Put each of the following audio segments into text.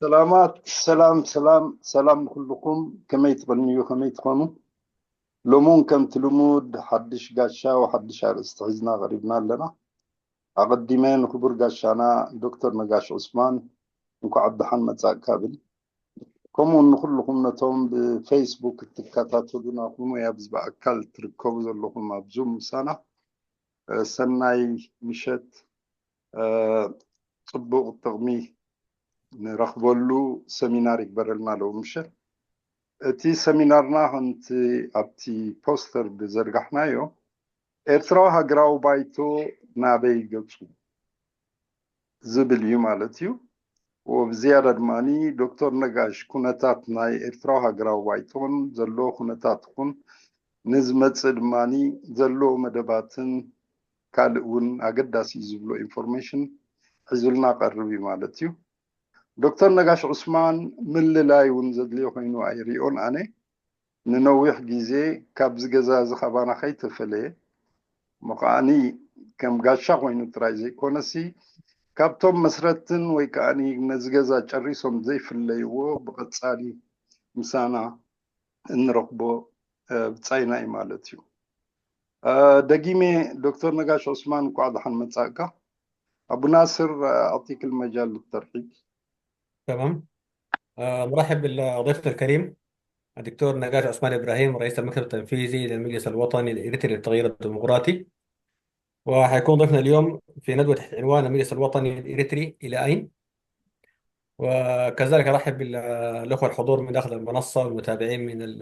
ሰላማት፣ ሰላም፣ ሰላም፣ ሰላም ንኩልኹም። ከመይ ትቐንዩ፣ ከመይ ትኾኑ? ሎሚ እውን ከምቲ ልሙድ ሓድሽ ጋሻ ወሓድሽ ኣርእስቲ ሒዝና ቀሪብና ኣለና። ኣቐዲመ ንክቡር ጋሻና ዶክተር ነጋሽ ዑስማን እንኳዕ ብደሓን መጻእካ እብል። ከምኡ እውን ንኹልኹም ነቶም ብፌስቡክ እትከታተሉና፣ ከምኡ እውን ኣብዚ ብኣካል ትርከቡ ዘለኹም ኣብ ዙም ምሳና፣ እ፣ ሰናይ ምሸት። እ፣ ጽቡቕ ጥቕሚ ንረኽበሉ ሰሚናር ይግበረልና ለው ምሸት። እቲ ሰሚናርና ከምቲ ኣብቲ ፖስተር ዝዘርጋሕናዮ ኤርትራዊ ሃገራዊ ባይቶ ናበይ ገጹ ዝብል እዩ ማለት እዩ። ወብዝያዳ ድማ ዶክተር ነጋሽ ኩነታት ናይ ኤርትራዊ ሃገራዊ ባይቶን ዘሎ ኩነታት ይኹን ንዝመጽእ ድማ ዘሎ መደባትን ካልእ እውን ኣገዳሲ እዩ ዝብሎ ኢንፎርሜሽን ሒዙልና ቀርብ እዩ ማለት እዩ። ዶክተር ነጋሽ ዑስማን ምልላይ እውን ዘድልዮ ኮይኑ ኣይሪኦን ኣነ። ንነዊሕ ግዜ ካብዚ ገዛ እዚ ካባና ከይተፈለየ፣ እሞ ከዓኒ ከም ጋሻ ኮይኑ ጥራይ ዘይኮነሲ፣ ካብቶም መስረትን ወይ ከዓኒ ነዚ ገዛ ጨሪሶም ዘይፍለይዎ ብቐጻሊ ምሳና እንረኽቦ፣ እ፣ ብጻይና እዩ ማለት እዩ። እ፣ ደጊመ ዶክተር ነጋሽ ዑስማን እንኳዕ ደሓን መጻእካ። ኣቡ ናስር፣ እ፣ ኣዕጢክ المجال للترحيب. تمام. آه، مرحب بالضيف الكريم الدكتور نقاش عثمان إبراهيم، رئيس المكتب التنفيذي للمجلس الوطني الإريتري للتغيير الديمقراطي، وحيكون ضيفنا اليوم في ندوة تحت عنوان المجلس الوطني الإريتري إلى أين؟ وكذلك أرحب بالأخوة الحضور من داخل المنصة والمتابعين من ال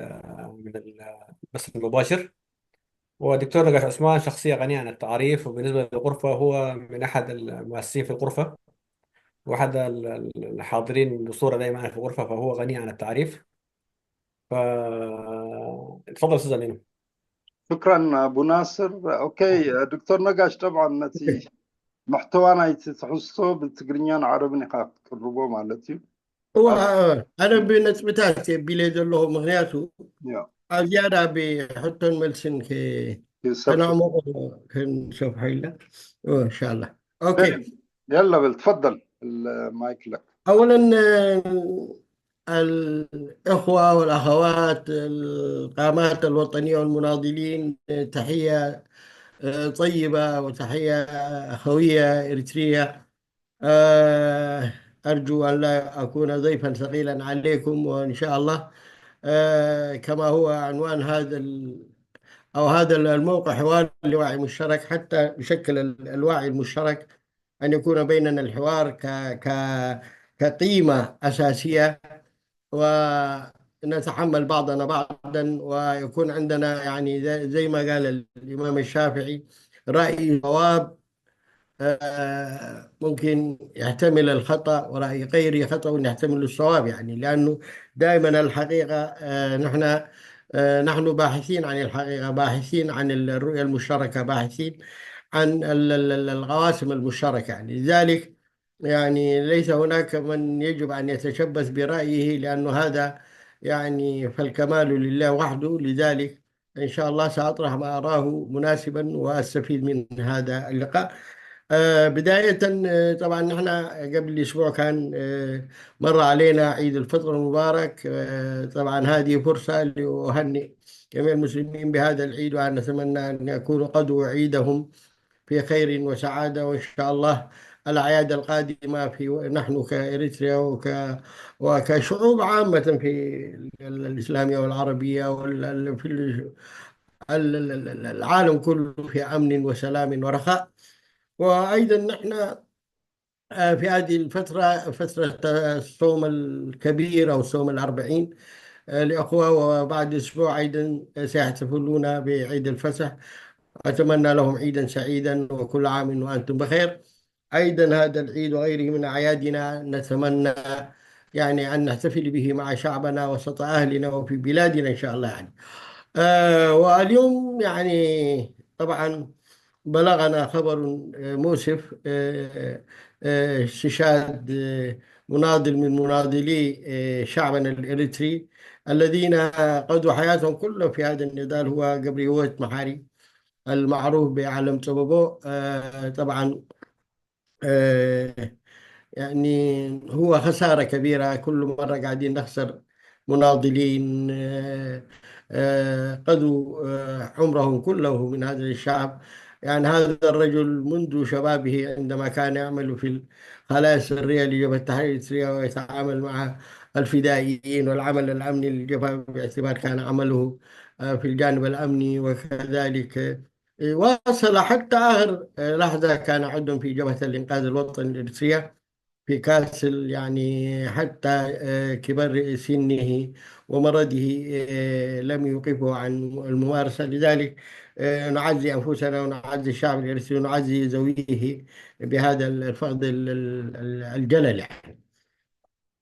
من البث المباشر. ودكتور نقاش عثمان شخصية غنية عن التعريف، وبالنسبة للغرفة هو من أحد المؤسسين في الغرفة، وأحد الحاضرين بصورة دائمة في الغرفة، فهو غني عن التعريف. فتفضل أستاذ أمين. شكرا أبو ناصر. أوكي دكتور نقاش، طبعا ነቲ محتوى ናይቲ ትሕዝቶ ብትግርኛን ዓረብን ኢኻ ክትቅርቦ ማለት እዩ። እዋ ኣነ ብነጥብታት የቢለ ዘለኹ፣ ምክንያቱ ኣብ ዝያዳ ብሕቶን መልስን ከነዕምቑ ክንሰፍሖ ኢልና። እንሻላ። ኦኬ يلا بل تفضل، المايك لك. أولا، الإخوة والأخوات القامات الوطنية والمناضلين، تحية طيبة وتحية أخوية إريترية. أرجو أن لا أكون ضيفا ثقيلا عليكم، وإن شاء الله كما هو عنوان هذا أو هذا الموقع حوار لوعي مشترك، حتى يشكل الوعي المشترك، أن يكون بيننا الحوار ك ك كقيمة أساسية، ونتحمل بعضنا بعضا، ويكون عندنا يعني زي ما قال الإمام الشافعي، رأي صواب ممكن يحتمل الخطأ، ورأي غيري خطأ يحتمل الصواب، يعني لأنه دائما الحقيقة نحن نحن باحثين عن الحقيقة، باحثين عن الرؤية المشتركة، باحثين عن القواسم المشتركة، يعني لذلك يعني ليس هناك من يجب أن يتشبث برأيه، لأنه هذا يعني فالكمال لله وحده. لذلك إن شاء الله سأطرح ما أراه مناسبا وأستفيد من هذا اللقاء. بداية طبعا نحن قبل أسبوع كان مر علينا عيد الفطر المبارك. طبعا هذه فرصة لأهنئ جميع المسلمين بهذا العيد، وأن نتمنى أن يكون قدو عيدهم في خير وسعادة، وإن شاء الله الأعياد القادمة في نحن كإريتريا وك وكشعوب عامة في الإسلامية والعربية وال في العالم كله في أمن وسلام ورخاء. وأيضا نحن في هذه الفترة، فترة الصوم الكبير أو صوم الأربعين، الأخوة وبعد أسبوع أيضا سيحتفلون بعيد الفصح. أتمنى لهم عيدا سعيدا وكل عام وأنتم بخير. أيضا هذا العيد وغيره من أعيادنا نتمنى يعني أن نحتفل به مع شعبنا وسط أهلنا وفي بلادنا إن شاء الله يعني. آه واليوم يعني طبعا بلغنا خبر مؤسف، استشهاد مناضل من مناضلي شعبنا الإريتري الذين قضوا حياتهم كلهم في هذا النضال، هو قبريوت محاري المعروف بعلم تبابو. طبعا يعني هو خسارة كبيرة، كل مرة قاعدين نخسر مناضلين، آه، آه، قضوا، آه، عمرهم كله من هذا الشعب. يعني هذا الرجل منذ شبابه عندما كان يعمل في الخلايا السرية لجبهة تحرير إريتريا ويتعامل مع الفدائيين والعمل الأمني للجبهة، باعتبار كان عمله، آه، في الجانب الأمني، وكذلك، آه، واصل حتى آخر، آه، لحظة كان عضوا في جبهة الإنقاذ الوطني الإريترية في كاسل، يعني حتى، آه، كبر سنه ومرضه، آه، لم يوقفه عن الممارسة. لذلك، آه، نعزي أنفسنا ونعزي الشعب الإريتري ونعزي ذويه بهذا الفقد ال-، ال-، ال-، الجلل، يعني.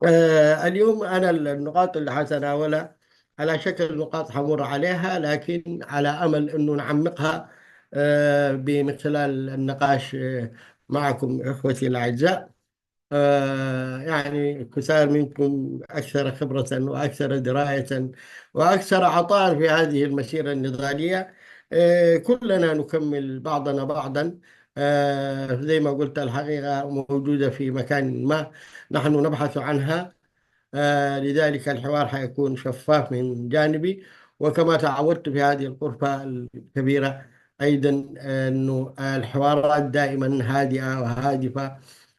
آه، اليوم أنا النقاط اللي حتناولها على شكل نقاط حمر عليها، لكن على أمل أنه نعمقها، آه، من خلال النقاش، آه، معكم إخوتي الأعزاء. آه، يعني كثار منكم أكثر خبرة وأكثر دراية وأكثر عطاء في هذه المسيرة النضالية. آه، كلنا نكمل بعضنا بعضا. آه، زي ما قلت، الحقيقة موجودة في مكان ما نحن نبحث عنها. آه، لذلك الحوار حيكون شفاف من جانبي، وكما تعودت في هذه الغرفة الكبيرة أيضا، آه، أنه الحوارات دائما هادئة وهادفة،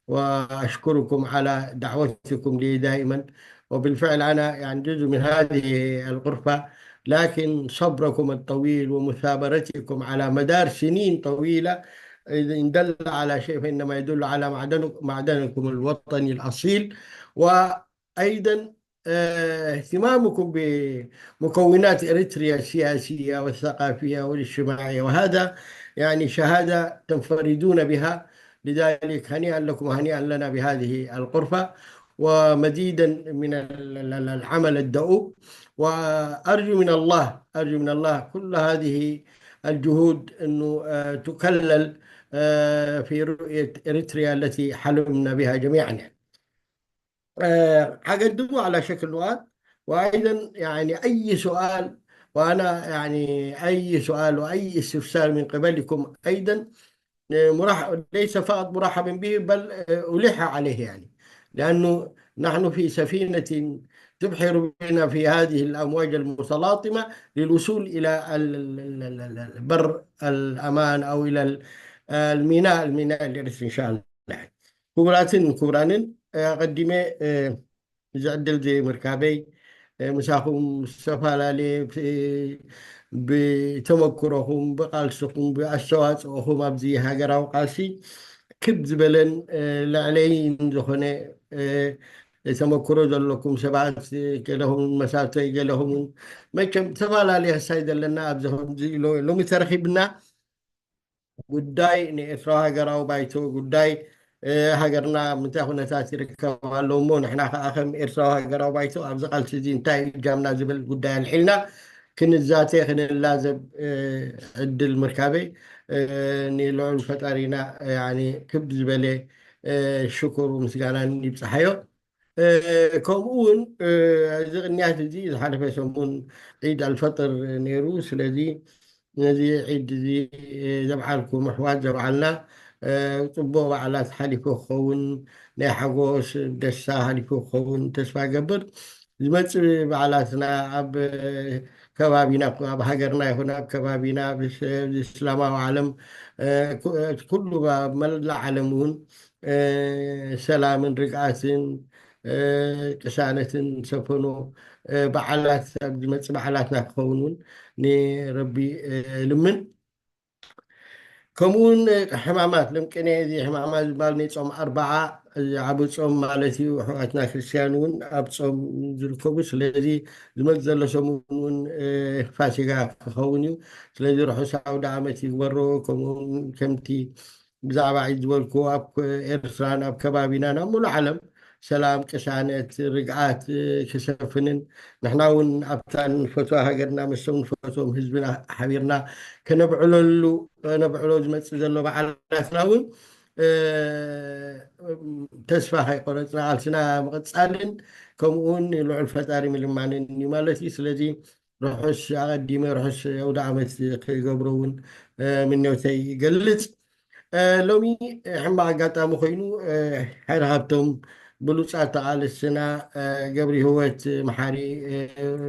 وأشكركم على دعوتكم لي دائما. وبالفعل أنا يعني جزء من هذه الغرفة، لكن صبركم الطويل ومثابرتكم على مدار سنين طويلة إن دل على شيء فإنما يدل على معدن-، معدنكم الوطني الأصيل، وأيضا، آه، اهتمامكم بمكونات إريتريا السياسية والثقافية والاجتماعية، وهذا يعني شهادة تنفردون بها. لذلك هنيئا لكم وهنيئا لنا بهذه الغرفة ومزيدا من ال-، ال-، ال-، العمل الدؤوب. وأرجو من الله، أرجو من الله كل هذه الجهود أنه، آه، تكلل، آه، في رؤية إريتريا التي حلمنا بها جميعا، يعني. آه، حقدمه على شكل نقاط. وأيضا يعني أي سؤال، وأنا يعني أي سؤال وأي استفسار من قبلكم أيضا، آه، مرح-، ليس فقط مرحبا به، بل، آه، ألح عليه، يعني، لأنه نحن في سفينة تبحر بنا في هذه الأمواج المتلاطمة للوصول إلى ال-، ال-، ال-، ال-، ال-، بر الأمان أو إلى ال-، الميناء، الميناء الإرث إن شاء الله. ክቡራትን ክቡራንን፣ ኣቐዲመ፣ እ፣ እዚ ዕድል እዚ ምርካበይ፣ እ፣ ምሳኹም ዝተፈላለየ፣ እ፣ ብተመክሮኹም፣ ብቓልስኹም፣ ብኣስተዋፅኦኹም ኣብዚ ሃገራዊ ቃልሲ ክብ ዝበለን፣ እ፣ ልዕለይን ዝኾነ፣ እ፣ ተመክሮ ዘለኩም ሰባት፣ እ፣ ገለኹም መሳብተይ፣ ገለኹም መቸም ዝተፈላለየ ክሳይ ዘለና ኣብዚ ከምዚ ሎ-፣ ሎሚ ተረኺብና ጉዳይ ንኤርትራዊ ሃገራዊ ባይቶ፣ ጉዳይ፣ እ፣ ሃገርና ምንታይ ኩነታት ይርከብ ኣሎ እሞ ንሕና ከኣ ከም ኤርትራዊ ሃገራዊ ባይቶ ኣብዚ ቃልሲ እዚ እንታይ እዩ እጃምና ዝብል ጉዳይ ኣልዒልና ክንዛተ፣ ክንላዘብ፣ እ፣ ዕድል ምርካበይ፣ እ፣ ንልዑል ፈጣሪና፣ እ፣ ያኒ ክብ ዝበለ፣ እ፣ ሽኩር ምስጋናን ይብጽሓዮ። እ፣ ከምኡ እውን፣ እ፣ እዚ ቅንያት እዚ ዝሓለፈ ሰሙን ዒድ ኣልፈጥር ነይሩ። ስለዚ ነዚ ዒድ እዚ፣ እ፣ ዘብዓልኩም ኣሕዋት ዘብዓልና፣ እ፣ ጽቡቕ በዓላት ሓሊፉ ክኸውን፣ ናይ ሓጎስ ደስታ ሓሊፉ ክኸውን ተስፋ ገብር። ዝመጽእ በዓላትና ኣብ ከባቢና፣ ኣብ ሃገርና ይኹን ኣብ ከባቢና፣ ኣብ ስ-፣ እስላማዊ ዓለም፣ እ፣ ኩ-፣ ኩሉ ኣብ መላእ ዓለም እውን፣ እ፣ ሰላምን ርግኣትን፣ እ፣ ቅሳነትን ሰፈኖ፣ እ፣ በዓላት፣ ኣብ ዝመጽእ በዓላትና ክኸውን እውን ንረቢ፣ እ፣ ልምን። ከምኡ እውን ሕማማት፣ ሎም ቅነ እዚ ሕማማት ዝበሃል ናይ ጾም ኣርባዓ፣ እዚ ዓቢ ጾም ማለት እዩ። ኣሕዋትና ክርስትያን እውን ኣብ ጾም ዝርከቡ፣ ስለዚ ዝመጽእ ዘሎ ሰሙን እውን፣ እ፣ ፋሲጋ ክኸውን እዩ። ስለዚ ርሑስ ኣውደ ዓመት ይግበሮ። ከምኡ እውን ከምቲ ብዛዕባ ዒድ ዝበልኩ ኣብ ኤርትራን ኣብ ከባቢናን ኣብ ሙሉእ ዓለም ሰላም፣ ቅሳነት፣ ርግኣት፣ እ፣ ክሰፍንን ንሕና እውን ኣብታ ንፈትዋ ሃገርና ምስቶም ንፈትዎም ህዝብና ሓቢርና ከነብዕለሉ፣ ከነብዕሎ ዝመጽእ ዘሎ በዓላትና እውን፣ እ፣ ተስፋ ከይቆረጽና ቃልስና ምቕጻልን ከምኡ እውን ንልዑል ፈጣሪ ምልማንን እዩ ማለት እዩ። ስለዚ ርሑስ፣ ኣቐዲመ ርሑስ ኣውደ ዓመት ክገብሮ እውን፣ እ፣ ምንዮተይ ይገልጽ። ሎሚ ሕማቕ ኣጋጣሚ ኮይኑ ሓደ ካብቶም ብሉፃት ተቓለስትና ገብሪ ህይወት መሓሪ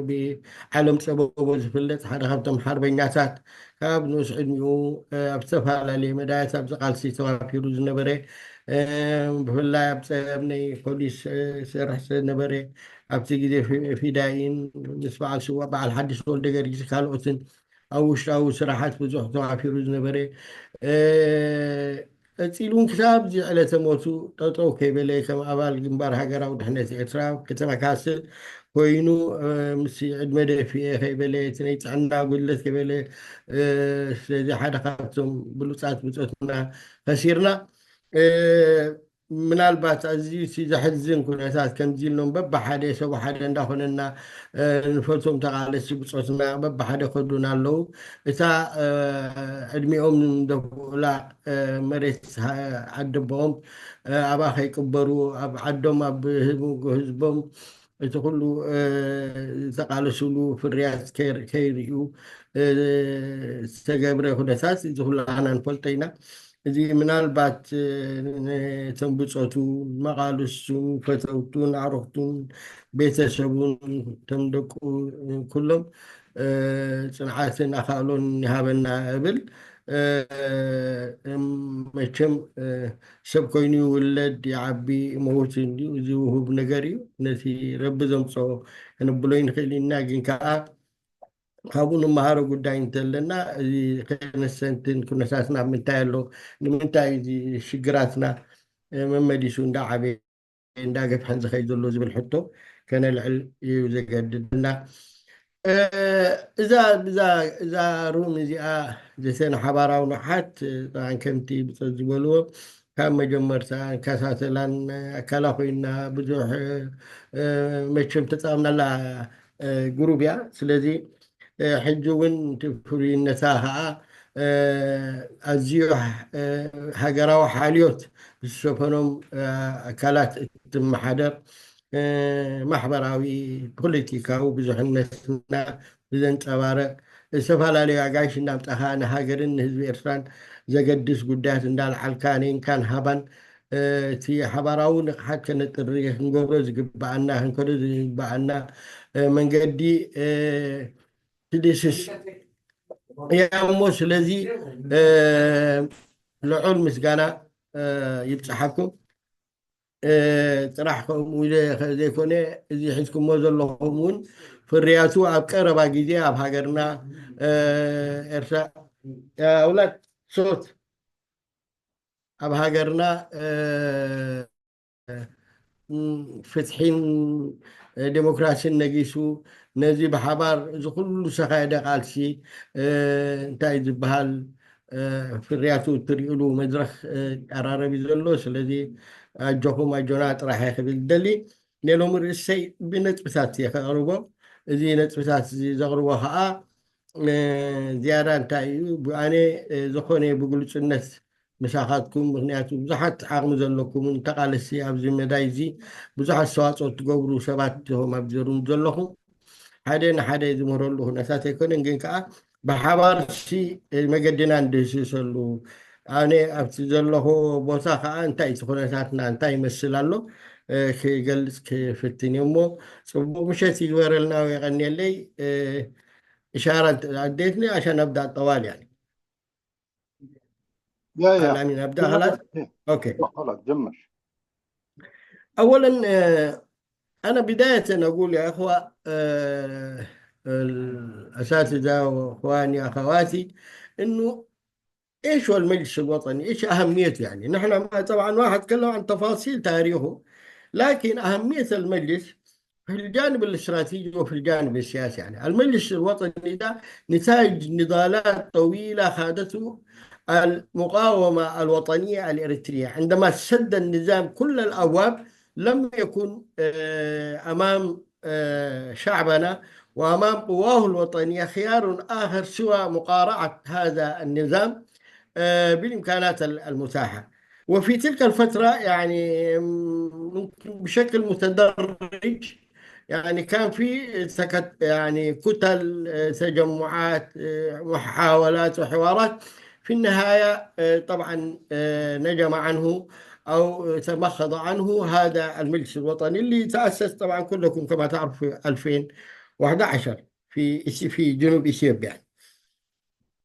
ብዓለም ፀበቦ ዝፍለጥ ሓደ ካብቶም ሓርበኛታት ካብ ንኡስ ዕድሚኡ ኣብ ዝተፈላለዩ መዳያት ኣብዚ ቃልሲ ተዋፊሩ ዝነበረ ብፍላይ ኣብ ፀብነይ ፖሊስ ስርሕ ዝነበረ ኣብቲ ግዜ ፊዳይን ምስ በዓል ስዋ በዓል ሓዲስ ወልደ ገርጊስ ካልኦትን ኣብ ውሽጣዊ ስራሓት ብዙሕ ተዋፊሩ ዝነበረ ቀፂሉ እውን ክሳብ እዚ ዕለተ ሞቱ ጠጠው ከይበለ ከም ኣባል ግንባር ሃገራዊ ድሕነት ኤርትራ ከተመካስል ኮይኑ ምስ ዕድመ ደፊኤ ከይበለ እቲ ናይ ጥዕና ጉድለት ከይበለ ስለዚ ሓደ ካብቶም ብሉፃት ብፆትና ከሲርና ምናልባት ኣዝዩ እቲ ዘሕዝን ኩነታት ከምዚ ኢልኖም በብሓደ ሰብ ሓደ እንዳኾነና ንፈልቶም ተቓለስቲ ብፆትና በብሓደ ከዱና ኣለዉ እታ ዕድሚኦም ንደፍኡላ መሬት ዓደቦም ኣብኣ ከይቅበሩ ኣብ ዓዶም ኣብ ህዝቦም እቲ ኩሉ ዝተቃለስሉ ፍርያት ከይርእዩ ዝተገብረ ኩነታት እዚ ኩሉ ኣና ንፈልጦ ኢና እዚ ምናልባት ነቶም ብፆቱ መቃልስቱን ፈተውቱን ኣዕሩክቱን ቤተሰቡን እቶም ደቁ ኩሎም ፅንዓትን ኣኻእሎን ይሃበና እብል መቸም ሰብ ኮይኑ ይውለድ ይዓቢ ይመውት እንዲዩ እዚ ውሁብ ነገር እዩ ነቲ ረቢ ዘምፅኦ ከነብሎ ይንኽእል ኢና ግን ከዓ ካብኡ ንመሃሮ ጉዳይ እንተለና እዚ ከነሰንትን ኩነታትና ምንታይ ኣሎ ንምንታይ እዚ ሽግራትና መመሊሱ እንዳዓበየ እንዳገፍሐን ዝኸይ ዘሎ ዝብል ሕቶ ከነልዕል እዩ ዘገድድና እዛ እዛ እዛ ሩም እዚኣ ዘተን ሓባራዊ ንሓት ከምቲ ብፀት ዝበልዎ ካብ መጀመርታ ከሳተላን ኣካላ ኮይና ብዙሕ መቸም ተፃምናላ ግሩብ እያ ስለዚ ሕጂ እውን ፍሉይነታ ከዓ ኣዝዩ ሃገራዊ ሓልዮት ዝሰፈኖም ኣካላት እትመሓደር ማሕበራዊ ፖለቲካዊ ብዙሕነትና ብዘንፀባረቅ ዝተፈላለዩ ኣጋይሽ እናምፃኻ ንሃገርን ንህዝቢ ኤርትራን ዘገድስ ጉዳያት እንዳልዓልካ ነንካን ሃባን እቲ ሓባራዊ ንቕሓት ከነጥሪ ክንገብሮ ዝግብኣና ክንከዶ ዝግብኣና መንገዲ ትድስስ እያ እሞ ስለዚ ልዑል ምስጋና ይብፅሓኩም ጥራሕ ከምኡ ኢለ ዘይኮነ እዚ ሒዝኩሞ ዘለኹም እውን ፍርያቱ ኣብ ቀረባ ግዜ ኣብ ሃገርና ኤርትራ ኣውላድ ሶት ኣብ ሃገርና ፍትሒን ዴሞክራሲን ነጊሱ ነዚ ብሓባር እዚ ኩሉ ዝተኻየደ ቃልሲ እንታይ ዝበሃል ፍርያቱ እትርእሉ መድረክ ይቀራረብ እዩ ዘሎ ስለዚ ኣጆኹም ኣጆና ጥራሕ ክብል ደሊ ናይ ሎሚ ርእሰይ ብነጥብታት እየ ከቕርቦ እዚ ነጥብታት እዚ ዘቕርቦ ከዓ ዝያዳ እንታይ እዩ ብኣነ ዝኾነ ብግልፅነት ምሳኻትኩም ምክንያቱ ብዙሓት ዓቕሚ ዘለኩምን ተቓለሲ ኣብዚ መዳይ እዚ ብዙሕ ኣስተዋፅኦ ትገብሩ ሰባት ኢኹም ኣብዚ ሩም ዘለኹም ሓደ ንሓደ ዝምህረሉ ኩነታት ኣይኮነን ግን ከዓ ብሓባር ሲ መገድና እንድህስሰሉ ኣነ ኣብቲ ዘለኹ ቦታ ከዓ እንታይ እቲ ኩነታትና እንታይ ይመስል ኣሎ ክገልፅ ክፍትን እዩ እሞ ፅቡቅ ምሸት ይግበረልና የቀንየለይ እሻራ ኣዴትኒ ኣሻ ነብዳ ጠዋል يعني يا يا خلاني نبدا خلاص اوكي خلاص جمش اولا انا بدايه اقول يا اخوه الاساتذه واخواني اخواتي انه ايش هو المجلس الوطني؟ ايش اهميته يعني؟ نحن طبعا ما حتكلم عن تفاصيل تاريخه لكن اهميه المجلس في الجانب الاستراتيجي وفي الجانب السياسي يعني المجلس الوطني ده نتاج نضالات طويله خاضته المقاومه الوطنيه الاريتريه عندما سد النظام كل الابواب لم يكن امام شعبنا وامام قواه الوطنيه خيار اخر سوى مقارعه هذا النظام بالامكانات المتاحه. وفي تلك الفتره يعني ممكن بشكل متدرج يعني كان في سكت يعني كتل تجمعات محاولات وحوارات في النهاية، آه، طبعًا، آه، نجم عنه أو تمخض عنه هذا المجلس الوطني اللي تأسس، طبعًا كلكم كما تعرفوا، في ألفين وأحد عشر في إثي-، في جنوب إثيوبيا.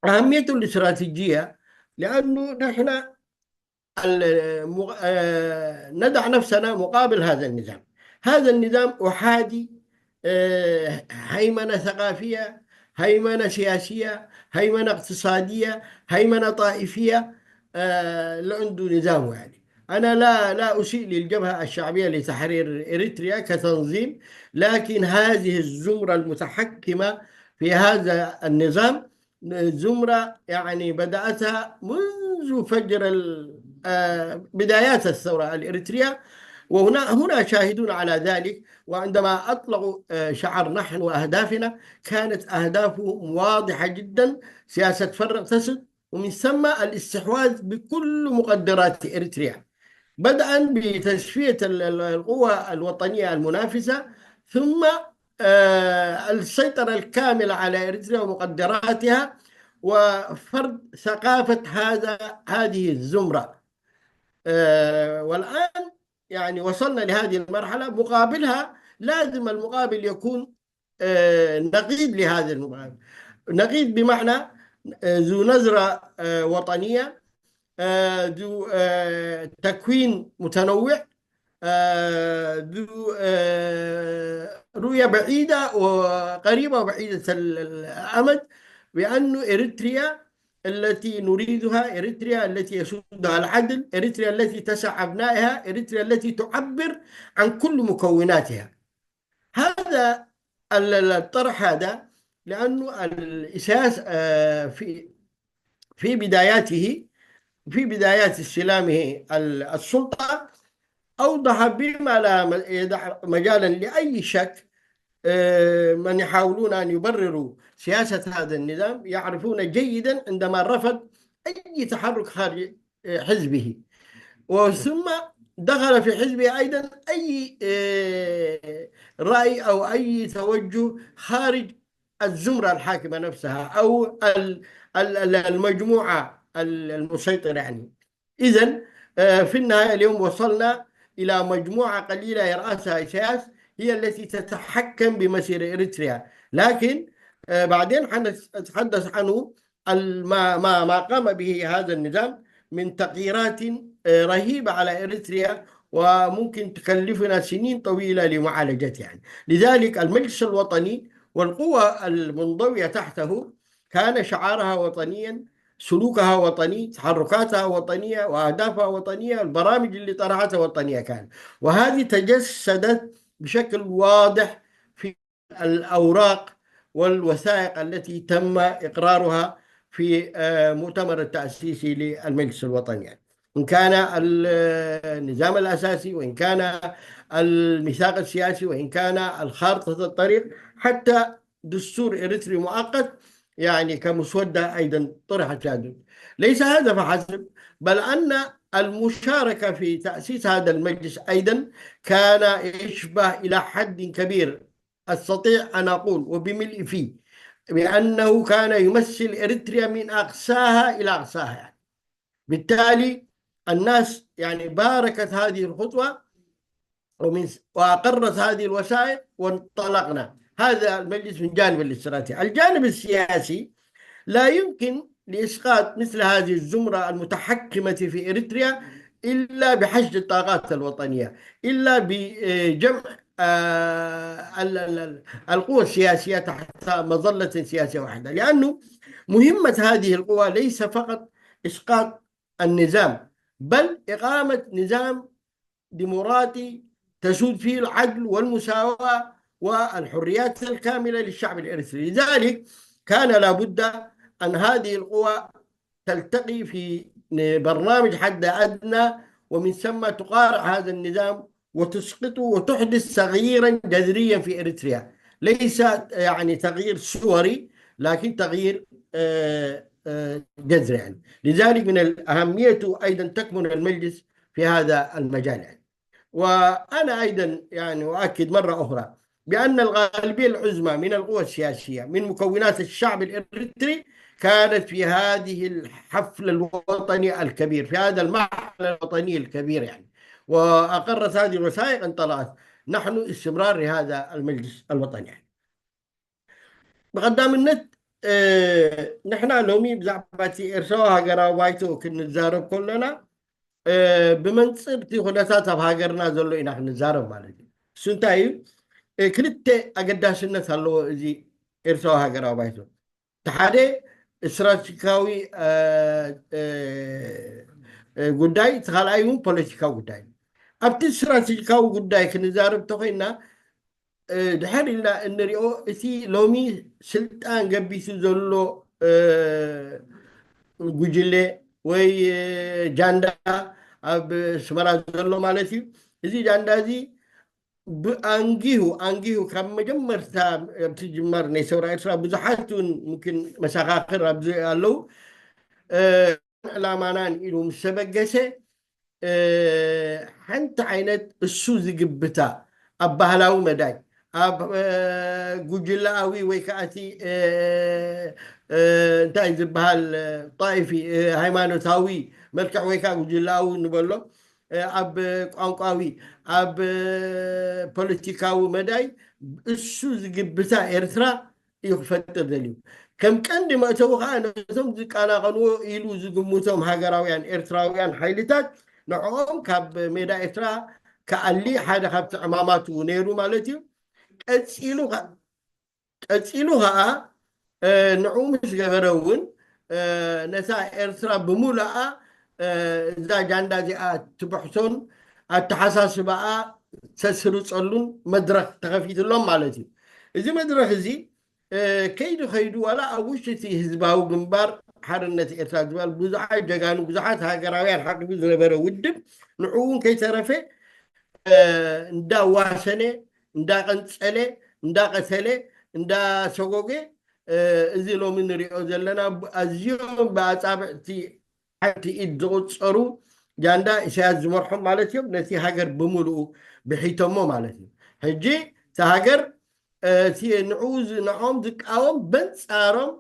أهميته الاستراتيجية لأنه نحن المغ-، آه، نضع نفسنا مقابل هذا النظام. هذا النظام أحادي، آه، هيمنة ثقافية، هيمنة سياسية، هيمنة اقتصادية، هيمنة طائفية، آه، اللي عنده نظام يعني. أنا لا، لا أسيء للجبهة الشعبية لتحرير إريتريا كتنظيم، لكن هذه الزمرة المتحكمة في هذا النظام زمرة يعني بدأتها منذ فجر ال-، آه، بدايات الثورة الإريترية. وهنا، هنا شاهدون على ذلك. وعندما أطلقوا، آه، شعار "نحن وأهدافنا"، كانت أهدافهم واضحة جدًا: سياسة فرق تسد، ومن ثم الاستحواذ بكل مقدرات إريتريا، بدءًا بتصفية ال-، ال-، القوى الوطنية المنافسة، ثم، آه، السيطرة الكاملة على إريتريا ومقدراتها، وفرض ثقافة هذا، هذه الزمرة. آه، والآن يعني وصلنا لهذه المرحلة، مقابلها لازم المقابل يكون، آه، نقيض لهذا المقابل. نقيض بمعنى، آه، ذو نظرة، آه، وطنية، آه، ذو، آه، تكوين متنوع، آه، ذو، آه، رؤية بعيدة وقريبة وبعيدة ال-، الأمد، بأن إريتريا التي نريدها، إريتريا التي يسودها العدل، إريتريا التي تسع أبنائها، إريتريا التي تعبر عن كل مكوناتها. هذا ال-، ال-، الطرح هذا، لأنه الإساس، آه، في، في بداياته، في بدايات استلامه ال-، السلطة، أوضح بما لا م-، يدع مجالًا لأي شك، آه، من يحاولون أن يبرروا سياسة هذا النظام يعرفون جيدًا عندما رفض أي تحرك خارج، آه، حزبه، وثم دخل في حزبه أيضًا أي، آه، رأي أو أي توجه خارج الزمرة الحاكمة نفسها أو ال-، ال-، ال-، المجموعة ال-، المسيطرة يعني. إذن، آه، في النهاية اليوم وصلنا إلى مجموعة قليلة يرأسها إيساياس، هي التي تتحكم بمسير إريتريا. لكن، آه، بعدين حنتحدث عنه، الم-، ما، ما قام به هذا النظام من تغييرات، آه، رهيبة على إريتريا، وممكن تكلفنا سنين طويلة لمعالجتها يعني. لذلك المجلس الوطني والقوى المنضوية تحته كان شعارها وطنيًا، سلوكها وطني، تحركاتها وطنية، وأهدافها وطنية، البرامج اللي طرحتها وطنية كان. وهذه تجسدت بشكل واضح في الأوراق والوثائق التي تم إقرارها في، آه، مؤتمر التأسيسي للمجلس الوطني يعني. إن كان ال-، النظام الأساسي، وإن كان الميثاق السياسي، وإن كان الخارطة الطريق، حتى دستور إريتري مؤقت يعني كمسودة أيضًا طرحت في هذا. ليس هذا فحسب، بل أن المشاركة في تأسيس هذا المجلس أيضًا كان يشبه إلى حد كبير، أستطيع أن أقول وبملء فيه، بأنه كان يمثل إريتريا من أقصاها إلى أقصاها يعني. بالتالي الناس يعني باركت هذه الخطوة ومن، وأقرت هذه الوثائق وانطلقنا. هذا المجلس من جانب الاستراتيجي. الجانب السياسي لا يمكن لإسقاط مثل هذه الزمرة المتحكمة في إريتريا إلا بحشد الطاقات الوطنية، إلا بجمع، آه، ال-، ال-، ال-، القوى السياسية تحت مظلة سياسية واحدة، لأنه مهمة هذه القوى ليس فقط إسقاط النظام، بل إقامة نظام ديمقراطي تسود فيه العدل والمساواة والحريات الكاملة للشعب الإريتري. لذلك كان لابد أن هذه القوى تلتقي في برنامج حد أدنى، ومن ثم تقارع هذا النظام وتسقطه وتحدث تغييرا جذريا في إريتريا. ليس يعني تغيير صوري، لكن تغيير، آه، آه، جذري يعني. لذلك من أهميته أيضا تكمن المجلس في هذا المجال يعني. وأنا أيضا يعني أؤكد مرة أخرى بأن الغالبية العظمى من القوى السياسية من مكونات الشعب الإريتري كانت في هذه الحفل الوطني الكبير، في هذا المحفل الوطني الكبير يعني، وأقرت هذه الوثائق، انطلقت. نحن استمرار لهذا المجلس الوطني يعني. ብቐዳምነት ንሕና ሎሚ ብዛዕባ እቲ ኤርትራዊ ሃገራዊ ባይቶ ክንዛረብ ከለና ብመንፅር እቲ ኩነታት ኣብ ሃገርና ዘሎ ኢና ክንዛረብ ማለት እዩ። እሱ እንታይ እዩ? ክልተ ኣገዳስነት ኣለዎ እዚ ኤርትራዊ ሃገራዊ ባይቶ። እቲ ሓደ ስትራቴጂካዊ ጉዳይ፣ እቲ ካልኣይ እውን ፖለቲካዊ ጉዳይ። ኣብቲ ስትራቴጂካዊ ጉዳይ ክንዛረብ እንተኮይና ድሕር ኢልና እንሪኦ እቲ ሎሚ ስልጣን ገቢሱ ዘሎ ጉጅለ ወይ ጃንዳ ኣብ ኣስመራ ዘሎ ማለት እዩ። እዚ ጃንዳ እዚ ብኣንጊሁ ኣንጊሁ ካብ መጀመርታ ኣብቲ ጅማር ናይ ሰውራ ኤርትራ ብዙሓት እውን ምክን መሰኻኽር ኣብዚ ኣለዉ። ዕላማናን ኢሉ ምስ ተበገሰ ሓንቲ ዓይነት እሱ ዝግብታ ኣብ ባህላዊ መዳይ ኣብ ጉጅላዊ ወይ ከዓ እቲ እንታይ ዝበሃል ጣይፊ ሃይማኖታዊ መልክዕ ወይ ከዓ ጉጅላዊ ንበሎ ኣብ ቋንቋዊ ኣብ ፖለቲካዊ መዳይ እሱ ዝግብታ ኤርትራ እዩ ክፈጥር ደልዩ። ከም ቀንዲ መእተዊ ከዓ ነቶም ዝቀናቐንዎ ኢሉ ዝግምቶም ሃገራውያን ኤርትራውያን ሓይልታት ንዕኦም ካብ ሜዳ ኤርትራ ክኣሊ ሓደ ካብቲ ዕማማቱ ነይሩ ማለት እዩ። ቀፂሉ ቀፂሉ ከዓ ንዕኡ ምስ ገበረ እውን ነታ ኤርትራ ብምሉኣ እዛ ጃንዳ እዚኣ ትብሕሶን ኣተሓሳስባኣ ተስርፀሉን መድረክ ተኸፊትሎም ማለት እዩ። እዚ መድረክ እዚ ከይዱ ከይዱ ዋላ ኣብ ውሽጢ እቲ ህዝባዊ ግንባር ሓርነት ኤርትራ ዝበሃል ብዙሓት ጀጋኑ ብዙሓት ሃገራውያን ሓቂፉ ዝነበረ ውድብ ንዕኡ እውን ከይተረፈ እንዳዋሰነ እንዳቐንፀለ እንዳቐተለ እንዳሰጎገ እዚ ሎሚ ንሪኦ ዘለና ኣዝዮም ብኣፃብዕቲ ሓንቲ ኢድ ዝቑፀሩ ጃንዳ ኢሳያስ ዝመርሖም ማለት እዮም። ነቲ ሃገር ብምሉኡ ብሒቶሞ ማለት እዩ። ሕጂ እቲ ሃገር እቲ ንዕኡ ንዕኦም ዝቃወም በንፃሮም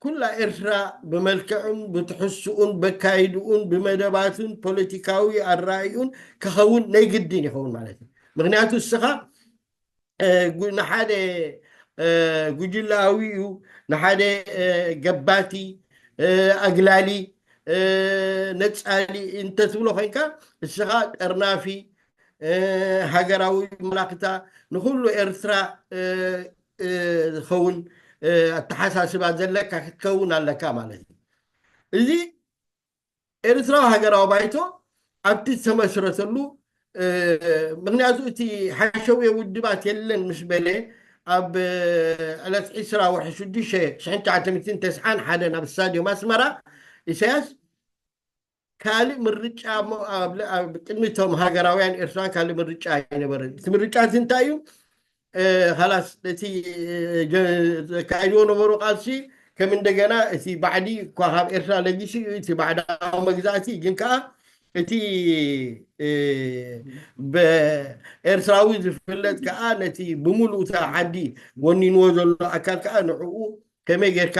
ኩላ ኤርትራ ብመልክዑን ብትሕስኡን በካይድኡን ብመደባቱን ፖለቲካዊ ኣራእዩን ክኸውን ናይ ግድን ይኸውን ማለት እዩ። ምክንያቱ እስኻ ንሓደ ጉጅላዊ እዩ፣ ንሓደ ገባቲ ኣግላሊ ነፃሊ እንተትብሎ ኮይንካ እስኻ ጠርናፊ ሃገራዊ መላክታ ንኩሉ ኤርትራ ዝኸውን ኣተሓሳስባ ዘለካ ክትከውን ኣለካ ማለት እዩ። እዚ ኤርትራዊ ሃገራዊ ባይቶ ኣብቲ ዝተመስረተሉ ምክንያቱ እቲ ሓሸውየ ውድባት የለን ምስ በለ ኣብ ዕለት ዕስራ ወርሒ ሽዱሽተ ሽሕን ትሽዓተ ሚእትን ተስዓን ሓደን ኣብ ስታድዮም ኣስመራ ኢሳያስ ካልእ ምርጫ ኣብ ቅድሚ እቶም ሃገራውያን ኤርትራውያን ካልእ ምርጫ ኣይነበረን። እቲ ምርጫ እዚ እንታይ እዩ? ካላስ እቲ ዘካይድዎ ነበሩ ቃልሲ ከም እንደገና እቲ ባዕዲ እኳ ካብ ኤርትራ ለጊሱ እዩ እቲ ባዕዳዊ መግዛእቲ ግን ከዓ እቲ ብኤርትራዊ ዝፍለጥ ከዓ ነቲ ብምሉእ እታ ዓዲ ወኒንዎ ዘሎ ኣካል ከዓ ንዕኡ ከመይ ጌርካ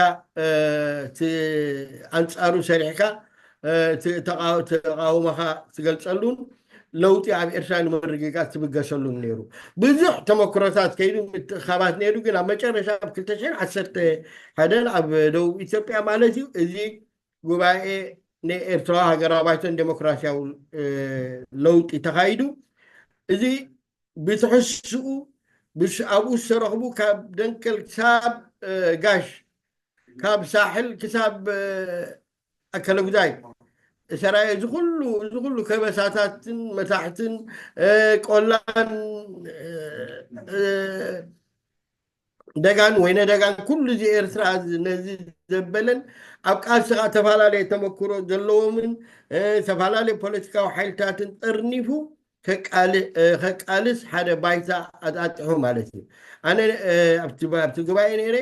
ኣንፃሩ ሰሪሕካ ተቃውሞኻ ትገልፀሉን ለውጢ ኣብ ኤርትራ ንምርግጋፅ ትብገሰሉን ነይሩ። ብዙሕ ተመክሮታት ከይዱ ምትእኻባት ነይሩ። ግን ኣብ መጨረሻ ኣብ ክልተ ሽሕን ዓሰርተ ሓደን ኣብ ደቡብ ኢትዮጵያ ማለት እዩ እዚ ጉባኤ ናይ ኤርትራዊ ሃገራዊ ባይቶን ዴሞክራሲያዊ ለውጢ ተኻይዱ። እዚ ብትሕስኡ ምስ ኣብኡ ዝተረኽቡ ካብ ደንከል ክሳብ ጋሽ ካብ ሳሕል ክሳብ ኣከለጉዛይ ሰራየ እዚ ኩሉ እዚ ኩሉ ከበሳታትን መታሕትን ቆላን ደጋን ወይነ ደጋን ኩሉ እዚ ኤርትራ ነዚ ዘበለን ኣብ ቃልሲ ከዓ ተፈላለየ ተመክሮ ዘለዎምን ዝተፈላለየ ፖለቲካዊ ሓይልታትን ጠርኒፉ ከቃልስ ሓደ ባይታ ኣጣጢሑ ማለት እዩ። ኣነ ኣብቲ ጉባኤ ነይረ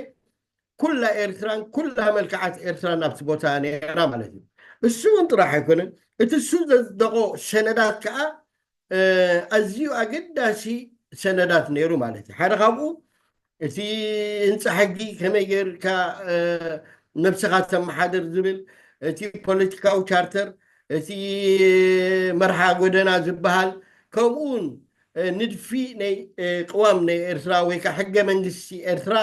ኩላ ኤርትራን ኩላ መልክዓት ኤርትራን ኣብቲ ቦታ ነይራ ማለት እዩ። እሱ እውን ጥራሕ ኣይኮነን፣ እቲ እሱ ዘጽደቆ ሰነዳት ከዓ ኣዝዩ ኣገዳሲ ሰነዳት ነይሩ ማለት እዩ። ሓደ ካብኡ እቲ ህንፃ ሕጊ ከመይ ጌርካ ነብስኻ ተመሓድር ዝብል፣ እቲ ፖለቲካዊ ቻርተር፣ እቲ መርሓ ጎደና ዝበሃል፣ ከምኡውን ንድፊ ናይ ቅዋም ናይ ኤርትራ ወይ ከዓ ሕገ መንግስቲ ኤርትራ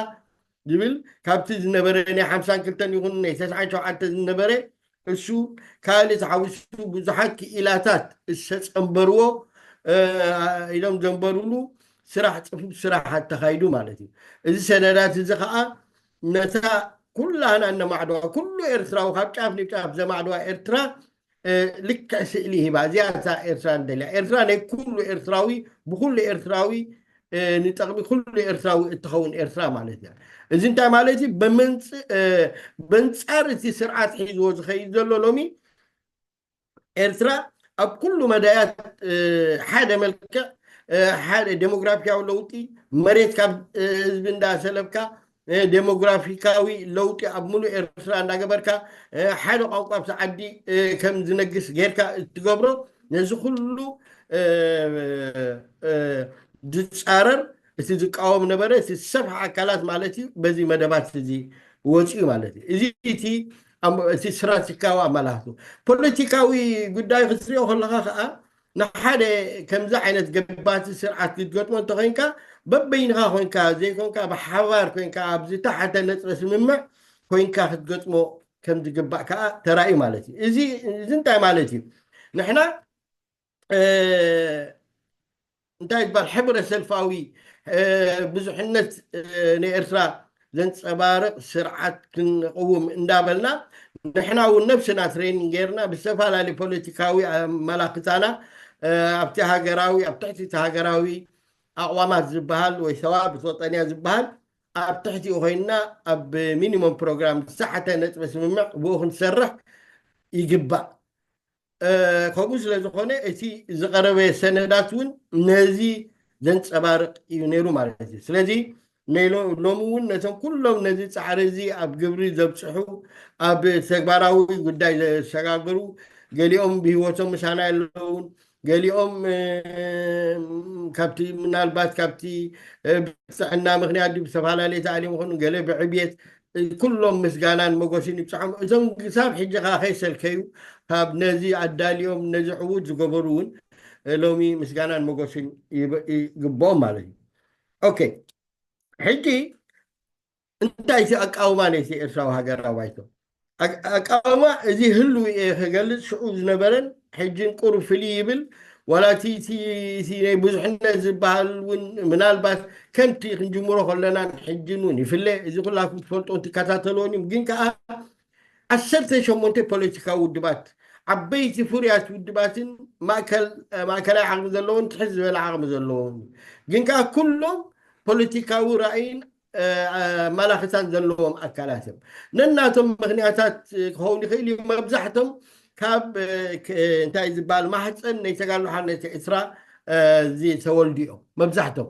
ዝብል፣ ካብቲ ዝነበረ ናይ ሓምሳን ክልተን ይኹን ናይ ተስዓን ሸውዓተ ዝነበረ፣ እሱ ካልእ ተሓዊሱ ብዙሓት ክኢላታት ዝተጸንበርዎ ኢሎም ዘንበሩሉ ስራሕ፣ ጽፉፍ ስራሕ ተኻይዱ ማለት እዩ። እዚ ሰነዳት እዚ ከዓ ነታ ኩላህና እነማዕድዋ፣ ኩሉ ኤርትራዊ ካብ ጫፍ ንጫፍ ዘማዕድዋ ኤርትራ ልክዕ ስእሊ ሂባ። እዚኣ እታ ኤርትራ እንደልያ፣ ኤርትራ ናይ ኩሉ ኤርትራዊ፣ ብኩሉ ኤርትራዊ ንጠቕሚ ኩሉ ኤርትራዊ እትኸውን ኤርትራ ማለት እያ። እዚ እንታይ ማለት እዩ? በንጻር እቲ ስርዓት ሒዝዎ ዝኸይድ ዘሎ ሎሚ ኤርትራ ኣብ ኩሉ መዳያት ሓደ መልክዕ፣ ሓደ ዴሞግራፊያዊ ለውጢ፣ መሬት ካብ ህዝቢ እንዳሰለብካ ዴሞግራፊካዊ ለውጢ ኣብ ሙሉእ ኤርትራ እንዳገበርካ ሓደ ቋንቋ ኣብቲ ዓዲ ከም ዝነግስ ጌርካ እትገብሮ፣ ነዚ ኩሉ ዝጻረር፣ እቲ ዝቃወም ነበረ፣ እቲ ዝሰፍሐ ኣካላት ማለት እዩ። በዚ መደባት እዚ ወፂኡ ማለት እዩ። እዚ እቲ እቲ ስትራቴጂካዊ ኣመላኽቱ። ፖለቲካዊ ጉዳይ ክትሪኦ ከለኻ ከዓ ንሓደ ከምዚ ዓይነት ገባቲ ስርዓት ክትገጥሞ እንተኮይንካ፣ በበይንኻ ኮንካ ዘይኮንካ ብሓባር ኮንካ ኣብዚ ተሓተ ነጥበ ስምምዕ ኮንካ ክትገጥሞ ከም ዝግባእ ከዓ ተራእዩ ማለት እዩ። እዚ እዚ እንታይ ማለት እዩ? ንሕና እንታይ ይባል፣ ሕብረ ሰልፋዊ ብዙሕነት ንኤርትራ ዘንጸባርቕ ስርዓት ክንቕውም እንዳበልና፣ ንሕና እውን ነብስና ትሬኒንግ ጌርና ብዝተፈላለዩ ፖለቲካዊ ኣመላኽታና ኣብቲ ሃገራዊ፣ ኣብ ትሕቲ እቲ ሃገራዊ ኣቕዋማት ዝበሃል ወይ ሰዋብት ወጠንያ ዝበሃል ኣብ ትሕቲኡ ኮይንና ኣብ ሚኒሞም ፕሮግራም ዝተሓተ ነጥበ ስምምዕ ብኡ ክንሰርሕ ይግባእ። ከምኡ ስለ ዝኾነ እቲ ዝቐረበ ሰነዳት እውን ነዚ ዘንጸባርቕ እዩ ነይሩ ማለት እዩ። ስለዚ ሎሚ እውን ነቶም ኩሎም ነዚ ጻዕሪ እዚ ኣብ ግብሪ ዘብጽሑ፣ ኣብ ተግባራዊ ጉዳይ ዘሰጋግሩ፣ ገሊኦም ብህይወቶም ምሳና የለውን፣ ገሊኦም ካብቲ ምናልባት ካብቲ ብጥዕና ምክንያት ብዝተፈላለየ ተኣልዮም ይኾኑ፣ ገለ ብዕብየት፣ ኩሎም ምስጋናን መጎስን ይብፅሖም። እቶም ክሳብ ሕጂ ከዓ ከይሰልከዩ ካብ ነዚ ኣዳልዮም ነዚ ዕዉት ዝገበሩ እውን ሎሚ ምስጋናን መጎስን ይግብኦም ማለት እዩ። ኦኬ፣ ሕጂ እንታይ እቲ ኣቃውማ ናይቲ ኤርትራዊ ሃገራዊ ባይቶ? ኣቃውማ እዚ ህልው እየ ክገልጽ፣ ሽዑ ዝነበረን ሕጅን ቁሩብ ፍልይ ይብል። ዋላ እቲ ናይ ብዙሕነት ዝበሃል እውን ምናልባት ከምቲ ክንጅምሮ ከለናን ሕጅን እውን ይፍለ። እዚ ኩላኩም ትፈልጦን ትከታተልዎን እዩም። ግን ከዓ ዓሰርተ ሸሞንተ ፖለቲካዊ ውድባት፣ ዓበይቲ ፍሩያት ውድባትን ማእከላዊ ዓቕሚ ዘለዎን ትሕት ዝበለ ዓቕሚ ዘለዎን፣ ግን ከዓ ኩሎም ፖለቲካዊ ራእይን ኣመላኽታን ዘለዎም ኣካላት እዮም። ነናቶም ምክንያታት ክኸውን ይኽእል እዩ። መብዛሕቶም ካብ እንታይ ዝበሃል ማህፀን ናይ ተጋድሎ ሓርነት ኤርትራ ዝተወልዱ እዮም መብዛሕቶም።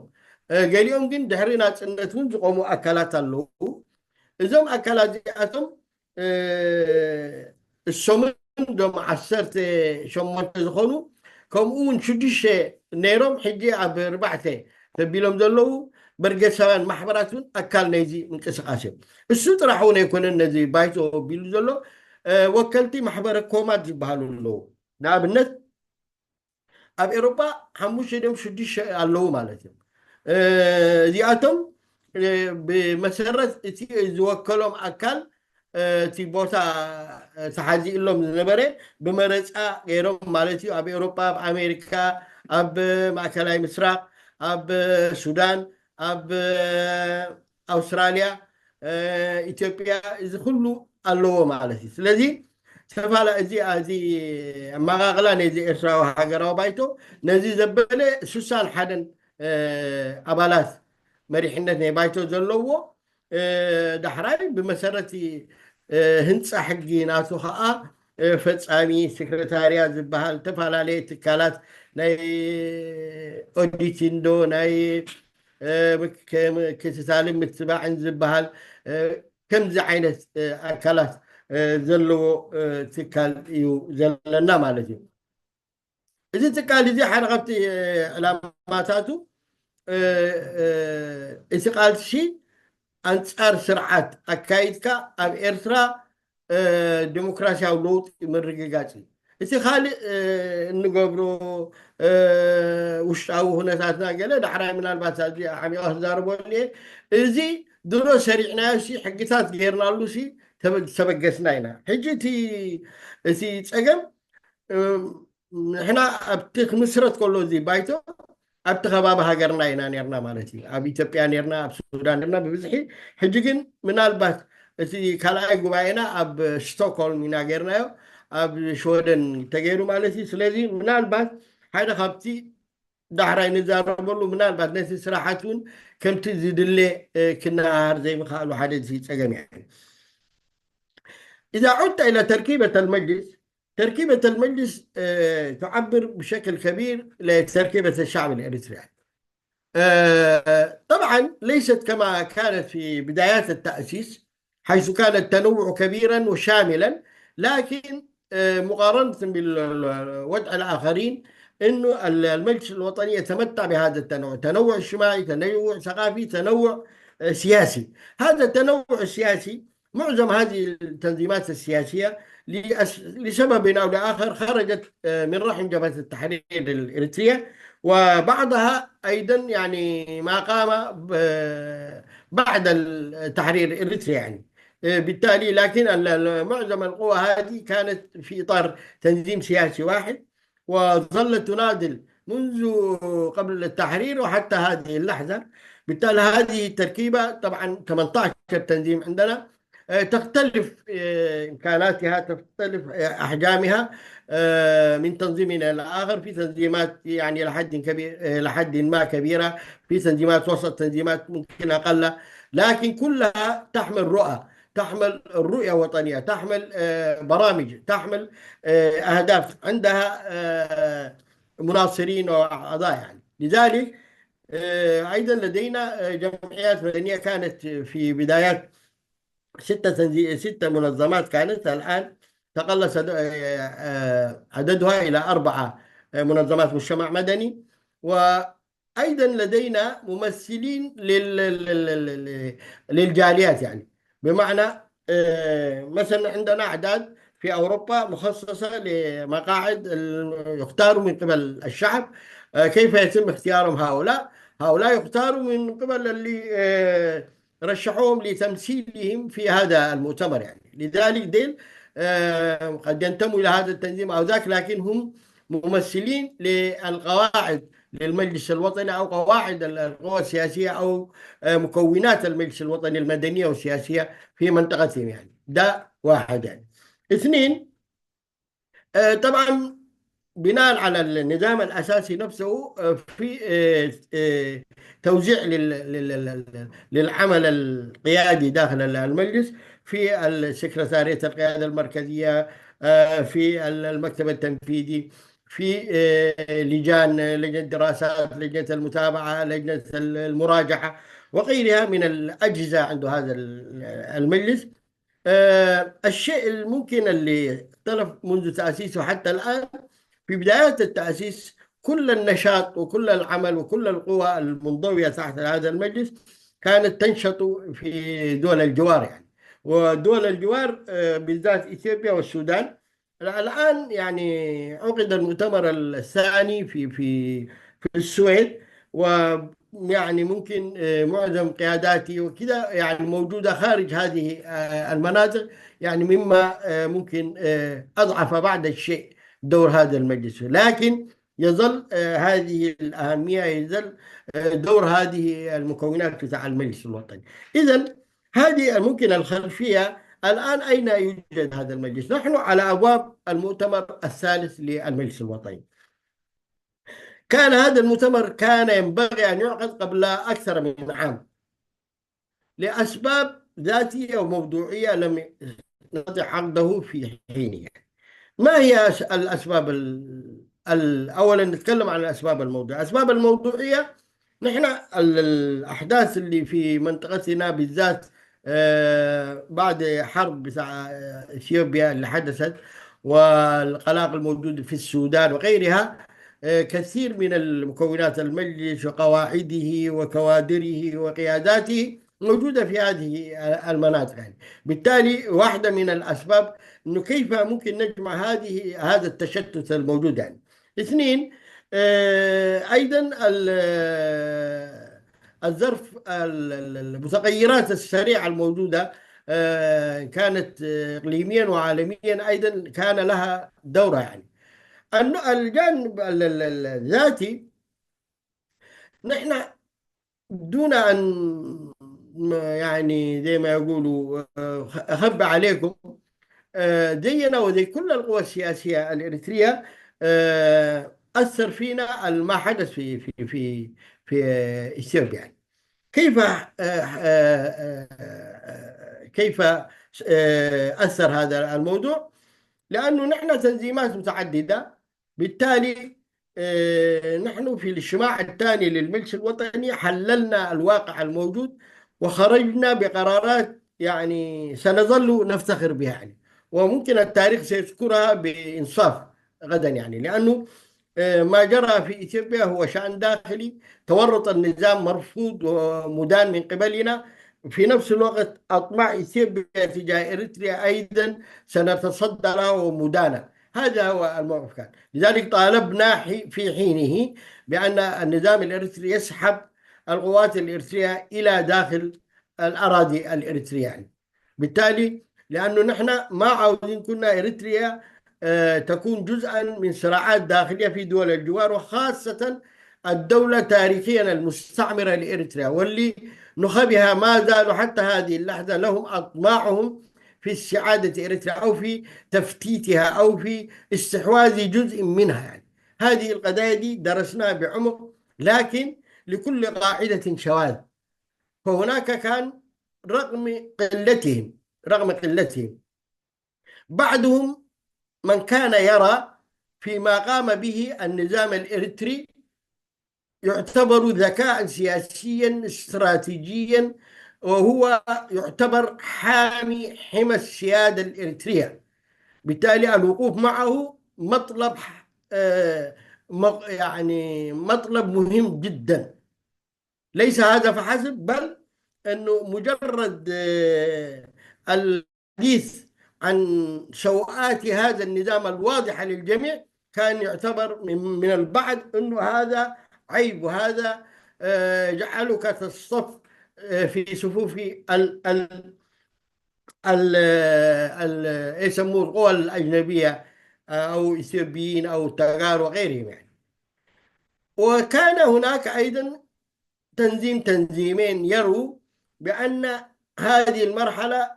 ገሊኦም ግን ድሕሪ ናፅነት እውን ዝቆሙ ኣካላት ኣለዉ። እዞም ኣካላት እዚኣቶም እሶምን ዶም ዓሰርተ ሸሞንተ ዝኾኑ፣ ከምኡ እውን ሽዱሽተ ነይሮም፣ ሕጂ ኣብ ኣርባዕተ ተቢሎም ዘለዉ በርገሳውያን ማሕበራት እውን ኣካል ናይዚ ምንቅስቃስ እዮም። እሱ ጥራሕ እውን ኣይኮነን ነዚ ባይቶ ቢሉ ዘሎ፣ ወከልቲ ማሕበረ ኮማት ዝበሃሉ ኣለዉ። ንኣብነት ኣብ ኤሮጳ ሓሙሽተ ድም ሽዱሽተ ኣለዉ ማለት እዮም። እዚኣቶም ብመሰረት እቲ ዝወከሎም ኣካል እቲ ቦታ ተሓዚእሎም ዝነበረ ብመረፃ ገይሮም ማለት እዩ። ኣብ ኤሮጳ፣ ኣብ ኣሜሪካ፣ ኣብ ማእከላይ ምስራቅ፣ ኣብ ሱዳን፣ ኣብ ኣውስትራልያ፣ ኢትዮጵያ፣ እዚ ኩሉ ኣለዎ ማለት እዩ። ስለዚ ተፋላ እዚ እዚ ኣመቃቅላ ነዚ ኤርትራዊ ሃገራዊ ባይቶ ነዚ ዘበለ ሱሳን ሓደን ኣባላት መሪሕነት ናይ ባይቶ ዘለዎ፣ ዳሕራይ ብመሰረት ህንፃ ሕጊ ናቱ ከዓ ፈፃሚ ሴክሬታርያ ዝበሃል ዝተፈላለየ ትካላት ናይ ኦዲት እንዶ ናይ ክትታልን ምትባዕን ዝበሃል ከምዚ ዓይነት ኣካላት ዘለዎ ትካል እዩ ዘለና ማለት እዩ። እዚ ትካል እዚ ሓደ ካብቲ ዕላማታቱ እቲ ቃልሲ ኣንጻር ስርዓት ኣካይድካ ኣብ ኤርትራ ዲሞክራሲያዊ ለውጢ ምርግጋጽ እዩ። እቲ ካልእ እንገብሮ ውሽጣዊ ኩነታትና ገለ ዳሕራይ ምናልባት ኣብዚ ዓሚቐ ክዛረበሉ እየ። እዚ ድሮ ሰሪዕናዮ ሲ ሕግታት ገይርናሉ ሲ ዝተበገስና ኢና። ሕጂ እቲ እቲ ጸገም ንሕና ኣብቲ ክምስረት ከሎ እዚ ባይቶ ኣብቲ ከባቢ ሃገርና ኢና ነርና ማለት እዩ። ኣብ ኢትዮጵያ ነርና፣ ኣብ ሱዳን ነርና ብብዝሒ። ሕጂ ግን ምናልባት እቲ ካልኣይ ጉባኤና ኣብ ስቶክሆልም ኢና ገርናዮ፣ ኣብ ሽወደን ተገይሩ ማለት እዩ። ስለዚ ምናልባት ሓደ ካብቲ ዳሕራይ ንዛረበሉ ምናልባት ነቲ ስራሓት እውን ከምቲ ዝድለ ክነሃር ዘይምኽኣሉ ሓደ እዚ ጸገም እዩ። إذا عدت إلى تركيبة المجلس، تركيبة المجلس تعبر بشكل كبير لتركيبة الشعب الإريتري. طبعا ليست كما كانت في بدايات التأسيس، حيث كان التنوع كبيرا وشاملا، لكن مقارنة بالوضع الآخرين، أنه المجلس الوطني يتمتع بهذا التنوع، تنوع اجتماعي، تنوع ثقافي، تنوع سياسي. هذا التنوع السياسي، معظم هذه التنظيمات السياسية لسبب أو لآخر خرجت من رحم جبهة التحرير الإريترية، وبعضها أيضا يعني ما قام بعد التحرير الإريتري يعني. بالتالي لكن معظم القوى هذه كانت في إطار تنظيم سياسي واحد، وظلت تناضل منذ قبل التحرير وحتى هذه اللحظة. بالتالي هذه التركيبة طبعا ثمانية عشر تنظيم عندنا، تختلف إمكاناتها، تختلف أحجامها من تنظيم إلى آخر. في تنظيمات يعني لحد كبير، لحد ما كبيرة، في تنظيمات وسط، تنظيمات ممكن أقل، لكن كلها تحمل رؤى، تحمل رؤية وطنية، تحمل برامج، تحمل أهداف، عندها مناصرين وأعضاء يعني. لذلك أيضا لدينا جمعيات مدنية كانت في بدايات ستة تنزي... ستة منظمات كانت، الآن تقلص عددها إلى أربعة منظمات مجتمع مدني. وأيضا لدينا ممثلين لل... للجاليات، يعني بمعنى مثلا عندنا أعداد في أوروبا مخصصة لمقاعد يختاروا من قبل الشعب. كيف يتم اختيارهم هؤلاء؟ هؤلاء يختاروا من قبل اللي رشحوهم لتمثيلهم في هذا المؤتمر، يعني لذلك ديل قد ينتموا إلى هذا التنظيم أو ذاك، لكن هم ممثلين للقواعد للمجلس الوطني أو قواعد القوى السياسية أو مكونات المجلس الوطني المدنية والسياسية في منطقتهم، يعني ده واحد. يعني اثنين، طبعا بناء على النظام الأساسي نفسه في توزيع للعمل القيادي داخل المجلس، في السكرتارية القيادة المركزية، في المكتب التنفيذي، في لجان، لجنة الدراسات، لجنة المتابعة، لجنة المراجعة وغيرها من الأجهزة عند هذا المجلس. الشيء الممكن اللي اختلف منذ تأسيسه حتى الآن، في بداية التأسيس كل النشاط وكل العمل وكل القوى المنضوية تحت هذا المجلس كانت تنشط في دول الجوار، يعني ودول الجوار بالذات إثيوبيا والسودان. الآن يعني عقد المؤتمر الثاني في في في السويد، ويعني ممكن معظم قياداتي وكذا يعني موجودة خارج هذه المناطق، يعني مما ممكن أضعف بعض الشيء دور هذا المجلس، لكن يظل هذه الأهمية، يظل دور هذه المكونات بتاع المجلس الوطني. إذا هذه ممكن الخلفية. الآن أين يوجد هذا المجلس؟ نحن على أبواب المؤتمر الثالث للمجلس الوطني. كان هذا المؤتمر كان ينبغي أن يعقد قبل أكثر من عام، لأسباب ذاتية وموضوعية لم يستطع عقده في حينها. ما هي الأسباب؟ أولا نتكلم عن الأسباب الموضوعية. الأسباب الموضوعية، نحن الأحداث اللي في منطقتنا بالذات بعد حرب بتاع إثيوبيا اللي حدثت والقلاقل الموجودة في السودان وغيرها، كثير من المكونات، المجلس وقواعده وكوادره وقياداته، موجودة في هذه المناطق يعني. بالتالي واحدة من الأسباب إنه كيف ممكن نجمع هذه، هذا التشتت الموجود يعني. اثنين، آه، أيضًا ال-، الظرف ال-، ال-، المتغيرات السريعة الموجودة، آه، كانت، آه، إقليميًا وعالميًا أيضًا كان لها دورها يعني. الن-، الجانب ال-، ال-، ال-، الذاتي، نحن دون أن م-، يعني زي ما يقولوا، آه، أخبي عليكم، آه، زينا وزي كل القوى السياسية الإريترية، آه، أثر فينا ما حدث في، في، في، في إثيوبيا يعني. كيف، آه، آه، آه، كيف، آه، أثر هذا الموضوع؟ لأنه نحن تنظيمات متعددة، بالتالي، آه، نحن في الاجتماع الثاني للمجلس الوطني حللنا الواقع الموجود وخرجنا بقرارات يعني سنظل نفتخر بها يعني، وممكن التاريخ سيذكرها بإنصاف غدًا يعني، لأنه، آه، ما جرى في إثيوبيا هو شأن داخلي، تورط النظام مرفوض ومدان من قبلنا. في نفس الوقت أطماع إثيوبيا تجاه إريتريا أيضًا سنتصدى له مدانة. هذا هو الموقف كان. لذلك طالبنا حي-، في حينه بأن النظام الإريتري يسحب القوات الإريترية إلى داخل الأراضي الإريترية يعني. بالتالي لأنه نحن ما عاوزين كنا إريتريا، آه، تكون جزءًا من صراعات داخلية في دول الجوار، وخاصة الدولة تاريخيًا المستعمرة لإريتريا، واللي نخبها ما زالوا حتى هذه اللحظة لهم أطماعهم في استعادة إريتريا أو في تفتيتها أو في استحواذ جزء منها يعني. هذه القضايا دي درسناها بعمق، لكن لكل قاعدة شواذ. فهناك كان رغم قلتهم، رغم قلتهم، بعضهم من كان يرى فيما قام به النظام الإريتري يعتبر ذكاء سياسيًا استراتيجيًا، وهو يعتبر حامي حمى السيادة الإريترية. بالتالي الوقوف معه مطلب، آه، م-، يعني مطلب مهم جدًا. ليس هذا فحسب، بل أنه مجرد، آه، الحديث عن سوءات هذا النظام الواضحة للجميع كان يعتبر من، من البعض أنه هذا عيب، وهذا، آه، جعلك تصطف، آه، في صفوف ال-، ال-، ال-، ال-، إيه يسموه، القوى الأجنبية، آه، أو إثيوبيين أو تغار وغيرهم يعني. وكان هناك أيضًا تنظيم، تنظيمين يروا بأن هذه المرحلة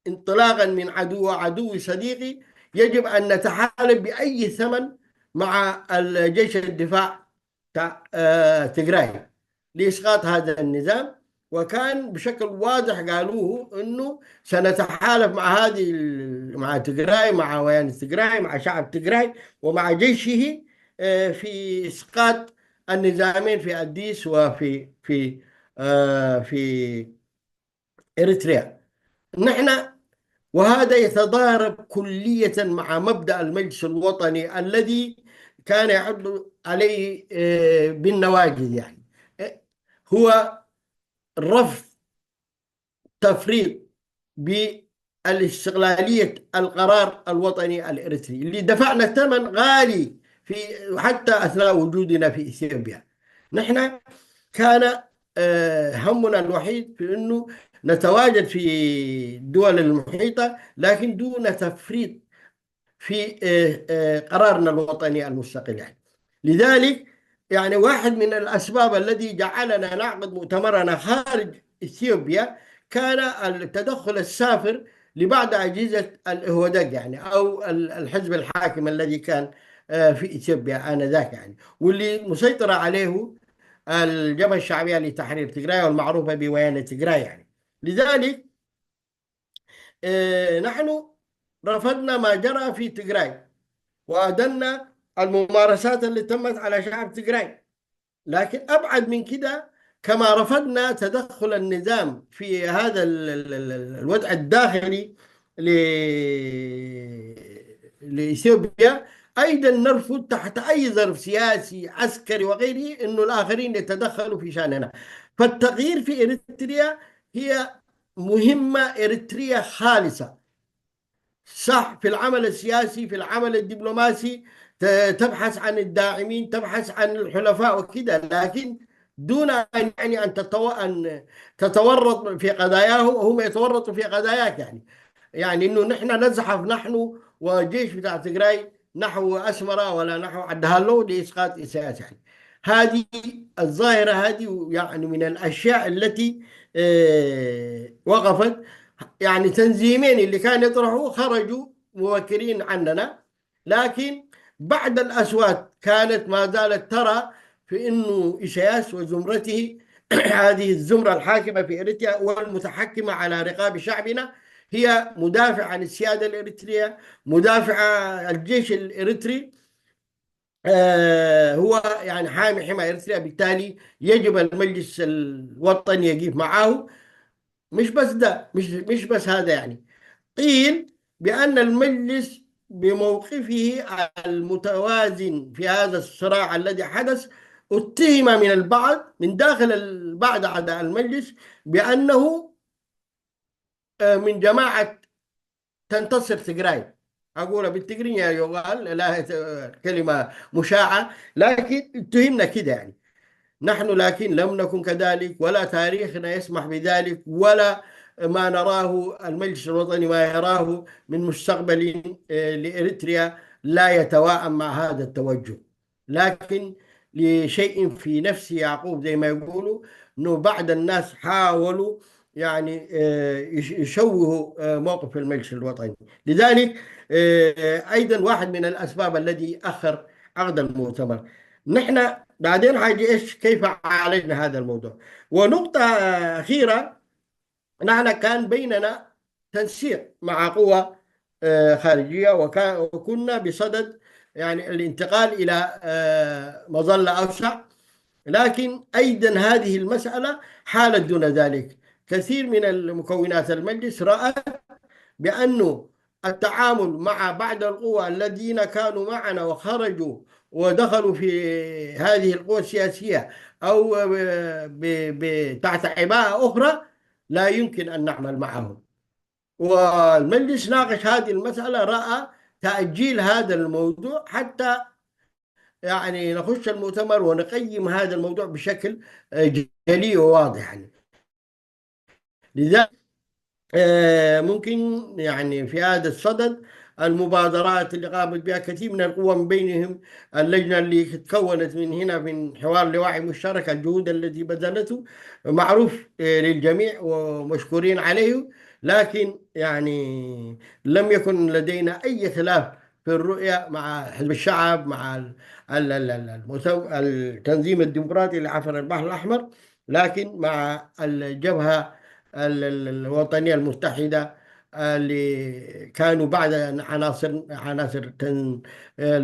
انطلاقًا من عدو، عدو صديقي، يجب أن نتحالف بأي ثمن مع الجيش الدفاع تاع، آه، تجراي لإسقاط هذا النظام. وكان بشكل واضح قالوه إنه سنتحالف مع هذه ال-، مع تجراي، مع ويان تجراي، مع شعب تجراي ومع جيشه، آه، في إسقاط النظامين في أديس وفي، في، آه، في إريتريا. نحن، وهذا يتضارب كلية مع مبدأ المجلس الوطني الذي كان يعض عليه، آه، بالنواجذ يعني. آه، هو رفض تفريط بالاستقلالية القرار الوطني الإريتري اللي دفعنا ثمن غالي في، حتى أثناء وجودنا في إثيوبيا. نحن كان، آه، همنا الوحيد في إنه نتواجد في الدول المحيطة، لكن دون تفريط في، آه، آه، قرارنا الوطني المستقل يعني. لذلك يعني واحد من الأسباب الذي جعلنا نعقد مؤتمرنا خارج إثيوبيا كان التدخل السافر لبعض أجهزة الإهودج يعني، أو ال-، الحزب الحاكم الذي كان، آه، في إثيوبيا آنذاك يعني، واللي مسيطرة عليه الجبهة الشعبية لتحرير تجراي والمعروفة بويان تجراي يعني. لذلك، آه، نحن رفضنا ما جرى في تجراي وأدنا الممارسات اللي تمت على شعب تجراي. لكن أبعد من كده، كما رفضنا تدخل النظام في هذا ال-، ال-، ال-، ال-، الوضع الداخلي ل-، لإثيوبيا، أيضا نرفض تحت أي ظرف سياسي عسكري وغيره أنه الآخرين يتدخلوا في شأننا. فالتغيير في إريتريا هي مهمة إريترية خالصة، صح، في العمل السياسي، في العمل الدبلوماسي، تبحث عن الداعمين، تبحث عن الحلفاء وكده، لكن دون أن يعني أن تتو... أن تتورط في قضاياه وهم يتورطوا في قضاياك، يعني يعني انه نحن نزحف نحن والجيش بتاع تجراي نحو اسمره ولا نحو عدهالو لاسقاط اسياس، يعني هذه الظاهره هذه يعني من الاشياء التي آه، وقفت، يعني تنظيمين اللي كان يطرحوا خرجوا مبكرين عننا، لكن بعد الأصوات كانت ما زالت ترى في أنه إيساياس وزمرته هذه الزمرة الحاكمة في إريتريا والمتحكمة على رقاب شعبنا هي مدافع عن السيادة الإريترية، مدافع عن الجيش الإريتري، آه، هو يعني حامي حمى إريتريا، بالتالي يجب المجلس الوطني يقف معه. مش بس ده، مش مش بس هذا، يعني قيل بأن المجلس بموقفه المتوازن في هذا الصراع الذي حدث اتهم من البعض من داخل بعض أعضاء المجلس بأنه آه، من جماعة تنتصر تجراي، أقولها بالتجرية يقال، لا هي كلمة مشاعة، لكن اتهمنا كده، يعني نحن لكن لم نكن كذلك، ولا تاريخنا يسمح بذلك، ولا ما نراه المجلس الوطني ما يراه من مستقبل آه، لإريتريا لا يتواءم مع هذا التوجه. لكن لشيء في نفس يعقوب، زي ما يقولوا، انه بعض الناس حاولوا يعني آه، يشوهوا آه، موقف المجلس الوطني. لذلك آه، ايضا واحد من الاسباب الذي اخر عقد المؤتمر. نحن بعدين حاجه ايش، كيف عالجنا هذا الموضوع؟ ونقطه اخيره، نحن كان بيننا تنسيق مع قوى آه، خارجية، وكان وكنا بصدد يعني الانتقال إلى آه، مظلة أوسع. لكن أيضا هذه المسألة حالت دون ذلك. كثير من المكونات المجلس رأت بأنه التعامل مع بعض القوى الذين كانوا معنا وخرجوا ودخلوا في هذه القوى السياسية أو ب- ب- تحت عباءة أخرى لا يمكن أن نعمل معهم. والمجلس ناقش هذه المسألة، رأى تأجيل هذا الموضوع حتى يعني نخش المؤتمر ونقيم هذا الموضوع بشكل آه، جلي وواضح، يعني لذلك آه، ممكن يعني في هذا الصدد المبادرات اللي قامت بها كثير من القوى، من بينهم اللجنة اللي تكونت من هنا من حوار لوعي مشترك، الجهود التي بذلته معروف آه، للجميع ومشكورين عليه، لكن يعني لم يكن لدينا أي خلاف في الرؤية مع حزب الشعب، مع ال- ال- ال- ال- المسو- التنظيم الديمقراطي لعفر البحر الأحمر، لكن مع الجبهة ال- ال- الوطنية المتحدة اللي كانوا بعد عناصر عناصر تن-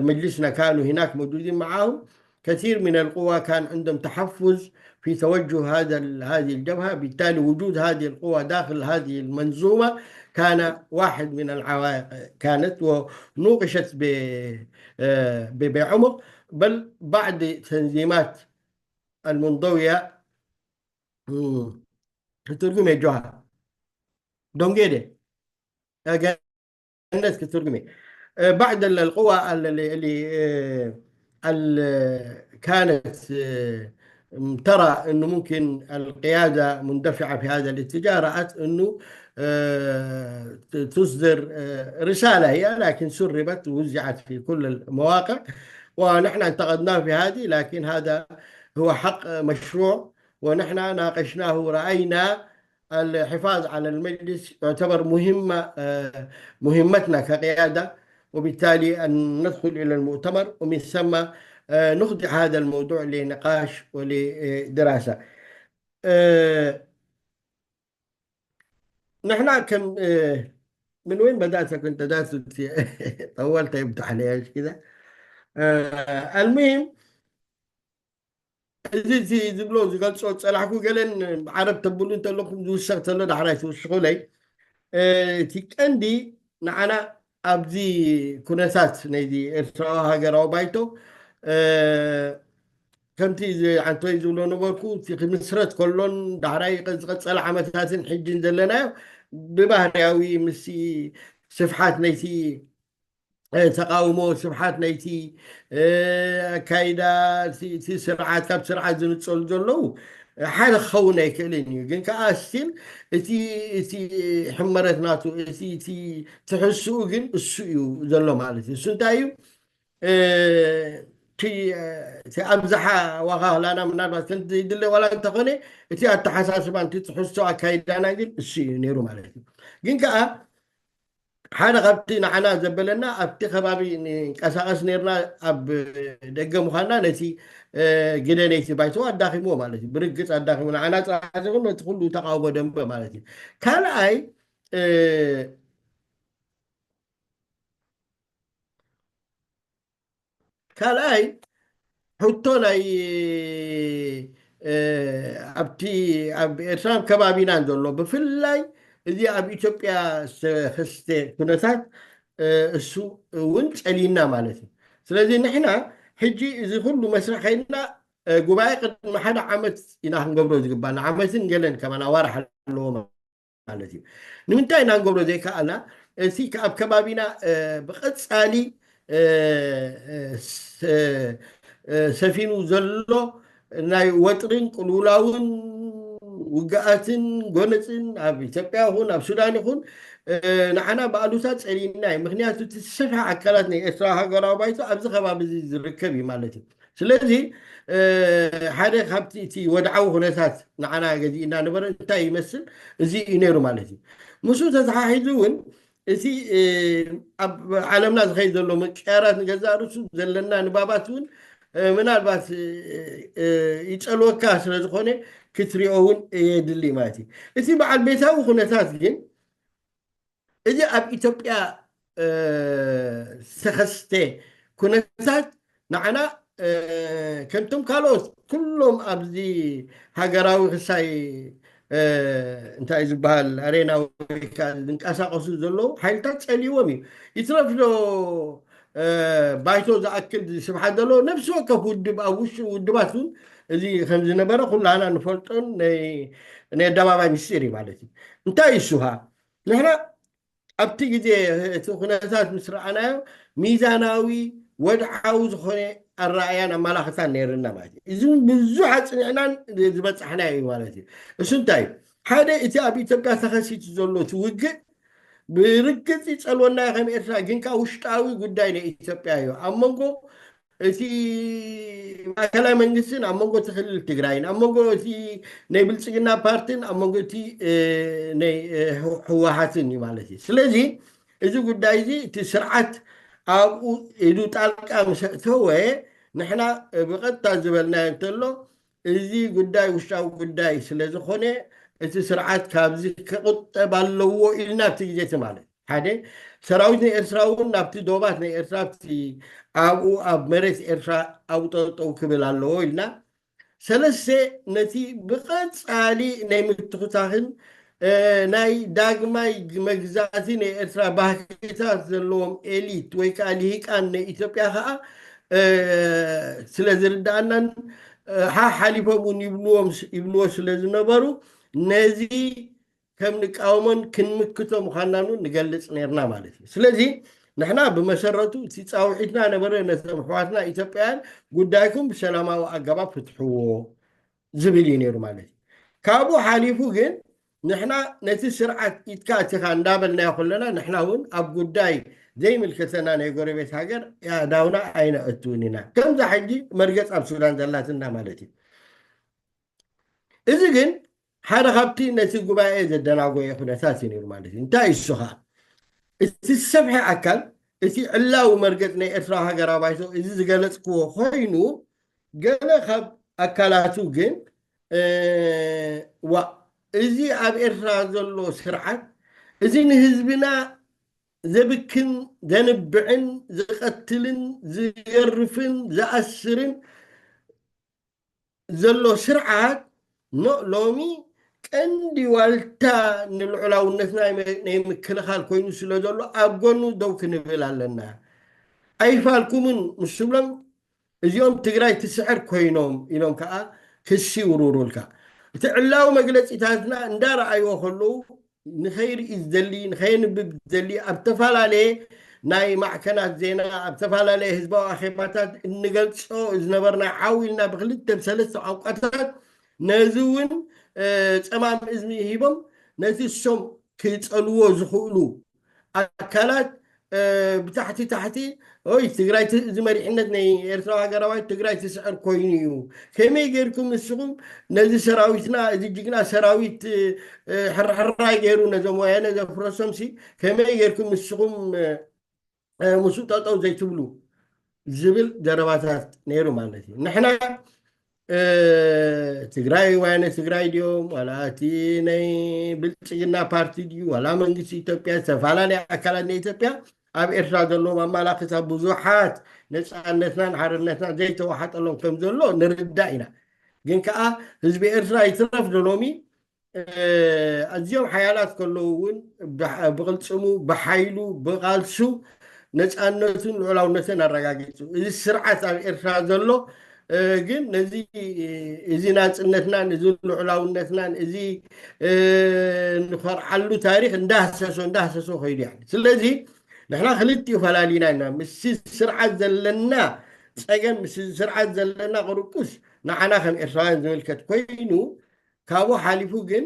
مجلسنا كانوا هناك موجودين معاهم. كثير من القوى كان عندهم تحفظ في توجه هذا ال- هذه الجبهة، بالتالي وجود هذه القوى داخل هذه المنظومة كان واحد من العوائق كانت، ونوقشت ب- آه، ب- بعمق، بل بعد تنظيمات المنضوية. مم. ترجمة جوها دونجيدي. أجنس كترجمة. آه، بعد ال- القوى ال- اللي اللي، آه، ال- كانت آه، ترى انه ممكن القياده مندفعه في هذا الاتجاه، رات انه آه، تصدر آه، رساله، هي لكن سربت ووزعت في كل المواقع، ونحن انتقدناه في هذه، لكن هذا هو حق مشروع، ونحن ناقشناه ورأينا الحفاظ على المجلس يعتبر مهمة آه، مهمتنا كقيادة، وبالتالي أن ندخل إلى المؤتمر ومن ثم آه، نخضع هذا الموضوع لنقاش ولدراسة. آه، نحن كم آه، من وين بدأت؟ كنت بدأت طولت يمتح عليها كده. آه، المهم እዚ ዝብሎ ዝገልጾ ዝጸላሕኩ ገለን ዓረብ ተብሉ እንተለኹም ዝውሰኽ ተሎ ዳሕራይ ትውስኹለይ። እቲ ቀንዲ ንዓና ኣብዚ ኩነታት ናይዚ ኤርትራዊ ሃገራዊ ባይቶ ከምቲ ዓንቶይ ዝብሎ ነበርኩ፣ እቲ ክምስረት ከሎን ዳሕራይ ዝቐጸለ ዓመታትን ሕጂን ዘለናዮ ብባህርያዊ ምስ ስፍሓት ናይቲ ተቃውሞ፣ ስፍሓት ናይቲ ኣካይዳ፣ እቲ ስርዓት ካብ ስርዓት ዝንጸሉ ዘለዉ ሓደ ክኸውን ኣይክእልን እዩ። ግን ከዓ ስቲል እቲ እቲ ሕመረት ናቱ እቲ እቲ ትሕስኡ ግን እሱ እዩ ዘሎ ማለት እዩ። እሱ እንታይ እዩ? እቲ ኣብዝሓ ዋኻኽላና ምናልባት ከምቲ ዘይድለ ዋላ እንተኾነ እቲ ኣተሓሳስባ እቲ ትሕዝቶ ኣካይዳና ግን እሱ እዩ ነይሩ ማለት እዩ። ግን ከዓ ሓደ ካብቲ ንዓና ዘበለና ኣብቲ ከባቢ ንንቀሳቐስ ነርና ኣብ ደገ ምዃንና ነቲ ግደ ነይቲ ባይቶ ኣዳኺምዎ ማለት እዩ። ብርግፅ ኣዳኺሙ ንዓና ጥራሕ ዘይኮነ ነቲ ኩሉ ተቃውሞ ደንበ ማለት እዩ። ካልኣይ ካልኣይ ሕቶ ናይ ኣብቲ ኣብ ኤርትራ ከባቢናን ዘሎ ብፍላይ እዚ ኣብ ኢትዮጵያ ዝተኸስተ ኩነታት እሱ እውን ጸሊና ማለት እዩ። ስለዚ ንሕና ሕጂ እዚ ኩሉ መስርሕ ከይድና ጉባኤ ቅድሚ ሓደ ዓመት ኢና ክንገብሮ ዝግባና፣ ዓመትን ገለን ከማን ኣዋርሕ ኣለዎ ማለት እዩ። ንምንታይ ኢና ንገብሮ ዘይከኣልና? እቲ ኣብ ከባቢና ብቐጻሊ ሰፊኑ ዘሎ ናይ ወጥርን ቅልውላውን ውግኣትን ጎነፅን ኣብ ኢትዮጵያ ይኹን ኣብ ሱዳን ይኹን ንዓና ብኣሉታ ፀሊእና እዩ። ምክንያቱ እቲ ዝሰፍሐ ኣካላት ናይ ኤርትራ ሃገራዊ ባይቶ ኣብዚ ከባቢ እዚ ዝርከብ እዩ ማለት እዩ። ስለዚ ሓደ ካብቲ እቲ ወድዓዊ ኩነታት ንዓና ገዚእና ነበረ እንታይ ይመስል እዚ እዩ ነይሩ ማለት እዩ። ምስኡ ተተሓሒዙ እውን እቲ ኣብ ዓለምና ዝኸይድ ዘሎ ምቅያራት ንገዛእ ርእሱ ዘለና ንባባት እውን ምናልባት ይጸልወካ ስለ ዝኾነ ክትሪኦ እውን የድሊ ማለት እዩ። እቲ በዓል ቤታዊ ኩነታት ግን እዚ ኣብ ኢትዮጵያ ዝተኸስተ ኩነታት ንዓና ከምቶም ካልኦት ኩሎም ኣብዚ ሃገራዊ ክሳይ እንታይ ዝበሃል ኣሬና ወይ ከዓ ዝንቀሳቀሱ ዘለዉ ሓይልታት ጸልይዎም እዩ። ይትረፍ ዶ ባይቶ ዝኣክል ስብሓት ዘለዎ ነብሲ ወከፍ ውድብ ኣብ ውሽጢ ውድባት እውን እዚ ከም ዝነበረ ኩላህና ንፈልጦን ናይ ኣደባባይ ምስጢር እዩ ማለት እዩ። እንታይ እሱኻ ንሕና ኣብቲ ግዜ እቲ ኩነታት ምስ ረኣናዮ ሚዛናዊ ወድዓዊ ዝኾነ ኣረኣያን ኣመላኽታን ነይርና ማለት እዩ። እዚ እውን ብዙሕ ኣፅኒዕናን ዝበፃሕናዮ እዩ ማለት እዩ። እሱ እንታይ እዩ? ሓደ እቲ ኣብ ኢትዮጵያ ተኸሲቱ ዘሎ እቲ ውግእ ብርግፅ ይፀልወናዮ ከም ኤርትራ፣ ግን ከዓ ውሽጣዊ ጉዳይ ናይ ኢትዮጵያ እዩ። ኣብ መንጎ እቲ ማእከላይ መንግስትን ኣብ መንጎ እቲ ክልል ትግራይን ኣብ መንጎ እቲ ናይ ብልፅግና ፓርትን ኣብ መንጎ እቲ ናይ ህወሓትን እዩ ማለት እዩ። ስለዚ እዚ ጉዳይ እዚ እቲ ስርዓት ኣብኡ ኢዱ ጣልቃ ምስ ኣእተወ ንሕና ብቐጥታ ዝበልናዮ እንተሎ እዚ ጉዳይ ውሽጣዊ ጉዳይ ስለ ዝኾነ እቲ ስርዓት ካብዚ ክቕጠብ ኣለዎ ኢልና ኣብቲ ግዜ እቲ ማለት ሓደ ሰራዊት ናይ ኤርትራ እውን ናብቲ ዶባት ናይ ኤርትራ ኣብኡ ኣብ መሬት ኤርትራ ኣብጠጠው ክብል ኣለዎ ኢልና ሰለስተ ነቲ ብቐጻሊ ናይ ምትኹታኽን ናይ ዳግማይ መግዛእቲ ናይ ኤርትራ ባህግታት ዘለዎም ኤሊት ወይ ከዓ ልሂቃን ናይ ኢትዮጵያ ከዓ ስለ ዝርዳኣናን ሓሓሊፎም እውን ይብልዎ ስለ ዝነበሩ ነዚ ከም ንቃወሞን ክንምክቶ ምዃንናን እውን ንገልጽ ነርና ማለት እዩ። ስለዚ ንሕና ብመሰረቱ እቲ ፃውዒትና ነበረ ነቶም ኣሕዋትና ኢትዮጵያውያን ጉዳይኩም ብሰላማዊ ኣገባብ ፍትሕዎ ዝብል እዩ ነይሩ ማለት እዩ። ካብኡ ሓሊፉ ግን ንሕና ነቲ ስርዓት ኢድካ እቲኻ እንዳበልናዮ ከለና ንሕና እውን ኣብ ጉዳይ ዘይምልከተና ናይ ጎረቤት ሃገር ኣእዳውና ኣይነእትውን ኢና። ከምዛ ሕጂ መርገፅ ኣብ ሱዳን ዘላትና ማለት እዩ። እዚ ግን ሓደ ካብቲ ነቲ ጉባኤ ዘደናጎየ ኩነታት እዩ ነይሩ ማለት እዩ። እንታይ እሱ ከዓ እቲ ዝሰፍሐ ኣካል እቲ ዕላዊ መርገፂ ናይ ኤርትራዊ ሃገራዊ ባይቶ እዚ ዝገለፅክዎ ኮይኑ ገለ ካብ ኣካላቱ ግን ዋ እዚ ኣብ ኤርትራ ዘሎ ስርዓት እዚ ንህዝብና ዘብክን ዘንብዕን ዝቐትልን ዝገርፍን ዝኣስርን ዘሎ ስርዓት ኖ ሎሚ ቀንዲ ዋልታ ንልዑላውነትና ናይ ምክልኻል ኮይኑ ስለ ዘሎ ኣብ ጎኑ ደው ክንብል ኣለና። ኣይፋልኩምን ምስ ትብሎም እዚኦም ትግራይ ትስዕር ኮይኖም ኢሎም ከዓ ክሲ ይውርውሩልካ። እቲ ዕላዊ መግለፂታትና እንዳረኣይዎ ከለዉ ንኸይርኢ ዝደሊ ንኸየንብብ ዝደሊ ኣብ ዝተፈላለየ ናይ ማዕከናት ዜና ኣብ ዝተፈላለየ ህዝባዊ ኣኼባታት እንገልፆ ዝነበርና ዓው ኢልና ብክልተ ብሰለስተ ቋንቋታት ነዚ እውን ፀማም እዝኒ ሂቦም ነቲ እሶም ክፀልዎ ዝኽእሉ ኣካላት ብታሕቲ ታሕቲ ኦይ ትግራይ እዚ መሪሕነት ናይ ኤርትራዊ ሃገራዋይ ትግራይ ትስዕር ኮይኑ እዩ። ከመይ ጌርኩም ንስኹም ነዚ ሰራዊትና እዚ ጅግና ሰራዊት ሕራሕራይ ገይሩ ነዞም ወያነ ዘፍረሶም ሲ ከመይ ጌርኩም ንስኹም ምስኡ ጠጠው ዘይትብሉ ዝብል ዘረባታት ነይሩ ማለት እዩ። ንሕና ትግራይ ወያነ ትግራይ ድዮም ዋላ እቲ ናይ ብልፅግና ፓርቲ ድዩ ዋላ መንግስቲ ኢትዮጵያ ዝተፈላለየ ኣካላት ናይ ኢትዮጵያ ኣብ ኤርትራ ዘለዎም ኣማላክታ ብዙሓት ነፃነትናን ሓርነትናን ዘይተዋሓጠሎም ከም ዘሎ ንርዳእ ኢና። ግን ከዓ ህዝቢ ኤርትራ ይትረፍ ዶ ሎሚ ኣዝዮም ሓያላት ከለዉ እውን ብቅልፅሙ ብሓይሉ ብቃልሱ ነፃነቱን ልዑላውነትን ኣረጋጊፁ። እዚ ስርዓት ኣብ ኤርትራ ዘሎ ግን ነዚ እዚ ናፅነትናን እዚ ልዑላውነትናን እዚ ንኸርዓሉ ታሪክ እንዳሃሰሶ እንዳሃሰሶ ከይዱ ያ ስለዚ ንሕና ክልቲኡ ፈላሊና ኢና ምስ ስርዓት ዘለና ፀገም ምስ ስርዓት ዘለና ቅርቁስ ንዓና ከም ኤርትራውያን ዝምልከት ኮይኑ ካብኡ ሓሊፉ ግን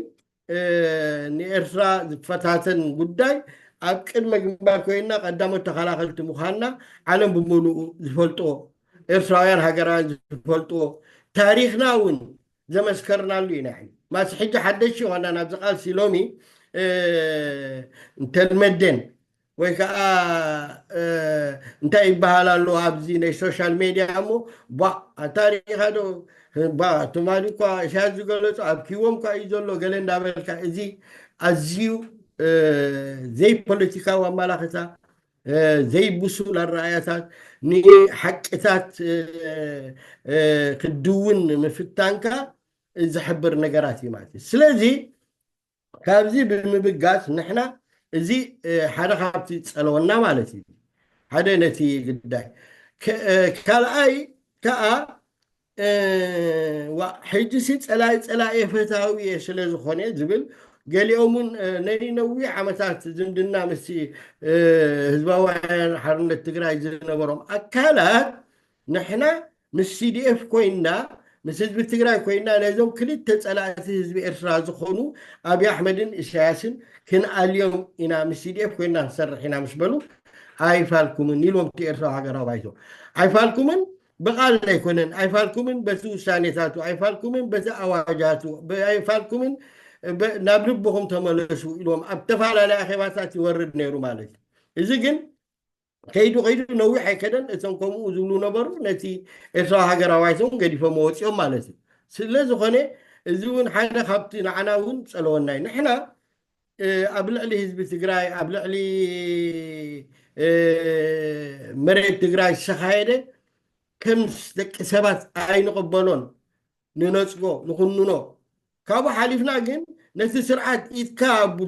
ንኤርትራ ዝፈታተን ጉዳይ ኣብ ቅድመ ግንባር ኮይና ቀዳሞት ተኸላኸልቲ ምዃንና ዓለም ብምሉኡ ዝፈልጦ ኤርትራውያን ሃገራውያን ዝፈልጥዎ ታሪክና እውን ዘመስከርናሉ ኢና። ማስ ሕጂ ሓደሽ ይኾና ናብዚ ቃልሲ ሎሚ እንተልመደን ወይ ከዓ እንታይ ይበሃል ኣሎ ኣብዚ ናይ ሶሻል ሜድያ እሞ ባ ታሪካ ዶ ትማሊ እኳ ሻዝ ዝገለፁ ኣብ ኪዎም እኳ እዩ ዘሎ ገለ እንዳበልካ እዚ ኣዝዩ ዘይፖለቲካዊ ኣመላኽታ ዘይብሱል ኣረኣያታት ንሓቅታት ክድውን ምፍታንካ ዝሕብር ነገራት እዩ ማለት እዩ። ስለዚ ካብዚ ብምብጋስ ንሕና እዚ ሓደ ካብቲ ፀለወና ማለት እዩ። ሓደ ነቲ ግዳይ ካልኣይ ከዓ ሕጂ ሲ ፀላኢ ፀላኢ ፈታዊ እየ ስለ ዝኾነ ዝብል ገሊኦም እውን ናይ ነዊሕ ዓመታት ዝምድና ምስ ህዝባውያን ሓርነት ትግራይ ዝነበሮም ኣካላት ንሕና ምስ ሲዲኤፍ ኮይና ምስ ህዝቢ ትግራይ ኮይና ነዞም ክልተ ፀላእቲ ህዝቢ ኤርትራ ዝኾኑ ኣብይ ኣሕመድን ኢሳያስን ክንኣልዮም ኢና ምስ ሲዲኤፍ ኮይና ክንሰርሕ ኢና ምስ በሉ ኣይፋልኩምን ኢልዎም እቲ ኤርትራዊ ሃገራዊ ባይቶ ኣይፋልኩምን ብቓል ኣይኮነን ኣይፋልኩምን በቲ ውሳኔታቱ ኣይፋልኩምን በቲ ኣዋጃቱ ኣይፋልኩምን ናብ ልብኹም ተመለሱ ኢልዎም ኣብ ተፈላለየ ኣኼባታት ይወርድ ነይሩ ማለት እዩ እዚ ግን ከይዱ ከይዱ ነዊሕ ኣይከደን እቶም ከምኡ ዝብሉ ነበሩ ነቲ ኤርትራዊ ሃገራዊ ባይቶ እውን ገዲፎም ወፂኦም ማለት እዩ ስለ ዝኾነ እዚ እውን ሓደ ካብቲ ንዓና እውን ፀለወና እዩ ንሕና ኣብ ልዕሊ ህዝቢ ትግራይ ኣብ ልዕሊ መሬት ትግራይ ዝተኻየደ ከም ደቂ ሰባት ኣይንቕበሎን ንነፅጎ ንኹንኖ ካብኡ ሓሊፍና ግን ነቲ ስርዓት ኢድካ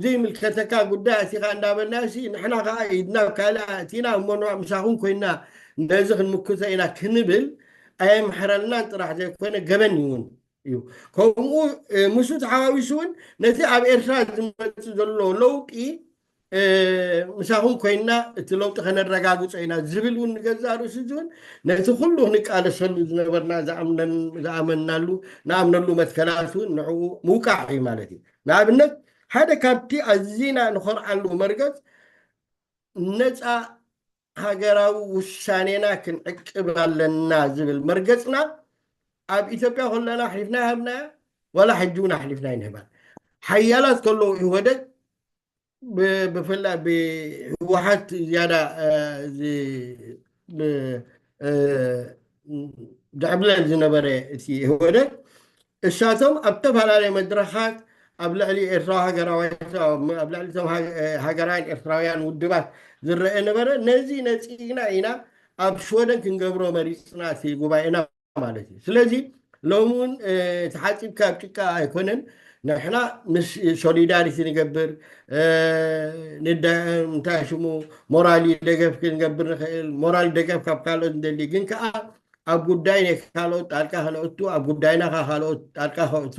ዘይምልከተካ ጉዳይ ኣሲኻ እንዳበልና ሲ ንሕና ከዓ ኢድና ካልእ ኣእቲና እሞ ምሳኹም ኮይና ነዚ ክንምክቶ ኢና ክንብል ኣየምሕረልናን ጥራሕ ዘይኮነ ገበን እውን እዩ ከምኡ ምስኡ ተሓዋዊሱ እውን ነቲ ኣብ ኤርትራ ዝመፅእ ዘሎ ለውጢ ምሳኹም ኮይና እቲ ለውጢ ከነረጋግፆ ኢና ዝብል እውን ንገዛእ ርእሱ እውን ነቲ ኩሉ ክንቃለሰሉ ዝነበርና ዝኣመናሉ ንኣምነሉ መትከላት እውን ንዕኡ ምውቃዕ እዩ ማለት እዩ ንኣብነት ሓደ ካብቲ ኣዚና ንኾርዓሉ መርገፅ ነፃ ሃገራዊ ውሳኔና ክንዕቅብ ኣለና ዝብል መርገፅና ኣብ ኢትዮጵያ ከለና ኣሕሊፍና ሃብና ዋላ ሕጂ እውን ኣሕሊፍና ይንህባል ሓያላት ከለዉ ኢህወደግ ብፍላይ ብህወሓት ዝያዳ ድዕብለል ዝነበረ እቲ ኢህወደግ እሳቶም ኣብ ዝተፈላለየ መድረኻት ኣብ ልዕሊ ኤርትራዊ ሃገራዊ ኣብ ልዕሊ ቶም ሃገራውያን ኤርትራውያን ውድባት ዝረአ ነበረ ነዚ ነፂግና ኢና ኣብ ሽወደን ክንገብሮ መሪፅና እቲ ጉባኤና ማለት እዩ ስለዚ ሎሚ እውን ተሓፂብካ ኣብ ጭቃ ኣይኮነን። ንሕና ምስ ሶሊዳሪቲ ንገብር እንታይ ሽሙ ሞራሊ ደገፍ ክንገብር ንኽእል። ሞራሊ ደገፍ ካብ ካልኦት ንደሊ፣ ግን ከዓ ኣብ ጉዳይ ናይ ካልኦት ጣልቃ ከነእቱ፣ ኣብ ጉዳይና ከዓ ካልኦት ጣልቃ ከእቱ፣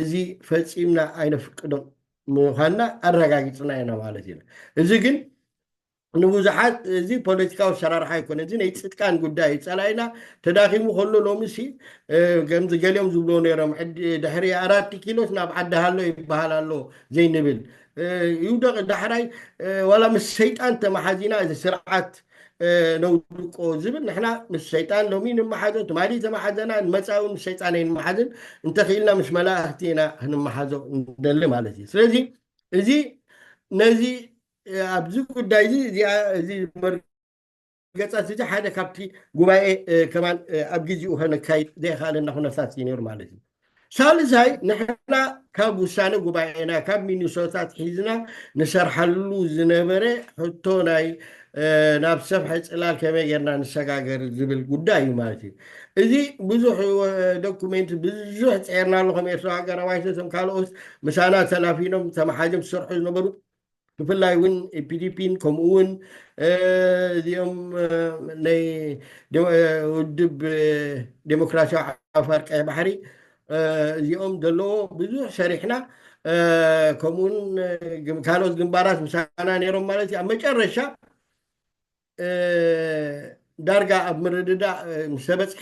እዚ ፈፂምና ኣይነፍቅዶም ምዃንና ኣረጋጊፅና ኢና ማለት ኢና። እዚ ግን ንብዙሓት እዚ ፖለቲካዊ ኣሰራርሓ ኣይኮነ፣ እዚ ናይ ፅጥቃን ጉዳይ እዩ። ፀላኢና ተዳኺሙ ከሎ ሎሚ ሲ ከምዚ ገሊኦም ዝብልዎ ነይሮም፣ ድሕሪ ኣራት ኪሎስ ናብ ዓዲ ሃሎ ይበሃል ኣሎ ዘይንብል ይውደቕ ዳሕራይ ዋላ ምስ ሰይጣን ተመሓዚና እዚ ስርዓት ነውድቆ ዝብል፣ ንሕና ምስ ሰይጣን ሎሚ ንመሓዞ፣ ትማሊ ተመሓዘና፣ ንመፃኢ እውን ምስ ሰይጣን ኣይንመሓዝን፣ እንተኽኢልና ምስ መላእኽቲ ኢና ክንመሓዞ ንደሊ ማለት እዩ። ስለዚ እዚ ነዚ ኣብዚ ጉዳይ እዚ እዚ መርገፃት እዚ ሓደ ካብቲ ጉባኤ ከማን ኣብ ግዜኡ ከነካይድ ዘይኸኣለና ኩነታት እዩ ነይሩ ማለት እዩ። ሳልሳይ ንሕና ካብ ውሳነ ጉባኤና ካብ ሚኒሶታ ሒዝና ንሰርሓሉ ዝነበረ ሕቶ ናይ ናብ ሰፍሐ ፅላል ከመይ ጌርና ንሰጋገር ዝብል ጉዳይ እዩ ማለት እዩ። እዚ ብዙሕ ዶኩሜንት ብዙሕ ፅዒርና ኣሎ ከም ኤርትራ ሃገራዊ ባይቶ፣ እቶም ካልኦት ምሳና ተላፊኖም ተመሓዞም ዝሰርሑ ዝነበሩ ብፍላይ እውን ፒዲፒን ከምኡ እውን እዚኦም ናይ ውድብ ዴሞክራሲያዊ ዓፋር ቀይ ባሕሪ እዚኦም ዘለዎ ብዙሕ ሰሪሕና ከምኡውን ካልኦት ግንባራት ምሳና ነይሮም ማለት እዩ። ኣብ መጨረሻ ዳርጋ ኣብ ምርድዳእ ምስ ተበፅሐ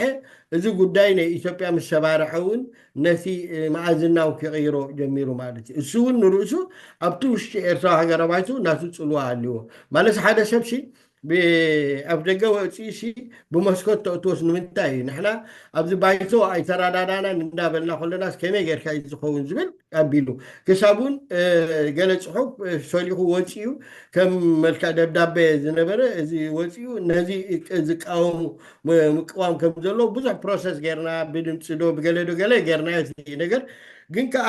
እዚ ጉዳይ ናይ ኢትዮጵያ ምስ ተባርዐ እውን ነቲ መኣዝናው ክቕይሮ ጀሚሩ ማለት እዩ። እሱ እውን ንርእሱ ኣብቲ ውሽጢ ኤርትራ ሃገረ ባይቶ ናቱ ፅልዋ ኣለዎ ማለት ሓደ ሰብ ሲ ኣፍ ደገ ወፂኡ ሲ ብመስኮት ተእትወስ ንምንታይ እዩ? ንሕና ኣብዚ ባይቶ ኣይተረዳዳናን እንዳበልና ከለናስ ከመይ ጌርካ እዩ ዝኸውን ዝብል ኣቢሉ ክሳብ እውን ገለ ፅሑፍ ሰሊኹ ወፂኡ ከም መልክዕ ደብዳቤ ዝነበረ እዚ ወፂኡ ነዚ ዝቃወሙ ምቅዋም ከም ዘለዎ ብዙሕ ፕሮሰስ ጌርና ብድምፂ ዶ ብገለ ዶ ገለ ጌርና እቲ ነገር ግን ከዓ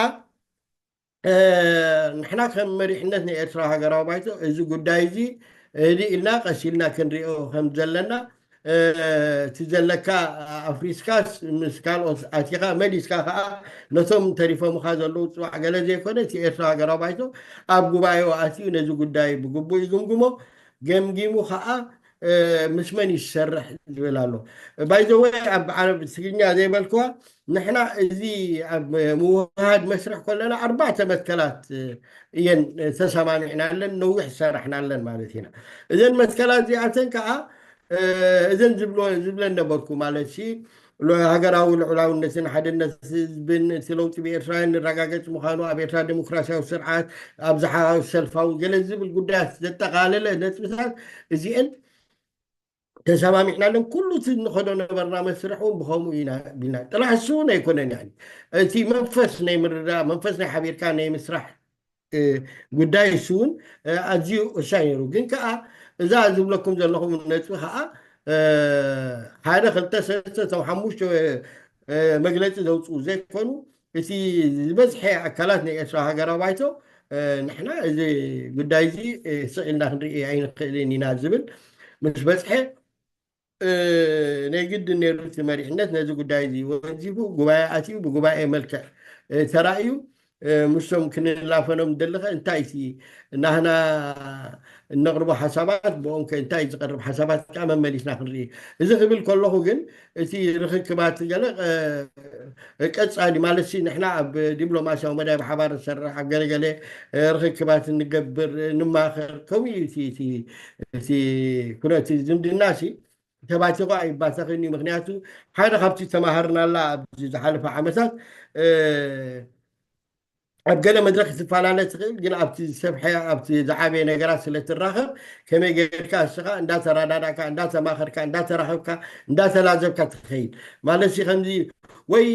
ንሕና ከም መሪሕነት ናይ ኤርትራ ሃገራዊ ባይቶ እዚ ጉዳይ እዚ ህድእ ኢልና ቀስ ኢልና ክንሪኦ ከም ዘለና እቲ ዘለካ ኣፍሪስካስ ምስ ካልኦት ኣቲኻ መሊስካ ከዓ ነቶም ተሪፎምኻ ዘለዉ ፅዋዕ ገለ ዘይኮነ እቲ ኤርትራ ሃገራዊ ባይቶ ኣብ ጉባኤኡ ኣትዩ ነዚ ጉዳይ ብግቡእ ይግምግሞ ገምጊሙ ከዓ ምስ መን ይሰርሕ ዝብል ኣሎ ባይዘወይ ኣብ ዓረብ ትግርኛ ዘይበልክዋ ንሕና እዚ ኣብ ምውሃድ መስርሕ ከለና ኣርባዕተ መትከላት እየን ተሰማሚዕናለን ነዊሕ ዝሰራሕናለን ማለት ኢና። እዘን መትከላት እዚኣተን ከዓ እዘን ዝብለን ነበርኩ ማለት ሲ ሃገራዊ ልዑላውነትን ሓድነት ህዝብን እቲ ለውጢ ብኤርትራውያን ንረጋገጽ ምዃኑ ኣብ ኤርትራ ዴሞክራሲያዊ ስርዓት ኣብዝሓ ሰልፋዊ ገለ ዝብል ጉዳያት ዘጠቓለለ ነጥብታት እዚአን ተሰማሚዕናለን ኩሉ እቲ እንኸዶ ነበርና መስርሕ እውን ብኸምኡ ኢና ቢልና ጥራሕ እሱ እውን ኣይኮነን ያ እቲ መንፈስ ናይ ምርዳእ መንፈስ ናይ ሓቢርካ ናይ ምስራሕ ጉዳይ እሱ እውን ኣዝዩ ወሳኝ ነይሩ ግን ከዓ እዛ ዝብለኩም ዘለኹም ነጥቢ ከዓ ሓደ ክልተ ሰለስተ እቶም ሓሙሽተ መግለፂ ዘውፅኡ ዘይኮኑ እቲ ዝበዝሐ ኣካላት ናይ ኤርትራ ሃገራዊ ባይቶ ንሕና እዚ ጉዳይ እዚ ስቕ ኢልና ክንርኢ ኣይንኽእልን ኢና ዝብል ምስ በፅሐ ናይ ግድን ነይሩ እቲ መሪሕነት ነዚ ጉዳይ እዚ ወንዚፉ ጉባኤ ኣትዩ ብጉባኤ መልክዕ ተራእዩ ምስቶም ክንላፈኖም ደለኸ እንታይ እቲ ናህና እነቕርቦ ሓሳባት ብኦም ከ እንታይ ዝቐርብ ሓሳባት ከዓ መመሊስና ክንርኢ እዚ ክብል ከለኹ ግን እቲ ርኽክባት ገለ ቀፃሊ ማለት ሲ ንሕና ኣብ ዲፕሎማሲያዊ መዳይ ብሓባር ንሰርሕ ኣብ ገለገለ ርኽክባት ንገብር ንማኸር ከምኡ እዩ እቲ ኩነቲ ዝምድና ሲ ተባቲቑ ኣይባተኽን እዩ ምክንያቱ ሓደ ካብቲ ተማሃርናላ ኣብዚ ዝሓለፈ ዓመታት ኣብ ገለ መድረክ ክትፈላለ ትኽእል ግን ኣብቲ ዝሰብሐ ኣብቲ ዝዓበየ ነገራት ስለ ትራኸብ ከመይ ጌርካ እስኻ እንዳተረዳዳእካ እንዳተማኸርካ እንዳተራኸብካ እንዳተላዘብካ ትኸይድ ማለት ሲ ከምዚ ወይ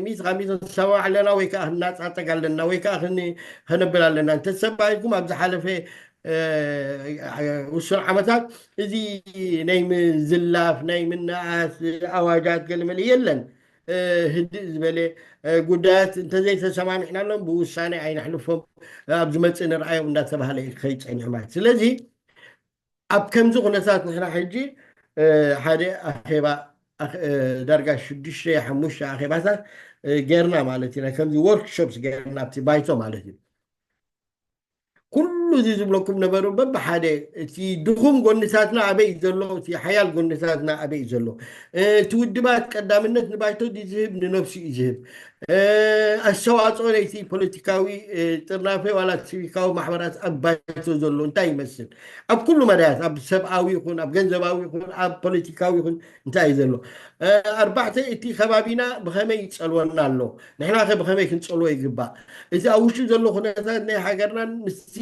ሚት ካብ ሚት ንሰማማዕ ኣለና ወይ ከዓ ክንናፃፀግ ኣለና ወይ ከዓ ከነብል ኣለና እንተተሰማዒልኩም ኣብ ዝሓለፈ ውሱን ዓመታት እዚ ናይ ምዝላፍ ናይ ምንኣስ ኣዋጃት ገለመለ የለን ህድእ ዝበለ ጉዳያት እንተዘይተሰማሚዕናሎም ብውሳኔ ኣይነሕልፎም ኣብ ዝመፅእ ንርኣዮም እንዳተባሃለ እዩ ክኸይድ ፀኒሑ ማለት ስለዚ ኣብ ከምዚ ኩነታት ንሕና ሕጂ ሓደ ኣኼባ ዳርጋ ሽዱሽተ ሓሙሽተ ኣኼባታት ጌርና ማለት ኢና። ከምዚ ወርክሾፕስ ጌርና ኣብቲ ባይቶ ማለት እዩ። ኩሉ እዚ ዝብለኩም ነበሩ በብሓደ፣ እቲ ድኹም ጎንታትና ኣበይ እዩ ዘሎ፣ እቲ ሓያል ጎንታትና ኣበይ እዩ ዘሎ፣ እቲ ውድባት ቀዳምነት ንባይቶ ድዩ ዝህብ ንነብሱ እዩ ዝህብ፣ ኣስተዋፅኦ ናይቲ ፖለቲካዊ ጥርናፈ ዋላ ሲቪካዊ ማሕበራት ኣብ ባይቶ ዘሎ እንታይ ይመስል፣ ኣብ ኩሉ መዳያት፣ ኣብ ሰብኣዊ ይኹን ኣብ ገንዘባዊ ይኹን ኣብ ፖለቲካዊ ይኹን እንታይ እዩ ዘሎ። ኣርባዕተ፣ እቲ ከባቢና ብኸመይ ይፀልወና ኣሎ፣ ንሕና ከ ብኸመይ ክንፀልዎ ይግባእ። እቲ ኣብ ውሽጢ ዘሎ ኩነታት ናይ ሃገርናን ምስቲ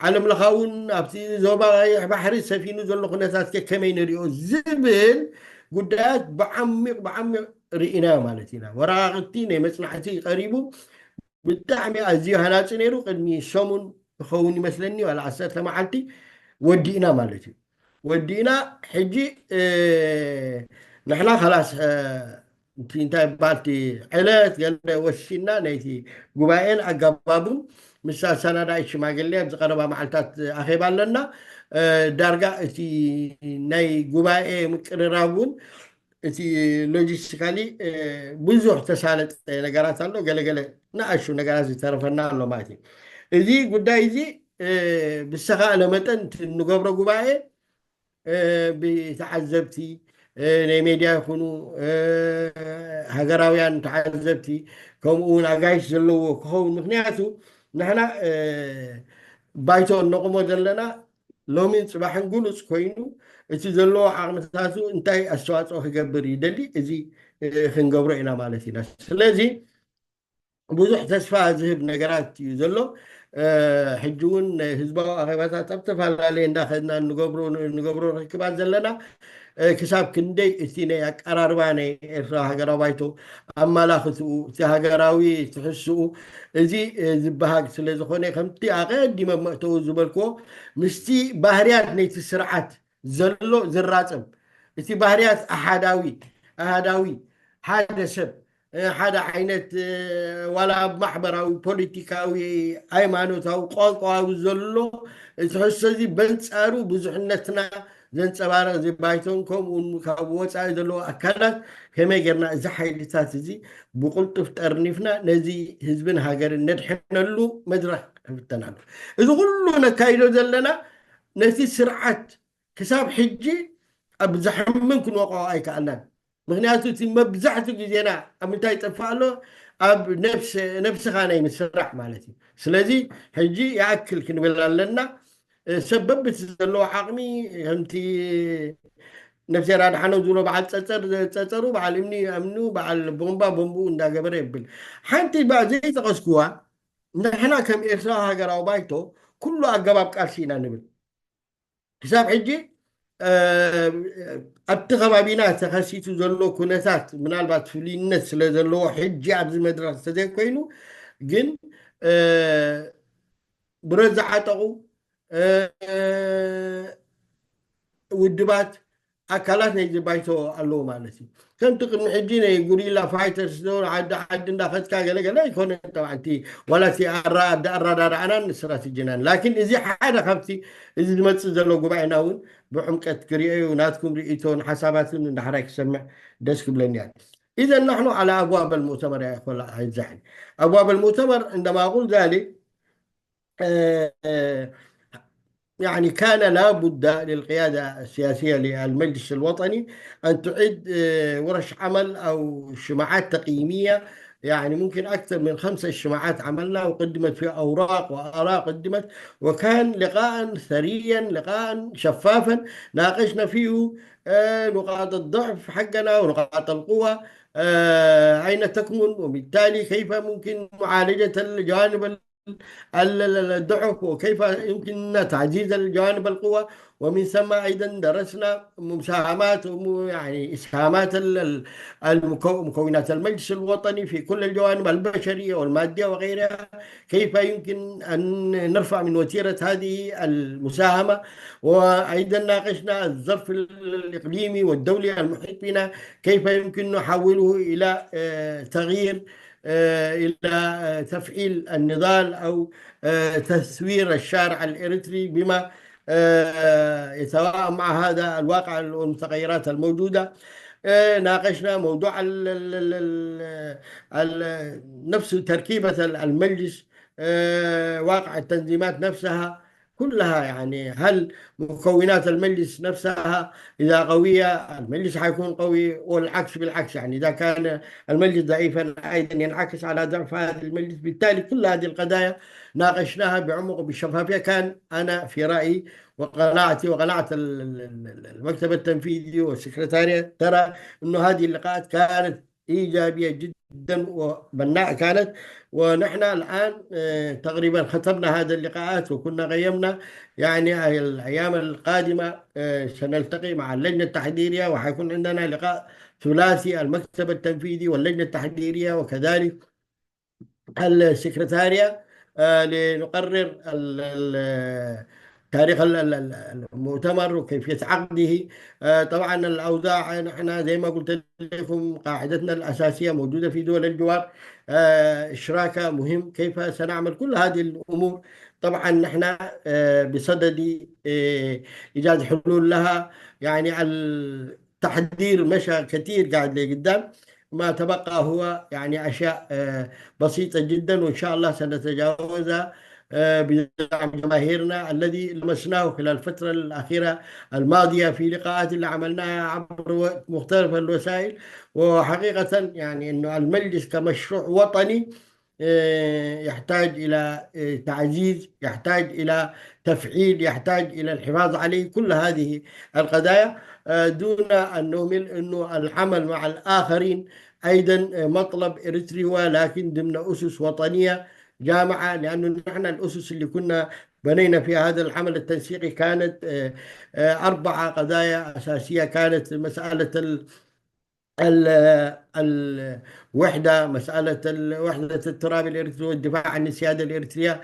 ዓለም ለኻውን ኣብቲ ዞባ ቀይሕ ባሕሪ ሰፊኑ ዘሎ ኩነታት ከ ከመይ ንሪኦ ዝብል ጉዳያት ብዓሚቕ ብዓሚቕ ርኢና ማለት ኢና። ወረቓቕቲ ናይ መፅናዕቲ ቀሪቡ ብጣዕሚ ኣዝዩ ሃናፂ ነይሩ። ቅድሚ ሰሙን ክኸውን ይመስለኒ ዋላ ዓሰርተ መዓልቲ ወዲእና ማለት እዩ። ወዲእና ሕጂ ንሕና ኸላስ እቲ እንታይ ባልቲ ዕለት ገለ ወሲና ነይቲ ጉባኤን ኣጋባቡን ምስ ኣሰናዳኢት ሽማግሌ ኣብዚ ቀረባ መዓልታት ኣኼባ ኣለና። ዳርጋ እቲ ናይ ጉባኤ ምቅርራብ እውን እቲ ሎጂስቲካሊ ብዙሕ ተሳለጠ ነገራት ኣሎ። ገለገለ ንኣሹ ነገራት ዝተረፈና ኣሎ ማለት እዩ። እዚ ጉዳይ እዚ ብዝተኻእለ መጠን ንገብሮ ጉባኤ ብተዓዘብቲ ናይ ሜድያ ይኹኑ ሃገራውያን ተዓዘብቲ ከምኡ እውን ኣጋይሽ ዘለዎ ክኸውን። ምክንያቱ ንሕና ባይቶ እነቑሞ ዘለና ሎሚን ፅባሕን ግሉፅ ኮይኑ እቲ ዘለዎ ዓቕምታቱ እንታይ ኣስተዋፅኦ ክገብር ይደሊ፣ እዚ ክንገብሮ ኢና ማለት ኢና። ስለዚ ብዙሕ ተስፋ ዝህብ ነገራት እዩ ዘሎ። ሕጂ እውን ህዝባዊ ኣኼባታት ኣብ ዝተፈላለየ እንዳኸድና ንገብሮ ርክባት ዘለና ክሳብ ክንደይ እቲ ናይ ኣቀራርባ ናይ ኤርትራ ሃገራዊ ባይቶ ኣመላኽትኡ እቲ ሃገራዊ ትሕስኡ እዚ ዝበሃግ ስለ ዝኾነ ከምቲ ኣቐዲመ መእተው ዝበልክዎ ምስቲ ባህርያት ነይቲ ስርዓት ዘሎ ዝራጸም እቲ ባህርያት ኣሓዳዊ ኣሃዳዊ ሓደ ሰብ ሓደ ዓይነት ዋላ ኣብ ማሕበራዊ ፖለቲካዊ ሃይማኖታዊ ቋንቋዊ ዘሎ ትሕዝቶ እዚ በንጻሩ ብዙሕነትና ዘንጸባርቕ እዚ ባይቶን ከምኡውን ካብ ወፃኢ ዘለዎ ኣካላት ከመይ ጌርና እዚ ሓይልታት እዚ ብቕልጡፍ ጠርኒፍና ነዚ ህዝብን ሃገርን ነድሕነሉ መድረኽ ክፍተን ኣሎ። እዚ ኩሉ ነካይዶ ዘለና ነቲ ስርዓት ክሳብ ሕጂ ኣብ ዘሕምን ክንወቕዖ ኣይከኣልናን። ምክንያቱ እቲ መብዛሕቱ ግዜና ኣብ ምንታይ ይጠፍእ ኣሎ? ኣብ ነብስኻ ናይ ምስራሕ ማለት እዩ። ስለዚ ሕጂ ይኣክል ክንብል ኣለና። ሰብ በብቲ ዘለዎ ዓቕሚ ከምቲ ነፍሴር ኣድሓኖም ዝብሎ በዓል ፀፀር ፀፀሩ በዓል እምኒ እምኑ በዓል ቦምባ ቦምብኡ እንዳገበረ ይብል። ሓንቲ ዘይጠቐስኩዋ ንሕና ከም ኤርትራዊ ሃገራዊ ባይቶ ኩሉ ኣገባብ ቃልሲ ኢና ንብል። ክሳብ ሕጂ ኣብቲ ከባቢና ተኸሲቱ ዘሎ ኩነታት ምናልባት ፍሉይነት ስለ ዘለዎ ሕጂ ኣብዚ መድረኽ ተዘይኮይኑ ግን ብረት ዝዓጠቑ ውድባት ኣካላት ናይዚ ባይቶ ኣለዉ ማለት እዩ። ከምቲ ቅድሚ ሕጂ ናይ ጉሪላ ፋይተርስ ዶ ዓዲ ዓዲ እንዳኸድካ ገለገለ ኣይኮነን። ጠብዓ እቲ ዋላ እቲ ኣራዳዳኣናን ስትራቴጂናን ላኪን እዚ ሓደ ካብቲ እዚ ዝመፅእ ዘሎ ጉባኤና እውን ብዕምቀት ክሪኦ እዩ። ናትኩም ርእይቶን ሓሳባትን እንዳሕራይ ክሰምዕ ደስ ክብለኒ እያ። إذا نحن على أبواب المؤتمر يا إخوة الأعزاء. أبواب المؤتمر عندما أقول ذلك يعني كان لا بد للقيادة السياسية للمجلس الوطني أن تعد ورش عمل أو اجتماعات تقييمية. يعني ممكن أكثر من خمسة اجتماعات عملنا وقدمت فيها أوراق وآراء قدمت، وكان لقاء ثريا، لقاء شفافا، ناقشنا فيه نقاط الضعف حقنا ونقاط القوة أين تكمن، وبالتالي كيف ممكن معالجة الجوانب الضعف، وكيف يمكننا تعزيز الجوانب القوة. ومن ثم أيضا درسنا مساهمات، يعني إسهامات المكونات المجلس الوطني في كل الجوانب البشرية والمادية وغيرها، كيف يمكن أن نرفع من وتيرة هذه المساهمة. وأيضا ناقشنا الظرف الإقليمي والدولي المحيط بنا، كيف يمكن نحوله إلى تغيير، إلى تفعيل النضال أو تسوير الشارع الإريتري بما يتوائم مع هذا الواقع والمتغيرات الموجودة. آه، ناقشنا موضوع ال- ال- ال- ال- ال- نفس تركيبة ال- المجلس، آه، واقع التنظيمات نفسها كلها، يعني هل مكونات المجلس نفسها إذا قوية المجلس حيكون قوي، والعكس بالعكس، يعني إذا كان المجلس ضعيفا أيضا ينعكس على ضعف هذا المجلس. بالتالي كل هذه القضايا ناقشناها بعمق وبشفافية. كان أنا في رأيي وقناعتي وقناعة ال- ال- ال- ال- المكتب التنفيذي والسكرتارية، ترى أنه هذه اللقاءات كانت إيجابية جدا وبناء كانت. ونحن الآن آه، تقريبا ختمنا هذا اللقاءات، وكنا قيمنا يعني الأيام القادمة آه، سنلتقي مع اللجنة التحضيرية، وحيكون عندنا لقاء ثلاثي، المكتب التنفيذي واللجنة التحضيرية وكذلك السكرتارية، آه، لنقرر ال- ال- تاريخ ال- ال- ال- المؤتمر وكيفية عقده. آه، طبعا الأوضاع نحن زي ما قلت لكم قاعدتنا الأساسية موجودة في دول الجوار. آه، إشراكها مهم، كيف سنعمل كل هذه الأمور. طبعا نحن آه، بصدد آه، إيجاد حلول لها. يعني التحضير مشى كثير قاعد لقدام، ما تبقى هو يعني أشياء آه، بسيطة جدا، وإن شاء الله سنتجاوزها آه، بدعم جماهيرنا الذي لمسناه خلال الفترة الأخيرة الماضية في لقاءات اللي عملناها عبر و- مختلف الوسائل. وحقيقة يعني أنه المجلس كمشروع وطني آه، يحتاج إلى آه، تعزيز، يحتاج إلى تفعيل، يحتاج إلى الحفاظ عليه، كل هذه القضايا، آه، دون أن نهمل أنه العمل مع الآخرين أيضا آه، مطلب إريتريا، لكن ضمن أسس وطنية جامعة، لأنه نحن الأسس اللي كنا بنينا فيها هذا العمل التنسيقي كانت آه، آه، أربعة قضايا أساسية. كانت مسألة ال- ال- الوحدة، مسألة ال- وحدة التراب الإريتري والدفاع عن السيادة الإريترية،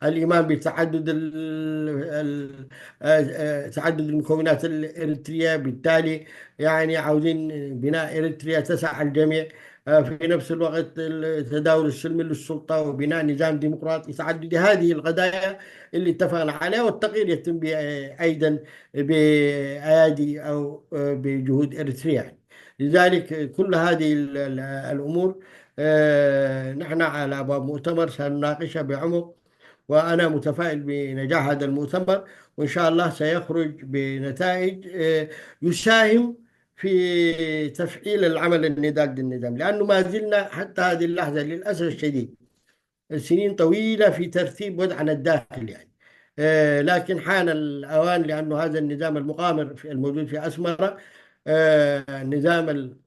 الإيمان بتعدد ال- ال- آه، آه، تعدد المكونات الإريترية. بالتالي يعني عاوزين بناء إريتريا تسع الجميع. آه، في نفس الوقت ال- تداول السلم للسلطة وبناء نظام ديمقراطي تعددي، هذه القضايا اللي اتفقنا عليها، والتقرير يتم ب- أيضا بأيادي أو آه، بجهود إريتريا. لذلك كل هذه ال- ال- الأمور آه، نحن على أبواب مؤتمر سنناقشها بعمق، وأنا متفائل بنجاح هذا المؤتمر، وإن شاء الله سيخرج بنتائج آه، يساهم في تفعيل العمل النضال ضد النظام، لأنه ما زلنا حتى هذه اللحظة للأسف الشديد سنين طويلة في ترتيب وضعنا الداخلي يعني. آه، لكن حان الأوان، لأنه هذا النظام المقامر في- الموجود في أسمرة آه، نظام ال-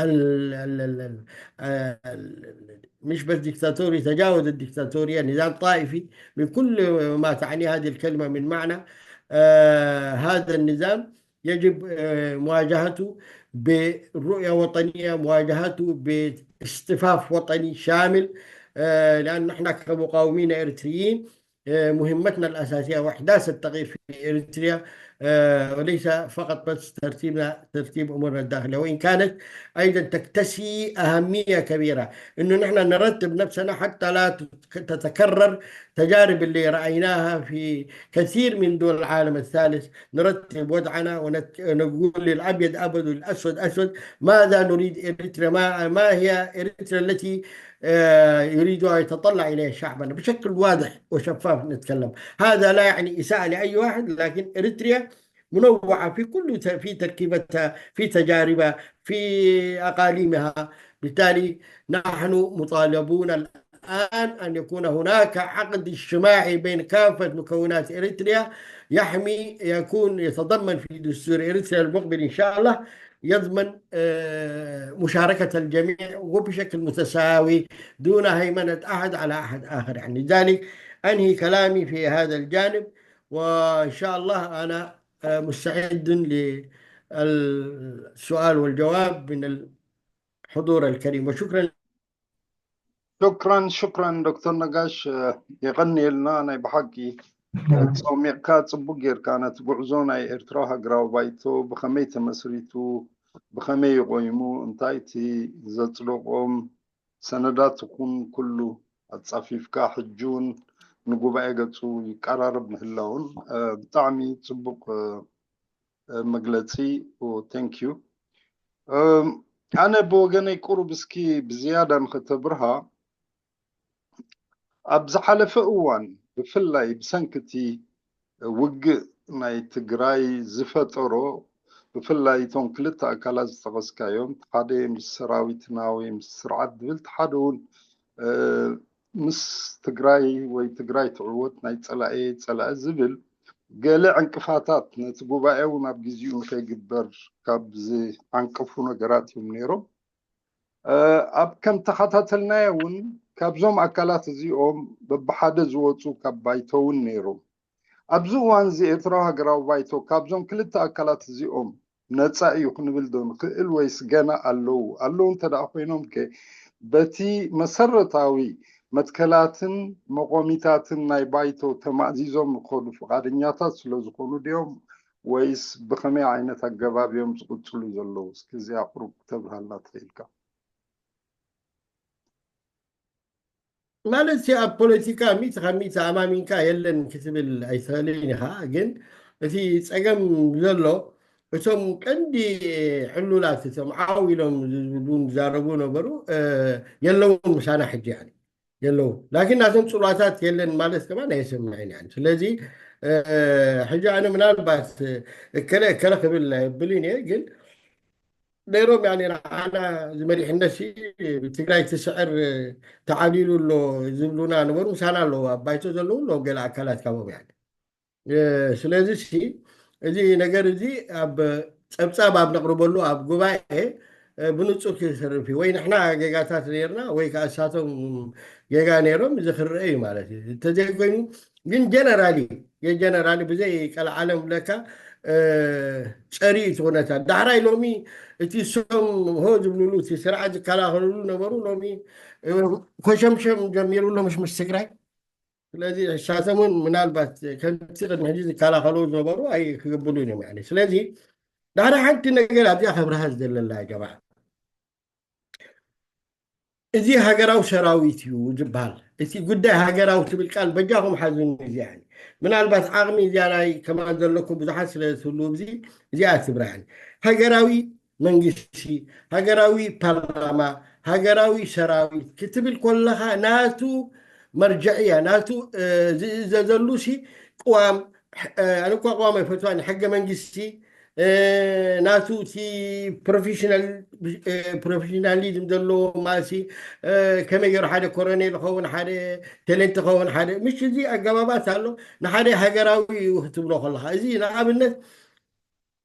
ال- ال- ال- ال- آه، ال- ال- مش بس ديكتاتوري، تجاوز الديكتاتورية، نظام طائفي بكل ما تعنيه هذه الكلمة من معنى. آه، هذا النظام يجب آه، مواجهته برؤية وطنية، مواجهته باصطفاف وطني شامل، آه، لأن نحن كمقاومين إريتريين آه، مهمتنا الأساسية هو إحداث التغيير في إريتريا، آه، وليس فقط بس ترتيبنا، ترتيب أمورنا الداخلية، وإن كانت أيضا تكتسي أهمية كبيرة إنه نحن نرتب نفسنا حتى لا تت- تتكرر تجارب اللي رأيناها في كثير من دول العالم الثالث. نرتب وضعنا ونقول للأبيض أبيض والأسود أسود، ماذا نريد إريتريا، ما, ما هي إريتريا التي آه، يريدها يتطلع إليها شعبنا بشكل واضح وشفاف نتكلم. هذا لا يعني إساءة لأي واحد، لكن إريتريا منوعة في كل ت- في تركيبتها، في تجاربها، في أقاليمها. بالتالي نحن مطالبون الآن أن يكون هناك عقد اجتماعي بين كافة مكونات إريتريا، يحمي، يكون يتضمن في دستور إريتريا المقبل إن شاء الله، يضمن آه، مشاركة الجميع وبشكل متساوي دون هيمنة أحد على أحد آخر. يعني لذلك أنهي كلامي في هذا الجانب، وإن شاء الله أنا آه، مستعد للسؤال والجواب من الحضور الكريم، وشكرا. شكرا شكرا دكتور نقاش የቐንየልና ናይ ብሓቂ ጸሚቕካ ጽቡቅ ጌርካ ነቲ ጉዕዞ ናይ ኤርትራዊ ሃገራዊ ባይቶ ብኸመይ ተመስሪቱ፣ ብኸመይ ይቆይሙ፣ እንታይ እቲ ዘጽደቆም ሰነዳት ይኹን ኩሉ ኣጻፊፍካ ሕጂ እውን ንጉባኤ ገጹ ይቀራረብ ምህላውን ብጣዕሚ ጽቡቅ መግለጺ። Thank you። ኣነ ብወገነይ ቁሩብ እስኪ ብዝያዳ ንኸተብርሃ፣ ኣብ ዝሓለፈ እዋን ብፍላይ ብሰንኪ እቲ ውግእ ናይ ትግራይ ዝፈጠሮ፣ ብፍላይ እቶም ክልተ ኣካላት ዝጠቐስካዮም፣ ሓደ ምስ ሰራዊትና ወይ ምስ ስርዓት ዝብል፣ ሓደ እውን ምስ ትግራይ ወይ ትግራይ ትዕወት፣ ናይ ፀላኤ ፀላኢ ዝብል ገለ ዕንቅፋታት፣ ነቲ ጉባኤ እውን ኣብ ግዚኡ ንከይግበር ካብ ዝዓንቀፉ ነገራት እዮም ነይሮም። ኣብ ከም ተኸታተልናዮ እውን ካብዞም ኣካላት እዚኦም በብሓደ ዝወፁ ካብ ባይቶ እውን ነይሮም። ኣብዚ እዋን እዚ ኤርትራዊ ሃገራዊ ባይቶ ካብዞም ክልተ ኣካላት እዚኦም ነፃ እዩ ክንብል ዶ ንኽእል ወይስ ገና ኣለዉ? ኣለዉ እንተ ደኣ ኮይኖም ከ በቲ መሰረታዊ መትከላትን መቆሚታትን ናይ ባይቶ ተማእዚዞም ንኸዱ ፍቓደኛታት ስለ ዝኾኑ ድዮም ወይስ ብኸመይ ዓይነት ኣገባብ እዮም ዝቕጽሉ ዘለዉ? እስኪ እዚኣ ቁሩብ ክተብርሃልና ትኽእልካ? ማለት ኣብ ፖለቲካ ሚእቲ ካብ ሚእቲ ኣማሚንካ የለን ክትብል ኣይትኽእልን ኢኻ። ግን እቲ ፀገም ዘሎ እቶም ቀንዲ ዕሉላት እቶም ዓው ኢሎም ዝዛረቡ ነበሩ የለውን ምሳና ሕጂ የለውን። ላኪን ናቶም ፅሉዋታት የለን ማለት ከማን ኣየሰምዕን። ስለዚ ሕጂ ኣነ ምናልባት እከለ እከለ ክብል ኣይብልን እየ ግን ነይሮም ያኔ ንዓና ዝመሪሕነት ትግራይ ትስዕር ተዓሊሉ ኣሎ ዝብሉና ነበሩ። ምሳና ኣለዉ ኣብ ባይቶ ዘለዉ ኣለዉ ገለ ኣካላት ካቦም ያኔ። ስለዚ ሲ እዚ ነገር እዚ ኣብ ፀብፃብ ኣብ ነቕርበሉ ኣብ ጉባኤ ብንፁር ክሰርፍ እዩ። ወይ ንሕና ጌጋታት ነርና ወይ ከዓ እሳቶም ጌጋ ነይሮም እዚ ክረአ እዩ ማለት እዩ። እንተዘይኮይኑ ግን ጀነራሊ የጀነራሊ ብዘይ ቀልዓለም ለካ ጨሪ እቲ ኩነታት ዳሕራይ ሎሚ እቲ እሶም ሆ ዝብልሉ እቲ ስርዓት ዝከላኸልሉ ነበሩ ሎሚ ኮሸምሸም ጀሚሩ ኣሎ ምሽ ምስ ትግራይ። ስለዚ እሳቶም እውን ምናልባት ከምቲ ቅድሚ ሕጂ ዝከላኸሉ ዝነበሩ ኣይክገብሉን እዮም። ስለዚ ዳሕራይ ሓንቲ ነገር ኣብዚኣ ከብርሃ ዝደለላ ጀማ እዚ ሃገራዊ ሰራዊት እዩ ዝበሃል። እቲ ጉዳይ ሃገራዊ ትብል ቃል በጃኹም ሓዙኒ። እዚኣ ምናልባት ዓቕሚ እዚኣ ናይ ከማን ዘለኩም ብዙሓት ስለ ዝህልዉ እዚ እዚኣ ትብርሃኒ። ሃገራዊ መንግስቲ፣ ሃገራዊ ፓርላማ፣ ሃገራዊ ሰራዊት ክትብል ከለኻ ናቱ መርጀዕያ ናቱ ዝእዘዘሉ ሲ ቅዋም ኣነ እኳ ቅዋም ኣይፈትዋን ሕገ መንግስቲ ናቱ እቲ ፕሮፌሽናሊዝም ዘለዎ ማሲ ከመይ ገይሩ ሓደ ኮረኔል ይኸውን ሓደ ቴሌንት ይኸውን ሓደ ምሽ እዚ ኣገባባት ኣሎ። ንሓደ ሃገራዊ ክትብሎ ከለካ እዚ ንኣብነት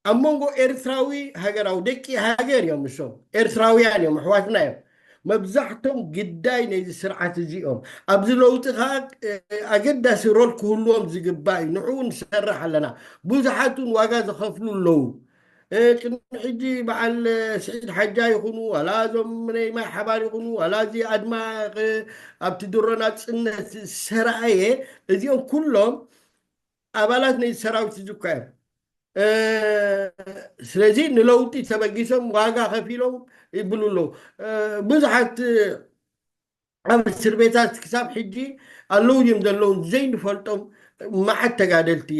ኣብ መንጎ ኤርትራዊ ሃገራዊ ደቂ ሃገር እዮም እሶም ኤርትራውያን እዮም ኣሕዋትና እዮም። መብዛሕቶም ግዳይ ነዚ ስርዓት እዚኦም ኣብዚ ለውጢ ከዓ ኣገዳሲ ሮል ክህልዎም ዝግባእ እዩ። ንዕኡ ንሰርሕ ኣለና። ብዙሓት እውን ዋጋ ዝኸፍሉ ኣለዉ። ቅድሚ ሕጂ በዓል ስዒድ ሓጃ ይኹኑ ዋላ እዞም ናይ ማይ ሓባር ይኹኑ ዋላ እዚ ኣድማ ኣብቲ ድሮ ናፅነት ዝሰራኣየ እዚኦም ኩሎም ኣባላት ናይ ሰራዊት ዝኳ እዮም። ስለዚ ንለውጢ ተበጊሶም ዋጋ ከፊሎም ይብሉ ኣለዉ። ብዙሓት ኣብ እስር ቤታት ክሳብ ሕጂ ኣለዉ ድዮም ዘለዉ ዘይንፈልጦም መዓት ተጋደልቲ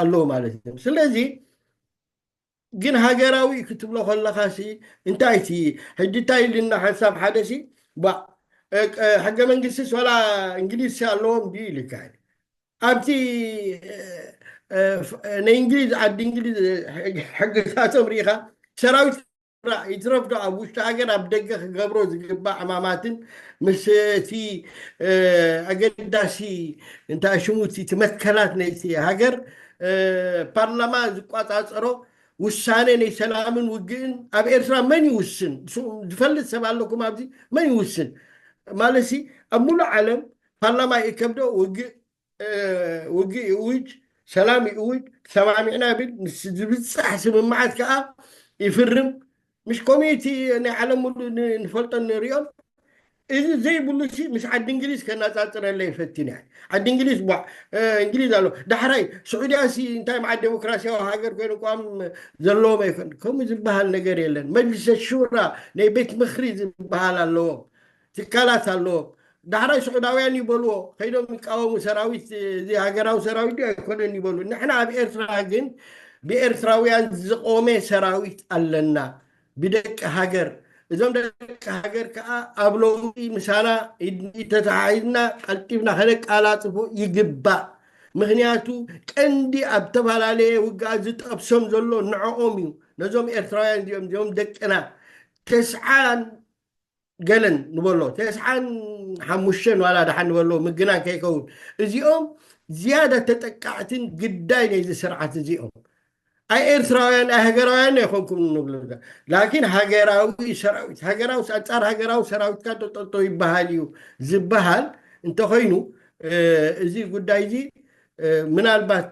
ኣለዉ ማለት እዮም። ስለዚ ግን ሃገራዊ ክትብሎ ከለካ ሲ እንታይ ሲ ሕጂ እንታይ ኢልና ሓንሳብ ሓደ ሲ ሕገ መንግስቲ ሶላ እንግሊዝ ኣለዎም ድዩ ኢልካ ኣብቲ ናይ እንግሊዝ ዓዲ እንግሊዝ ሕግታቶም ርኢኻ ሰራዊት ይትረፍዶ ኣብ ውሽጢ ሃገር ኣብ ደገ ክገብሮ ዝግባእ ዕማማትን ምስ እቲ ኣገዳሲ እንታይ ሽሙቲ እቲ መትከላት ነይቲ ሃገር ፓርላማ ዝቋፃፀሮ ውሳነ ናይ ሰላምን ውግእን ኣብ ኤርትራ መን ይውስን? ዝፈልጥ ሰብ ኣለኩም ኣብዚ መን ይውስን? ማለት ኣብ ሙሉእ ዓለም ፓርላማ ይእከብዶ ውግእ ውግእ ይእውጅ፣ ሰላም ይእውጅ፣ ሰማሚዕና ይብል፣ ምስ ዝብጻሕ ስምምዓት ከዓ ይፍርም። ምሽ ኮሚቲ ናይ ዓለም ሙሉ ንፈልጦ ንሪኦም እዚ ዘይብሉ ሲ ምስ ዓዲ እንግሊዝ ከናፃፅረለይ ፈቲነ። ዓዲ እንግሊዝ ቧዕ እንግሊዝ ኣሎ። ዳሕራይ ስዑድያ ሲ እንታይ መዓት ዴሞክራሲያዊ ሃገር ኮይኑ ቋም ዘለዎም ኣይኮን። ከምኡ ዝበሃል ነገር የለን። መጅልሰ ሹራ ናይ ቤት ምክሪ ዝበሃል ኣለዎም። ትካላት ኣለዎም። ዳሕራይ ስዑዳውያን ይበልዎ ከይዶም ይቃወሙ ሰራዊት እዚ ሃገራዊ ሰራዊት ድዩ ኣይኮነን ይበሉ። ንሕና ኣብ ኤርትራ ግን ብኤርትራውያን ዝቆመ ሰራዊት ኣለና። ብደቂ ሃገር። እዞም ደቂ ሃገር ከዓ ኣብ ለውጢ ምሳና ተተሓሒዝና ቀልጢፍና ከነቀላጥፎ ይግባእ። ምክንያቱ ቀንዲ ኣብ ዝተፈላለየ ውግኣት ዝጠብሶም ዘሎ ንዕኦም እዩ። ነዞም ኤርትራውያን እዚኦም እዚኦም ደቅና ተስዓን ገለን ንበሎ ተስዓን ሓሙሽተን ዋላ ደሓን ንበሎ ምግናን ከይከውን እዚኦም ዝያዳ ተጠቃዕትን ግዳይ ናይዚ ስርዓት እዚኦም ኣይ ኤርትራውያን ኣይ ሃገራውያን ኣይኮንኩም ንብሎ ላኪን ሃገራዊ ሰራዊት ሃገራዊ ኣንጻር ሃገራዊ ሰራዊትካ ተጠጦ ይበሃል እዩ ዝበሃል እንተኮይኑ እዚ ጉዳይ እዚ ምናልባት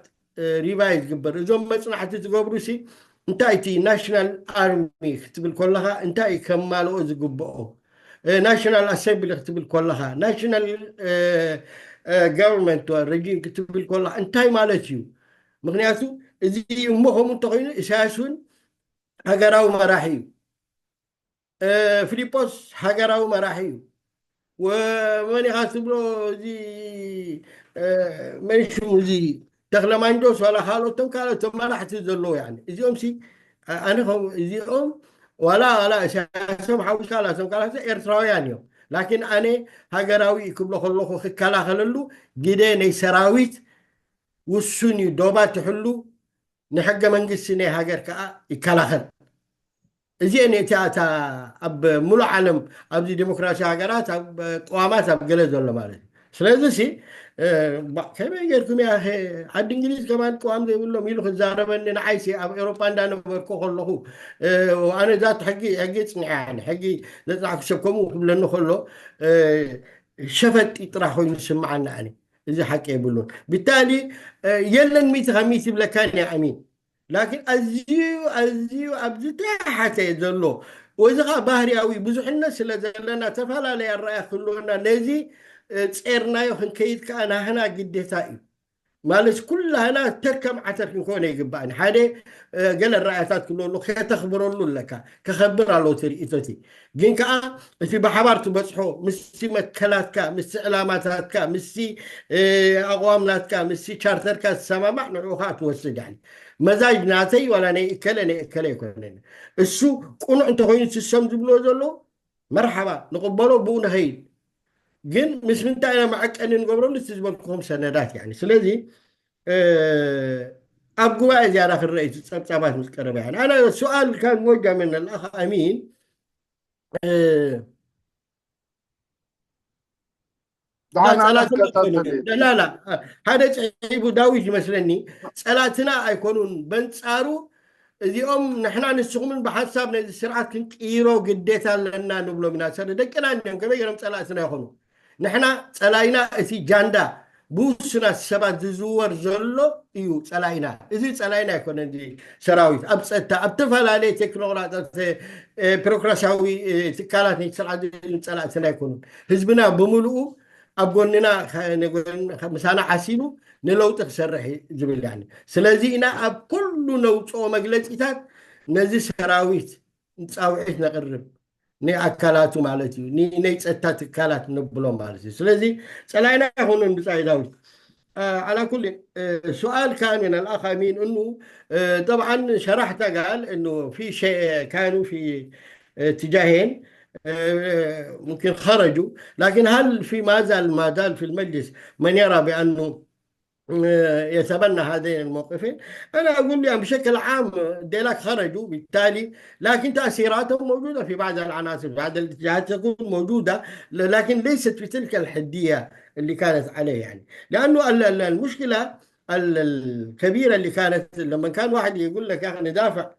ሪቫይዝ ግበር እዞም መፅናዕቲ ዝገብሩ ሲ እንታይ እቲ ናሽናል ኣርሚ ክትብል ከለካ እንታይ ከማልኦ ዝግብኦ ናሽናል ኣሰምብሊ ክትብል ከለካ ናሽናል ጋቨርንመንት ረጂም ክትብል ከለካ እንታይ ማለት እዩ ምክንያቱ እዚ እሞ ከምኡ እንተኮይኑ ኢሳያስ እውን ሃገራዊ መራሒ እዩ ፊሊጶስ ሃገራዊ መራሒ እዩ መን ኢኻ ትብሎ እዚ መን ሽሙ እዚ ተክለማንጆስ ዋላ ካልኦቶም ካልኦቶም መራሕቲ ዘለዎ ያ እዚኦም ሲ ኣነ እዚኦም ዋላ ዋላ ኢሳያሶም ሓዊስካ ላቶም ካልኦት ኤርትራውያን እዮም ላኪን ኣነ ሃገራዊ ክብሎ ከለኹ ክከላኸለሉ ግደ ናይ ሰራዊት ውሱን እዩ ዶባት ይሕሉ ንሕገ መንግስቲ ናይ ሃገር ከዓ ይከላኸል እዚአን እቲ ኣታ ኣብ ሙሉእ ዓለም ኣብዚ ዲሞክራሲ ሃገራት ኣብ ቅዋማት ኣብ ገለ ዘሎ ማለት እዩ ስለዚ ሲ ከመይ ጌርኩም ያ ዓዲ እንግሊዝ ከማን ቅዋም ዘይብሎም ኢሉ ክዛረበኒ ንዓይሲ ኣብ ኤሮፓ እንዳነበርኩ ከለኹ ኣነ ዛት ሕጊ ሕጊ ፅንዐ ሕጊ ዘፅናዕኩ ሰብ ከምኡ ክብለኒ ከሎ ሸፈጢ ጥራሕ ኮይኑ ዝስምዓኒ ኣነ እዚ ሓቂ የብሉን ብታሊ የለን ሚቲ ካብ ሚቲ ይብለካን እየ ኣሚን ላኪን ኣዝዩ ኣዝዩ ኣብ ዝተሓተ ዘሎ ወዚ ከዓ ባህርያዊ ብዙሕነት ስለ ዘለና ተፈላለየ ኣረኣያ ክህልወና ነዚ ጼርናዮ ክንከይድ ከዓ ናህና ግዴታ እዩ ማለት ኩላህና ተርከም ዓተር ክንኮነ ይግባእኒ ሓደ ገለ ራእያታት ክህልወሉ ከተኽብረሉ ኣለካ ከኸብር ኣለዎ ትርኢቶቲ ግን ከዓ እቲ ብሓባር ትበፅሖ ምስቲ መትከላትካ ምስቲ ዕላማታትካ ምስቲ ኣቕዋም ናትካ ምስቲ ቻርተርካ ዝሰማማዕ ንዕኡ ከዓ ትወስድ ያኒ መዛጅ ናተይ ዋላ ናይ እከለ ናይ እከለ ኣይኮነን እሱ ቁኑዕ እንተኮይኑ ስሰም ዝብልዎ ዘለዉ መርሓባ ንቕበሎ ብኡ ንኸይድ ግን ምስ ምንታይ ኢና መዐቀኒ ንገብረሉ እቲ ዝበልኩኹም ሰነዳት ያኒ ስለዚ ኣብ ጉባኤ ዝያዳ ክረአ እዩ ጸብጻባት ምስ ቀረበ ያኒ ኣነ ሱኣል ካብ ወጃ ምን ኣልኣኽ ኣሚን ላላ ሓደ ፅሒፉ ዳዊት ይመስለኒ ፀላትና ኣይኮኑን በንፃሩ እዚኦም ንሕና ንስኹምን ብሓንሳብ ነዚ ስርዓት ክንቅይሮ ግዴታ ኣለና ንብሎም ኢና ሰለ ደቅና እዮም ከመይ ገይሮም ፀላእትና ይኾኑ ንሕና ፀላይና እቲ ጃንዳ ብውሱናት ሰባት ዝዝወር ዘሎ እዩ ፀላይና እዚ ፀላይና ኣይኮነ ሰራዊት ኣብ ፀጥታ ኣብ ተፈላለየ ቴክኖክራጣት ቢሮክራሲያዊ ትካላት ናይ ስርዓት ፀላእትና ኣይኮኑን ህዝብና ብምልኡ ኣብ ጎንና ምሳና ዓሲሉ ንለውጢ ክሰርሕ ዝብል ያኒ ስለዚ ኢና ኣብ ኩሉ ነውፅኦ መግለፂታት ነዚ ሰራዊት ፃውዒት ነቅርብ ንኣካላቱ ማለት እዩ ንነይ ፀጥታ ትካላት ንብሎም ማለት እዩ ስለዚ ፀላይና ይኮኑን ብፃይ ዳዊት على كل سؤال كان من الأخ أمين أنه طبعا شرحت قال أنه في شيء كانوا في اتجاهين ممكن خرجوا لكن هل في ما زال ما زال في المجلس من يرى بأنه يتبنى هذين الموقفين أنا أقول يعني بشكل عام ديلاك خرجوا بالتالي لكن تأثيراتهم موجودة في بعض العناصر بعض الاتجاهات تكون موجودة لكن ليست في تلك الحدية اللي كانت عليه يعني لأنه المشكلة الكبيرة اللي كانت لما كان واحد يقول لك يا أخي ندافع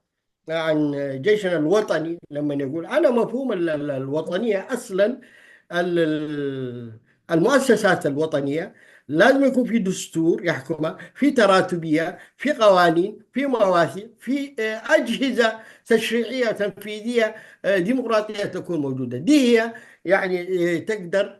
عن جيشنا الوطني لما يقول أنا مفهوم الوطنية أصلا المؤسسات الوطنية لازم يكون في دستور يحكمها في تراتبية في قوانين في مواسم في أجهزة تشريعية تنفيذية ديمقراطية تكون موجودة دي هي يعني تقدر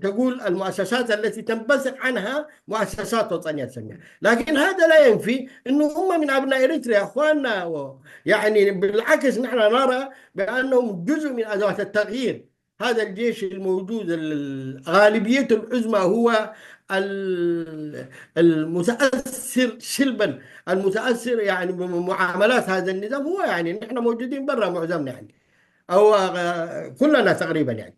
تقول المؤسسات التي تنبثق عنها مؤسسات وطنية تسميها لكن هذا لا ينفي أنه هم من أبناء إريتريا أخواننا و... يعني بالعكس نحن نرى بأنهم جزء من أدوات التغيير هذا الجيش الموجود، ال-، غالبيته العظمى هو ال-، المتأثر سلبا، المتأثر يعني بمعاملات هذا النظام، هو يعني نحن موجودين برا معظمنا يعني، أو آه، كلنا تقريبا يعني.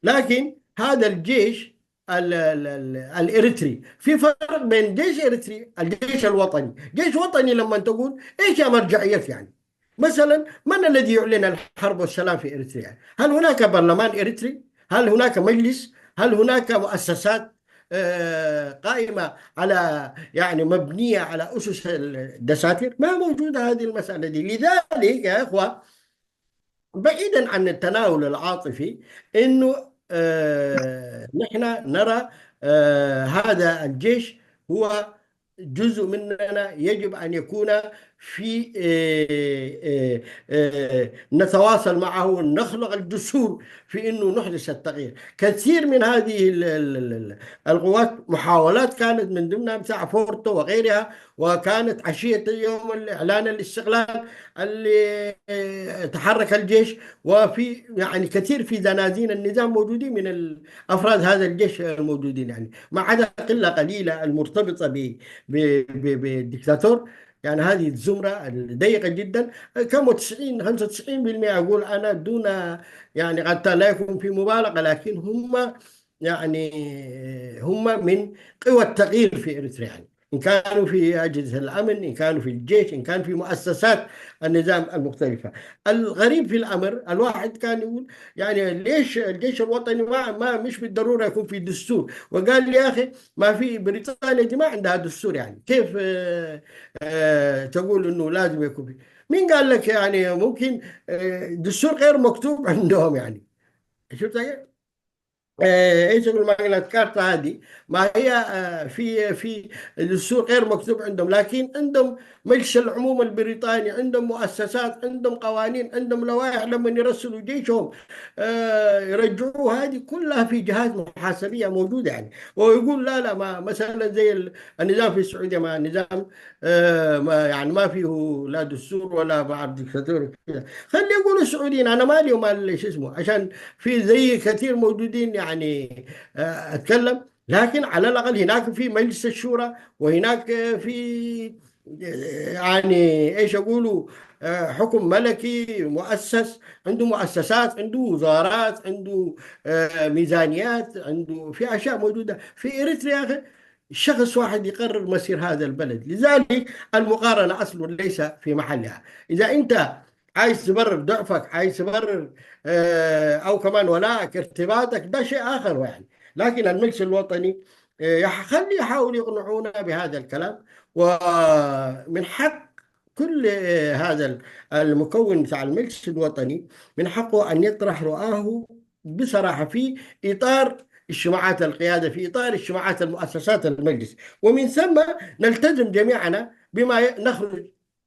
لكن هذا الجيش ال-، ال-، ال-، الإريتري، في فرق بين جيش إريتري، الجيش الوطني. جيش وطني لما تقول إيش يا مرجعية يعني؟ مثلا، من الذي يعلن الحرب والسلام في إريتريا؟ هل هناك برلمان إريتري؟ هل هناك مجلس؟ هل هناك مؤسسات آه، قائمة على، يعني، مبنية على أسس الدساتير؟ ما موجودة هذه المسألة دي. لذلك يا إخوة، بعيدا عن التناول العاطفي، إنه آه، نحن نرى آه، هذا الجيش هو جزء مننا، يجب أن يكون في آه، آه، آه، نتواصل معه، نخلق الدستور في إنه نحدث التغيير. كثير من هذه ال- ال- ال- ال- القوات محاولات كانت، من ضمنها بتاع فورتو وغيرها، وكانت عشية يوم الإعلان الاستقلال اللي آه، تحرك الجيش، وفي يعني كثير في زنازين النظام موجودين من أفراد هذا الجيش الموجودين، يعني ما عدا قلة قليلة المرتبطة ب- ب- ب- بالدكتاتور. يعني هذه الزمرة الضيقة جدا، كم و90، خمسة وتسعين بالمئة، أقول أنا دون، يعني قد لا يكون في مبالغة، لكن هم يعني هم من قوى التغيير في إريتريا، يعني إن كانوا في أجهزة الأمن، إن كانوا في الجيش، إن كان في مؤسسات النظام المختلفة. الغريب في الأمر، الواحد كان يقول يعني ليش الجيش الوطني ما, ما مش بالضرورة يكون في دستور؟ وقال لي يا أخي، ما في، بريطانيا دي ما عندها دستور، يعني كيف آه، آه، تقول إنه لازم يكون في؟ مين قال لك يعني ممكن آه، دستور غير مكتوب عندهم يعني؟ شفت؟ آه، ايش يقول ماجنا كارتا هذه؟ ما هي آه، في في الدستور غير مكتوب عندهم، لكن عندهم مجلس العموم البريطاني، عندهم مؤسسات، عندهم قوانين، عندهم لوائح لما يرسلوا جيشهم آه، يرجعوه. هذه كلها في جهات محاسبيه موجوده يعني. ويقول لا لا، ما مثلا زي ال- النظام في السعوديه، ما نظام آه، ما يعني ما فيه لا دستور ولا بعد دكتاتور كده. خلي يقولوا السعوديين، انا مالي ومال شو اسمه، عشان في زي كثير موجودين يعني آه، اتكلم. لكن على الاقل هناك في مجلس الشورى، وهناك في آه، يعني ايش اقولوا آه، حكم ملكي مؤسس، عنده مؤسسات، عنده وزارات، عنده آه، ميزانيات، عنده في اشياء موجوده. في اريتريا يا اخي، شخص واحد يقرر مصير هذا البلد. لذلك المقارنه اصلا ليس في محلها. اذا انت عايز تبرر ضعفك، عايز تبرر آه، او كمان ولائك، ارتباطك، ده شيء اخر يعني. لكن المجلس الوطني آه، يح- خلي يحاولوا يقنعونا بهذا الكلام. ومن حق كل آه، هذا ال- المكون بتاع المجلس الوطني، من حقه ان يطرح رؤاه بصراحه في اطار اجتماعات القياده، في اطار اجتماعات المؤسسات المجلس، ومن ثم نلتزم جميعنا بما نخرج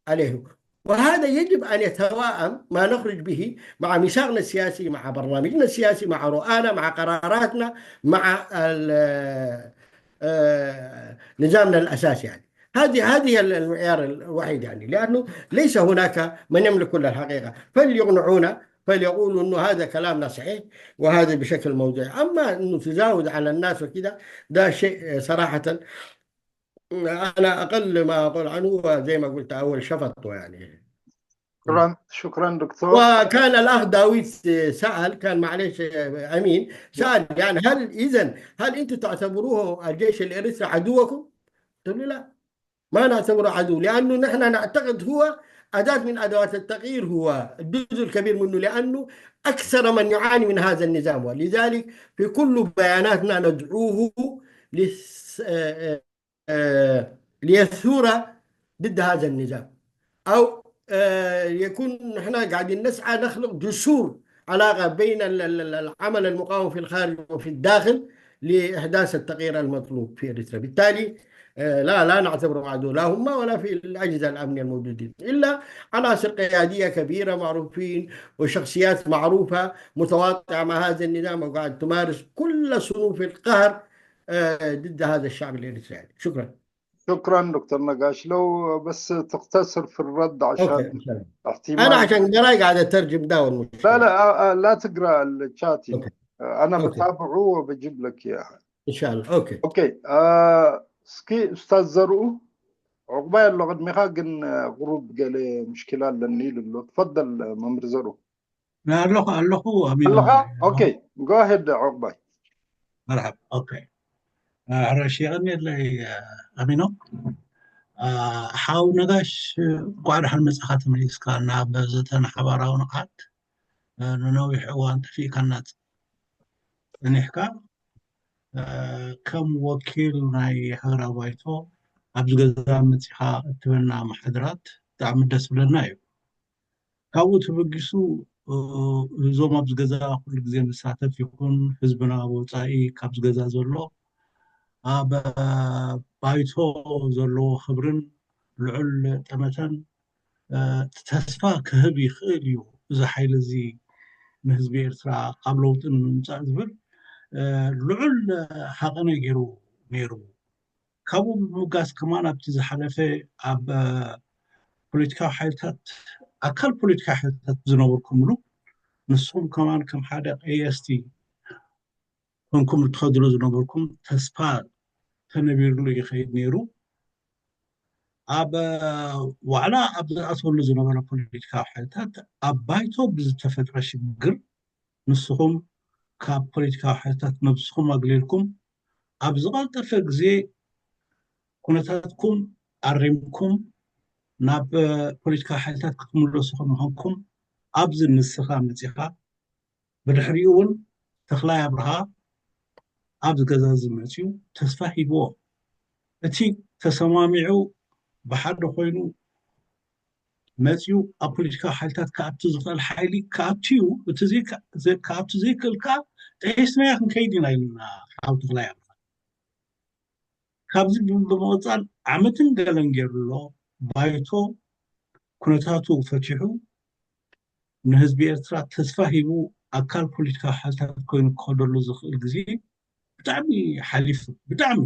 عليه. وهذا يجب أن يتوائم ما نخرج به مع ميثاقنا السياسي، مع برنامجنا السياسي، مع رؤانا، مع قراراتنا، مع ال- آه، نظامنا الأساسي يعني. هذه هذه المعيار الوحيد يعني، لأنه ليس هناك من يملك كل الحقيقة. فليقنعونا، فليقولوا إنه هذا كلامنا صحيح وهذا بشكل موضوعي. أما إنه تزاود على الناس وكذا، ده شيء صراحة أنا أقل ما أقول عنه هو زي ما قلت أول شفط يعني. شكرا شكرا دكتور. وكان الأخ داوود سأل، كان معلش أمين سأل يعني هل إذا هل أنتم تعتبروه الجيش الإريتري عدوكم؟ قلت له لا، ما نعتبره عدو، لأنه نحن نعتقد هو أداة من أدوات التغيير، هو الجزء الكبير منه، لأنه أكثر من يعاني من هذا النظام. ولذلك في كل بياناتنا ندعوه للس... آه، آه، للثورة ضد هذا النظام، أو آه، يكون نحن قاعدين نسعى نخلق جسور علاقة بين ال- ال- ال- العمل المقاوم في الخارج وفي الداخل لإحداث التغيير المطلوب في إريتريا. بالتالي آه، لا لا نعتبره عدو، لا هم ولا في الأجهزة الأمنية الموجودين، إلا عناصر قيادية كبيرة معروفين وشخصيات معروفة متواطئة مع هذا النظام وقاعد تمارس كل صنوف القهر آه، ضد هذا الشعب الإريتري. شكرا. شكرا دكتور نقاش، لو بس تختصر في الرد عشان اوكي، ان شاء الله. انا احتمال عشان قراي قاعد اترجم ده والمشكله. لا لا آه، آه، لا تقرا الشات. اوكي. آه، انا اوكي. بتابعه وبجيب لك اياها. ان شاء الله. اوكي. اوكي. آه، እስኪ ኡስታዝ ዘርኡ፣ ዕቑባይ ኣሎ ቅድሚኻ፣ ግን ቁሩብ ገለ ምሽኪላ ኣለኒ ኢሉ ኣሎ። ትፈደል መምህር ዘርኡ። ኣለኹ ኣለኹ ኣሚኖ። ኣለኻ? ኦኬ፣ go ahead ዕቑባይ። መርሓባ። ኦኬ። ሕረሽ የቐንየለይ ኣሚኖ። ሓው ነጋሽ፣ እንኳዕ ደሓን መጻኻ ተመሊስካ ናብ ዘተና ሓባራዊ ንቕሓት። ንነዊሕ እዋን ጠፊእካና ጸኒሕካ። ከም ወኪል ናይ ሃገራዊ ባይቶ ኣብዚ ገዛ መጺኻ እትበና ማሕደራት ብጣዕሚ ደስ ብለና እዩ። ካብኡ ተበጊሱ እዞም ኣብዚ ገዛ ኩሉ ግዜ ንሳተፍ ይኹን ህዝብና ወፃኢ ካብዚ ገዛ ዘሎ ኣብ ባይቶ ዘለዎ ክብርን ልዑል ጠመተን ተስፋ ክህብ ይኽእል እዩ። እዚ ሓይሊ እዚ ንህዝቢ ኤርትራ ኣብ ለውጢ ንምምፃእ ዝብል ልዑል ሃቐነ ገይሩ ነይሩ። ካብኡ ብምብጋስ ከማን ኣብቲ ዝሓለፈ ኣብ ፖለቲካዊ ሓይልታት ኣካል ፖለቲካዊ ሓይልታት ዝነበርኩምሉ ንስኹም ከማን ከም ሓደ ቀየስቲ ኮንኩም እትኸድሉ ዝነበርኩም ተስፋ ተነቢርሉ ይኸይድ ነይሩ። ኣብ ዋዕላ ኣብ ዝኣተወሉ ዝነበረ ፖለቲካዊ ሓይልታት ኣብ ባይቶ ብዝተፈጥረ ሽግር ንስኹም ካብ ፖለቲካዊ ሓይልታት ነብስኹም ኣግሊልኩም ኣብ ዝቐልጠፈ ግዜ ኩነታትኩም ኣሪምኩም ናብ ፖለቲካዊ ሓይልታት ክትምለሱ ከምዃንኩም ኣብዚ ንስኻ መፂኻ ብድሕሪኡ እውን ተኽላይ ኣብርሃ ኣብዚ ገዛ እዚ መፅዩ ተስፋ ሂብዎ። እቲ ተሰማሚዑ ብሓደ ኮይኑ መፅዩ ኣብ ፖለቲካዊ ሓይልታት ክኣቱ ዝኽእል ሓይሊ ክኣቱ እዩ። እቲ ክኣቱ ዘይክእል ከዓ ጥሒስናዮ ክንከይድ ኢና ኢልና ሓው ተኽላይ ኣብርሃ። ካብዚ ብምቕፃል ዓመትን ገለን ገይሩ ኣሎ። ባይቶ ኩነታቱ ፈቲሑ ንህዝቢ ኤርትራ ተስፋ ሂቡ ኣካል ፖለቲካዊ ሓይልታት ኮይኑ ክኸደሉ ዝኽእል ግዜ ብጣዕሚ ሓሊፉ። ብጣዕሚ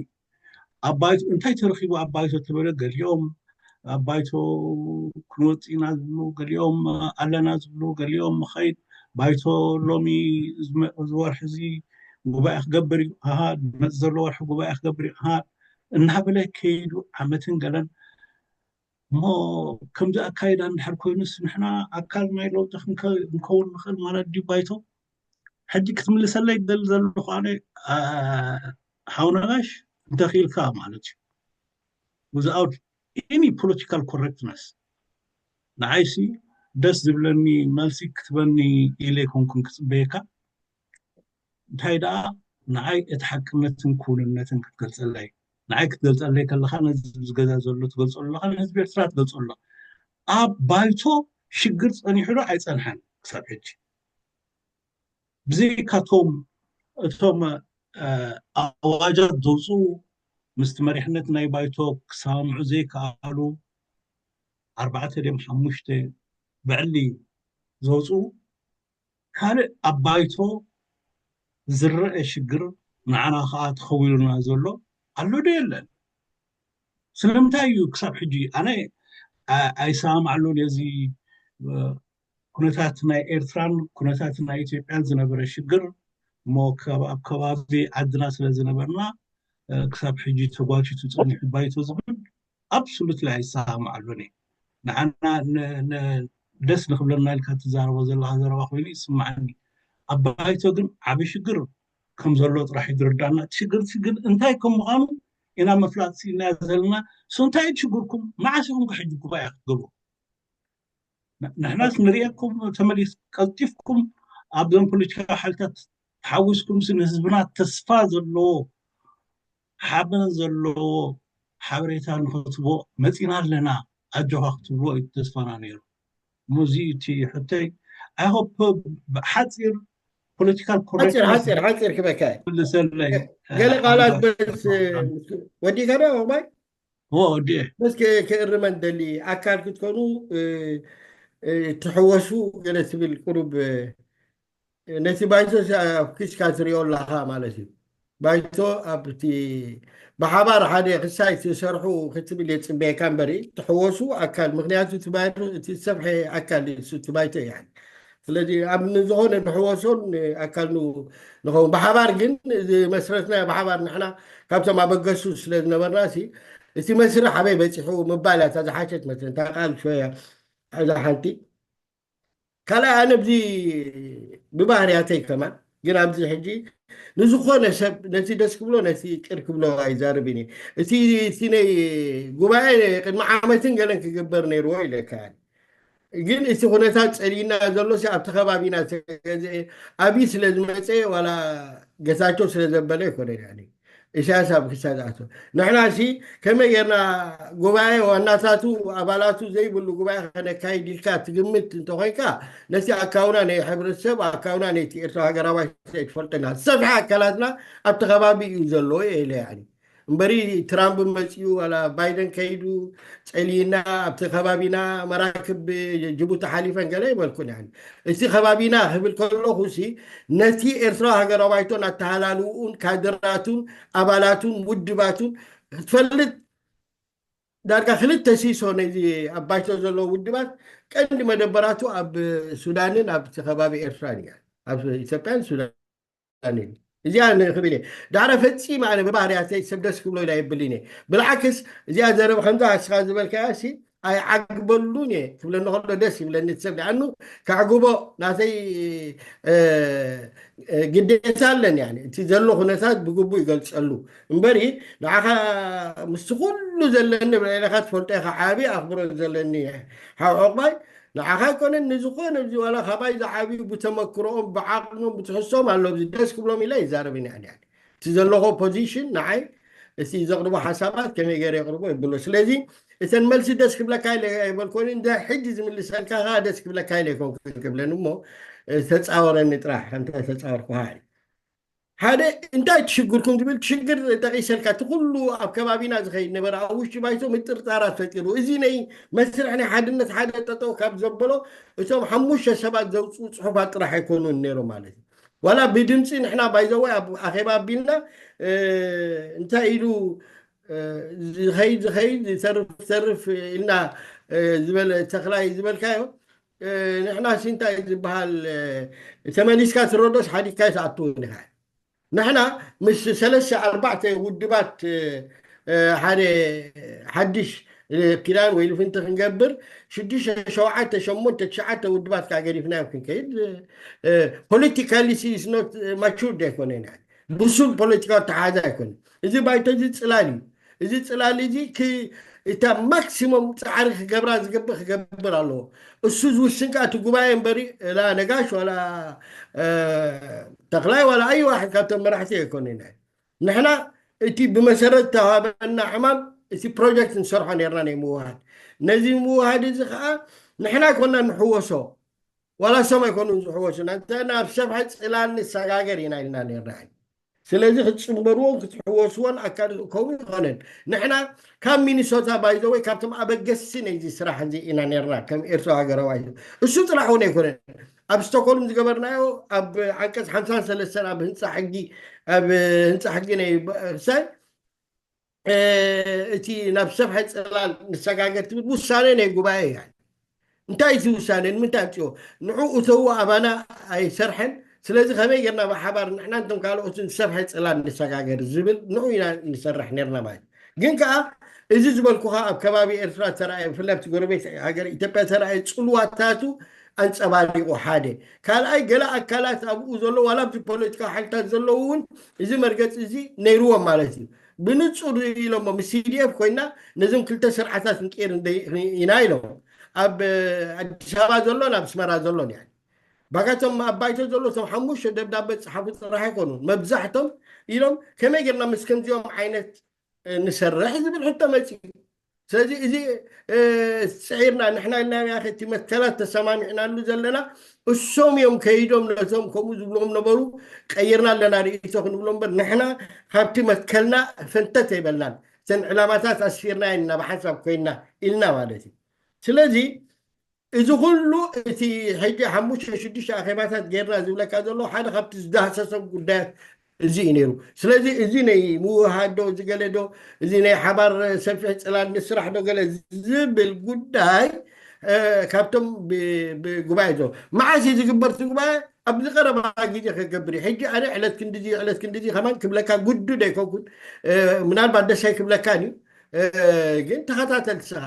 ኣብ ባይቶ እንታይ ተረኺቡ ኣብ ባይቶ ተበለ፣ ገሊኦም ኣብ ባይቶ ክንወፅእ ኢና ዝብሉ፣ ገሊኦም ኣለና ዝብሉ፣ ገሊኦም ምኸይድ ባይቶ ሎሚ ዝመ- ዝወርሒ እዚ ጉባኤ ክገብር እዩ፣ ኣሃ ዝመፅእ ዘሎ ወርሒ ጉባኤ ክገብር እዩ፣ ኣሃ እናበለ ከይዱ ዓመትን ገለን እሞ ከምዚ ኣካይዳ እንድሕር ኮይኑስ ንሕና ኣካል ናይ ለውጢ ክንከ- ክንከውን ንኽእል ማለት ድዩ ባይቶ? ሕጂ ክትምልሰለይ ደል ዘለኹ ኣነ ሓው ነጋሽ እንተኽኢልካ ማለት እዩ without any political correctness ንዓይሲ ደስ ዝብለኒ መልሲ ክትበኒ ኢለ ኣይኮንኩን ክፅበየካ እንታይ ደኣ ንዓይ እቲ ሓቅነትን ክውንነትን ክትገልፀለይ ንዓይ ክትገልፀለይ ከለካ ነዚ ዝገዛ ዘሎ ትገልፀሉ ኣለካ ንህዝቢ ኤርትራ ትገልፀሉ ኣለካ ኣብ ባይቶ ሽግር ፀኒሑ ዶ ኣይፀንሐን ክሳብ ሕጂ ብዘይካቶም እቶም ኣዋጃት ዘውፅኡ ምስቲ መሪሕነት ናይ ባይቶ ክሰማምዑ ዘይከኣሉ ኣርባዕተ ድም ሓሙሽተ ብዕሊ ዘውፅኡ ካልእ ኣብ ባይቶ ዝረአ ሽግር ንዓና ከዓ ተኸዊሉና ዘሎ ኣሎ ዶ የለን? ስለምንታይ እዩ ክሳብ ሕጂ ኣነ ኣይሰማማዓሉን እዚ ኩነታት ናይ ኤርትራን ኩነታት ናይ ኢትዮጵያን ዝነበረ ሽግር እሞ ኣብ ከባቢ ዓድና ስለ ዝነበርና ክሳብ ሕጂ ተጓቲቱ ፀኒሑ ባይቶ ዝብል ኣብሱሉት ላይ ኣይሰማማዓሉን እየ ንዓና ደስ ንክብለና ኢልካ ትዛረቦ ዘለካ ዘረባ ኮይኑ ይስማዓኒ ኣብ ባይቶ ግን ዓብ ሽግር ከም ዘሎ ጥራሕ ይድርዳና እቲ ሽግር ግን እንታይ ከም ምዃኑ ኢና ምፍላጥ ስኢልና ዘለና so እንታይ እዩ ሽግርኩም መዓስ ኢኹም ከ ሕጂ ጉባኤ ክትገብሩ ንሕናስ ንርእየኩም ተመሊስ ቀልጢፍኩም ኣብዞም ፖለቲካዊ ሓይልታት ተሓዊስኩም ንህዝብና ተስፋ ዘለዎ ሓበን ዘለዎ ሓበሬታ ንክትቦ መፂና ኣለና ኣጆኻ ክትብልዎ እዩ ተስፋና ነይሩ እሞ እዚ እቲ ሕቶይ I hope ሓፂር political ሓፂር ሓፂር correctness ሓፂር ክበካ ትምልሰለይ ገለ ቃላት በስ ወዲእካ ዶ ባይ ወዲኤ በስ ክእርመን ደሊ ኣካል ክትኮኑ ትሕወሱ ገለ ትብል ቁሩብ ነቲ ባይቶ ኣብ ኪስካ ትሪኦ ኣለካ ማለት እዩ ባይቶ ኣብቲ ብሓባር ሓደ ክሳይ ትሰርሑ ክትብል የፅበየካ እምበሪ ትሕወሱ ኣካል ምክንያቱ እቲ ሰፍሐ ኣካል እሱ እቲ ባይቶ እያ። ስለዚ ኣብ ንዝኾነ ንሕወሶን ኣካል ንኸውን ብሓባር ግን እዚ መስረትና ብሓባር ንሕና ካብቶም ኣበገሱ ስለ ዝነበርና ሲ እቲ መስርሕ ኣበይ በፂሑ ምባል እያ እታ ዝሓሸት መስለኒ እታ ቃል ሽወያ እዛ ሓንቲ ካልኣይ ኣነ ብዚ ብባህርያተይ ከማን ግን ኣብዚ ሕጂ ንዝኾነ ሰብ ነቲ ደስ ክብሎ ነቲ ቅር ክብሎ ኣይዛርብን እየ። እቲ እቲ ናይ ጉባኤ ቅድሚ ዓመትን ገለን ክግበር ነይርዎ ኢለካ ግን እቲ ኩነታት ፀሊና ዘሎ ኣብቲ ከባቢና ዝተገዝአ ኣብይ ስለ ዝመፀ ዋላ ገታቸው ስለ ዘበለ ይኮነ ኢሳያስ ኣብ ክሳድ ኣቶ ንሕና ሲ ከመይ ጌርና ጉባኤ ዋናታቱ ኣባላቱ ዘይብሉ ጉባኤ ከነካይድ ኢልካ ትግምት እንተኮይንካ ነቲ ኣካውና ናይ ሕብረተሰብ ኣካውና ነቲ ኤርትራ ሃገራዊ ትፈልጠና ዝሰፍሐ ኣካላትና ኣብቲ ከባቢ እዩ ዘሎ ኢለ እምበሪ ትራምፕ መፅኡ ዋላ ባይደን ከይዱ ፀሊና ኣብቲ ከባቢና መራክብ ጅቡቲ ሓሊፈን ገለ ይበልኩን እቲ ከባቢና ክብል ከለኹ ሲ ነቲ ኤርትራዊ ሃገራዊ ባይቶን ኣተሃላልውኡን ካድራቱን ኣባላቱን ውድባቱን ክትፈልጥ ዳርጋ ክልተ ሲሶ ነዚ ኣብ ባይቶ ዘለዎ ውድባት ቀንዲ መደበራቱ ኣብ ሱዳንን ኣብ ከባቢ ኤርትራን እያ ኣብ ኢትዮጵያን ሱዳን እዚኣ ንክብል እየ ዳዕረ ፈፂመ ኣነ ብባህርያተይ ሰብ ደስ ክብሎ ኢላ የብልን እየ ብልዓክስ እዚኣ ዘረብ ከምዛ እስኻ ዝበልካያ ሲ ኣይዓግበሉን እየ ክብለኒ ከሎ ደስ ይብለኒ ሰብ ኣኑ ከዕግቦ ናተይ ግዴታ ኣለኒ እቲ ዘሎ ኩነታት ብግቡእ ይገልፀሉ እምበሪ ንዓኻ ምስ ኩሉ ዘለኒ ብልዕለኻ ትፈልጦ ኢኻ ዓቢ ኣኽብሮት ዘለኒ ሓው ዕቑባይ ንዓኻ ኣይኮነን ንዝኾነ እዚ ዋላ ካባይ ዝዓብዩ ብተመክሮኦም ብዓቕሞም ብትሕሶም ኣሎ እዚ ደስ ክብሎም ኢለ ይዛረብ ኢና እቲ ዘለኹ ፖዚሽን ንዓይ እቲ ዘቕርቦ ሓሳባት ከመይ ገይረ የቕርቦ ይብሎ ስለዚ እተን መልሲ ደስ ክብለካ ኢለ ኣይበልኮን እንደ ሕጂ ዝምልሰልካ ከዓ ደስ ክብለካ ኢለ ይኮን ክብለን እሞ ተፃወረኒ ጥራሕ ከምታ ተፃወርኩ ሓደ እንታይ ትሽግርኩም ዝብል ትሽግር ጠቂሰልካ እቲ ኩሉ ኣብ ከባቢና ዝኸይድ ነበረ ኣብ ውሽጢ ባይቶ ምጥርጣራት ፈጢሩ እዚ ናይ መስርሕ ናይ ሓድነት ሓደ ጠጠው ካብ ዘበሎ እቶም ሓሙሽተ ሰባት ዘውፅኡ ፅሑፋት ጥራሕ ኣይኮኑን ነይሮም ማለት እዩ ዋላ ብድምፂ ንሕና ባይዘወይ ኣብ ኣኼባ ኣቢልና እንታይ ኢሉ ዝኸይድ ዝኸይድ ዝሰርፍ ዝሰርፍ ኢልና ዝበለ ተኽላይ ዝበልካዮ ንሕና ሲ እንታይ ዝበሃል ተመሊስካ ትረዶስ ሓዲግካ ትኣትውን ኢኻ ንሕና ምስ ሰለስተ ኣርባዕተ ውድባት ሓደ ሓድሽ ኪዳን ወይ ልፍንቲ ክንገብር ሽዱሽተ ሸውዓተ ሸሞንተ ትሽዓተ ውድባት ከዓ ገዲፍናዮም ክንከይድ politically is not matured ኣይኮነን ብሱል ፖለቲካዊ ኣተሓዛ ኣይኮነ እዚ ባይቶ እዚ ፅላል እዩ እዚ ፅላል እዚ እታ ማክሲሞም ፃዕሪ ክገብራ ዝግብእ ክገብር ኣለዎ እሱ ዝውስን ከዓ እቲ ጉባኤ እምበሪ ላ ነጋሽ ዋላ ተኽላይ ዋላ ኣይ ዋሕድ ካብቶም መራሕቲ ኣይኮነ ኢና ንሕና እቲ ብመሰረት ተዋበና ዕማም እቲ ፕሮጀክት ንሰርሖ ነርና ናይ ምውሃድ ነዚ ምውሃድ እዚ ከዓ ንሕና ኣይኮና ንሕወሶ ዋላ ሰም ኣይኮኑ ዝሕወሱና እንተ ናብ ሰብሒ ፅላል ንሰጋገር ኢና ኢልና ነርና ስለዚ ክትፅንበርዎን ክትሕወስዎን ኣካል ከምኡ ይኮነን ንሕና ካብ ሚኒሶታ ባይዘወይ ካብቶም ኣበገስቲ ናይዚ ስራሕ እዚ ኢና ነርና ከም ኤርትራ ሃገራዊ እሱ ጥራሕ እውን ኣይኮነን ኣብ ስቶኮልም ዝገበርናዮ ኣብ ዓንቀፅ ሓምሳን ሰለስተን ኣብ ህንፃ ሕጊ ኣብ ህንፃ ሕጊ ናይ ሳይ እቲ ናብ ሰብሐ ፅላል ንሰጋገር ትብል ውሳነ ናይ ጉባኤ እያ እንታይ እቲ ውሳነ ንምንታይ ኣምፅኦ ንዑ እተዉ ኣባና ኣይሰርሐን ስለዚ ከመይ ጌርና ብሓባር ንሕና እንቶም ካልኦትን ዝሰብሐ ፅላል ንሰጋገር ዝብል ንዑ ኢና ንሰርሕ ነርና ማለት ግን ከዓ እዚ ዝበልኩኻ ኣብ ከባቢ ኤርትራ ተረኣየ ብፍላይ ኣብቲ ጎረቤት ሃገር ኢትዮጵያ ተረኣየ ፅልዋታቱ ኣንፀባሪቑ ሓደ ካልኣይ ገለ ኣካላት ኣብኡ ዘሎ ዋላ ኣብዚ ፖለቲካዊ ሓይልታት ዘለዉ እውን እዚ መርገፂ እዚ ነይርዎም ማለት እዩ ብንፁር ኢሎሞ ምስ CDF ኮይና ነዞም ክልተ ስርዓታት ንቅየር ኢና ኢሎም ኣብ ኣዲስ ኣበባ ዘሎን ኣብ ኣስመራ ዘሎን ያ ባካቶም ኣብ ባይቶ ዘሎ ቶም ሓሙሽተ ደብዳበ ዝፀሓፉ ጥራሕ ኣይኮኑን መብዛሕቶም ኢሎም ከመይ ጌርና ምስ ከምዚኦም ዓይነት ንሰርሕ ዝብል ሕቶ መፂኡ ስለዚ እዚ ፅዒርና ንሕና ኢልና እቲ መትከላት ተሰማሚዕናሉ ዘለና እሶም እዮም ከይዶም ነቶም ከምኡ ዝብልዎም ነበሩ ቀይርና ኣለና ርእይቶ ክንብሎ እምበር ንሕና ካብቲ መትከልና ፈንተት ኣይበልናን እተን ዕላማታት ኣስፊርና ኢና ብሓንሳብ ኮይንና ኢልና ማለት እዩ ስለዚ እዚ ኩሉ እቲ ሕጂ ሓሙሽተ ሽዱሽተ ኣኼባታት ጌርና ዝብለካ ዘሎ ሓደ ካብቲ ዝዳህሰሶም ጉዳያት እዚ እዩ ነይሩ። ስለዚ እዚ ናይ ምውሃድ ዶ፣ እዚ ገለ ዶ፣ እዚ ናይ ሓባር ሰፊሕ ፅላል ንስራሕ ዶ ገለ ዝብል ጉዳይ ካብቶም ብጉባኤ ዞ መዓስ እዩ ዝግበር? እቲ ጉባኤ ኣብዚ ቀረባ ግዜ ክገብር እዩ። ሕጂ ኣነ ዕለት ክንዲዚ ዕለት ክንዲዚ ከማን ክብለካ ግዱድ ኣይኮንኩን። ምናልባት ደስ ኣይክብለካን እዩ፣ ግን ተኸታተል ንስኻ።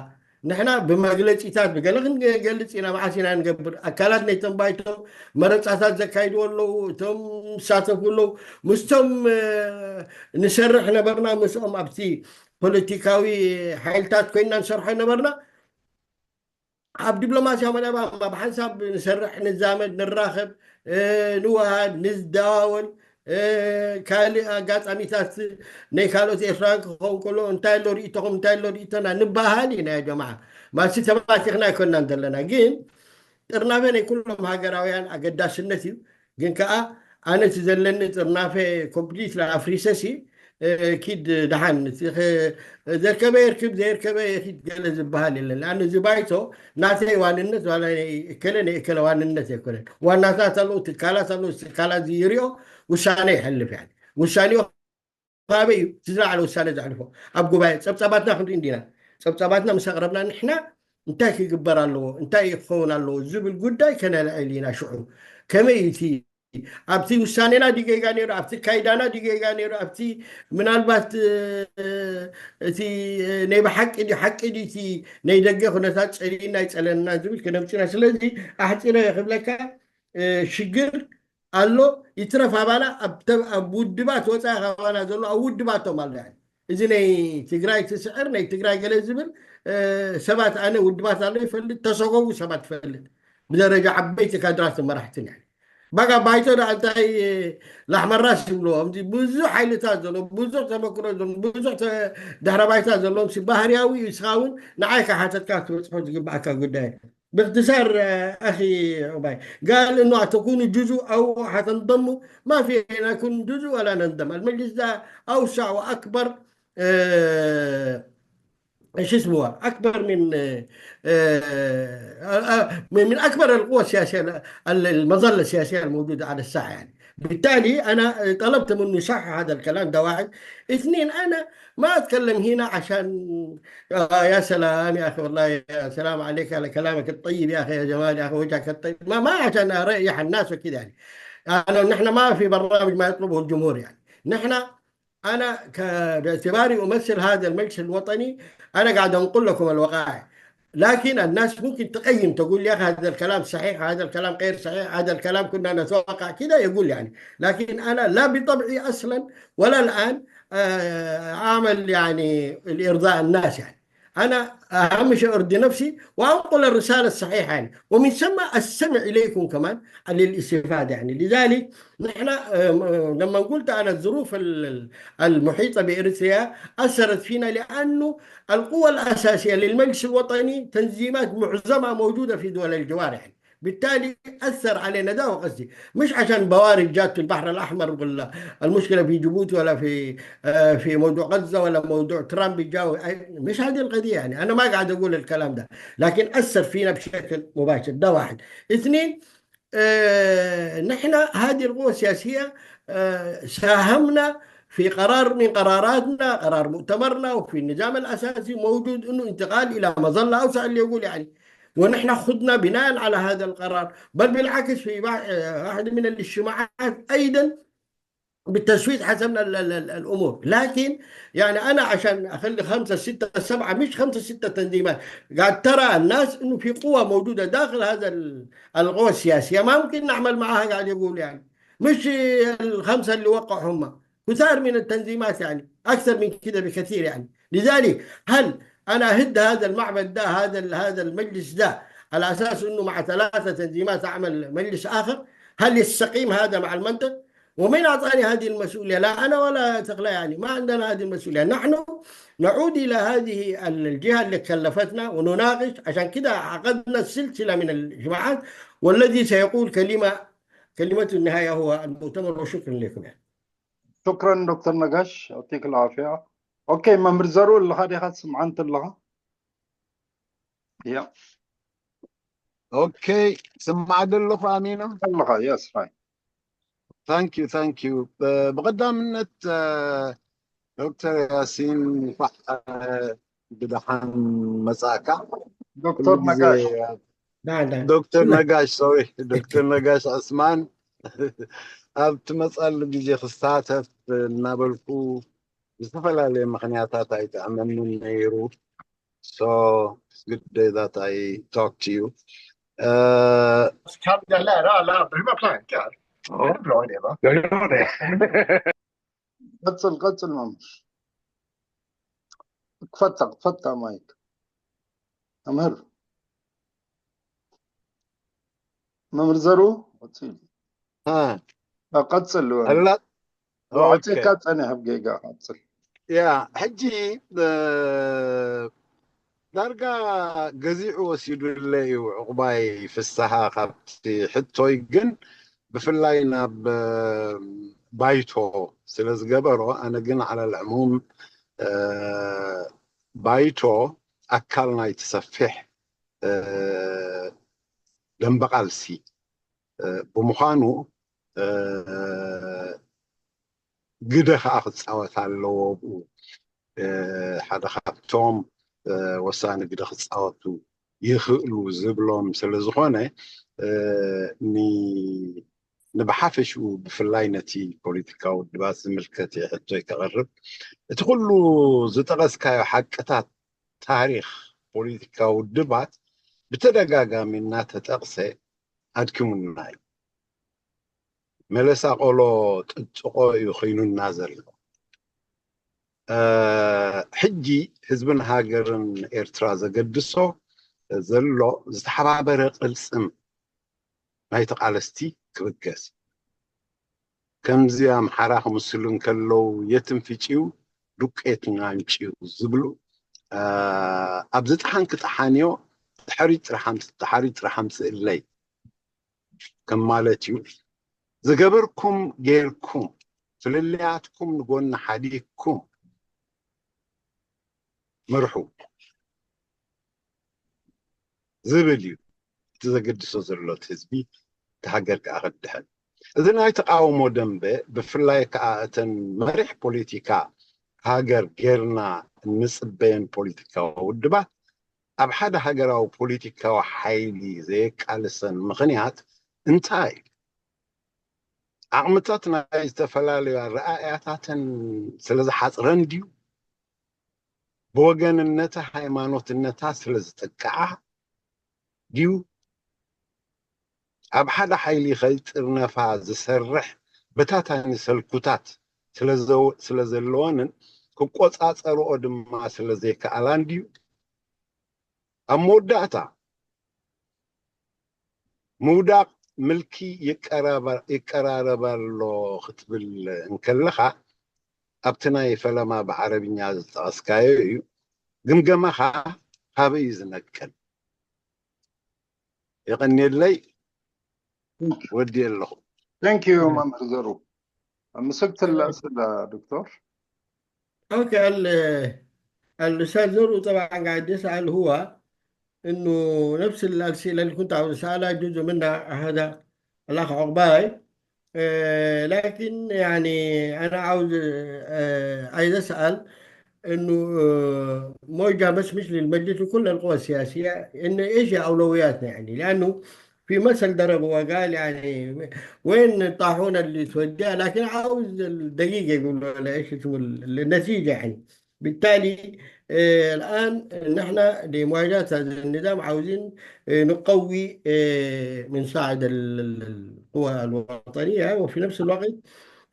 ንሕና ብመግለፂታት ብገለ ክንገልፅ ኢና። መዓስ ኢና ንገብር? ኣካላት ናይቶም ባይቶ መረፃታት ዘካይድዎ ኣለዉ፣ እቶም ዝሳተፉ ኣለዉ። ምስቶም ንሰርሕ ነበርና፣ ምስኦም ኣብቲ ፖለቲካዊ ሓይልታት ኮይንና ንሰርሖ ነበርና። ኣብ ዲፕሎማስያዊ መደብ ብሓንሳብ ንሰርሕ፣ ንዛመድ፣ ንራኸብ፣ ንወሃድ፣ ንዝደዋወል። ካልእ ኣጋጣሚታት ናይ ካልኦት ኤርትራውያን ክኸውን ከሎ፣ እንታይ ኣሎ ርእይቶኹም፣ እንታይ ኣሎ ርእይቶና ንበሃል ኢና። ያ ጀማዓ፣ ማሲ ተባቲኽና ኣይኮናን ዘለና፣ ግን ጥርናፈ ናይ ኩሎም ሃገራውያን ኣገዳስነት እዩ። ግን ከኣ ኣነ እቲ ዘለኒ ጥርናፈ ኮምፕሊት ኣፍሪሰሲ፣ ኪድ ደሓን፣ ዘርከበ የርክብ፣ ዘየርከበ የኪድ ገለ ዝበሃል የለን። ኣነ እዚ ባይቶ ናተይ ዋንነት ዋላ ናይ እከለ ናይ እከለ ዋንነት ኣይኮነን። ዋናታት ኣለዉ፣ ትካላት ኣለዉ። ትካላት ዝይሪኦ ውሳነ ይሕልፍ። ያ ውሳኔኡ ካበይ እዩ? እቲ ዝለዓለ ውሳነ ዘሕልፎ ኣብ ጉባኤ ጸብጻባትና ክንርኢ እንዲና። ጸብጻባትና ምስ ኣቕረብና ንሕና እንታይ ክግበር ኣለዎ፣ እንታይ ክኸውን ኣለዎ ዝብል ጉዳይ ከነልዕል ኢና። ሽዑ ከመይ እቲ ኣብቲ ውሳኔና ድጌጋ ነይሩ፣ ኣብቲ ካይዳና ድጌጋ ነይሩ፣ ኣብቲ ምናልባት እቲ ናይ ብሓቂ ድዩ ሓቂ ድዩ እቲ ናይ ደገ ኩነታት ጸሊእና ይጸለንና ዝብል ክነምፅና። ስለዚ ኣሕፂረ ክብለካ ሽግር ኣሎ። ይትረፍ ኣባና ኣብ ውድባት ወፃኢ ካባና ዘሎ ኣብ ውድባቶም ኣሎ። እዚ ናይ ትግራይ ትስዕር ናይ ትግራይ ገለ ዝብል ሰባት ኣነ ውድባት ኣሎ ይፈልጥ፣ ተሰጎጉ ሰባት ይፈልጥ፣ ብደረጃ ዓበይቲ ካድራት መራሕትን። ባጋ ባይቶ ዳ እንታይ ላሕመራስ ይብልዎ። ብዙሕ ሓይልታት ዘለዎ፣ ብዙሕ ተመክሮ ዘለዎ፣ ብዙሕ ድሕረ ባይታ ዘለዎም ባህርያዊ እዩ። ንስኻ እውን ንዓይ ከሓተትካ ክትበፅሖ ዝግባኣካ ጉዳይ። باختصار أخي عباي قال إنه تكونوا جزء أو حتنضموا، ما في نكون جزء ولا ننضم. المجلس ده أوسع وأكبر، شو اسمه، أكبر من من أكبر القوى السياسية، المظلة السياسية الموجودة على الساحة يعني. بالتالي أنا طلبت منه يصحح هذا الكلام، ده واحد. اثنين، أنا ما أتكلم هنا عشان آه يا سلام يا أخي، والله يا سلام عليك على كلامك الطيب يا أخي، يا جمال يا أخي، وجهك الطيب. ما ما عشان أريح الناس وكذا يعني. أنا نحن ما في برنامج ما يطلبه الجمهور يعني. نحن أنا ك... باعتباري أمثل هذا المجلس الوطني، أنا قاعد أنقل لكم الوقائع. لكن الناس ممكن تقيم، تقول: "يا أخي، هذا الكلام صحيح، هذا الكلام غير صحيح، هذا الكلام كنا نتوقع كده"، يقول يعني. لكن أنا لا بطبعي أصلًا ولا الآن آه، أعمل يعني لإرضاء الناس يعني. أنا أهم شيء أرضي نفسي وأنقل الرسالة الصحيحة يعني، ومن ثم أستمع إليكم كمان للاستفادة يعني. لذلك نحن لما قلت أنا الظروف المحيطة بإريتريا أثرت فينا، لأنه القوى الأساسية للمجلس الوطني تنظيمات معظمها موجودة في دول الجوار يعني. بالتالي أثر علينا، ده هو قصدي. مش عشان بوارج جات في البحر الأحمر ولا المشكلة في جيبوتي ولا في آه، في موضوع غزة ولا موضوع ترامب جاو، مش هذه القضية يعني. أنا ما قاعد أقول الكلام ده، لكن أثر فينا بشكل مباشر. ده واحد. اثنين، آه، نحن هذه القوى السياسية آه، ساهمنا في قرار من قراراتنا، قرار مؤتمرنا، وفي النظام الأساسي موجود إنه انتقال إلى مظلة أوسع اللي يقول يعني. ونحن خضنا بناء على هذا القرار، بل بالعكس في واحد من الاجتماعات أيضا بالتصويت حسمنا الأمور. لكن يعني أنا عشان أخلي خمسة ستة سبعة، مش خمسة ستة تنظيمات، قاعد ترى الناس إنه في قوة موجودة داخل هذا القوى السياسية، ما ممكن نعمل معها، قاعد يقول يعني. مش الخمسة اللي وقعوا هم، كثار من التنظيمات يعني، أكثر من كده بكثير يعني. لذلك هل أنا أهد هذا المعبد ده، هذا هذا المجلس ده، على أساس إنه مع ثلاثة تنظيمات أعمل مجلس آخر؟ هل يستقيم هذا مع المنطق؟ ومين أعطاني هذه المسؤولية؟ لا أنا ولا تقلا يعني، ما عندنا هذه المسؤولية. نحن نعود إلى هذه الجهة اللي كلفتنا ونناقش. عشان كده عقدنا سلسلة من الاجتماعات، والذي سيقول كلمة كلمة النهاية هو المؤتمر، وشكرا لكم يعني. شكرا دكتور نقاش، يعطيك العافية. أوكي، መምህር ዘሩ ኣለኻ ዲኻ ትስምዓን ኣለኻ? ያ ኦኬ፣ ስማዕ ዶ ኣለኹ ኣሚኖ? ኣለኻ፣ yes, fine. Thank you, thank you. ብቐዳምነት ዶክተር ያሲን፣ እንኳዕ ብደሓን መጻእካ። ዶክተር ነጋሽ። ዶክተር ነጋሽ፣ ሶሪ፣ ዶክተር ነጋሽ ዑስማን፣ ኣብ ትመጻሉ ግዜ ክሳተፍ እናበልኩ ብዝተፈላለየ ምኽንያታት ኣይጥዕመንን ነይሩ። So it's good day that I talk to you. Kan jag lära alla andra hur man plankar? Det är en bra idé, va? Jag gör det. ቀጽል ቀጽል መምህር። ክፈታ ክፈታ ማይክ መምህር መምህር ዘሩ ቀጽል። ها ቀጽል هلا ወዓቸካ ጸኒሕ ኣብ ጌጋ ቀጽል። ያ ሕጂ ዳርጋ ገዚዑ ወሲዱለ እዩ ዕቑባይ ፍስሃ ካብቲ ሕቶይ። ግን ብፍላይ ናብ ባይቶ ስለ ዝገበሮ፣ ኣነ ግን ዓላ ልዕሙም ባይቶ ኣካል ናይቲ ሰፊሕ ደንበ ቃልሲ ብምዃኑ ግደ ከዓ ክፃወት ኣለዎ። ብኡ ሓደ ካብቶም ወሳኒ ግደ ክፃወቱ ይኽእሉ ዝብሎም ስለ ዝኾነ፣ ንብሓፈሽኡ ብፍላይ ነቲ ፖለቲካዊ ውድባት ዝምልከት ሕቶይ ከቕርብ። እቲ ኩሉ ዝጠቐስካዮ ሓቅታት ታሪኽ ፖለቲካዊ ውድባት ብተደጋጋሚ እናተጠቕሰ ኣድኪሙና እዩ። መለሳ ቆሎ ጥጥቆ እዩ ኮይኑና ዘሎ። ሕጂ ህዝብን ሃገርን ኤርትራ ዘገድሶ ዘሎ ዝተሓባበረ ቅልጽም ናይ ተቓለስቲ ክብገስ። ከምዚ ኣምሓራ ክምስሉ እንከለዉ የትም ፍጭዩ ዱቄት ናንጭዩ ዝብሉ፣ ኣብዚ ጠሓንኪ ጠሓንዮ፣ ድሕሪት ጥራሕ ኣምጽ- ድሕሪት ጥራሕ ኣምጽእለይ ከም ማለት እዩ። ዝገበርኩም ጌርኩም፣ ፍልልያትኩም ንጎኒ ሓዲግኩም ምርሑ ዝብል እዩ እቲ ዘገድሶ ዘሎ። እቲ ህዝቢ፣ እቲ ሃገር ከዓ ክድሕን። እዚ ናይ ተቃውሞ ደንበ፣ ብፍላይ ከዓ እተን መሪሕ ፖለቲካ ሃገር ጌርና እንጽበየን ፖለቲካዊ ውድባት፣ ኣብ ሓደ ሃገራዊ ፖለቲካዊ ሓይሊ ዘየቃልሰን ምኽንያት እንታይ እዩ? ዓቕምታት ናይ ዝተፈላለዩ ኣረኣእያታተን ስለ ዝሓጽረን ድዩ? ብወገንነታ ሃይማኖትነታ ስለ ዝጥቅዓ ድዩ? ኣብ ሓደ ሓይሊ ከይጥርነፋ ዝሰርሕ በታታኒ ሰልኩታት ስለ ዘው- ስለ ዘለወንን ክቆጻጸርኦ ድማ ስለ ዘይከኣላን ድዩ? ኣብ መወዳእታ ምውዳቕ ምልኪ ይቀራረብ ኣሎ ክትብል እንከለኻ፣ ኣብቲ ናይ ፈለማ ብዓረብኛ ዝጠቐስካዮ እዩ። ግምገማኻ ካበይ እዩ ዝነቅል? የቐንየለይ፣ ወዲ ኣለኹ። Thank you መምህር ዘሩ። مسكت الأسئلة دكتور؟ أوكي، ال- الأستاذ زرو طبعا قاعد يسأل هو إنه نفس الأسئلة اللي كنت عاوز أسألها، جزء منها هذا الأخ عقباي. آه، لكن يعني أنا عاوز، آه، عايز أسأل إنه، آه، موجه بس مش للمجلس، لكل القوى السياسية، إن إيش أولوياتنا يعني، لأنه في مثل ضربه وقال يعني: وين الطاحونة اللي توديها؟ لكن عاوز الدقيقة يقول له ولا إيش اسمه ال- النتيجة يعني. بالتالي آه، الآن نحن لمواجهة هذا النظام عاوزين آه، نقوي آه، من صاعد ال- ال- القوى الوطنية، وفي نفس الوقت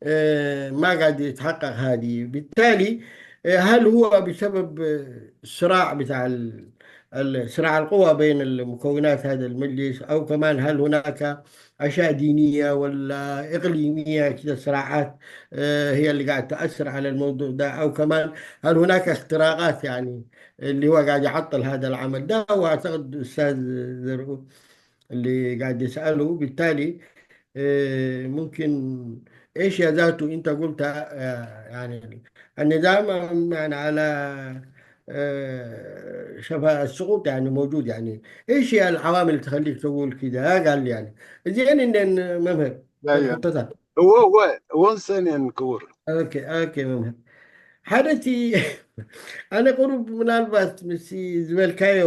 آه، ما قاعد يتحقق هذه. بالتالي آه، هل هو بسبب آه، الصراع بتاع ال- ال- صراع القوى بين المكونات هذا المجلس، أو كمان هل هناك أشياء دينية ولا إقليمية كده، صراعات آه، هي اللي قاعد تأثر على الموضوع ده، أو كمان هل هناك اختراقات يعني اللي هو قاعد يعطل هذا العمل ده؟ وأعتقد أستاذ زرقو اللي قاعد يسأله. بالتالي آه، ممكن إيش يا ذاته أنت قلت، آه، يعني النظام يعني على آه، شفا السقوط يعني موجود، يعني إيش هي العوامل اللي تخليك تقول كده؟ ها قال لي يعني زين إن ممهر لا، يا. الخطة. እዎ እዎ እዎ ንሰን እየን ክቡር። ኦኬ ኦኬ መምህር ሓደ እቲ ኣነ ቁሩብ ምናልባት ምስ ዝበልካዮ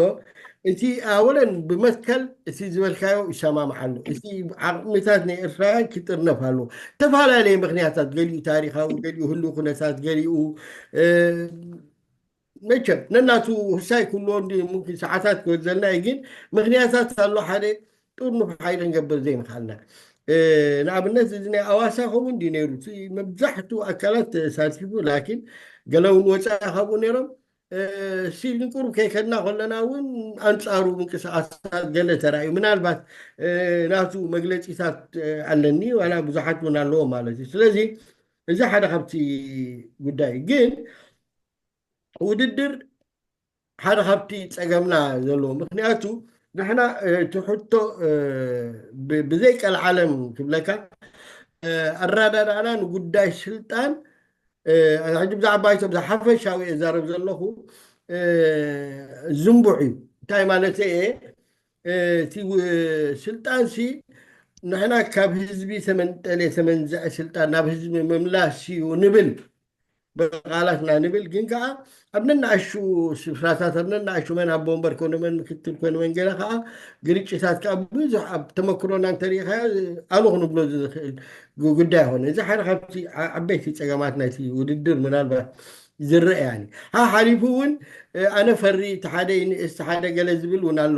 እቲ ኣወለን ብመትከል እቲ ዝበልካዮ ይሰማምዓሉ። እቲ ዓቕምታት ናይ ኤርትራውያን ክጥርነፍ ኣለዎ። ተፈላለየ ምክንያታት ገሊኡ ታሪኻዊ ገሊኡ ህልው ኩነታት ገሊኡ መቸም ነናቱ ህሳይ ክህልዎ እንዲ ሙምኪን ሰዓታት ክወዘልና እዩ ግን ምክንያታት ኣሎ ሓደ ጥርኑፍ ሓይሊ ክንገብር ዘይምኽኣልና ንኣብነት እዚ ናይ ኣዋሳ ከምኡ እንዲ ነይሩ እቲ መብዛሕቱ ኣካላት ተሳቲፉ ላኪን ገለ እውን ወፃኢ ካብኡ ነይሮም ሲል ንቁሩብ ከይከድና ከለና እውን ኣንፃሩ ምንቅስቃሳት ገለ ተራእዩ ምናልባት ናቱ መግለፂታት ኣለኒ ዋላ ብዙሓት እውን ኣለዎ ማለት እዩ ስለዚ እዚ ሓደ ካብቲ ጉዳይ ግን ውድድር ሓደ ካብቲ ፀገምና ዘለዎ ምክንያቱ ንሕና እቲ ሕቶ ብዘይ ቀልዓለም ክብለካ ኣረዳድኣና ንጉዳይ ስልጣን ሕጂ ብዛዕባ ይቶም ዝሓፈሻዊ እዛረብ ዘለኹ ዝንቡዕ እዩ እንታይ ማለት እየ እቲ ስልጣን ሲ ንሕና ካብ ህዝቢ ተመንጠለ ተመንዘዐ ስልጣን ናብ ህዝቢ ምምላስ እዩ ንብል ብቃላትና ንብል ግን ከዓ ኣብ ነናእሹ ስፍራታት ኣብ ነናእሹ መን ኣቦ ወንበር ኮነ መን ምክትል ኮነ መን ገለ ከዓ ግርጭታት ከዓ ብዙሕ ኣብ ተመክሮና እንተሪኢካ ኣሉ ክንብሎ ዝኽእል ጉዳይ ይኮነ እዚ ሓደ ካብቲ ዓበይቲ ፀገማት ናይቲ ውድድር ምናልባት ዝረአ ያኒ ሓሓሊፉ እውን ኣነ ፈሪ እቲ ሓደ ይንእስ ሓደ ገለ ዝብል እውን ኣሎ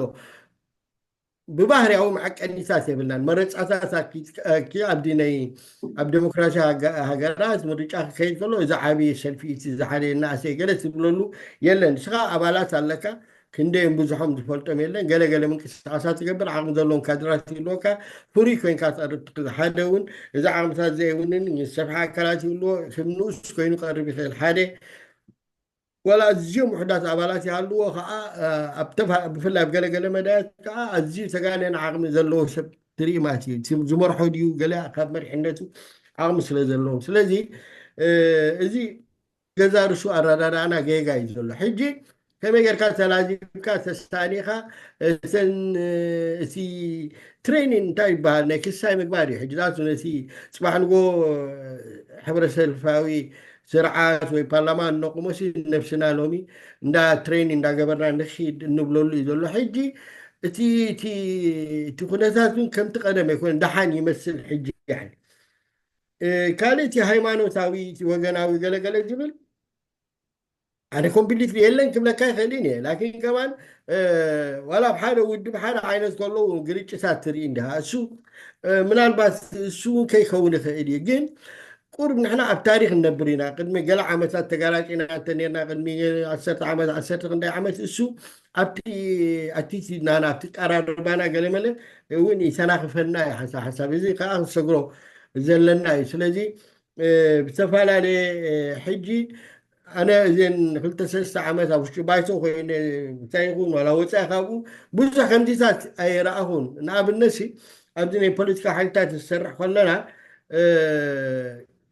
ብባህርያዊ መዐቀኒታት የብልናን መረፃታት ኣኪ ኣብዲ ናይ ኣብ ዴሞክራሲ ሃገራት ምርጫ ክከይድ ከሎ እዚ ዓብዪ ሰልፊ እቲ ዝሓደ እናእሰይ ገለ ትብለሉ የለን ንስኻ ኣባላት ኣለካ ክንደዮም ብዙሖም ዝፈልጦም የለን ገለገለ ምንቅስቃሳት ትገብር ዓቕሚ ዘለዎም ካድራት ይህልወካ ፍሩይ ኮይንካ ትቐርብ ትኽእል ሓደ እውን እዚ ዓቕምታት ዘይውንን ሰፍሓ ኣካላት ይህልዎ ከም ንኡስ ኮይኑ ቀርብ ይኽእል ሓደ ዋላ ኣዝዮም ውሕዳት ኣባላት ይሃልዎ ከዓ ብፍላይ ኣብ ገለገለ መዳያት ከዓ ኣዝዩ ተጋነን ዓቕሚ ዘለዎ ሰብ ትርኢ ማለት እዩ ዝመርሖ ድዩ ገለ ካብ መሪሕነቱ ዓቕሚ ስለ ዘለዎም ስለዚ እዚ ገዛ ርሱ ኣረዳዳእና ጌጋ እዩ ዘሎ ሕጂ ከመይ ጌርካ ተላዚብካ ተሳኒኻ እተን እቲ ትሬኒን እንታይ ይበሃል ናይ ክሳይ ምግባር እዩ ሕጂ ዛቱ ነቲ ፅባሕ ንጎ ሕብረተሰልፋዊ ስርዓት ወይ ፓርላማ እነቁሞ ሲ ነብስና ሎሚ እንዳ ትሬን እንዳገበርና ንኪድ እንብለሉ እዩ ዘሎ ሕጂ እቲ እቲ እቲ ኩነታት እውን ከምቲ ቀደም ኣይኮነ ደሓን ይመስል ሕጂ ያኒ ካልእ እቲ ሃይማኖታዊ እቲ ወገናዊ ገለገለ ዝብል ኣነ ኮምፕሊትሊ የለን ክብለካ ይኽእል እየ ላኪን ከማን ዋላ ኣብ ሓደ ውድብ ሓደ ዓይነት ከለዉ ግርጭታት ትርኢ እንዲኻ እሱ ምናልባት እሱ እውን ከይከውን ይኽእል እዩ ግን ቁርብ ንሕና ኣብ ታሪክ ንነብር ኢና ቅድሚ ገለ ዓመታት ተጋላጭ ኢና እንተ ነርና ቅድሚ ዓሰርተ ዓመት ዓሰርተ ክንደይ ዓመት እሱ ኣብቲ ኣቲቲድናና ኣብቲ ቀራርባና ገለ መለ እውን ይተናኽፈና እዩ ሓንሳብ ሓንሳብ እዚ ከዓ ክንሰግሮ ዘለና እዩ ስለዚ ብዝተፈላለየ ሕጂ ኣነ እዘን ክልተ ሰለስተ ዓመት ኣብ ውሽጢ ባይቶ ኮይነ እንታይ ይኹን ዋላ ወፃኢ ካብኡ ብዙሕ ከምዚታት ኣይረኣኹን ንኣብነት ሲ ኣብዚ ናይ ፖለቲካ ሓይልታት ዝሰርሕ ከለና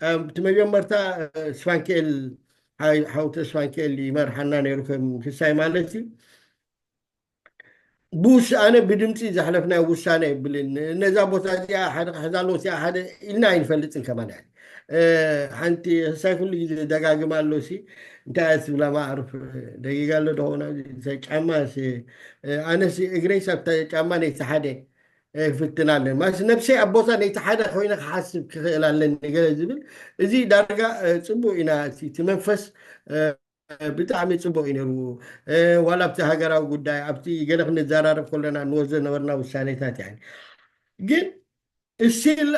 እቲ መጀመርታ ስፋንክኤል ሓውተ ስፋንክኤል ይመርሓና ነይሩ ከም ክሳይ ማለት እዩ ብውሳነ ብድምፂ ዘሕለፍናዮ ውሳነ ይብልን ነዛ ቦታ እዚኣ ሓደ ክሕዛ ኣለዎ እዚኣ ሓደ ኢልና ኣይንፈልጥን ከማን ሓንቲ ክሳይ ኩሉ ግዜ ደጋግም ኣሎ ሲ እንታይ እያ ትብላ ማዕርፍ ደጊጋ ኣሎ ደኾና ጫማ ኣነስ እግረይ ሰብታ ጫማ ነይቲ ሓደ ይፍትን ኣለኒ ማለት ነብሰይ ኣብ ቦታ ነይቲ ሓደ ኮይነ ክሓስብ ክኽእል ኣለኒ ገለ ዝብል እዚ ዳርጋ ፅቡቅ ኢና እቲ መንፈስ ብጣዕሚ ፅቡቅ እዩ ነይሩ ዋላ ኣብቲ ሃገራዊ ጉዳይ ኣብቲ ገለ ክንዘራረብ ከለና ንወስዶ ነበርና ውሳኔታት ያ ግን እስቲል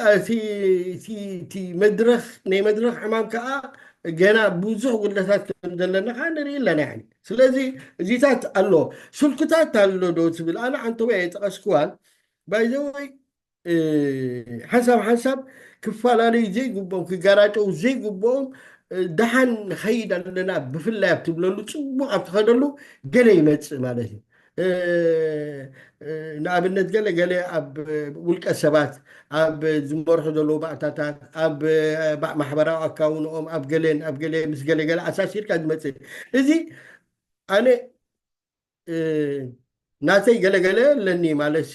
እቲ መድረክ ናይ መድረክ ዕማም ከዓ ገና ብዙሕ ጉድለታት ከም ዘለና ከዓ ንርኢ ኣለና ያ ስለዚ እዚታት ኣሎ ስልክታት ኣሎ ዶ ትብል ኣነ ዓንተወ የጠቀስክዋን ባይዘወይ ሓንሳብ ሓንሳብ ክፈላለዩ ዘይግብኦም ክጋራጨው ዘይግብኦም ደሓን ንኸይድ ኣለና ብፍላይ ኣብ ትብለሉ ፅቡቅ ኣብ ትኸደሉ ገለ ይመፅእ ማለት እዩ ንኣብነት ገለ ገለ ኣብ ውልቀ ሰባት ኣብ ዝመርሑ ዘለዉ ባእታታት ኣብ ማሕበራዊ ኣካውንኦም ኣብ ገለን ኣብ ገለ ምስ ገለ ገለ ኣሳሲርካ ዝመፅእ እዚ ኣነ ናተይ ገለገለ ኣለኒ ማለት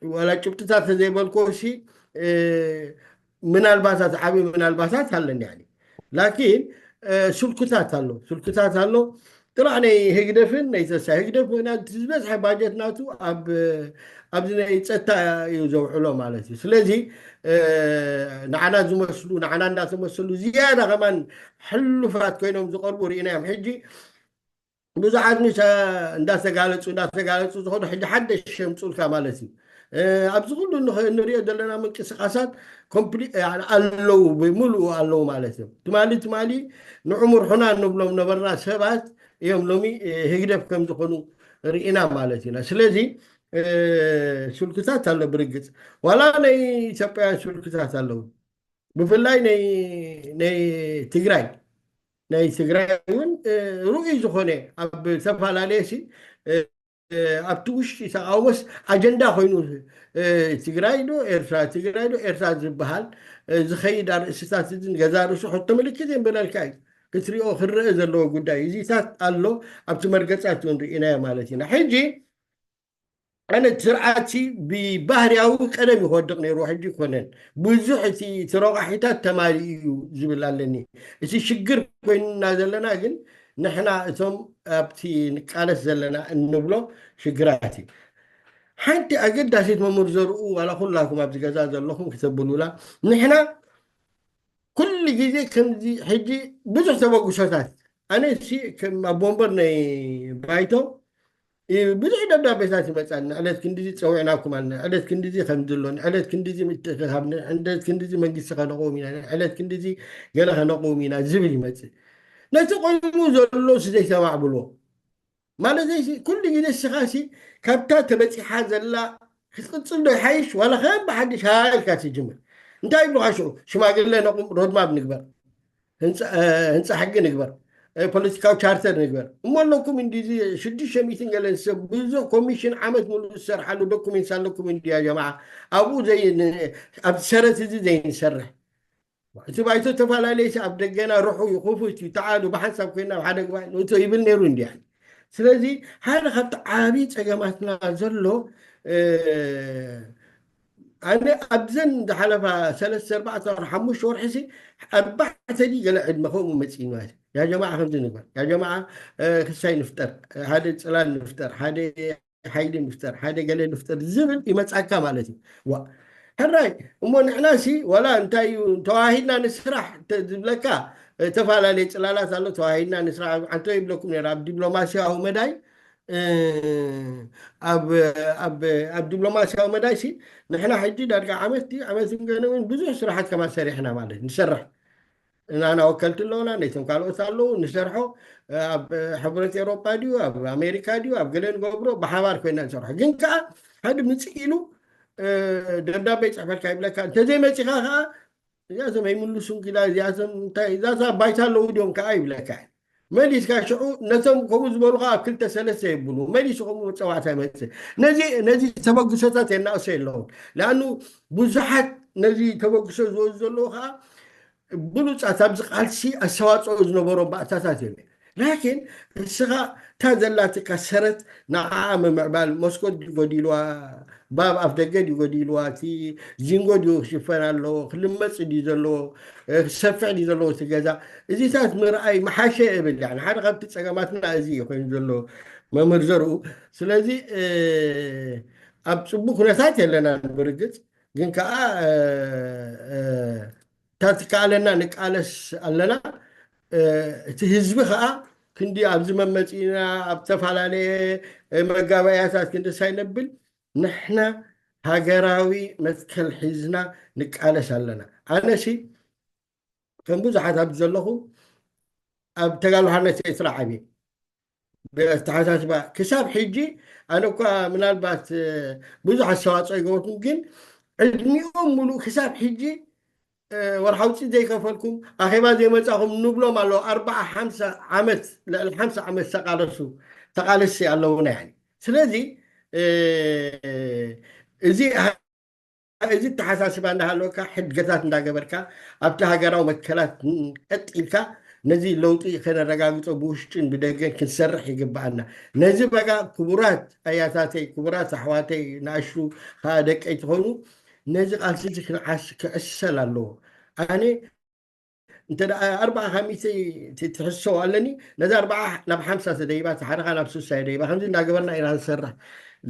ዋላ ጭብጥታት ተዘይበልኮ ሲ ምናልባታት ዓብዪ ምናልባታት ኣለኒ። ላኪን ስልኩታት ኣሎ፣ ስልኩታት ኣሎ። ጥራሕ ናይ ህግደፍን ናይ ተሳ ህግደፍ ምክንያት ዝበዝሐ ባጀት ናቱ ኣብዚ ናይ ፀጥታ እዩ ዘውዕሎ ማለት እዩ። ስለዚ ንዓና ዝመስሉ ንዓና እንዳተመሰሉ ዝያዳ ከማን ሕሉፋት ኮይኖም ዝቐርቡ ርኢናዮም። ሕጂ ብዙሓት ምስ እንዳተጋለፁ እንዳተጋለፁ ዝኸዱ ሕጂ ሓደሽ ሸምፁልካ ማለት እዩ። ኣብዚ ኩሉ እንሪኦ ዘለና ምንቅስቃሳት ኣለዉ፣ ብምሉኡ ኣለዉ ማለት እዮም። ትማሊ ትማሊ ንዑሙር ሑና እንብሎም ነበርና ሰባት እዮም ሎሚ ህግደፍ ከም ዝኾኑ ርኢና ማለት ኢና። ስለዚ ስልክታት ኣሎ ብርግፅ፣ ዋላ ናይ ኢትዮጵያውያን ስልክታት ኣለዉ። ብፍላይ ናይ ትግራይ ናይ ትግራይ እውን ርኡይ ዝኾነ ኣብ ዝተፈላለየ ኣብቲ ውሽጢ ተቃውሞስ ኣጀንዳ ኮይኑ ትግራይ ዶ ኤርትራ ትግራይ ዶ ኤርትራ ዝበሃል ዝኸይድ ኣርእስታት እዚ ገዛ ርእሱ ሕቶ ምልክት የንበለልካ እዩ። ክትሪኦ ክረአ ዘለዎ ጉዳይ እዚታት ኣሎ። ኣብቲ መርገፃት እውን ርኢናዮ ማለት ኢና። ሕጂ ኣነ ስርዓት ብባህርያዊ ቀደም ይወድቕ ነይሩ፣ ሕጂ ይኮነን። ብዙሕ እቲ ረቋሒታት ተማሊኡ እዩ ዝብል ኣለኒ። እቲ ሽግር ኮይንና ዘለና ግን ንሕና እቶም ኣብቲ ንቃለስ ዘለና እንብሎ ሽግራት እዩ። ሓንቲ ኣገዳሲት መምህር ዘርኡ ዋላ ኩላኩም ኣብዚ ገዛ ዘለኹም ክተብሉላ፣ ንሕና ኩሉ ግዜ ከምዚ ሕጂ ብዙሕ ተበግሶታት ኣነ ሲ ከም ኣብ ወንበር ናይ ባይቶ ብዙሕ ደብዳቤታት ይመፃኒ። ዕለት ክንዲዚ ፀዊዕናኩም ኣለና፣ ዕለት ክንዲዚ ከምዚ ኣሎ፣ ዕለት ክንዲዚ ምትእኽኻብ፣ ዕለት ክንዲዚ መንግስቲ ከነቕውም ኢና፣ ዕለት ክንዲዚ ገለ ከነቕውም ኢና ዝብል ይመፅእ። ነቲ ቆይሙ ዘሎ ሲ ዘይሰማዕ ብሎ ማለት ኩሉ ግዜ ንስኻ ሲ ካብታ ተበፂሓ ዘላ ክትቅፅል ዶ ይሓይሽ ዋላ ከም ብሓድሽ ሃ ኢልካ ትጅምር? እንታይ ይብሉካ ሽዑ? ሽማግለ ነቑም፣ ሮድማፕ ንግበር፣ ህንፃ ሕጊ ንግበር፣ ፖለቲካዊ ቻርተር ንግበር እሞ ኣለኩም እንዲ ሽዱሽተ ሚእትን ገለን ሰብ ብዙሕ ኮሚሽን ዓመት ሙሉእ ዝሰርሓሉ ዶኩሜንትስ ኣለኩም እንዲ ያ ጀማዓ። ኣብኡ ኣብ ሰረት እዚ ዘይንሰርሕ እቲ ባይቶ ዝተፈላለየ ኣብ ደገና ርሑ ይኹፉት እዩ ተዓሉ ብሓንሳብ ኮይና ኣብ ሓደ ጉባኤ ንእቶ ይብል ነይሩ እንዲያ። ስለዚ ሓደ ካብቲ ዓብዪ ፀገማትና ዘሎ ኣነ ኣብዘን ዝሓለፋ ሰለስተ ኣርባዕተ ወር ሓሙሽተ ወርሒ ሲ ኣርባዕተ ድዩ ገለ ዕድመ ከምኡ መፂእና ያ ጀማዓ ከምዚ ንግበር ያ ጀማዓ ክሳይ ንፍጠር ሓደ ፅላል ንፍጠር ሓደ ሓይሊ ንፍጠር ሓደ ገለ ንፍጠር ዝብል ይመፃካ ማለት እዩ። ዋ ሕራይ እሞ ንሕና ሲ ዋላ እንታይ እዩ ተዋሂድና ንስራሕ ዝብለካ ተፈላለየ ፅላላት ኣሎ ተዋሂድና ንስራሕ ዓንቶ ይብለኩም ነራ ኣብ ዲፕሎማሲያዊ መዳይ ኣብ ዲፕሎማሲያዊ መዳይ ሲ ንሕና ሕጂ ዳርጋ ዓመት ዓመት ገነውን ብዙሕ ስራሓት ከማ ሰሪሕና ማለት ንሰርሕ ናና ወከልቲ ኣለውና ነቶም ካልኦት ኣለዉ ንሰርሖ ኣብ ሕብረት ኤሮጳ ድዩ ኣብ ኣሜሪካ ድዩ ኣብ ገለ ንገብሮ ብሓባር ኮይና ንሰርሖ ግን ከዓ ሓደ ምፅእ ኢሉ ደብዳቤ ይፅሕፈልካ ይብለካ እንተዘይመፂኻ ከዓ እዚኣቶም ኣይምልሱን ኪላ እዚኣቶም እንታይ እዛዛ ባይታ ኣለዉ ድዮም ከዓ ይብለካ መሊስካ ሽዑ ነቶም ከምኡ ዝበሉካ ኣብ ክልተ ሰለስተ የብሉ መሊሱ ከምኡ መፀዋዕታ ይመፅእ ነዚ ነዚ ተበግሶታት የናእሶ የለውን ለኣኑ ብዙሓት ነዚ ተበግሶ ዝወዙ ዘለዉ ከዓ ብሉፃት ኣብዚ ቃልሲ ኣስተዋፅኦ ዝነበሮ ባእታታት እዮም ላኪን እስኻ እታ ዘላትካ ሰረት ንዓኣ ምምዕባል መስኮት ድዩ ጎዲልዋ ባብ ኣፍ ደገ ድዩ ጎዲልዋ እቲ ዚንጎ ድዩ ክሽፈን ኣለዎ ክልመፅ ድዩ ዘለዎ ክሰፍዕ ድዩ ዘለዎ እቲ ገዛ እዚታት ምርኣይ መሓሸ እብል ሓደ ካብቲ ፀገማትና እዚ እዩ ኮይኑ ዘሎ መምህር ዘርኡ ስለዚ ኣብ ፅቡቅ ኩነታት የለና ብርግፅ ግን ከዓ እታ ትከኣለና ንቃለስ ኣለና እቲ ህዝቢ ከዓ ክንዲ ኣብዚ መመፂእና ኣብ ዝተፈላለየ መጋበያታት ክንዲ ሳይነብል ንሕና ሃገራዊ መትከል ሒዝና ንቃለስ ኣለና ኣነሲ ከም ብዙሓት ኣብ ዘለኹም ኣብ ተጋሉ ሓርነት ኤርትራ ዓብየ ብኣተሓሳስባ ክሳብ ሕጂ ኣነ እኳ ምናልባት ብዙሕ ኣስተዋፅኦ ይገበርኩም ግን ዕድሚኦም ሙሉእ ክሳብ ሕጂ ወርሓውፂ ዘይከፈልኩም ኣኼባ ዘይመፃኹም ንብሎም ኣለዉ ኣርባዓ ሓምሳ ዓመት ልዕሊ ሓምሳ ዓመት ዝተቃለሱ ተቃለሲ ኣለዉና ያ ስለዚ እዚ እዚ ተሓሳስባ እንዳሃለወካ ሕድገታት እንዳገበርካ ኣብቲ ሃገራዊ መትከላት ቀጥ ኢልካ ነዚ ለውጢ ከነረጋግጾ ብውሽጥን ብደገን ክንሰርሕ ይግብኣና። ነዚ በቃ ክቡራት ኣያታተይ፣ ክቡራት ኣሕዋተይ፣ ንኣሽቱ ከዓ ደቀይ ትኾኑ፣ ነዚ ቃልሲ እዚ ክንዓስ ክዕሰል ኣለዎ። ኣነ እንተ ደኣ ኣርብዓ ካብ ሚእቲ ት-፣ ትሕዝቶ ኣለኒ፣ ነዛ ኣርብዓ ናብ ሓምሳ ተደይባ፣ እቲ ሓደኻ ናብ ስሳ ይደይባ፣ ከምዚ እንዳገበርና ኢና ንሰርሕ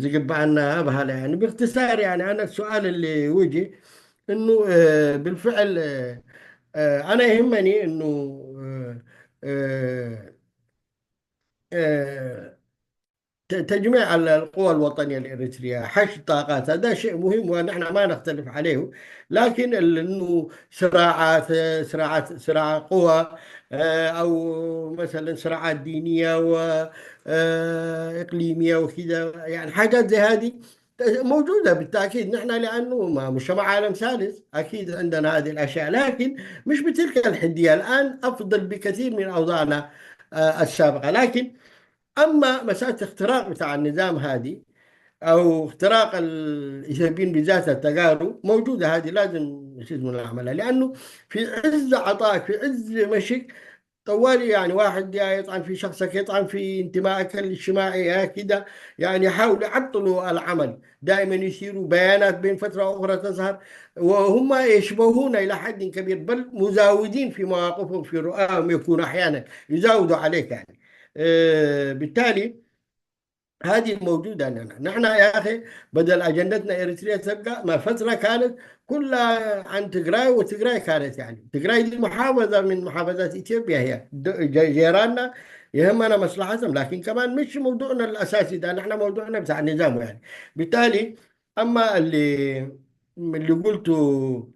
ዝግብኣና በሃላ እያ። ብእክትሳር፣ ያኒ፣ ኣነ ሱኣል اللي وجه إنه، آه، بالفعل، آه، آه، أنا يهمني إنه، آه، آه، آه، ت-، تجميع ال-، القوى الوطنية الإريترية، حشد طاقات، هذا شيء مهم ونحن ما نختلف عليه. لكن ال-، إنه صراعات، صراعات، صراع قوى، آه، أو مثلًا صراعات دينية و، آه، إقليمية وكذا، يعني حاجات زي هذه موجودة بالتأكيد. نحن لأنه ما مجتمع عالم ثالث، أكيد عندنا هذه الأشياء، لكن مش بتلك الحدية. الآن أفضل بكثير من أوضاعنا، آه، السابقة. لكن أما مسألة اختراق بتاع النظام هذه أو اختراق الإثيوبيين بذات التجارب موجودة، هذه لازم شو اسمه نعملها، لأنه في عز عطائك، في عز مشيك، طوالي يعني واحد يا يطعن في شخصك، يطعن في انتمائك الاجتماعي، يا كده، يعني يحاولوا يعطلوا العمل. دائمًا يثيروا بيانات بين فترة أخرى تظهر، وهم يشبهون إلى حد كبير، بل مزاودين في مواقفهم، في رؤاهم يكون أحيانًا يزاودوا عليك يعني. آه، بالتالي هذه موجودة عندنا. نحن يا أخي بدل أجندتنا إريتريا تبقى، ما فترة كانت كلها عن تجراي، وتجراي كانت يعني، تجراي دي محافظة من محافظات إثيوبيا، هي د-، ج-، جيراننا يهمنا مصلحتهم، لكن كمان مش موضوعنا الأساسي ده، نحن موضوعنا بتاع النظام يعني. بالتالي أما اللي، اللي قلته،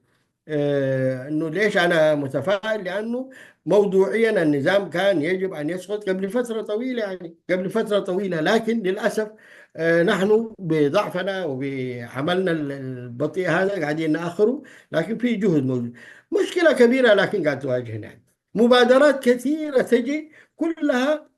آه، إنه ليش أنا متفائل، لأنه موضوعيًا النظام كان يجب أن يسقط قبل فترة طويلة، يعني قبل فترة طويلة، لكن للأسف، آه، نحن بضعفنا وبعملنا ال-، البطيء هذا قاعدين نأخره، لكن في جهد موجود. مشكلة كبيرة لكن قاعد تواجهنا، يعني مبادرات كثيرة تجي كلها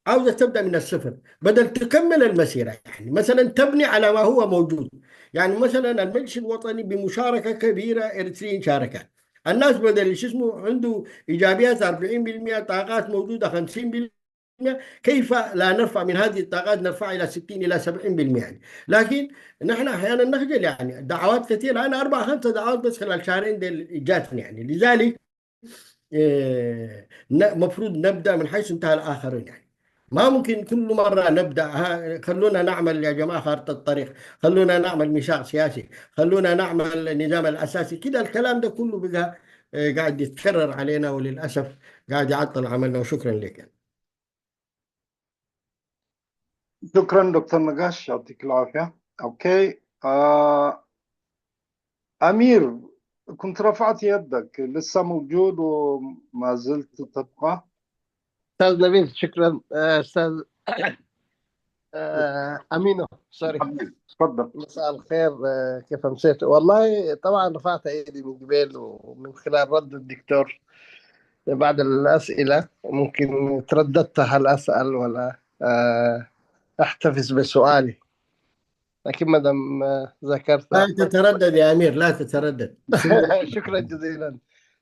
عاوزة تبدأ من الصفر بدل تكمل المسيرة. يعني مثلًا تبني على ما هو موجود. يعني مثلًا المجلس الوطني بمشاركة كبيرة إريتريين شاركة. الناس بدل شو اسمه عنده إيجابيات أربعين بالمية، طاقات موجودة خمسين بالمية، كيف لا نرفع من هذه الطاقات، نرفع إلى ستين إلى سبعين بالمية يعني. لكن نحن أحيانًا نخجل، يعني دعوات كثيرة، أنا أربع خمسة دعوات بس خلال شهرين ديل جاتني يعني. لذلك، آه، ن-، مفروض نبدأ من حيث انتهى الآخرين يعني. ما ممكن كل مرة نبدأ، ها، خلونا نعمل يا جماعة خارطة الطريق، خلونا نعمل ميثاق سياسي، خلونا نعمل النظام الأساسي. كده الكلام ده كله بقى، آه، قاعد يتكرر علينا، وللأسف قاعد يعطل عملنا. وشكرًا لك. شكرًا دكتور نقاش، يعطيك العافية. أوكي. آه، أمير، كنت رفعت يدك، لسه موجود وما زلت تبقى؟ أستاذ نبيل، شكرًا. آه، أستاذ، آه، أمينو، سوري. حبيبي، تفضل. مساء الخير، آه، كيف أمسيت؟ والله طبعًا رفعت إيدي من قبل، ومن خلال رد الدكتور بعض الأسئلة، ممكن ترددت هل أسأل ولا، آه، أحتفظ بسؤالي. لكن ما دام، آه، ذكرت لا تتردد يا أمير، لا تتردد. شكرًا جزيلًا.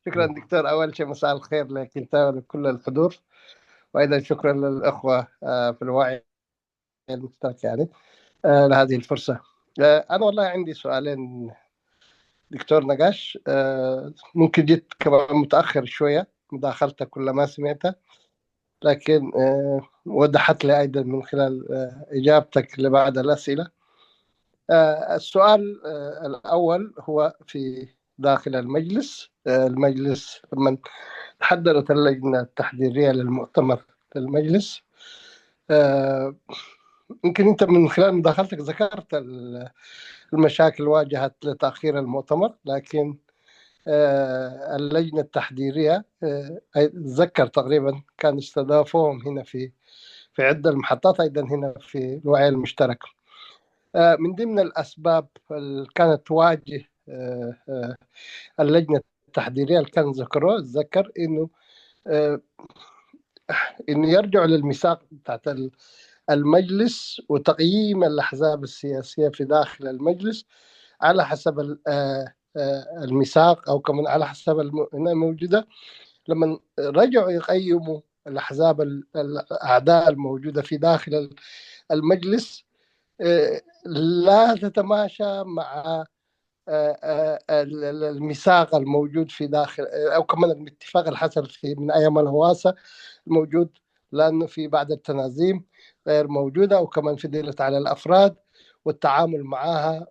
شكرًا دكتور. أول شيء مساء الخير لك أنت ولكل الحضور، وأيضًا شكرًا للأخوة، آه، في الوعي المشترك يعني، آه، لهذه الفرصة. آه، أنا والله عندي سؤالين دكتور نقاش. آه، ممكن جيت كمان متأخر شوية، مداخلتك كلها ما سمعتها، لكن، آه، وضحت لي أيضًا من خلال، آه، إجابتك لبعض الأسئلة. آه، السؤال، آه، الأول هو في داخل المجلس. آه، المجلس لما تحضرت اللجنة التحضيرية للمؤتمر للمجلس، آه، يمكن أنت من خلال مداخلتك ذكرت ال-، المشاكل واجهت لتأخير المؤتمر، لكن، آه، اللجنة التحضيرية، آه، أتذكر تقريبًا كان استضافوهم هنا في، في عدة محطات أيضًا هنا في الوعي المشترك. آه، من ضمن الأسباب اللي كانت تواجه، آه، آه، اللجنة التحضيرية اللي كان ذكروه، أتذكر إنه، آه، إنه يرجعوا للميثاق بتاعت ال-، المجلس وتقييم الأحزاب السياسية في داخل المجلس على حسب ال-، آه، آه، الميثاق أو كمان على حسب الم-، هنا موجودة. لما رجعوا يقيموا الأحزاب، الأعداء الموجودة في داخل المجلس، لا تتماشى مع الميثاق الموجود في داخل، أو كمان الاتفاق اللي حصل في من أيام الهواسة الموجود، لأنه في بعض التنازيم غير موجودة، أو كمان فضلت على الأفراد، والتعامل معها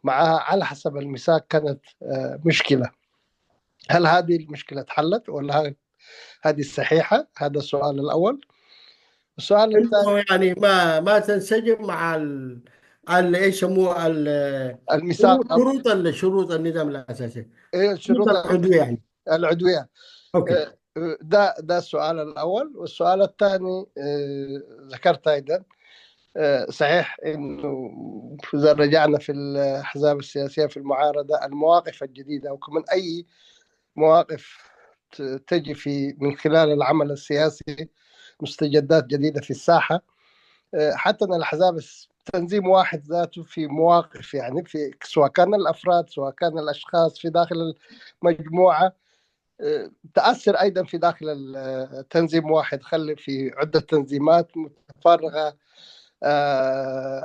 معها على حسب الميثاق كانت مشكلة. هل هذه المشكلة اتحلت ولا هذه الصحيحة؟ هذا السؤال الأول. السؤال الثاني، يعني ما ما تنسجم مع ال... ال... ايش يسموه ال... الميثاق شروط ال... شروط النظام الاساسي. ايه شروط العضويه يعني. العضويه. اوكي. ده ده السؤال الاول. والسؤال الثاني، ذكرت ايضا، صحيح انه اذا رجعنا في الاحزاب السياسيه في المعارضه، المواقف الجديده او كمان اي مواقف تجي في من خلال العمل السياسي مستجدات جديده في الساحه. حتى ان الاحزاب، تنظيم واحد ذاته في مواقف، يعني في سواء كان الافراد سواء كان الاشخاص في داخل المجموعه تاثر ايضا في داخل التنظيم واحد، خلي في عده تنظيمات متفرغه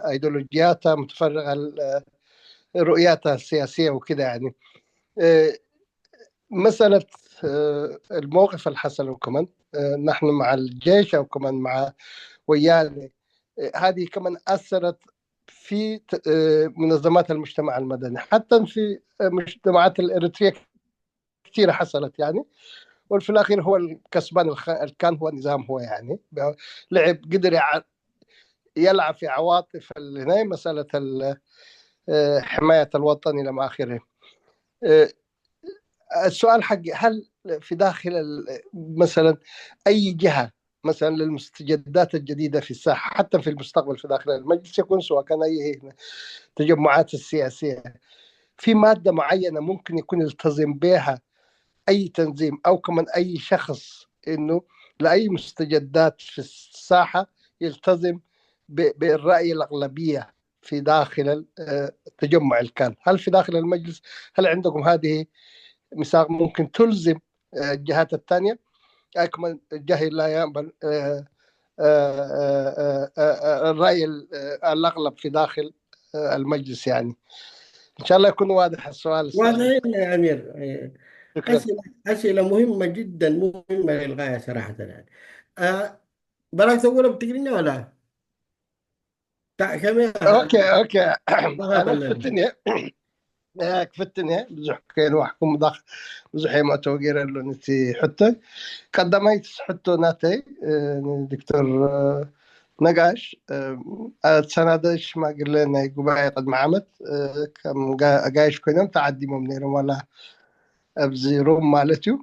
ايديولوجياتها، متفرغه رؤياتها السياسيه وكذا يعني. مساله الموقف الحصل وكمان نحن مع الجيش او كمان مع ويانه، هذه كمان اثرت في منظمات المجتمع المدني، حتى في مجتمعات الاريتريه كثيره حصلت يعني. وفي الاخير هو الكسبان الخ... كان هو النظام، هو يعني لعب، قدر يلعب في عواطف هنا مساله حمايه الوطن الى ما اخره. السؤال حقي، هل في داخل مثلا اي جهه مثلا للمستجدات الجديده في الساحه حتى في المستقبل في داخل المجلس يكون سواء كان اي تجمعات السياسيه في ماده معينه ممكن يكون يلتزم بها اي تنظيم او كمان اي شخص انه لاي مستجدات في الساحه يلتزم بالراي الاغلبيه في داخل التجمع الكان؟ هل في داخل المجلس هل عندكم هذه ميثاق ممكن تلزم الجهات الثانيه؟ كمان الجاهل لا يقبل الراي الاغلب في داخل المجلس يعني. ان شاء الله يكون واضح السؤال. واضح يا امير. اسئله اسئله مهمه جدا، مهمه للغايه صراحه يعني. براك تقول بتقريني ولا؟ اوكي اوكي. انا في الدنيا في الدنيا ብዙሕ ከይንዋሕኩም ዳኽ ብዙሕ የማእተው ገይረ ኣሎ ነቲ ሕቶ። ቀዳማይቲ ሕቶ ናተይ ንዶክተር ነጋሽ፣ ኣሰናዳኢ ሽማግለ ናይ ጉባኤ ቅድሚ ዓመት ከም ኣጋይሽ ኮይኖም ተዓዲሞም ነይሮም፣ ዋላ ኣብዚ ሮም ማለት እዩ።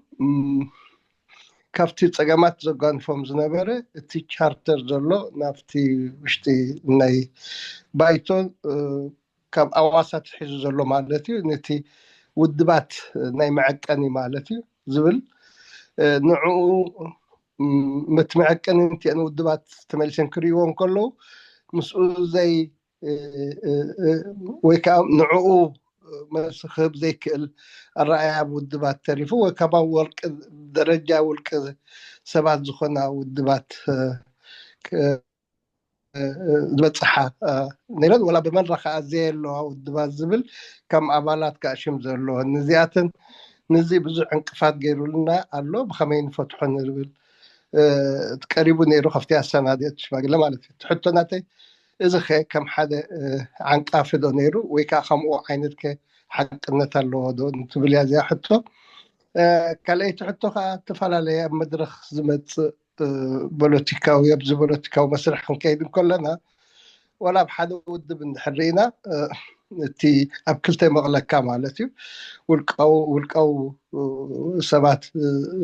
ካብቲ ጸገማት ዘጓንፎም ዝነበረ እቲ ቻርተር ዘሎ ናብቲ ውሽጢ ናይ ባይቶ ካብ ኣዋሳ ትሒዙ ዘሎ ማለት እዩ፣ ነቲ ውድባት ናይ መዐቀኒ ማለት እዩ ዝብል ንዕኡ መቲ መዐቀኒ እቲአን ውድባት ተመሊሰን ክርእይዎ እንከለዉ ምስኡ ዘይ ወይ ከዓ ንዕኡ መልሲ ክህብ ዘይክእል ኣረኣያ ውድባት ተሪፉ ወይ ካብ ወልቂ ደረጃ ውልቂ ሰባት ዝኾና ውድባት ዝበፅሓ ነይረን፣ ወላ ብመን ረኸኣ ዘየለዋ ውድባት ዝብል ከም ኣባላት ከዓ ሽም ዘለወን ንዚኣተን ንዚ ብዙሕ ዕንቅፋት ገይሩልና ኣሎ። ብኸመይ ንፈትሖ ንብል ቀሪቡ ነይሩ ካብቲ ኣሰናድኦ ሽማግለ ማለት እዩ። ሕቶ ናተይ እዚ ኸ ከም ሓደ ዓንቃፊ ዶ ነይሩ ወይ ከዓ ከምኡ ዓይነት ከ ሓቅነት ኣለዎ ዶ ንትብል እያ እዚኣ ሕቶ። ካልኣይቲ ሕቶ ከዓ እተፈላለየ ኣብ መድረኽ ዝመፅእ ፖለቲካዊ ኣብዚ ፖለቲካዊ መስርሕ ክንከይድ እንከለና ዋላ ኣብ ሓደ ውድብ እንድሕር ርኢና እቲ ኣብ ክልተ መቕለካ ማለት እዩ ውልቃዊ ውልቃዊ ሰባት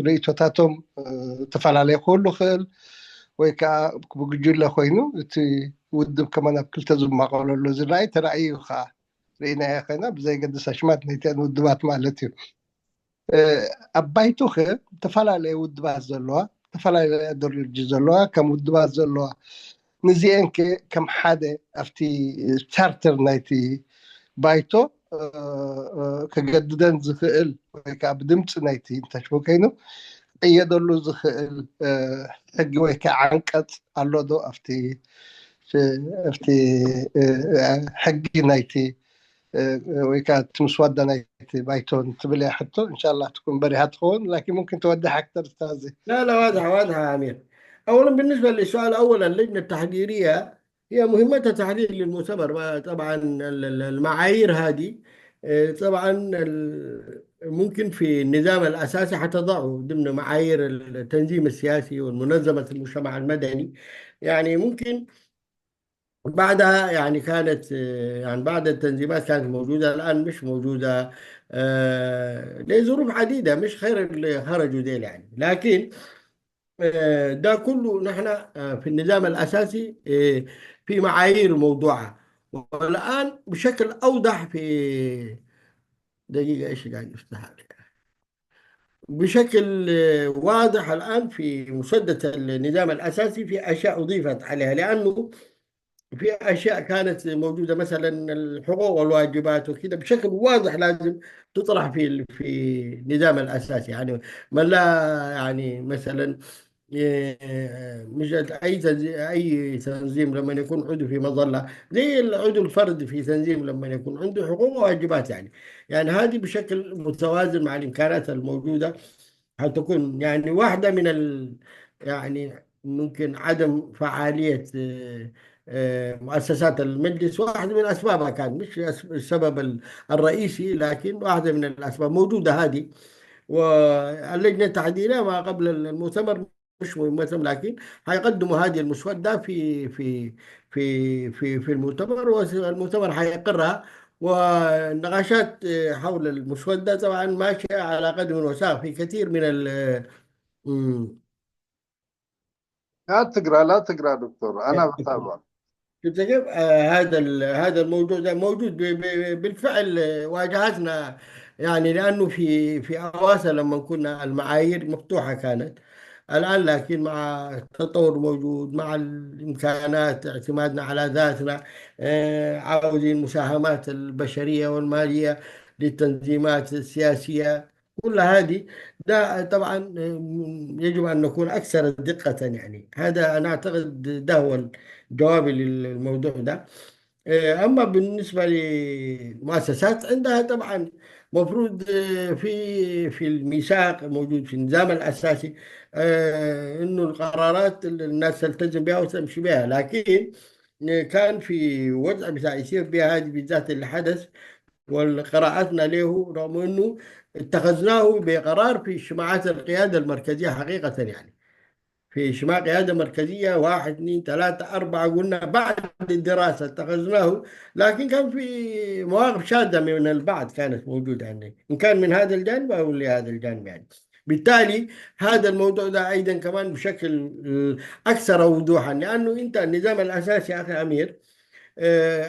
ርእቶታቶም ተፈላለየ ክህሉ ክእል ወይ ከዓ ብጉጅለ ኮይኑ እቲ ውድብ ከማን ኣብ ክልተ ዝማቐለሉ ዝረኣይ ተራእዩ ከዓ ርኢናዮ ኮይና ብዘይገድስ ኣሽማት ነይተን ውድባት ማለት እዩ። ኣብ ባይቶ ከ ዝተፈላለየ ውድባት ዘለዋ ዝተፈላለየ ኣደርሎጂ ዘለዋ ከም ውድባት ዘለዋ ንዚአን ከ ከም ሓደ ኣብቲ ቻርተር ናይቲ ባይቶ ክገድደን ዝኽእል ወይ ከዓ ብድምፂ ናይቲ እንተሽቦ ኮይኑ ክቅየደሉ ዝኽእል ሕጊ ወይ ከዓ ዓንቀፅ ኣሎ ዶ ኣብቲ ሕጊ ናይቲ ወይ ከዓ እቲ ምስዋዳ ናይቲ ባይቶ ትብል እያ ሕቶ። እንሻላ ትኩን በሪሃ ትኸውን፣ ላኪን ሙምኪን ተወዲ ሓክተር ስታዚ لا لا واضح واضح يا أمير. أولا بالنسبة للسؤال الأول، اللجنة التحضيرية هي مهمتها تحضير للمؤتمر. طبعا المعايير هذه طبعا ممكن في النظام الأساسي حتضعه ضمن معايير التنظيم السياسي والمنظمة المجتمع المدني. يعني ممكن بعدها يعني كانت يعني بعد التنظيمات كانت موجودة، الآن مش موجودة لظروف عديدة، مش خير اللي خرجوا ديل يعني. لكن ده كله نحن في النظام الأساسي في معايير موضوعة، والآن بشكل أوضح في دقيقة إيش قاعد يفتح بشكل واضح الآن في مسودة النظام الأساسي في أشياء أضيفت عليها، لأنه في أشياء كانت موجودة، مثلا الحقوق والواجبات وكذا، بشكل واضح لازم تطرح في في النظام الأساسي. يعني ما لا يعني مثلا مش اي اي تنظيم لما يكون عضو في مظله زي العضو الفرد في تنظيم لما يكون عنده حقوق وواجبات، يعني يعني هذه بشكل متوازن مع الامكانات الموجوده حتكون يعني واحده من ال يعني ممكن عدم فعاليه مؤسسات المجلس واحد من اسبابها كان مش السبب الرئيسي، لكن واحده من الاسباب موجوده هذه. واللجنه التحضيريه ما قبل المؤتمر مش مهمتهم، لكن حيقدموا هذه المسوده في في في في في المؤتمر، والمؤتمر حيقرها، والنقاشات حول المسوده طبعا ماشيه على قدم وساق في كثير من ال لا تقرا، لا تقرا دكتور، انا بتابع. شفت كيف؟ آه هذا هذا الموضوع ده موجود بالفعل. واجهتنا يعني، لانه في في اواسا لما كنا المعايير مفتوحه كانت، الان لكن مع التطور موجود، مع الامكانات، اعتمادنا على ذاتنا، آه عاوزين المساهمات البشريه والماليه للتنظيمات السياسيه، كل هذه ده طبعا يجب ان نكون اكثر دقه. يعني هذا انا اعتقد ده هو جوابي للموضوع ده. اما بالنسبه للمؤسسات، عندها طبعا مفروض في في الميثاق موجود في النظام الاساسي انه القرارات الناس تلتزم بها وتمشي بها، لكن كان في وضع بتاع اثيوبيا هذه بالذات اللي حدث وقراءتنا له، رغم انه اتخذناه بقرار في اجتماعات القياده المركزيه حقيقه، يعني في اجتماع قياده مركزيه واحد اثنين ثلاثه اربعه قلنا بعد الدراسه اتخذناه، لكن كان في مواقف شاذه من البعض كانت موجوده، يعني ان كان من هذا الجانب او لهذا الجانب يعني. بالتالي هذا الموضوع ده ايضا كمان بشكل اكثر وضوحا، لانه انت النظام الاساسي يا اخي امير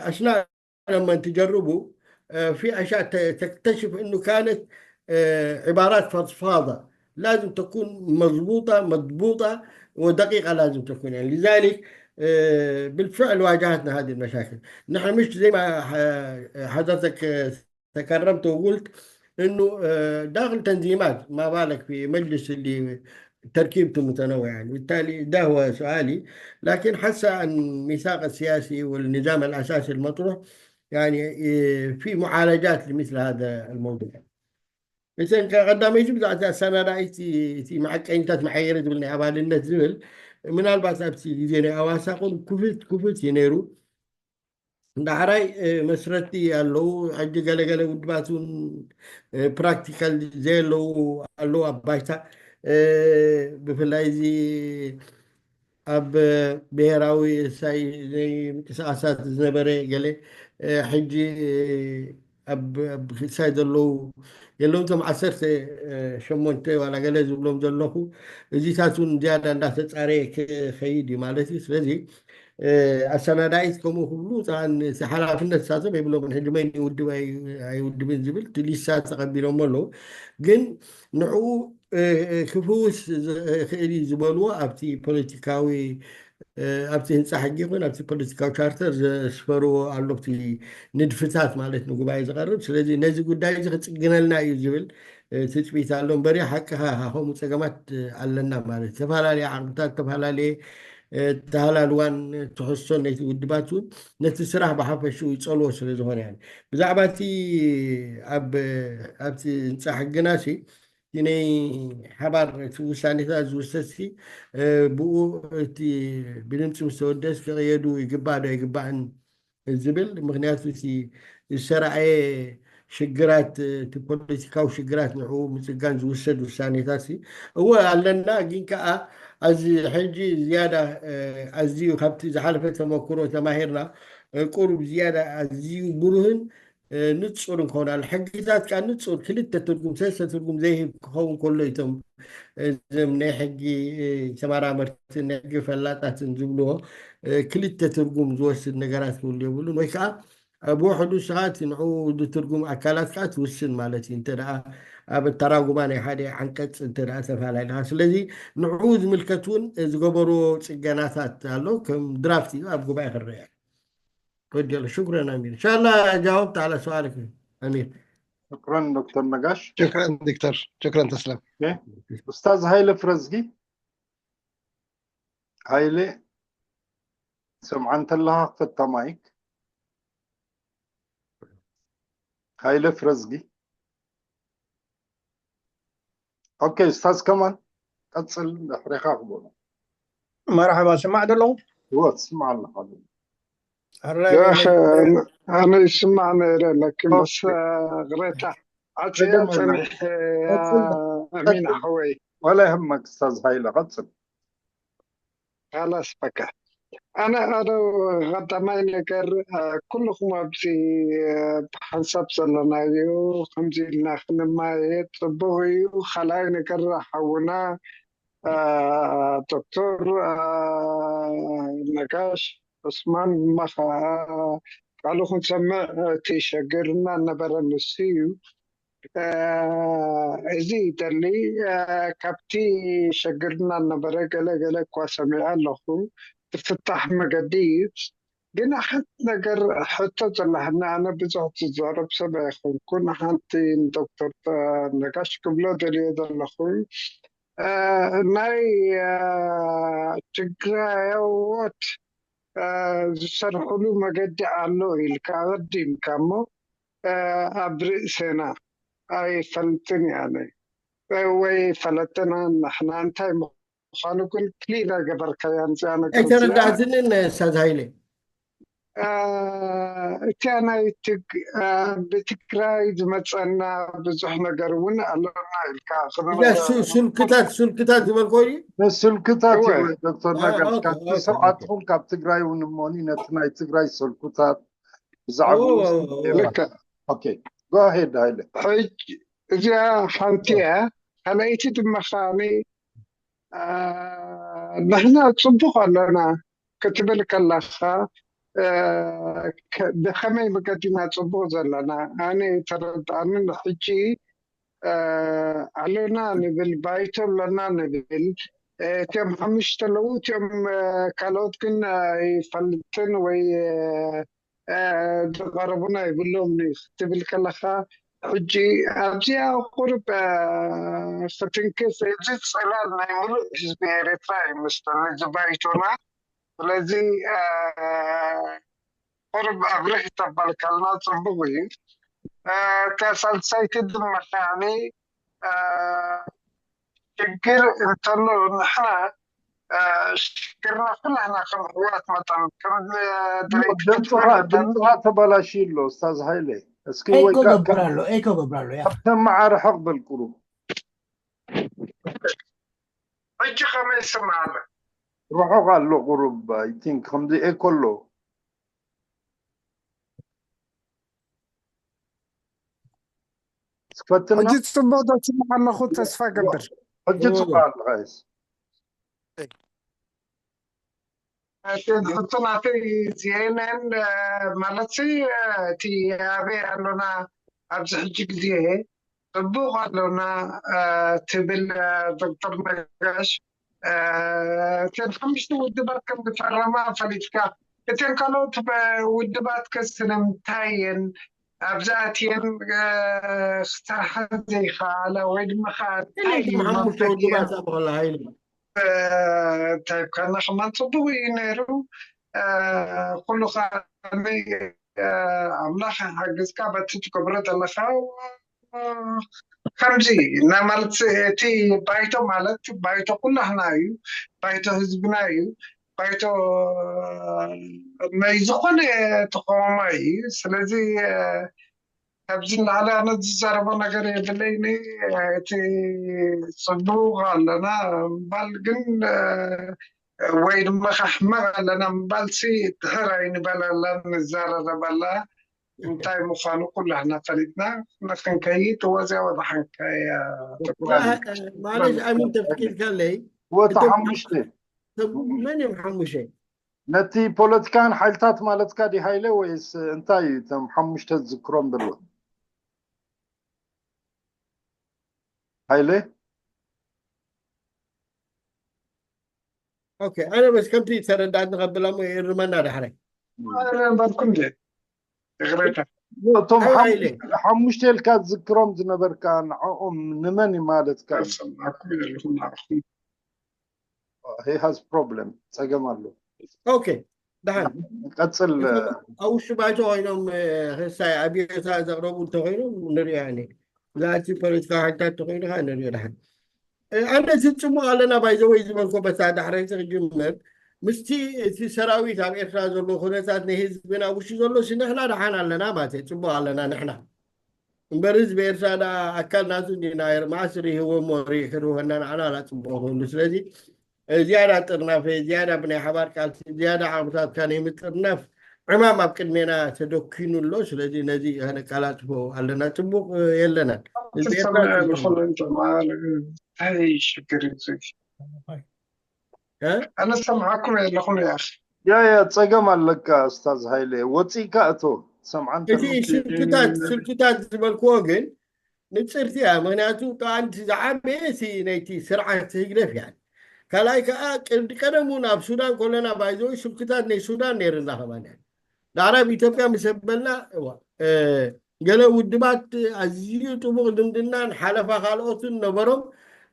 اثناء لما تجربه في اشياء تكتشف انه كانت عبارات فضفاضه، لازم تكون مضبوطه مضبوطه ودقيقه لازم تكون، يعني لذلك بالفعل واجهتنا هذه المشاكل. نحن مش زي ما حضرتك تكرمت وقلت انه داخل تنظيمات، ما بالك في مجلس اللي تركيبته متنوعه، يعني بالتالي ده هو سؤالي. لكن حس ان الميثاق السياسي والنظام الاساسي المطروح يعني في معالجات لمثل هذا الموضوع. مثلا كقدامي جبت على السنه رئيسي في معك انت معير من ابال النت زبل من الباس ابسي زين اواساقون كفت كفت ينيرو ዳሕራይ መስረቲ ኣለዉ። ሕጂ ገለገለ ውድባት እውን ፕራክቲካል ዘየለዉ ኣለዉ ኣብ ባይታ። ብፍላይ እዚ ኣብ ብሄራዊ ሳይ ምንቅስቃሳት ዝነበረ ገለ ሕጂ ኣብ ክሳይ ዘለዉ የለዉ። እቶም ዓሰርተ ሸሞንተ ዋላ ገለ ዝብሎም ዘለኹ እዚታት እውን ዝያዳ እንዳተፃረየ ክኸይድ እዩ ማለት እዩ። ስለዚ ኣሰናዳኢት ከምኡ ክብሉ እቲ ሓላፍነት ሳቶም የብሎምን። ሕጂ መን ይውድብ ኣይውድብን ዝብል ሊስታ ተቐቢሎሞ ኣለዉ። ግን ንዕኡ ክፍውስ ክእል እዩ ዝበልዎ ኣብቲ ፖለቲካዊ ኣብቲ ህንፃ ሕጊ ይኹን ኣብቲ ፖለቲካዊ ቻርተር ዘስፈርዎ ኣሎ፣ ኣብቲ ንድፍታት ማለት ንጉባኤ ዝቐርብ። ስለዚ ነዚ ጉዳይ እዚ ክፅግነልና እዩ ዝብል ትፅቢት ኣሎ እምበር፣ ሓቅኻ ከምኡ ፀገማት ኣለና ማለት፣ ዝተፈላለየ ዓቕምታት፣ ዝተፈላለየ ተሃላልዋን ትሕዝቶን ነቲ ውድባት እውን ነቲ ስራሕ ብሓፈሽኡ ይፀልዎ ስለ ዝኾነ፣ ብዛዕባ እቲ ኣብቲ ህንፃ ሕግና ሲ ናይ ሓባር እቲ ውሳኔታት ዝውሰድሲ ብኡ እቲ ብድምፂ ምስ ተወደስ ክቕየዱ ይግባእ ዶ ይግባእን ዝብል፣ ምክንያቱ እቲ ዝተራእየ ሽግራት፣ እቲ ፖለቲካዊ ሽግራት ንዕኡ ምፅጋን ዝውሰድ ውሳኔታት ሲ እወ ኣለና። ግን ከዓ ኣዚ ሕጂ ዝያዳ ኣዝዩ ካብቲ ዝሓለፈ ተመክሮ ተማሂርና ቁሩብ ዝያዳ ኣዝዩ ብሩህን ንፁር እንከውን ኣሎ። ሕግታት ከዓ ንፁር ክልተ ትርጉም ሰለስተ ትርጉም ዘይህብ ክኸውን ከሎ እቶም እዞም ናይ ሕጊ ተመራመርትን ናይ ሕጊ ፈላጣትን ዝብልዎ ክልተ ትርጉም ዝወስድ ነገራት ክህሉ የብሉን። ወይ ከዓ ብውሕዱ ንስኻ እቲ ንዕኡ ዝትርጉም ኣካላት ከዓ ትውስን ማለት እዩ። እንተ ደኣ ኣብ ኣተራጉማ ናይ ሓደ ዓንቀፅ እንተ ደኣ ተፈላለኻ፣ ስለዚ ንዕኡ ዝምልከት እውን ዝገበርዎ ፅገናታት ኣሎ። ከም ድራፍት እዩ ኣብ ጉባኤ ክረአ። ወዲሉ ሽኩረን ኣሚር። እንሻላ ጃወብት ዓላ ሰዋልክ ኣሚር። ሽኩረን ዶክተር ነጋሽ። ሽኩረን ዶክተር። ሽኩረን ተስለም። ኡስታዝ ሃይለ ፍረዝጊ። ሃይለ ሰምዓ እንተለኻ ክፈታ ማይክ። ሃይለ ፍረዝጊ። ኦኬ ኡስታዝ ከማል ቀፅል ድሕሬኻ ክበሉ። መርሓባ ስማዕ ደለኹ። እወ ትስማዕ ኣለኻ። ኣነ ይስማዕ ነይረ ለኪን በስ ቅሬታ ዓፅያ ፀኒሕ ኣሚን ሓወይ። ወላ ይህመክ ኡስታዝ ሃይለ ቀፅል። خلاص በቃ ኣነ ሓደ ቀዳማይ ነገር ኩልኹም ኣብዚ ብሓንሳብ ዘለናዮ ከምዚ ኢልና ክንማየጥ ፅቡቅ እዩ። ካልኣይ ነገር ሓውና ዶክተር ነጋሽ ዑስማን ድማ ከዓ ቃሉ ክንሰምዕ እቲ ሸግርና ነበረ ንሱ እዩ። እዚ ይደሊ ካብቲ ሸግርና ነበረ ገለ ገለ እኳ ሰሚዐ ኣለኹ። ትፍታሕ መገዲ እዩ። ግን ሓንቲ ነገር ሕቶ ዘለሃኒ ኣነ ብዙሕ ዝዛረብ ሰብ ኣይኮንኩን። ሓንቲ ንዶክተር ነጋሽ ክብሎ ደልዮ ዘለኹ ናይ ትግራዎት ዝሰርሕሉ መገዲ ኣሎ ኢልካ ኣቐዲምካ እሞ ኣብ ርእስና ኣይፈልጥን እየ ኣነ ወይ ፈለጥና ንሕና እንታይ ምዃኑ ግን ክሊር ኣይገበርካያን እዚኣ ነገር እዚኣ። ኣይተረዳእትንን ኡስታዝ ሃይለ። እቲያ ናይ ትግ ብትግራይ ዝመፀና ብዙሕ ነገር እውን ኣለና ኢልካ ስልክታት ስልክታት ዝበልኮ እዩ። ስልክታት ዶክተር ነጋሽ ካብቲ ስርዓትኩም ካብ ትግራይ እውን እሞኒ ነቲ ናይ ትግራይ ስልኩታት ብዛዕባ ልክዕ ጎሄድ ሃይለ። ሕጅ እዚኣ ሓንቲ እያ። ካልኣይቲ ድማ ከዓኒ ንሕና ፅቡቅ ኣለና ክትብል ከለካ ብከመይ መገዲና ፅቡቅ ዘለና ኣነ ተረድኣንን ሕጂ ኣለና ንብል ባይቶ ኣለና ንብል እቲኦም ሓሙሽተ ኣለዉ እቲኦም ካልኦት ግን ኣይፈልጥን ወይ ዝቐረቡና ይብሎም ክትብል ከለካ ሕጂ ኣብዚኣ ቁሩብ ክትንክፍ እዚ ፅላል ናይ ሙሉእ ህዝቢ ኤርትራ ይመስለኒ እዚ ባይቶና ስለዚ ቁሩብ ኣብርህ ተባልካልና ፅቡቅ እዩ እታ ሳልሳይቲ ድማ ከዓኒ ሽግር እንተሎ ንሕና ሽግርና ኩላህና ከም ኣሕዋት መጠን ከም ድሌት ድምፅኻ ድምፅኻ ተበላሽዩ ኣሎ ኡስታዝ ሃይለ እስኪ ወይ ኤኮ ገብር ኣሎ ኤኮ ገብር ኣሎ ያ ካብ ሰማዓ ርሕቕ በል ቁሩብ ሕጂ ከመይ ይስማዕ ኣሎ ርሑቕ ኣሎ ቁሩብ I think ከምዚ ኤኮ ኣሎ እስከትና ሕጂ ፅቡቅ ዶ ስማዕ ኣለኹ ተስፋ ገብር ሕጂ ፅቡቅ ኣለኻ ሕቶ ናተይ CNN ማለት እቲ ኣበይ ኣሎና ኣብዚ ሕጂ ግዜ ፅቡቅ ኣሎና ትብል ዶክተር ነጋሽ እተን ሓሙሽተ ውድባት ከም ዝፈረማ ፈሊጥካ፣ እተን ካልኦት ውድባት ከ ስለምንታይ እየን ኣብዛ እትየን ክሰርሓ ዘይከኣላ? ወይ ድማ ከዓ እንታይ እዩ ሓሙሽተ ውድባት ኣብኸላ ሃይሉ እንታይ ብካና ከማን ፅቡቅ እዩ ነይሩ። ኩሉ ከዓ ኣምላኽ ሓግዝካ በቲ ትገብሮ ዘለካ ከምዚ እና ማለት እቲ ባይቶ ማለት ባይቶ ኩላህና እዩ። ባይቶ ህዝብና እዩ። ባይቶ ናይ ዝኾነ ተቃውሞ እዩ። ስለዚ ካብዚ ንላዕሊ ኣነ ዝዛረቦ ነገር የብለይኒ። እቲ ፅቡቅ ኣለና ምባል ግን ወይ ድማ ካሕመቅ ኣለና ምባልሲ ድሕር ኣይንበለላ ንዛረረበላ እንታይ ምዃኑ ኩላህና ፈሊጥና ንክንከይድ ወዚያ ወዳሓንካ እያ። ማለሽ ኣሚን ተፍቂድካለይ ወታ ሓሙሽተ መን እዮም ሓሙሽተ? ነቲ ፖለቲካን ሓይልታት ማለትካ ዲ ሃይለ ወይስ እንታይ እዩ እቶም ሓሙሽተ ዝዝክሮም ዘሎ? ሃይለ ኦኬ፣ ኣነ በስ ከምቲ ተረዳእኒ ከብላ እሞ ይእርመና ዳሕራይ። ነበርኩ እንደ ይቅሬታ እቶም ኣይ፣ ሃይለ። ሓሙሽተ ኢልካ ዝዝክሮም ዝነበርካ ንዕኦም ንመን እዩ ማለትካ እዩ? ሰማኩም ዘለኹም ንዓኹም He has problem ጸገም ኣሎ። ኦኬ፣ ደሓን ቀጽል። ኣብ ውሽጢ ባይቶ ኮይኖም ክሳይ ኣብዮታ ዘቅረቡ እንተኮይኖም ንሪኦ ያኒ ዛቲ ፖለቲካዊ ሓይልታት እንተኮይኑ ከዓ ንሪኦ ደሓን። ኣነ እቲ ፅቡቅ ኣለና ባይዘወይ ዝበልኮ በታ ዳሕረይቲ ክጅምር ምስቲ እቲ ሰራዊት ኣብ ኤርትራ ዘሎ ኩነታት ናይ ህዝብና ውሽጢ ዘሎ ንሕና ደሓን ኣለና ማለት እዩ። ፅቡቅ ኣለና ንሕና እምበር ህዝቢ ኤርትራ ደኣ ኣካል ናቱ እንዲና ማእስር ይህወሞ ሪእክርወና ንዓና ላፅቡቅ ክህሉ ስለዚ ዝያዳ ጥርናፈ ዝያዳ ብናይ ሓባር ቃልሲ ዝያዳ ዓቕምታትካ ናይ ምጥርናፍ ዕማም ኣብ ቅድሜና ተደኪኑ ኣሎ። ስለዚ ነዚ ከነቀላጥፎ ኣለና፣ ፅቡቅ የለናን። ትሰምዕ ኣለኹም እንተ ማለት እንታይ ሽግር እዩ? ኣነ ሰምዓኩም ኣለኹም ያ ያ ያ ጸገም ኣለካ እስታዝ ሃይለ ወፂእካ እቶ ሰምዓን እቲ ስልክታት ስልክታት ዝበልክዎ ግን ንፅርቲ እያ። ምክንያቱ ጠዋንቲ ዝዓበየ እቲ ናይቲ ስርዓት ህግደፍ እያ። ካልኣይ ከዓ ቅዲ ቀደም እውን ኣብ ሱዳን ከለና ባይዘወይ ስልክታት ናይ ሱዳን ነይርና ከማን ዳዕራብ ኢትዮጵያ ምስ ኣበልና እዋ፣ እ፣ ገለ ውድባት ኣዝዩ ጥቡቅ ዝምድናን ሓለፋ ካልኦትን ነበሮም።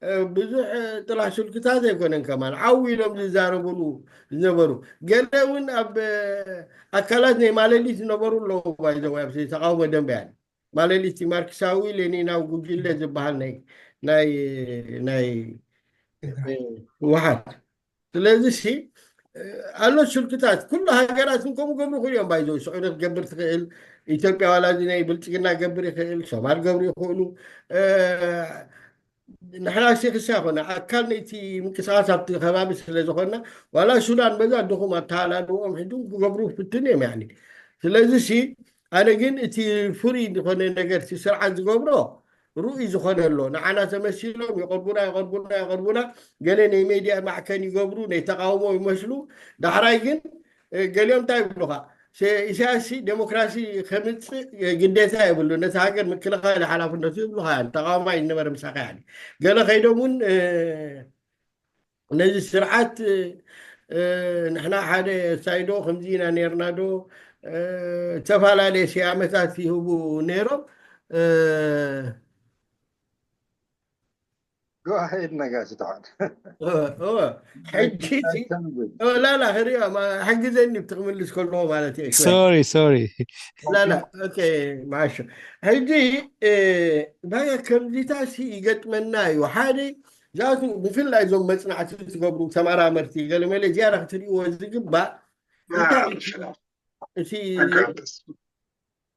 እ፣ ብዙሕ እ፣ ጥራሕ ስልክታት ኣይኮነን ከማን ዓው ኢሎም ዝዛረብሉ ዝነበሩ ገለ እውን ኣብ እ፣ ኣካላት ናይ ማለሊት ዝነበሩ ኣለዉ ባይዘወይ ኣብዚ ተቃውሞ ደንበያን ማለሊት ማርክሳዊ ሌኒናዊ ጉጅለ ዝበሃል ናይ ናይ ናይ ህወሓት ስለዚ ሲ ኣሎ ስልክታት ኩሉ ሃገራት ከምኡ ገብሩ ይኽእሉ እዮም። ባይዘው ስዑዲ ክትገብር ትኽእል፣ ኢትዮጵያ ዋላ እዚ ናይ ብልፅግና ገብር ይኽእል፣ ሶማል ገብሩ ይኽእሉ። ንሕና ሲ ክሳ ይኮነ ኣካል ነይቲ ምንቅስቃስ ኣብቲ ከባቢ ስለ ዝኾንና ዋላ ሱዳን በዛ ድኹም ኣተሃላልዎም ሕጂ ክገብሩ ፍትን እዮም ያኒ። ስለዚ ሲ ኣነ ግን እቲ ፍሩይ ዝኾነ ነገር እቲ ስርዓት ዝገብሮ ርኡይ ዝኾነ ኣሎ። ንዓና ተመሲሎም ይቐርቡና ይቐርቡና ይቐርቡና። ገለ ናይ ሜድያ ማዕከን ይገብሩ፣ ናይ ተቃውሞ ይመስሉ። ዳሕራይ ግን እ፣ ገሊኦም እንታይ ይብሉኻ? ሴ- ኢሳያስ ሲ ዴሞክራሲ ከምፅእ እ፣ ግዴታ የብሉ። ነቲ ሃገር ምክልኻል ሓላፍነቱ ይብሉኻ። ተቃዋማይ ዝነበረ ምሳኻ ያኒ ገለ ከይዶም እውን እ፣ ነዚ ስርዓት እ፣ ንሕና ሓደ ሳይዶ ከምዚ ኢና ነርና ዶ እ፣ ዝተፈላለየ ስያመታት ይህቡ ነይሮም እ፣ Go ahead ነጋሽ ተሓድ ሕጂ ላላ ክሪኦ ሓግዘኒ ብትክምልስ ከለዎ ማለት እዩ sorry sorry ላላ ኦኬ ማሾ ሕጂ ባያ ከምዚታሲ ይገጥመና እዩ ሓደ ዛቱ ብፍላይ እዞም መፅናዕቲ ትገብሩ ተመራመርቲ ገለመለ ዝያዳ ክትሪእዎ ዝግባእ እቲ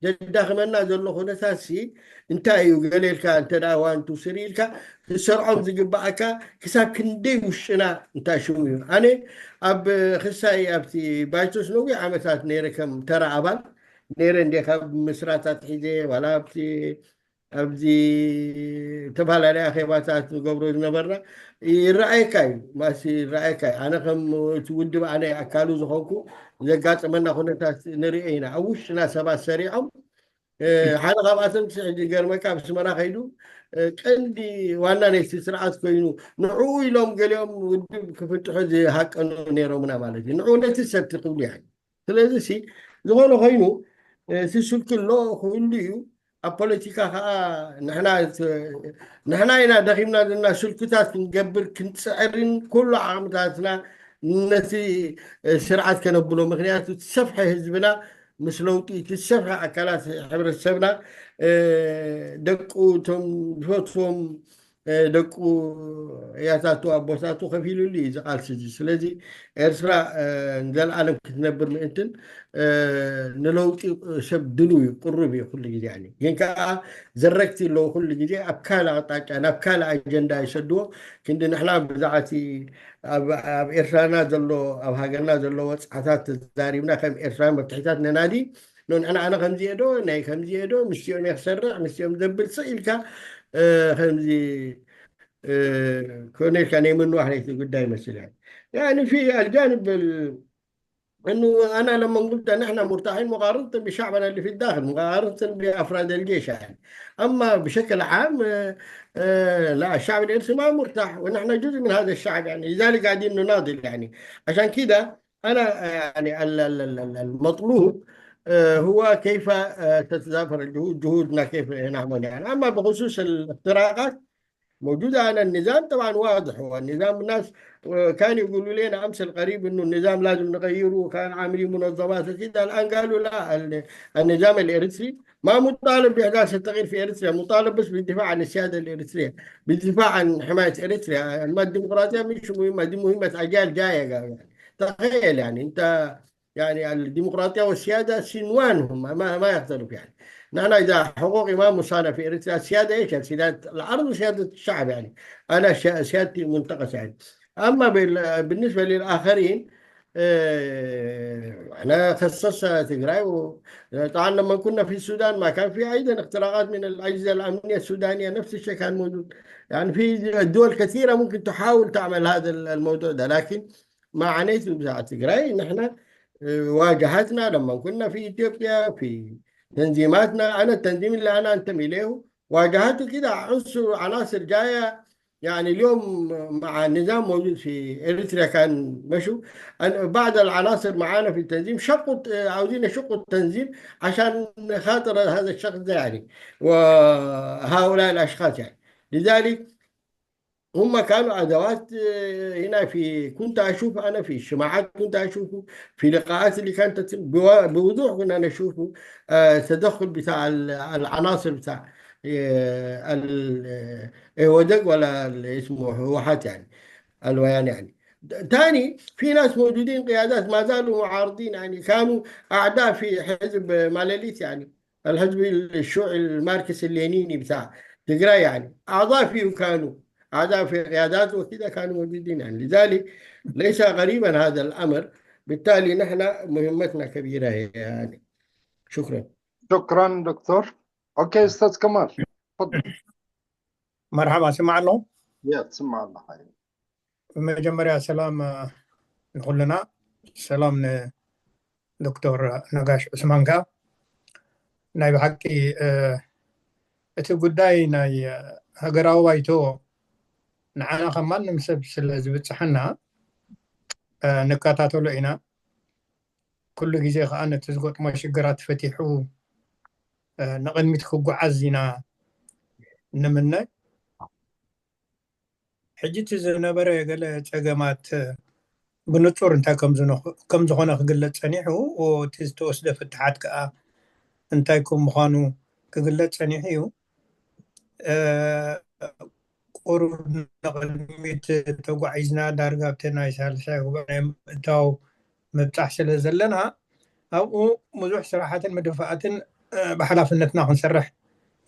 ዘዳኽመና ዘሎ ኩነታት ሲ እንታይ እዩ ገለ ኢልካ እንተ ዋንቱ ስሪ ኢልካ ክሰርዖም ዝግባኣካ ክሳብ ክንደይ ውሽጥና እንታይ ሽሙ እዩ ኣነ ኣብ ክሳይ ኣብቲ ባይቶስ ነዊሕ ዓመታት ነይረ ከም ተራ ኣባል ነይረ እንደ ካብ ምስራታት ሒዘ ዋላ ኣብቲ ኣብዚ ዝተፈላለዩ ኣኼባታት ንገብሮ ዝነበርና ይረኣየካ እዩ ማሲ ይረኣየካ እዩ ኣነ ከም እቲ ውድብ ኣነ ኣካሉ ዝኾንኩ ዘጋጠመና ኩነታት ንሪኦ ኢና ኣብ ውሽጥና ሰባት ሰሪዖም ሓደ ካብኣቶም ሕጂ ገርመካ ኣብ ስመራ ከይዱ ቀንዲ ዋና ናይቲ ስርዓት ኮይኑ ንዕኡ ኢሎም ገሊኦም ውድብ ክፍትሑ ዝሃቀኑ ነይሮምና ማለት እዩ። ንዕኡ ነቲ ሰብቲ ክብሉ ያኒ። ስለዚ ሲ ዝኾነ ኮይኑ እቲ ስልኪ ኣሎ ክህሉ እዩ። ኣብ ፖለቲካ ከዓ ንሕና ኢና ደኺምና ዘለና ስልክታት ክንገብር ክንፅዕርን ኩሉ ዓቕምታትና ነቲ ስርዓት ከነብሎ። ምክንያቱ ሰፍሐ ህዝብና ምስ ለውጢ እቲ ዝሰፍሐ ኣካላት ሕብረተሰብና ደቁ እቶም ዝፈትዎም ደቁ ያታቱ ኣቦታቱ ከፊሉሉ እዩ ዝቃልሲ እዚ። ስለዚ ኤርትራ ንዘለኣለም ክትነብር ምእንትን ንለውጢ ሰብ ድሉ እዩ ቅሩብ እዩ ኩሉ ግዜ። ግን ከዓ ዘረግቲ ኣለዉ ኩሉ ግዜ ኣብ ካልእ ኣቅጣጫ ናብ ካልእ ኣጀንዳ ይሰድዎ። ክንዲ ንሕና ብዛዕቲ ኣብ ኤርትራና ዘሎ ኣብ ሃገርና ዘሎ ወፅዓታት ተዛሪብና ከም ኤርትራ መፍትሒታት ነናዲ ንሕና ኣነ ከምዚኤ ዶ ናይ ከምዚኤ ዶ ምስኦም እየ ክሰርዕ ምስኦም ዘብል ስቕ ኢልካ ከምዚ ኮነ ኢልካ ናይ ምንዋሕ ናይቲ ጉዳይ መስል يعني في الجانب انه انا لما قلت نحن مرتاحين مقارنه بشعبنا اللي في الداخل مقارنه بافراد الجيش يعني اما بشكل عام لا الشعب الارثي ما مرتاح ونحن جزء من هذا الشعب يعني لذلك قاعدين نناضل يعني عشان كده انا يعني المطلوب هو كيف تتضافر الجهود جهودنا كيف نعمل يعني اما بخصوص الاختراقات موجودة على النظام طبعا واضح هو النظام الناس كانوا يقولوا لنا امس القريب انه النظام لازم نغيره وكان عاملين منظمات وكذا الان قالوا لا النظام الاريتري ما مطالب باحداث التغيير في اريتريا مطالب بس بالدفاع عن السيادة الاريترية بالدفاع عن حماية اريتريا اما الديمقراطية مش مهمة دي مهمة اجيال جاية يعني تخيل يعني انت يعني الديمقراطية والسيادة سنوانهم ما, ما يختلف يعني نحن إذا حقوق إمام موسانا في إريتريا السيادة إيش يعني سيادة الأرض وسيادة الشعب يعني أنا سيادتي منتقصة يعني أما بالنسبة للآخرين احنا خصص تجراي و... طبعا لما كنا في السودان ما كان في ايضا اختراقات من الاجهزه الامنيه السودانيه نفس الشيء كان موجود يعني في دول كثيره ممكن تحاول تعمل هذا الموضوع ده لكن ما عانيت بتاع تجراي نحن واجهتنا لما كنا في اثيوبيا في تنظيماتنا انا التنظيم اللي انا انتمي له واجهته كده عنصر عناصر جايه يعني اليوم مع النظام موجود في اريتريا كان مشوا بعض العناصر معانا في التنظيم شقوا عاوزين يشقوا التنظيم عشان خاطر هذا الشخص ده يعني وهؤلاء الاشخاص يعني لذلك هم كانوا ادوات هنا في كنت اشوف انا في اجتماعات كنت اشوفه في لقاءات اللي كانت بوضوح كنا نشوفه تدخل بتاع العناصر بتاع ال ايوادق ولا اسمه هوحات يعني الويان يعني ثاني في ناس موجودين قيادات ما زالوا معارضين يعني كانوا اعداء في حزب ماليليت يعني الحزب الشيوعي الماركسي اللينيني بتاع تجرى يعني اعضاء فيه كانوا اعضاء في قيادات وكذا كانوا موجودين يعني لذلك ليس غريبا هذا الامر بالتالي نحن مهمتنا كبيره يعني شكرا شكرا دكتور اوكي استاذ كمال تفضل مرحبا سمع الله يا تسمع الله حبيبي መጀመርያ ሰላም ንኩልና ሰላም ንዶክተር ነጋሽ ዑስማን ከኣ ናይ ብሓቂ እቲ ጉዳይ ናይ ሃገራዊ ባይቶ ንዓና ከም ማንም ሰብ ስለ ዝብፅሐና ንከታተሎ ኢና ኩሉ ግዜ ከዓ ነቲ ዝገጥሞ ሽግራት ፈቲሑ ንቕድሚት ክጓዓዝ ኢና ንምነ ሕጂ እቲ ዝነበረ ገለ ፀገማት ብንፁር እንታይ ከም ዝኾነ ክግለፅ ፀኒሑ እቲ ዝተወስደ ፍትሓት ከዓ እንታይ ከም ምዃኑ ክግለፅ ፀኒሑ እዩ ቁሩብ ንቕድሚት ተጓዒዝና ዳርጋ ኣብቲ ናይ ሳልሳይ ጉባኤ ናይ ምእታው ምብፃሕ ስለ ዘለና ኣብኡ ብዙሕ ስራሓትን ምድፋኣትን ብሓላፍነትና ክንሰርሕ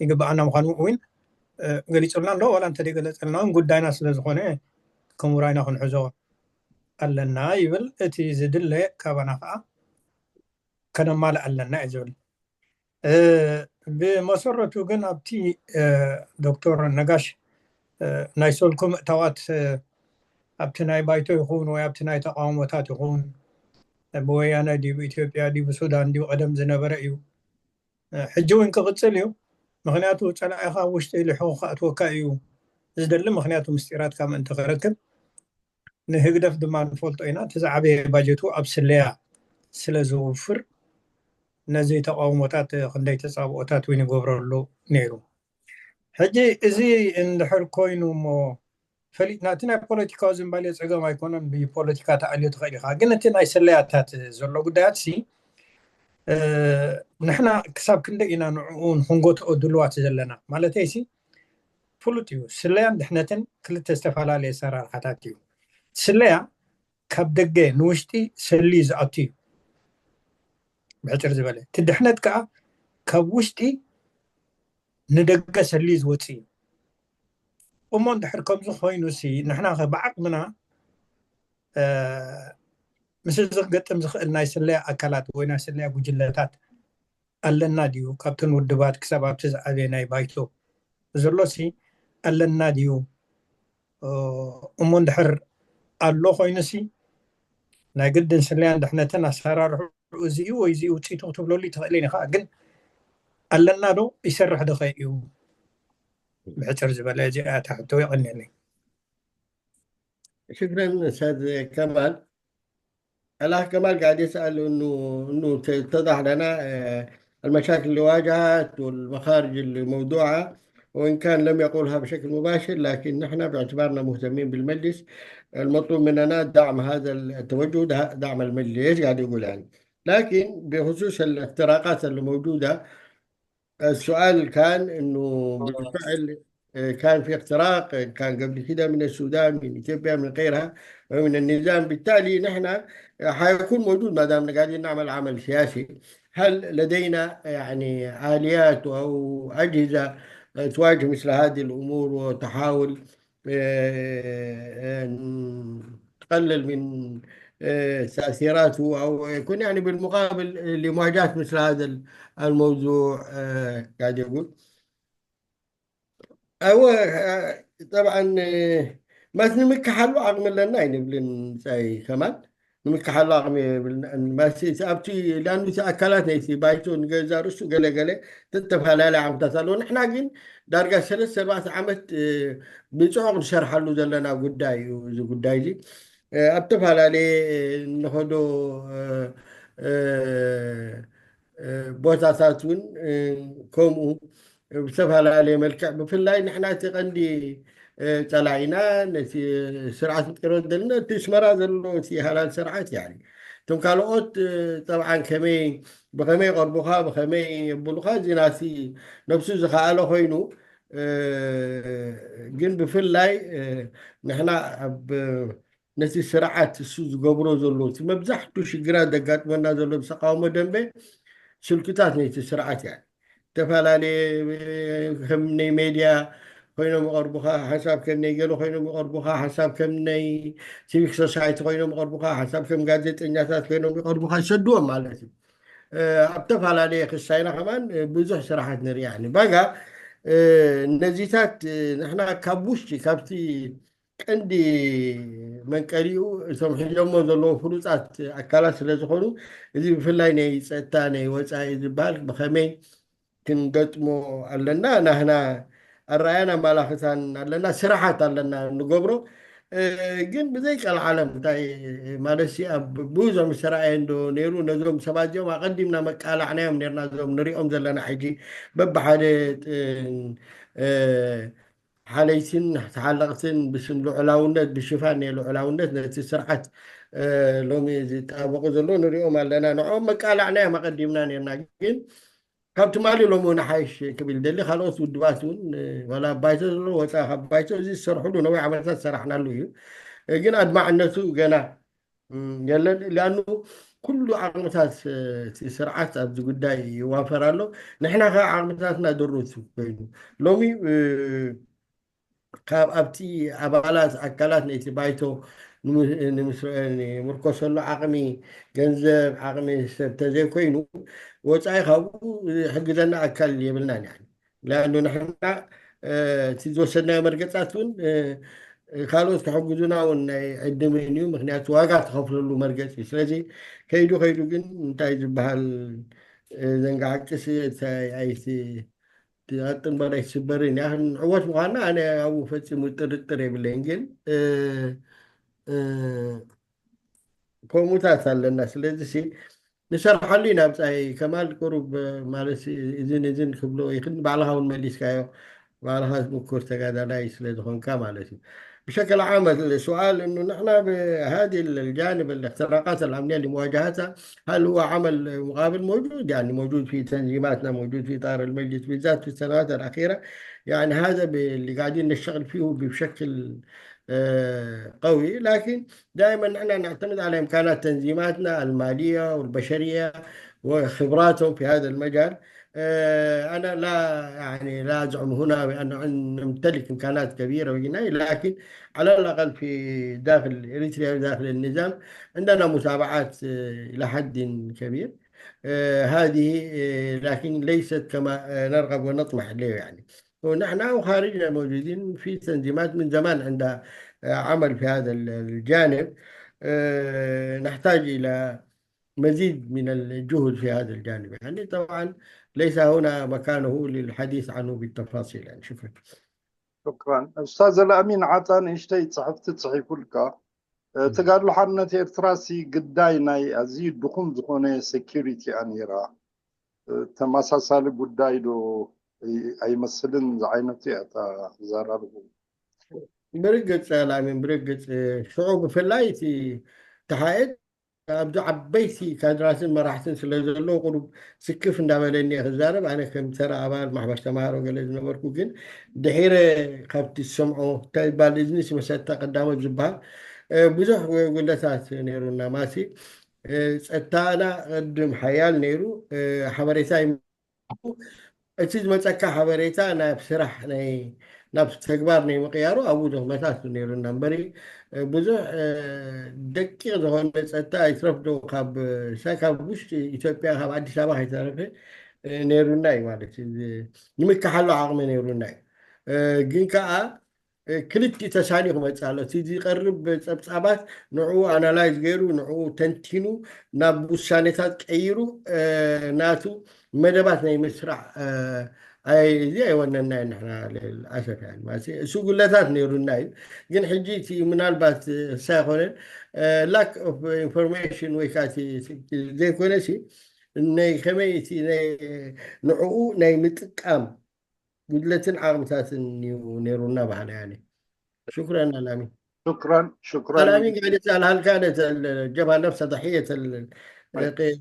ይግባኣና ምዃኑ እውን ገሊፁልና ኣሎ ዋላ እንተደይገለፀልና እውን ጉዳይና ስለ ዝኾነ ከም ውራይና ክንሕዞ ኣለና ይብል እቲ ዝድለ ካባና ከዓ ከነማልእ ኣለና እዩ ዝብል ብመሰረቱ ግን ኣብቲ ዶክተር ነጋሽ ናይ ሰልኩ ምእታዋት ኣብቲ ናይ ባይቶ ይኹን ወይ ኣብቲ ናይ ተቃውሞታት ይኹን ብወያነ ድዩ ብኢትዮጵያ ድዩ ብሱዳን ድዩ ቀደም ዝነበረ እዩ ሕጂ እውን ክቕፅል እዩ ምክንያቱ ጸላኢኻ ኣብ ውሽጢ ልሕኹ ክኣትወካ እዩ ዝደሊ። ምክንያቱ ምስጢራትካ ምእንቲ ክረክብ፣ ንህግደፍ ድማ ንፈልጦ ኢና። እቲ ዝዓበየ ባጀቱ ኣብ ስለያ ስለ ዝውፍር፣ ነዚ ተቃውሞታት ክንደይ ተጻብኦታት እውን ይገብረሉ ነይሩ። ሕጂ እዚ እንድሕር ኮይኑ እሞ ፈሊጥና፣ እቲ ናይ ፖለቲካዊ ዝንባሌ ጸገም ኣይኮነን፣ ብፖለቲካ ተኣልዮ ትኽእል ኢኻ። ግን እቲ ናይ ስለያታት ዘሎ ጉዳያት ሲ ንሕና ክሳብ ክንደይ ኢና ንዕኡ ንክንጎትኦ ድልዋት ዘለና? ማለተይ ሲ ፍሉጥ እዩ፣ ስለያን ድሕነትን ክልተ ዝተፈላለየ ኣሰራርሓታት እዩ። ስለያ ካብ ደገ ንውሽጢ ሰሊ ዝኣቱ እዩ። ብሕፅር ዝበለ እቲ ድሕነት ከዓ ካብ ውሽጢ ንደገ ሰሊ ዝወፅእ እዩ። እሞ እንድሕር ከምዚ ኮይኑ ሲ ንሕና ከ ብዓቅምና ምስዚ ክገጥም ዝኽእል ናይ ስለያ ኣካላት ወይ ናይ ስለያ ጉጅለታት ኣለና ድዩ? ካብተን ውድባት ክሳብ ኣብቲ ዝዓበየ ናይ ባይቶ ዘሎ ሲ ኣለና ድዩ? እሞ እንድሕር ኣሎ ኮይኑ ሲ ናይ ግድን ስለያን ድሕነትን ኣሰራርሑ እዚ እዩ ወይ እዚ ውፅኢቱ ክትብለሉ ትኽእልን ኢኻ። ግን ኣለና ዶ ይሰርሕ ዶ ከ እዩ? ብሕፅር ዝበለ እዚኣ እታ ሕቶ የቐንየለይ። شكرا أستاذ كمال. الأخ كمال قاعد يسأل إنه إنه اتضح لنا المشاكل اللي واجهت والمخارج اللي موضوعها، وإن كان لم يقولها بشكل مباشر، لكن نحن باعتبارنا مهتمين بالمجلس المطلوب مننا دعم هذا التوجه، دعم المجلس، قاعد يقول يعني. لكن بخصوص الاختراقات اللي موجودة، السؤال كان إنه بالفعل كان في اختراق، كان قبل كده من السودان، من إثيوبيا، من غيرها، ومن النظام. بالتالي نحن حيكون موجود ما دامنا قاعدين نعمل عمل سياسي. هل لدينا يعني آليات أو أجهزة تواجه مثل هذه الأمور وتحاول تقلل من تأثيراته أو يكون يعني بالمقابل لمواجهة مثل هذا الموضوع؟ قاعد يقول أو طبعا ما نمكحلو عقم لنا نبلن ساي كمان ንምክሓሉ ዓቕሚ የብልና። ማሲ ኣብቲ ላንዱቲ ኣካላት ናይቲ ባይቶ ንገዛ ርእሱ ገለገለ ተተፈላለየ ዓቕምታት ኣለዎ። ንሕና ግን ዳርጋ ሰለስተ ኣርባዕተ ዓመት ብፅዑቕ ንሰርሓሉ ዘለና ጉዳይ እዩ። እዚ ጉዳይ እዚ ኣብ ተፈላለየ ንኸዶ ቦታታት እውን ከምኡ ብዝተፈላለየ መልክዕ፣ ብፍላይ ንሕና እቲ ቀንዲ ፀላኢና ነቲ ስርዓት ንጥሮ ዘለና እቲ ስመራ ዘሎ እቲ ሃላል ስርዓት ያ። እቶም ካልኦት ጠብዓን ከመይ ብኸመይ ይቐርቡኻ ብኸመይ የብሉኻ እዚ ናቲ ነብሱ ዝኸኣለ ኮይኑ፣ ግን ብፍላይ ንሕና ኣብ ነቲ ስርዓት እሱ ዝገብሮ ዘሎ እቲ መብዛሕቱ ሽግራት ዘጋጥመና ዘሎ ብተቃውሞ ደንበ ስልክታት ነቲ ስርዓት እያ። ዝተፈላለየ ከም ናይ ሜድያ ኮይኖም ይቐርቡኻ፣ ሓንሳብ ከም ናይ ገለ ኮይኖም ይቐርቡኻ፣ ሓንሳብ ከም ናይ ሲቪክ ሶሳይቲ ኮይኖም ይቐርቡኻ፣ ሓንሳብ ከም ጋዜጠኛታት ኮይኖም ይቐርቡኻ፣ ይሰድዎም ማለት እዩ። ኣብ ተፈላለየ ክሳይና ከማን ብዙሕ ስራሓት ንርኢ። ባጋ ነዚታት ንሕና ካብ ውሽጢ ካብቲ ቀንዲ መንቀሊኡ እቶም ሒዞሞ ዘለዉ ፍሉጣት ኣካላት ስለ ዝኾኑ እዚ ብፍላይ ናይ ፀጥታ ናይ ወፃኢ ዝበሃል ብኸመይ ክንገጥሞ ኣለና። ናህና ኣረኣያን ኣመላኽታን ኣለና፣ ስራሓት ኣለና ንገብሮ። ግን ብዘይ ቀልዓለም እንታይ ማለት ኣብ ብዙሕ ምስ ተረኣየ እንዶ ነይሩ ነዞም ሰባት እዚኦም ኣቐዲምና መቃላዕናዮም ነርና እዞም ንሪኦም ዘለና ሕጂ በብሓደ ሓለይትን ተሓለቕትን ብስም ልዑላውነት ብሽፋን ናይ ልዑላውነት ነቲ ስርዓት ሎሚ ዝጣበቁ ዘሎ ንሪኦም ኣለና። ንዕኦም መቃላዕናዮም ኣቐዲምና ነርና ግን ካብ ትማሊ ሎሚ እውን ሓይሽ ክብል ደሊ ካልኦት ውድባት እውን ዋላ ባይቶ ዘሎ ወፃ ካብ ባይቶ እዚ ዝሰርሕሉ ነዊሕ ዓመታት ዝሰራሕናሉ እዩ። ግን ኣድማዕነቱ ገና የለን። ሊኣኑ ኩሉ ዓቕምታት እቲ ስርዓት ኣብዚ ጉዳይ ይዋፈር ኣሎ። ንሕና ከ ዓቕምታትና ድሩት ኮይኑ ሎሚ ካብ ኣብቲ ኣባላት ኣካላት ናይቲ ባይቶ ንምርከሰሉ ዓቕሚ ገንዘብ ዓቕሚ ሰብ ተዘይኮይኑ ወፃኢ ካብኡ ዝሕግዘና ኣካል የብልናን። ያ ላንዶ ንሕና እቲ ዝወሰድናዮ መርገፃት እውን ካልኦት ክሕግዙና እውን ናይ ዕድምን እዩ። ምክንያቱ ዋጋ ትኸፍለሉ መርገፂ እዩ። ስለዚ ከይዱ ከይዱ ግን እንታይ ዝበሃል ዘንጋዓቅሲ ኣይቲ ትኣጥን በላይ ትስበርን እያ። ክንዕወት ምዃንና ኣነ ኣብኡ ፈጺሙ ጥርጥር የብለይን። ግን፣ እ፣ እ፣ ከምኡታት ኣለና። ስለዚ ሲ ንሰርሓሉ ኢና ብጻይ ከማል። ቁሩብ፣ እ፣ ማለት እዝን እዝን ክብሎ ይኽእል፣ ባዕልኻ እውን መሊስካዮ። ባዕልኻ ምኩር ተጋዳላይ ስለ ዝኾንካ ማለት እዩ። بشكل عام السؤال إنه نحن بهذه الجانب الاختراقات الأمنية لمواجهتها، هل هو عمل مقابل؟ موجود، يعني موجود في تنظيماتنا، موجود في إطار المجلس، بالذات في السنوات الأخيرة. يعني هذا ب-، اللي قاعدين نشتغل فيه بشكل، آه، قوي، لكن دائمًا نحن نعتمد على إمكانات تنظيماتنا المالية والبشرية وخبراتهم في هذا المجال. آه، أنا لا، يعني، لا أزعم هنا بأن عن-، نمتلك إمكانات كبيرة وجنائية، لكن على الأقل في داخل إريتريا وداخل النظام عندنا متابعات، آه، إلى حد كبير. آه، هذه، آه، لكن ليست كما، آه، نرغب ونطمح إليه، يعني. ونحن وخارجنا موجودين في تنظيمات من زمان عندها، آه، عمل في هذا ال-، الجانب. آه، نحتاج إلى مزيد من الجهد في هذا الجانب. يعني طبعًا ليس هنا مكانه للحديث عنه بالتفاصيل. يعني شكرًا. شكرًا. أستاذ الأمين عطا نشتي صحفتي تصحيح لك. እ፣ ተጋድሎ ሓርነት ኤርትራ ሲ ግዳይ ናይ ኣዝዩ ድኹም ዝኾነ ሴኪሪቲ ኣኒራ። እ፣ ተመሳሳሊ ጉዳይ ዶ ኣይ-፣ ኣይመስልን ዝዓይነቱ እያ እታ ኣዘራርቡ። ብርግጽ ኣላሚን፣ ብርግጽ፣ እ፣ ሽዑ ብፍላይ እቲ ተሓኤት ኣብዚ ዓበይቲ ካድራትን መራሕትን ስለ ዘለዉ ቁሩብ ስክፍ እንዳበለኒ እየ ክዛረብ። ኣነ ከም ተራ ኣባል ማሕበር ተማሃሮ ገለ ዝነበርኩ፣ ግን ድሒረ ካብቲ ዝሰምዖ እንታይ ይባል እዝኒ ስመሰታ ቀዳሞት ዝበሃል፣ እ፣ ብዙሕ ጉድለታት ነይሩና። ማሲ፣ እ፣ ጸጥታና ቅድም ሓያል ነይሩ፣ እ፣ ሓበሬታ ይም-፣ እቲ ዝመጸካ ሓበሬታ ናብ ስራሕ ናይ፣ ናብ ተግባር ናይ ምቕያሩ ኣብኡ ድኽመታት ነይሩና እምበሪ፣ እ፣ ብዙሕ፣ እ፣ ደቂቕ ዝኾነ ጸጥታ ኣይትረፍ ዶ ካብ፣ ሳ-፣ ካብ ውሽጢ ኢትዮጵያ ካብ ኣዲስ ኣበባ ከይተረፈ፣ እ፣ ነይሩና እዩ ማለት እዩ። ዝ-፣ ንምክሓሉ ዓቕሚ ነይሩና እዩ። እ፣ ግን ከኣ፣ እ፣ ክልቲኡ ተሳኒ ክመጽእ ኣሎ። እቲ ዝቐርብ ጸብጻባት ንዕኡ ኣናላይዝ ገይሩ፣ ንዕኡ ተንቲኑ፣ ናብ ውሳኔታት ቀይሩ፣ እ፣ ናቱ መደባት ናይ ምስራዕ፣ እ፣ ኣይ-፣ እዚ ኣይወነና እዩ። ንሕና ልልኣሰፍ፣ ያኒ፣ ማለት እዩ፣ እሱ ጉለታት ነይሩና እዩ። ግን ሕጂ እቲ ምናልባት፣ እ፣ ሳይኮነን፣ እ፣ ላክ ኦፍ ኢንፎርሜሽን ወይ ከዓ እቲ ዘይኮነ ሲ፣ ናይ ከመይ እቲ ናይ፣ ንዕኡ ናይ ምጥቃም ጉድለትን ዓቕምታትን እዩ ነይሩና በሃላይ ኣነ። ሽኩረን ኣላሚን። شكرًا، شكرًا. الأمين قاعد يسأل هل كانت الجبهة نفسها ضحية ال-،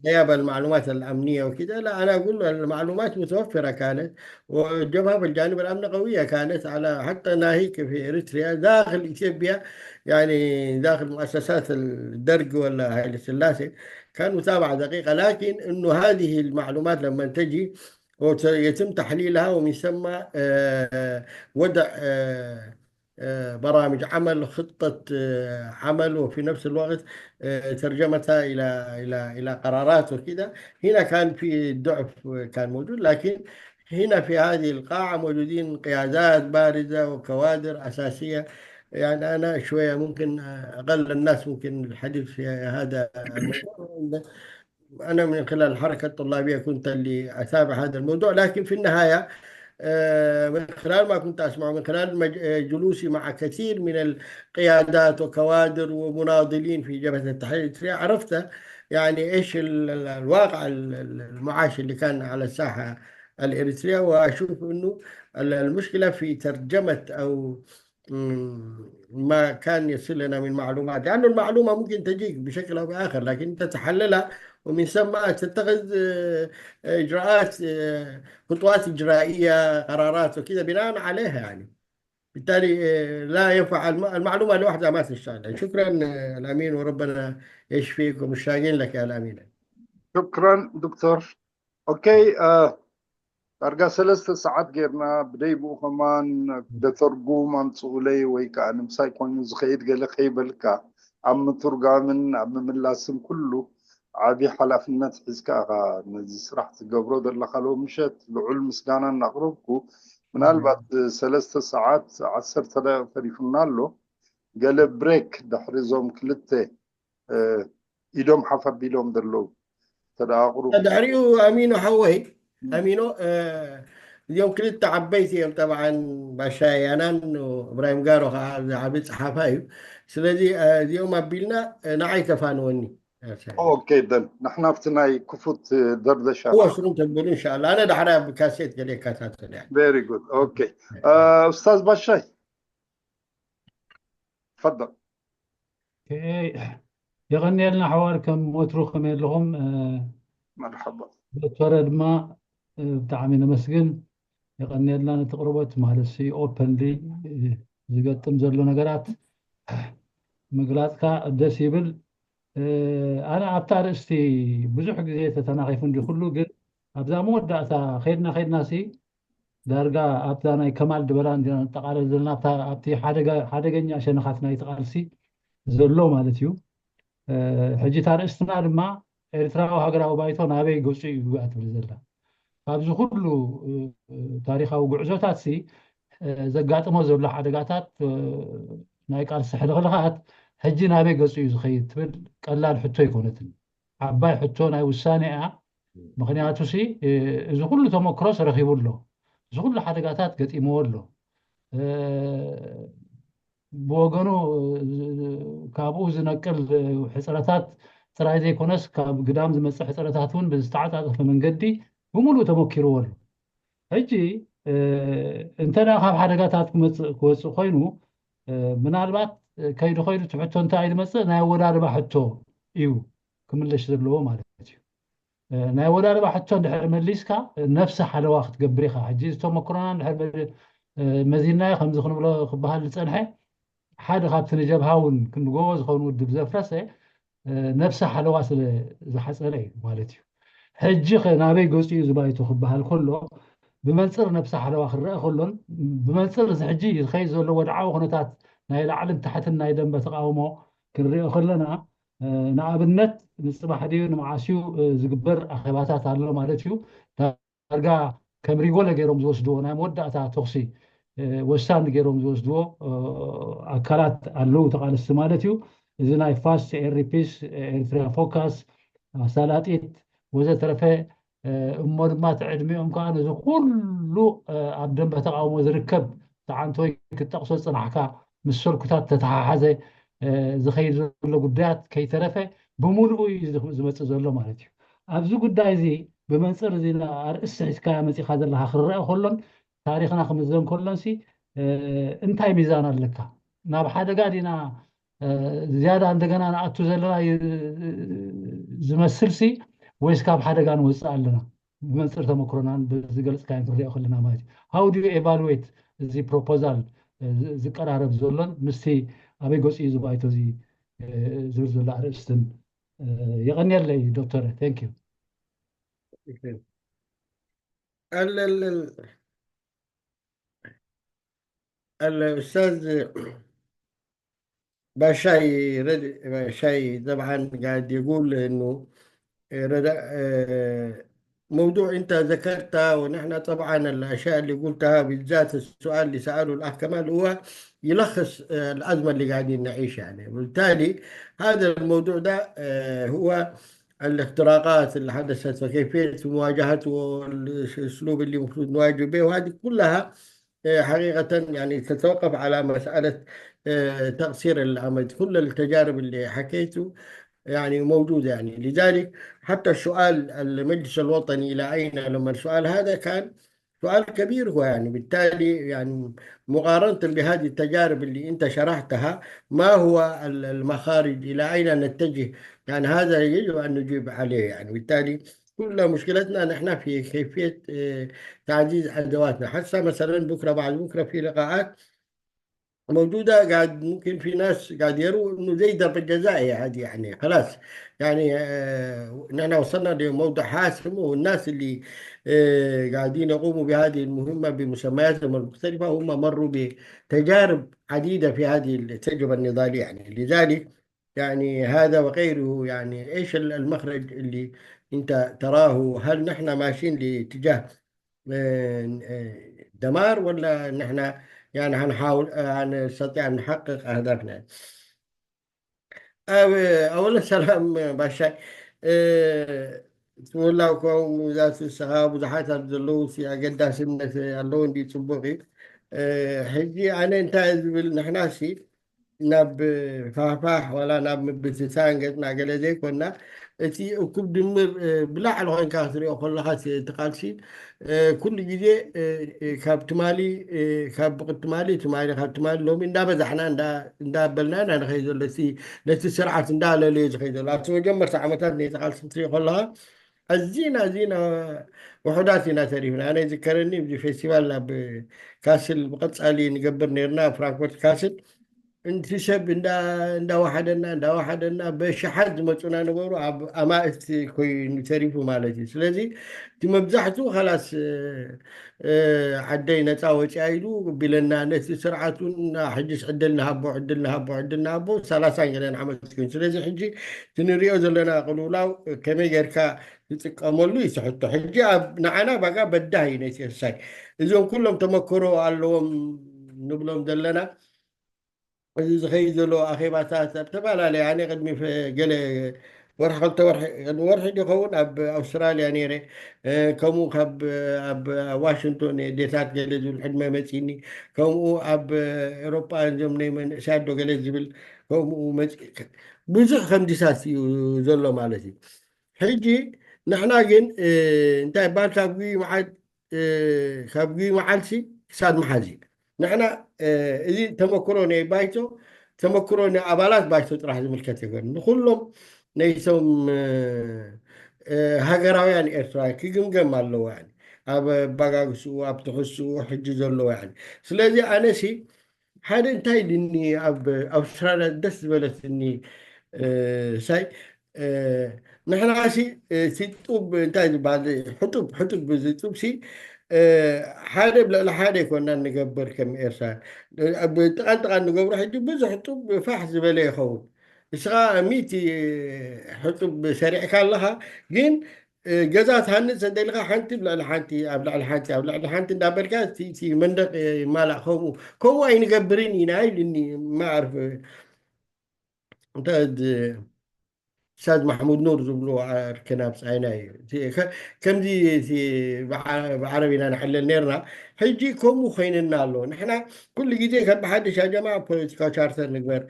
غياب المعلومات الأمنية وكذا؟ لا، أنا أقول المعلومات متوفرة كانت، والجبهة في الجانب الأمني قوية كانت، على حتى ناهيك في إريتريا داخل إثيوبيا، يعني داخل مؤسسات الدرق ولا هايلة سلاسي كان متابعة دقيقة، لكن إنه هذه المعلومات لما تجي ويتم تحليلها ومن ثم، آه، وضع، آه، آه، برامج عمل، خطة، آه، عمل، وفي نفس الوقت، آه، ترجمتها إلى، إلى، إلى قرارات وكذا. هنا كان في ضعف كان موجود، لكن هنا في هذه القاعة موجودين قيادات بارزة وكوادر أساسية. يعني أنا شوية ممكن، آه، أقل الناس ممكن الحديث في هذا الموضوع. أنا من خلال الحركة الطلابية كنت اللي أتابع هذا الموضوع، لكن في النهاية، آه، من خلال ما كنت أسمع، من خلال مج-، آه، جلوسي مع كثير من القيادات وكوادر ومناضلين في جبهة التحرير الإريترية، عرفت يعني إيش ال-، ال-، الواقع ال-، ال-، المعاش اللي كان على الساحة الإريترية، وأشوف إنه ال-، المشكلة في ترجمة أو مم، ما كان يصل لنا من معلومات، لأنه المعلومة ممكن تجيك بشكل أو بآخر، لكن أنت تحللها ومن ثم تتخذ، آه، إجراءات، آه، خطوات إجرائية، قرارات وكذا بناء عليها، يعني. بالتالي، آه، لا ينفع الم-، المعلومة لوحدها ما تشتغل. شكرًا، آه، الأمين، وربنا يشفيك، ومشتاقين لك يا الأمين. شكرًا دكتور. ኦኬ፣ እ፣ ዳርጋ ሰለስተ ሰዓት ጌርና፣ ብደይ ብኡ ከማን ደተርጉም ኣምጽኡለይ ወይ ከኣ ንምሳይ ኮይኑ ዝኸይድ ገለ ከይበልካ፣ ኣብ ምትርጓምን ኣብ ምምላስን ኩሉ ዓቢ ሓላፍነት ሒዝካ ኢኻ ነዚ ስራሕ ትገብሮ ዘለኻ። ሎምሸት ልዑል ምስጋና እናቕረብኩ፣ ምናልባት ሰለስተ ሰዓት ዓሰርተ ደቂቕ ተሪፉና ኣሎ። ገለ ብሬክ ድሕሪ እዞም ክልተ፣ እ፣ ኢዶም ሓፍ ኣቢሎም ዘለዉ ተደኣቕሩ። ድሕሪኡ ኣሚኖ ሓወይ፣ ኣሚኖ፣ እ፣ እዚኦም ክልተ ዓበይቲ እዮም። ጠብዓን ባሻይ ያናን እብራሂም ጋሮ ከዓ ዓብ ፀሓፋ እዩ። ስለዚ እዚኦም ኣቢልና ንዓይ ተፋንወኒ። ኦኬ ደን ንሕና ኣብቲ ናይ ክፉት ደርደሻ ወስሩም ተብሉ እንሻላ ኣነ ዳሕራ ብካሴት ገለ ይከታተል። ቨሪ ጉድ። ኦኬ ኡስታዝ ባሻይ ፈደል። የቐንየልና ኣሕዋት ከም ወትሩ ከመይ ኣለኹም? መርሓባ። ዶክተረ ድማ ብጣዕሚ ነመስግን። የቐንየልና ነቲ ቅርበት ማለት ሲ ኦፐንሊ ዝገጥም ዘሎ ነገራት ምግላፅካ ደስ ይብል። ኣነ ኣብታ ኣርእስቲ ብዙሕ ግዜ ተተናኺፉ እንዲ ኩሉ ግን ኣብዛ መወዳእታ ከይድና ከይድና ሲ ዳርጋ ኣብዛ ናይ ከማል ድበራ እንዲና ንጠቓለል ዘለና ኣብቲ ሓደገኛ ሸነኻት ናይቲ ቃልሲ ዘሎ ማለት እዩ። ሕጂ እታ ርእስትና ድማ ኤርትራዊ ሃገራዊ ባይቶ ናበይ ገፁ እዩ እያ ትብል ዘላ። ካብዚ ኩሉ ታሪኻዊ ጉዕዞታት ሲ ዘጋጥሞ ዘሎ ሓደጋታት ናይ ቃልሲ ሕልኽልኻት ሕጂ ናበይ ገፁ እዩ ዝኸይድ ትብል ቀላል ሕቶ ኣይኮነትን። ዓባይ ሕቶ ናይ ውሳኔ እያ። ምክንያቱ ሲ እዚ ኩሉ ተመክሮስ ረኺቡ ኣሎ። እዚ ኩሉ ሓደጋታት ገጢምዎ ኣሎ። ብወገኑ ካብኡ ዝነቅል ሕፅረታት ጥራይ ዘይኮነስ ካብ ግዳም ዝመፅእ ሕፅረታት እውን ብዝተዓፃፀፈ መንገዲ ብምሉእ ተመኪርዎ ኣሎ። ሕጂ እንተ ካብ ሓደጋታት ክመፅእ ክወፅእ ኮይኑ ምናልባት ከይዱ ከይዱ እቲ ሕቶ እንታይ እዩ ዝመፅእ ናይ ኣወዳድባ ሕቶ እዩ ክምለሽ ዘለዎ ማለት እዩ። ናይ ኣወዳድባ ሕቶ እንድሕር መሊስካ ነብሲ ሓለዋ ክትገብር ኢኻ። ሕጂ ዝተመክሮና እንድሕር መዚናዮ ከምዚ ክንብሎ ክበሃል ዝፀንሐ ሓደ ካብቲ ንጀብሃ እውን ክንዲ ጎቦ ዝኸውን ውድብ ዘፍረሰ ነብሲ ሓለዋ ስለ ዝሓፀረ እዩ ማለት እዩ። ሕጂ ኸ ናበይ ገፁ እዩ ዝባይቶ ክበሃል ከሎ ብመንፅር ነብሲ ሓለዋ ክረአ ከሎን ብመንፅር እዚ ሕጂ ዝኸይድ ዘሎ ወድዓዊ ኩነታት ናይ ላዕልን ታሕትን ናይ ደንበ ተቃውሞ ክንሪኦ ከለና ንኣብነት ንፅባሕ ድዩ ንመዓስ እዩ ዝግበር ኣኼባታት ኣሎ ማለት እዩ። ዳርጋ ከም ሪጎለ ገይሮም ዝወስድዎ ናይ መወዳእታ ተኹሲ ወሳኒ ገይሮም ዝወስድዎ ኣካላት ኣለዉ ተቃለስቲ ማለት እዩ። እዚ ናይ ፋስት ኤሪፒስ ኤርትሪያ ፎካስ ኣሳላጢት ወዘተረፈ እሞ ድማ እቲ ዕድሚኦም ከዓ ነዚ ኩሉ ኣብ ደንበ ተቃውሞ ዝርከብ ተዓንቶ ክጠቅሶ ዝፅናሕካ ምስ ሰልኩታት ተተሓሓዘ ዝኸይድ ዘሎ ጉዳያት ከይተረፈ ብምሉኡ እዩ ዝመፅእ ዘሎ ማለት እዩ። ኣብዚ ጉዳይ እዚ ብመንፅር እዚ ኣርእስቲ ሒዝካያ መፂኻ ዘለካ ክረአ ከሎን ታሪክና ክምዘን ከሎን ሲ እንታይ ሚዛን ኣለካ? ናብ ሓደጋ ዲና ዝያዳ እንደገና ንኣቱ ዘለና ዝመስል ሲ ወይስ ካብ ሓደጋ ንወፅእ ኣለና? ብመንፅር ተመክሮናን ብዝገልፅካዮ ክንሪኦ ከለና ማለት እዩ። How do you evaluate እዚ ፕሮፖዛል ዝቀራረብ ዘሎን ምስቲ ኣበይ ገፁ እዩ ዝባይቶ እዚ ዝብል ዘሎ ኣርእስትን? የቐንየለይ ዶክተር። Thank you. الأستاذ باشاي رد... باشاي طبعا قاعد يقول إنه رد... موضوع أنت ذكرته، ونحن طبعا الأشياء اللي قلتها بالذات السؤال اللي سأله الأخ كمال هو يلخص الأزمة اللي قاعدين نعيشها يعني. وبالتالي هذا الموضوع ده هو الاختراقات اللي حدثت وكيفية مواجهته والأسلوب اللي المفروض نواجه به، وهذه كلها حقيقة يعني تتوقف على مسألة تقصير العمل. كل التجارب اللي حكيته يعني موجودة يعني. لذلك حتى السؤال المجلس الوطني إلى أين، لما السؤال هذا كان سؤال كبير هو يعني، بالتالي يعني مقارنة بهذه التجارب اللي أنت شرحتها، ما هو المخارج؟ إلى أين نتجه؟ يعني هذا يجب أن نجيب عليه يعني. بالتالي كل مشكلتنا نحن في كيفية تعزيز أدواتنا. حتى مثلا بكرة بعد بكرة في لقاءات موجودة، قاعد ممكن في ناس قاعد يروا إنه زي ضربة جزاء هذه يعني خلاص يعني آه نحن وصلنا لموضع حاسم، والناس اللي آه قاعدين يقوموا بهذه المهمة بمسمياتهم المختلفة هم مروا بتجارب عديدة في هذه التجربة النضالية يعني. لذلك يعني هذا وغيره يعني إيش المخرج اللي أنت تراه؟ هل نحن ماشيين لاتجاه دمار ولا نحن يعني هنحاول هنستطيع أن نحقق أهدافنا؟ أولا سلام باشا. ትውላው ከም ዛት ንስኻ ብዙሓት ኣብ ዘለዉ ሲ ኣገዳስነት ኣለዎ እንዲ ጽቡቕ እዩ። ሕጂ ኣነ እንታይ ዝብል ንሕና ሲ ናብ ፋሕፋሕ ዋላ ናብ ምብትታን ገጽና ገለ ዘይኮና፣ እቲ እኩብ ድምር ብላዕሊ ኮይንካ ክትሪኦ ከለኻ እቲ ቃልሲ ኩሉ ግዜ ካብ ትማሊ ካብ ብቅትማሊ ትማሊ ካብ ትማሊ ሎሚ እንዳበዛሕና እንዳበልና ኢና ንኸይ ዘሎ ነቲ ስርዓት እንዳለለዩ ዝኸይ ዘሎ ኣብቲ መጀመርታ ዓመታት ነቲ ቃልሲ ክትሪኦ ከለኻ ኣዚና ኣዚና ውሑዳት ኢና ተሪፍና። ኣነ ይዝከረኒ እዚ ፌስቲቫል ናብ ካስል ብቐጻሊ ንገብር ነርና ፍራንክፈርት ካስል እንቲ ሰብ እንዳዋሓደና እንዳዋሓደና በሽሓት ዝመፁና ነበሩ። ኣብ ኣማእት ኮይኑ ተሪፉ ማለት እዩ። ስለዚ እቲ መብዛሕትኡ ኸላስ ዓደይ ነፃ ወፂኣ ኢሉ ቢለና ነቲ ስርዓቱን ሕጅስ ዕድል ንሃቦ ዕድል ንሃቦ ዕድል ንሃቦ ሰላሳን ገለን ዓመት ኮይኑ። ስለዚ ሕጂ እቲ ንሪኦ ዘለና ቅልውላው ከመይ ጌርካ ትጥቀመሉ እዩ እቲ ሕቶ። ሕጂ ኣብ ንዓና ባጋ በዳህ እዩ ነቲ እሳይ እዞም ኩሎም ተመክሮ ኣለዎም ንብሎም ዘለና እዚ ዝኸይድ ዘሎ ኣኼባታት ኣብ ዝተፈላለየ ኣነ ቅድሚ ገለ ወርሒ ክልተ ወርሒ ቅድሚ ወርሒ ዝኸውን ኣብ ኣውስትራልያ ነይረ። ከምኡ ካብ ኣብ ዋሽንግቶን ዴታት ገለ ዝብል ሕድመ መፂኒ። ከምኡ ኣብ ኤሮጳ እዞም ናይ መንእሰያት ዶ ገለ ዝብል ከምኡ ብዙሕ ከምዚታት እዩ ዘሎ ማለት እዩ። ሕጂ ንሕና ግን እንታይ ባል ካብ ጉይ መዓል ካብ ጉይ መዓልሲ ክሳድ መሓዚ ንሕና እዚ ተመክሮ ናይ ባይቶ ተመክሮ ናይ ኣባላት ባይቶ ጥራሕ ዝምልከት ይኮን ንኩሎም ነይቶም ሃገራውያን ኤርትራውያን ክግምገም ኣለዎ። ኣብ ኣባጋግስኡ ኣብ ትሕስኡ ሕጂ ዘለዎ ስለዚ ኣነሲ ሓደ እንታይ ኢልኒ ኣብ ኣውስትራልያ ደስ ዝበለትኒ ሳይ ንሕና ሲ እቲ ጡብ እንታይ ዝበሃል ሕጡብ ሕጡብ እዚ ጡብ ሲ ሓደ ብልዕሊ ሓደ ይኮና ንገብር ከም ኤርትራ ጥቃን ጥቃን ንገብሮ ሕጂ ብዙሕ ጡብ ፋሕ ዝበለ ይኸውን። ንስኻ ሚእቲ ሕጡብ ሰሪዕካ ኣለኻ ግን ገዛ ትሃንፅ እንተኢልካ ሓንቲ ብልዕሊ ሓንቲ ኣብ ልዕሊ ሓንቲ ኣብ ልዕሊ ሓንቲ እንዳበልካ እቲ መንደቅ ይማላእ። ከምኡ ከምኡ ኣይንገብርን ኢና ኢልኒ ማዕርፍ እንታይ ስታዝ ማሕሙድ ኑር ዝብሉ ኣርከና ብፃይና እዩ። ከምዚ ብዓረብ ኢና ንሕለል ነርና። ሕጂ ከምኡ ኮይንና ኣሎ። ንሕና ኩሉ ግዜ ከም ብሓድሽ ኣጀማ ፖለቲካዊ ቻርተር ንግበር፣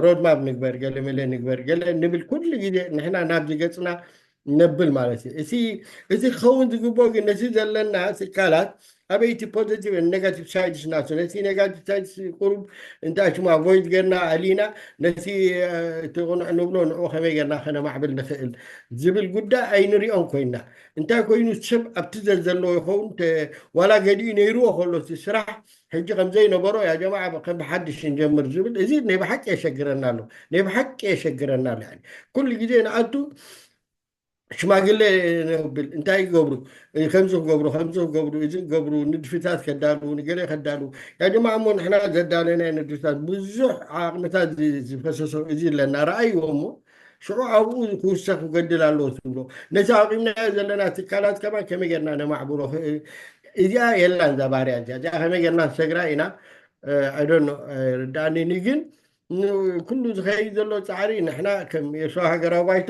ሮድማፕ ንግበር፣ ገለመለ ንግበር ገለ ንብል ኩሉ ግዜ ንሕና ናብዚ ገፅና ነብል ማለት እዩ። እቲ ክኸውን ዝግብኦ ግን ነቲ ዘለና ትካላት ኣበይቲ ፖዘቲቭ ን ኔጋቲቭ ሳይድስ ናቱ ነቲ ኔጋቲቭ ሳይድስ ቁሩብ እንታይ ሽሙ ኣቮይድ ጌርና ኣሊና ነቲ እቲ ቁኑዕ ንብሎ ንዑ ከመይ ጌርና ከነማዕብል ንኽእል ዝብል ጉዳይ ኣይንሪኦን ኮይና እንታይ ኮይኑ ሰብ ኣብቲ ዘዘለዎ ይኸውን ዋላ ገሊኡ ነይርዎ ከሎ እቲ ስራሕ ሕጂ ከምዘይነበሮ ያ ጀማዓ ከም ብሓድሽ ንጀምር ዝብል እዚ ናይ ብሓቂ የሸግረና ኣሎ ናይ ብሓቂ የሸግረና ኣሎ ኩሉ ግዜ ንኣቱ ሽማግለ ነብል እንታይ ይገብሩ ከምዚ ክገብሩ ከምዚ ክገብሩ እዚ ክገብሩ ንድፍታት ከዳሉ ንገለ ከዳሉ ያ ጀማ እሞ ንሕና ዘዳለናይ ንድፍታት ብዙሕ ዓቕምታት ዝፈሰሶ እዚ ኣለና ረኣይዎ እሞ ሽዑ ኣብኡ ክውሰኽ ክገድል ኣለዎ ትብሎ ነቲ ኣቂምናዮ ዘለና ትካላት ከማን ከመይ ጌርና ነማዕብሮ እዚኣ የላን እዛ ባህርያ እዚኣ እዚኣ ከመይ ጌርና ንሰግራ ኢና ኣይዶኖ ርዳእኒኒ ግን ኩሉ ዝኸይድ ዘሎ ፃዕሪ ንሕና ከም ኤርትራዊ ሃገራዊ ባይቶ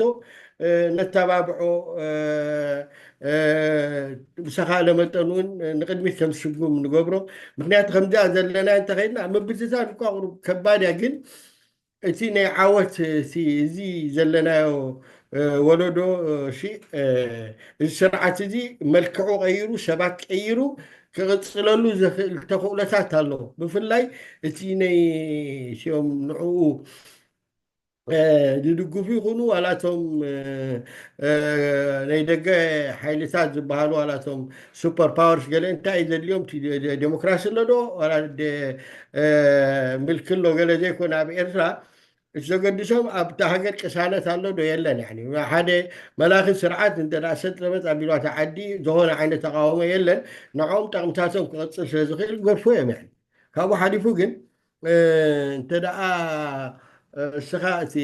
ነተባብዖ ብሰኻለ መጠን እውን ንቅድሚት ከም ዝሽጉም ንገብሮ ምክንያቱ ከምዚኣ ዘለና እንተኸይድና ምብትታን እኳ ቁሩብ ከባድ እያ ግን እቲ ናይ ዓወት እዚ ዘለናዮ ወለዶ እዚ ስርዓት እዚ መልክዑ ቀይሩ ሰባት ቀይሩ ክቕፅለሉ ዘኽእል ተኽእሎታት ኣለዎ። ብፍላይ እቲ ናይ ሲኦም ንዕኡ ዝድግፉ ይኹኑ ዋላቶም ናይ ደገ ሓይልታት ዝበሃሉ ዋላቶም ሱፐር ፓወርስ ገለ እንታይ እዩ ዘድልዮም ዴሞክራሲ ኣለዶ ዋላ ምልኪ ኣሎ ገለ ዘይኮነ ኣብ ኤርትራ እቲ ዘገድሶም ኣብታ ሃገር ቅሳነት ኣሎ ዶ የለን ሓደ መላኺ ስርዓት እንተ ሰጥ ረበጥ ኣቢሏታ ዓዲ ዝኾነ ዓይነት ተቃውሞ የለን ንዕኦም ጠቕምታቶም ክቐፅል ስለ ዝኽእል ገድፎ እዮም ካብኡ ሓሊፉ ግን እንተ ደኣ እስኻ እቲ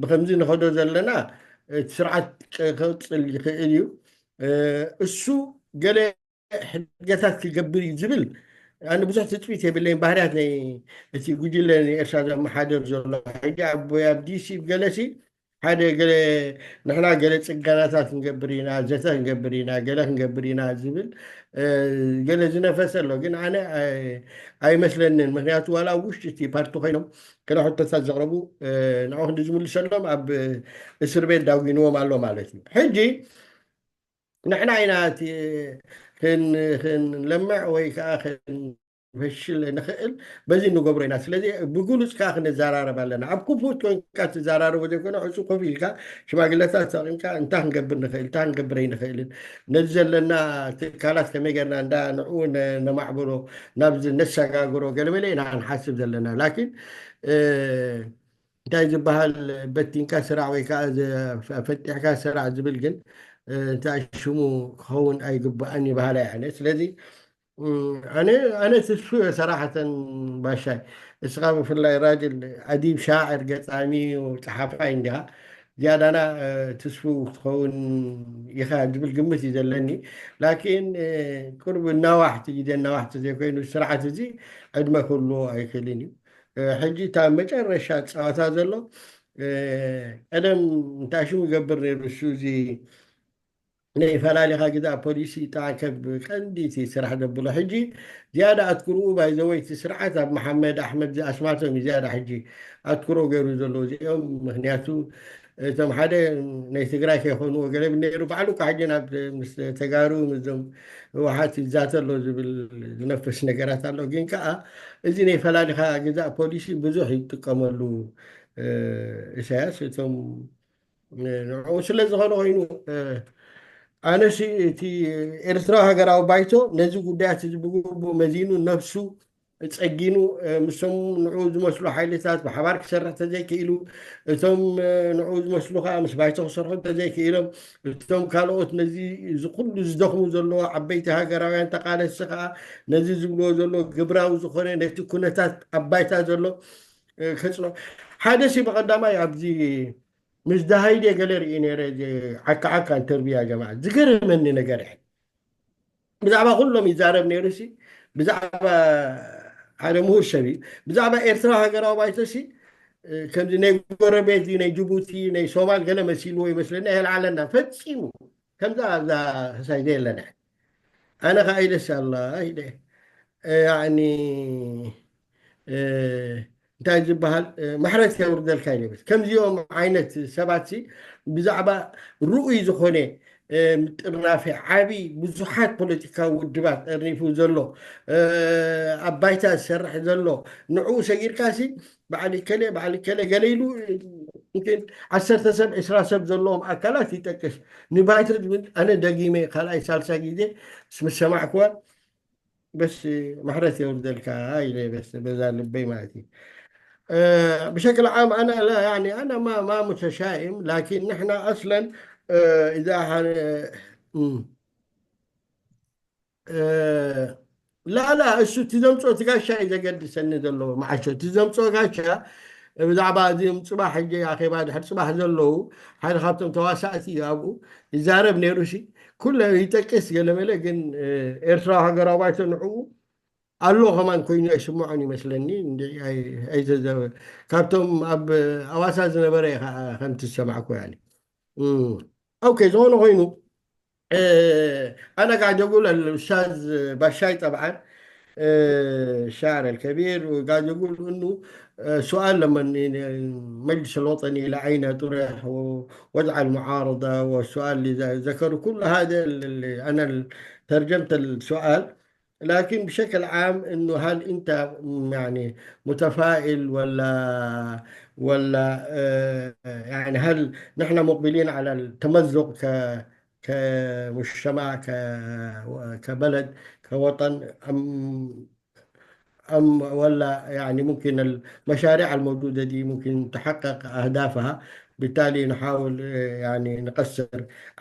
ብከምዚ ንኸዶ ዘለና እቲ ስርዓት ክቕፅል ይኽእል እዩ እሱ ገለ ሕድገታት ክገብር እዩ ዝብል ኣነ ብዙሕ ትፅቢት የብለይን ባህርያት ናይ እቲ ጉጅለ ንኤርትራ ዘመሓደር ዘሎ ሕጂ ኣብ ዲሲ ገለሲ ሓደ ገለ ንሕና ገለ ጽገናታት ክንገብር ኢና፣ ዘተ ክንገብር ኢና፣ ገለ ክንገብር ኢና ዝብል ገለ ዝነፈሰ ኣሎ። ግን ኣነ ኣይመስለንን። ምክንያቱ ዋላ ኣብ ውሽጢ እቲ ፓርቲ ኮይኖም ገለ ሕቶታት ዘቕረቡ ንዑ ክንዲ ዝምልሰሎም ኣብ እስር ቤት ዳጒንዎም ኣሎ ማለት እዩ። ሕጂ ንሕና ኢና እቲ ክንለምዕ ወይ ከዓ ፈሽል ንኽእል በዚ ንገብሮ ኢና። ስለዚ ብግሉፅ ከዓ ክንዘራረብ ኣለና። ኣብ ክፉት ኮንካ ትዘራረቦ ዘይኮነ ዕፁ ኮፍ ኢልካ ሽማግለታት ተጠቂምካ እንታይ ክንገብር ንኽእል እንታይ ክንገብር ኣይንኽእልን ነዚ ዘለና ትካላት ከመይ ገርና እንዳ ንዑ ነማዕብሎ ናብዚ ነሰጋግሮ ገለመለ ኢና ንሓስብ ዘለና። ላኪን እንታይ ዝበሃል በቲንካ ስራዕ ወይ ከዓ ፈጢሕካ ስራዕ ዝብል ግን እንታይ ሽሙ ክኸውን ኣይግባእን ይበሃል ኣነ። ስለዚ ኣነ ኣነ ትስፉ ሰራሕተን ባሻይ እስኻ ብፍላይ ራጅል ኣዲብ ሻዕር ገጣሚ ፀሓፋይ እንዲኻ ዝያዳና ትስፉ ክትኸውን ኢኻ ዝብል ግምት እዩ ዘለኒ። ላኪን ቁርብ እናዋሕቲ ግዜ እናዋሕቲ ዘይኮይኑ ስርዓት እዚ ዕድመ ክህልዎ ኣይክእልን እዩ። ሕጂ እታ መጨረሻ ፀዋታ ዘሎ ቀደም እንታይ ሽሙ ይገብር ነይሩ እሱ እዚ ናይ ፈላሊኻ ግዛእ ፖሊሲ ጣዕከብ ቀንዲ እቲ ስራሕ ዘብሎ ሕጂ ዝያዳ ኣትክርኡ ባይዘወይ እቲ ስርዓት ኣብ መሓመድ ኣሕመድ ኣስማቶም እዩ ዝያዳ ሕጂ ኣትክሮ ገይሩ ዘሎ እዚኦም። ምክንያቱ እቶም ሓደ ናይ ትግራይ ከይኮንዎ ገለ ነይሩ ባዕሉ እኳ ሕጂ ናብ ምስ ተጋሩ ምስዞም ህወሓት ይዛተ ኣሎ ዝብል ዝነፍስ ነገራት ኣሎ። ግን ከዓ እዚ ናይ ፈላሊኻ ግዛእ ፖሊሲ ብዙሕ ይጥቀመሉ ኢሳያስ እቶም ንዕኡ ስለ ዝኾነ ኮይኑ ኣነሲ እቲ ኤርትራዊ ሃገራዊ ባይቶ ነዚ ጉዳያት እዚ ብግቡእ መዚኑ ነብሱ ጸጊኑ ምስቶም ንዕኡ ዝመስሉ ሓይልታት ብሓባር ክሰርሕ ተዘይክኢሉ እቶም ንዕኡ ዝመስሉ ከዓ ምስ ባይቶ ክሰርሑ ተዘይክኢሎም እቶም ካልኦት ነዚ እዚ ኩሉ ዝደኽሙ ዘለዎ ዓበይቲ ሃገራውያን ተቃለስቲ ከዓ ነዚ ዝብልዎ ዘሎ ግብራዊ ዝኾነ ነቲ ኩነታት ኣብ ባይታ ዘሎ ከፅሎ ሓደ ሲ ብቐዳማይ ኣብዚ ምስ ደሃይደ ገለ ርኢ ነይረ ዓካ ዓካ እንተርብያ ጀማ ዝገርመኒ ነገር ብዛዕባ ኩሎም ይዛረብ ነይሩ ሲ ብዛዕባ ሓደ ምሁር ሰብ እዩ ብዛዕባ ኤርትራ ሃገራዊ ባይቶ ሲ ከምዚ ናይ ጎረቤት ናይ ጅቡቲ ናይ ሶማል ገለ መሲልዎ ይመስለና የልዓለና ፈፂሙ ከምዛ እዛ ህሳይ ዘየለና ኣነ ከዓ ኢለስ ኣላ ኢለ ያኒ እንታይ ዝበሃል ማሕረት የውርደልካ ይብል። ከምዚኦም ዓይነት ሰባት ብዛዕባ ርኡይ ዝኾነ ምጥርናፊ ዓቢ ብዙሓት ፖለቲካዊ ውድባት ጠርኒፉ ዘሎ ኣብ ባይታ ዝሰርሕ ዘሎ ንዕኡ ሰጊርካሲ በዓል ከለ በዓል ከለ ገለ ኢሉ ዓሰርተ ሰብ ዕስራ ሰብ ዘለዎም ኣካላት ይጠቅስ። ንባይቶ ዝብል ኣነ ደጊመ ካልኣይ ሳልሳይ ግዜ ምስ ሰማዕክዋ በስ ማሕረት የውርደልካ ኢለ በስ በዛ ልበይ ማለት እዩ። ብሸክል ዓም ኣነ ላ ያኒ ኣነ ማ ማ ሙተሻኢም ላኪን ንሕና ኣስለን እዛ ላላ እሱ እቲ ዘምፅኦ እቲ ጋሻ እዩ ዘገድሰኒ ዘለዎ መዓሾ እቲ ዘምፅኦ ጋሻ ብዛዕባ እዚ ጽባሕ ሕጂ ኣኼባ ድሕር ጽባሕ ዘለዉ ሓደ ካብቶም ተዋሳእቲ እዩ ኣብኡ ይዛረብ ነይሩ ሲ ኩለ ይጠቅስ ገለመለ ግን ኤርትራዊ ሃገራዊ ባይቶ ንዕኡ ኣሎ ከማን ኮይኑ ኣይስምዖን ይመስለኒ ካብቶም ኣብ ኣዋሳ ዝነበረ ከምቲ ዝሰማዕኩ ያኒ ኦኬ ዝኾነ ኮይኑ أنا قاعد أقول الأستاذ بشاي طبعا الشاعر الكبير وقاعد يقول إنه سؤال لما المجلس الوطني إلى أين طرح ووضع المعارضة والسؤال اللي ذكره كل هذا اللي أنا ترجمت السؤال لكن بشكل عام إنه هل أنت يعني متفائل ولا ولا يعني هل نحن مقبلين على التمزق ك كمجتمع كبلد كوطن أم أم ولا يعني ممكن المشاريع الموجودة دي ممكن تحقق أهدافها بالتالي نحاول يعني نقصر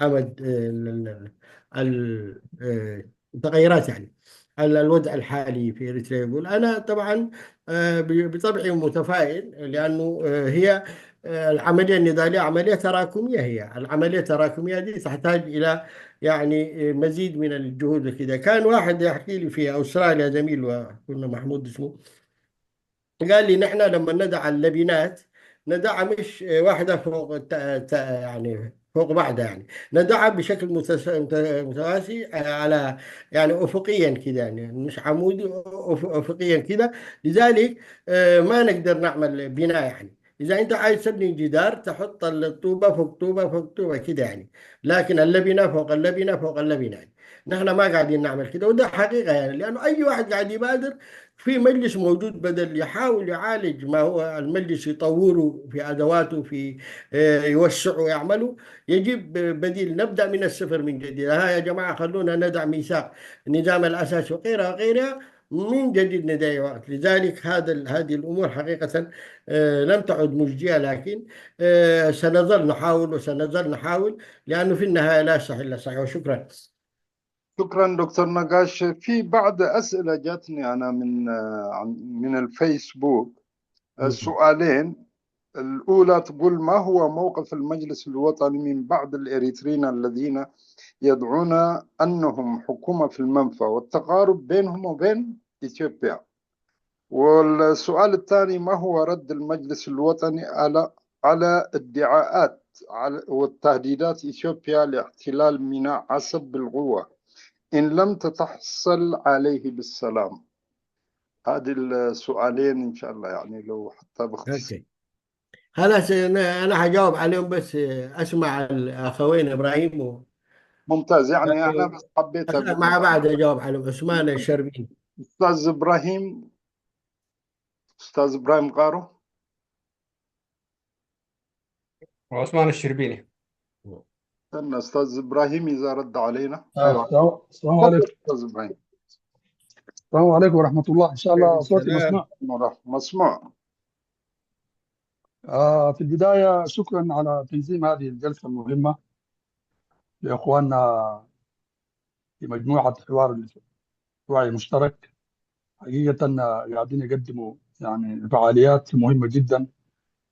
أمد التغيرات يعني الوضع الحالي في إريتريا يقول أنا طبعا بطبعي متفائل لأنه هي العملية النضالية عملية تراكمية هي العملية التراكمية دي تحتاج إلى يعني مزيد من الجهود وكذا كان واحد يحكي لي في أستراليا زميل وقلنا محمود اسمه قال لي نحن لما نضع اللبنات ندعها مش واحدة فوق الت- الت- يعني فوق بعضها، يعني ندعها بشكل متس- مت- متوازي على، يعني أفقيا كده، يعني مش عمودي، أف- أفقيا كده. لذلك آه، ما نقدر نعمل بناء، يعني إذا أنت عايز تبني جدار تحط الطوبة فوق طوبة فوق طوبة كده، يعني لكن اللبنة فوق اللبنة فوق اللبنة، يعني نحن ما قاعدين نعمل كده، وده حقيقة، يعني لأنه أي واحد قاعد يبادر في مجلس موجود، بدل يحاول يعالج ما هو المجلس يطوره في أدواته، في آه، يوسعه ويعمله، يجيب بديل. نبدأ من الصفر من جديد. ها يا جماعة، خلونا ندع ميثاق النظام الأساسي وغيرها وغيرها من جديد ندعي وقت. لذلك هذا ال- هذه الأمور حقيقة آه، لم تعد مجدية، لكن آه، سنظل نحاول وسنظل نحاول، لأنه في النهاية لا يصح إلا الصحيح. وشكرا. شكرا دكتور نقاش. في بعض أسئلة جاتني أنا من آه، عن- من الفيسبوك. آه، سؤالين. الأولى تقول: ما هو موقف المجلس الوطني من بعض الإريتريين الذين يدعون أنهم حكومة في المنفى والتقارب بينهم وبين إثيوبيا؟ والسؤال الثاني: ما هو رد المجلس الوطني على على ادعاءات على والتهديدات إثيوبيا لاحتلال ميناء عسب بالقوة إن لم تتحصل عليه بالسلام؟ هذه السؤالين إن شاء الله، يعني لو حتى باختصار. أوكي. خلاص، أنا أنا هجاوب عليهم، بس أسمع الأخوين إبراهيم و... ممتاز. يعني أنا بس حبيت أقول مع بعض أجاوب عليهم. عثمان الشربيني. أستاذ إبراهيم، أستاذ إبراهيم قارو. وعثمان الشربيني. استنى، أستاذ إبراهيم إذا رد علينا. آه، السلام السلام عليكم. أستاذ إبراهيم. السلام عليكم ورحمة الله. إن شاء الله صوتي السلام. مسموع. مسموع. آه، في البداية شكرا على تنظيم هذه الجلسة المهمة لإخواننا في مجموعة حوار، حوار مشترك. حقيقة آه، قاعدين يقدموا يعني فعاليات مهمة جدا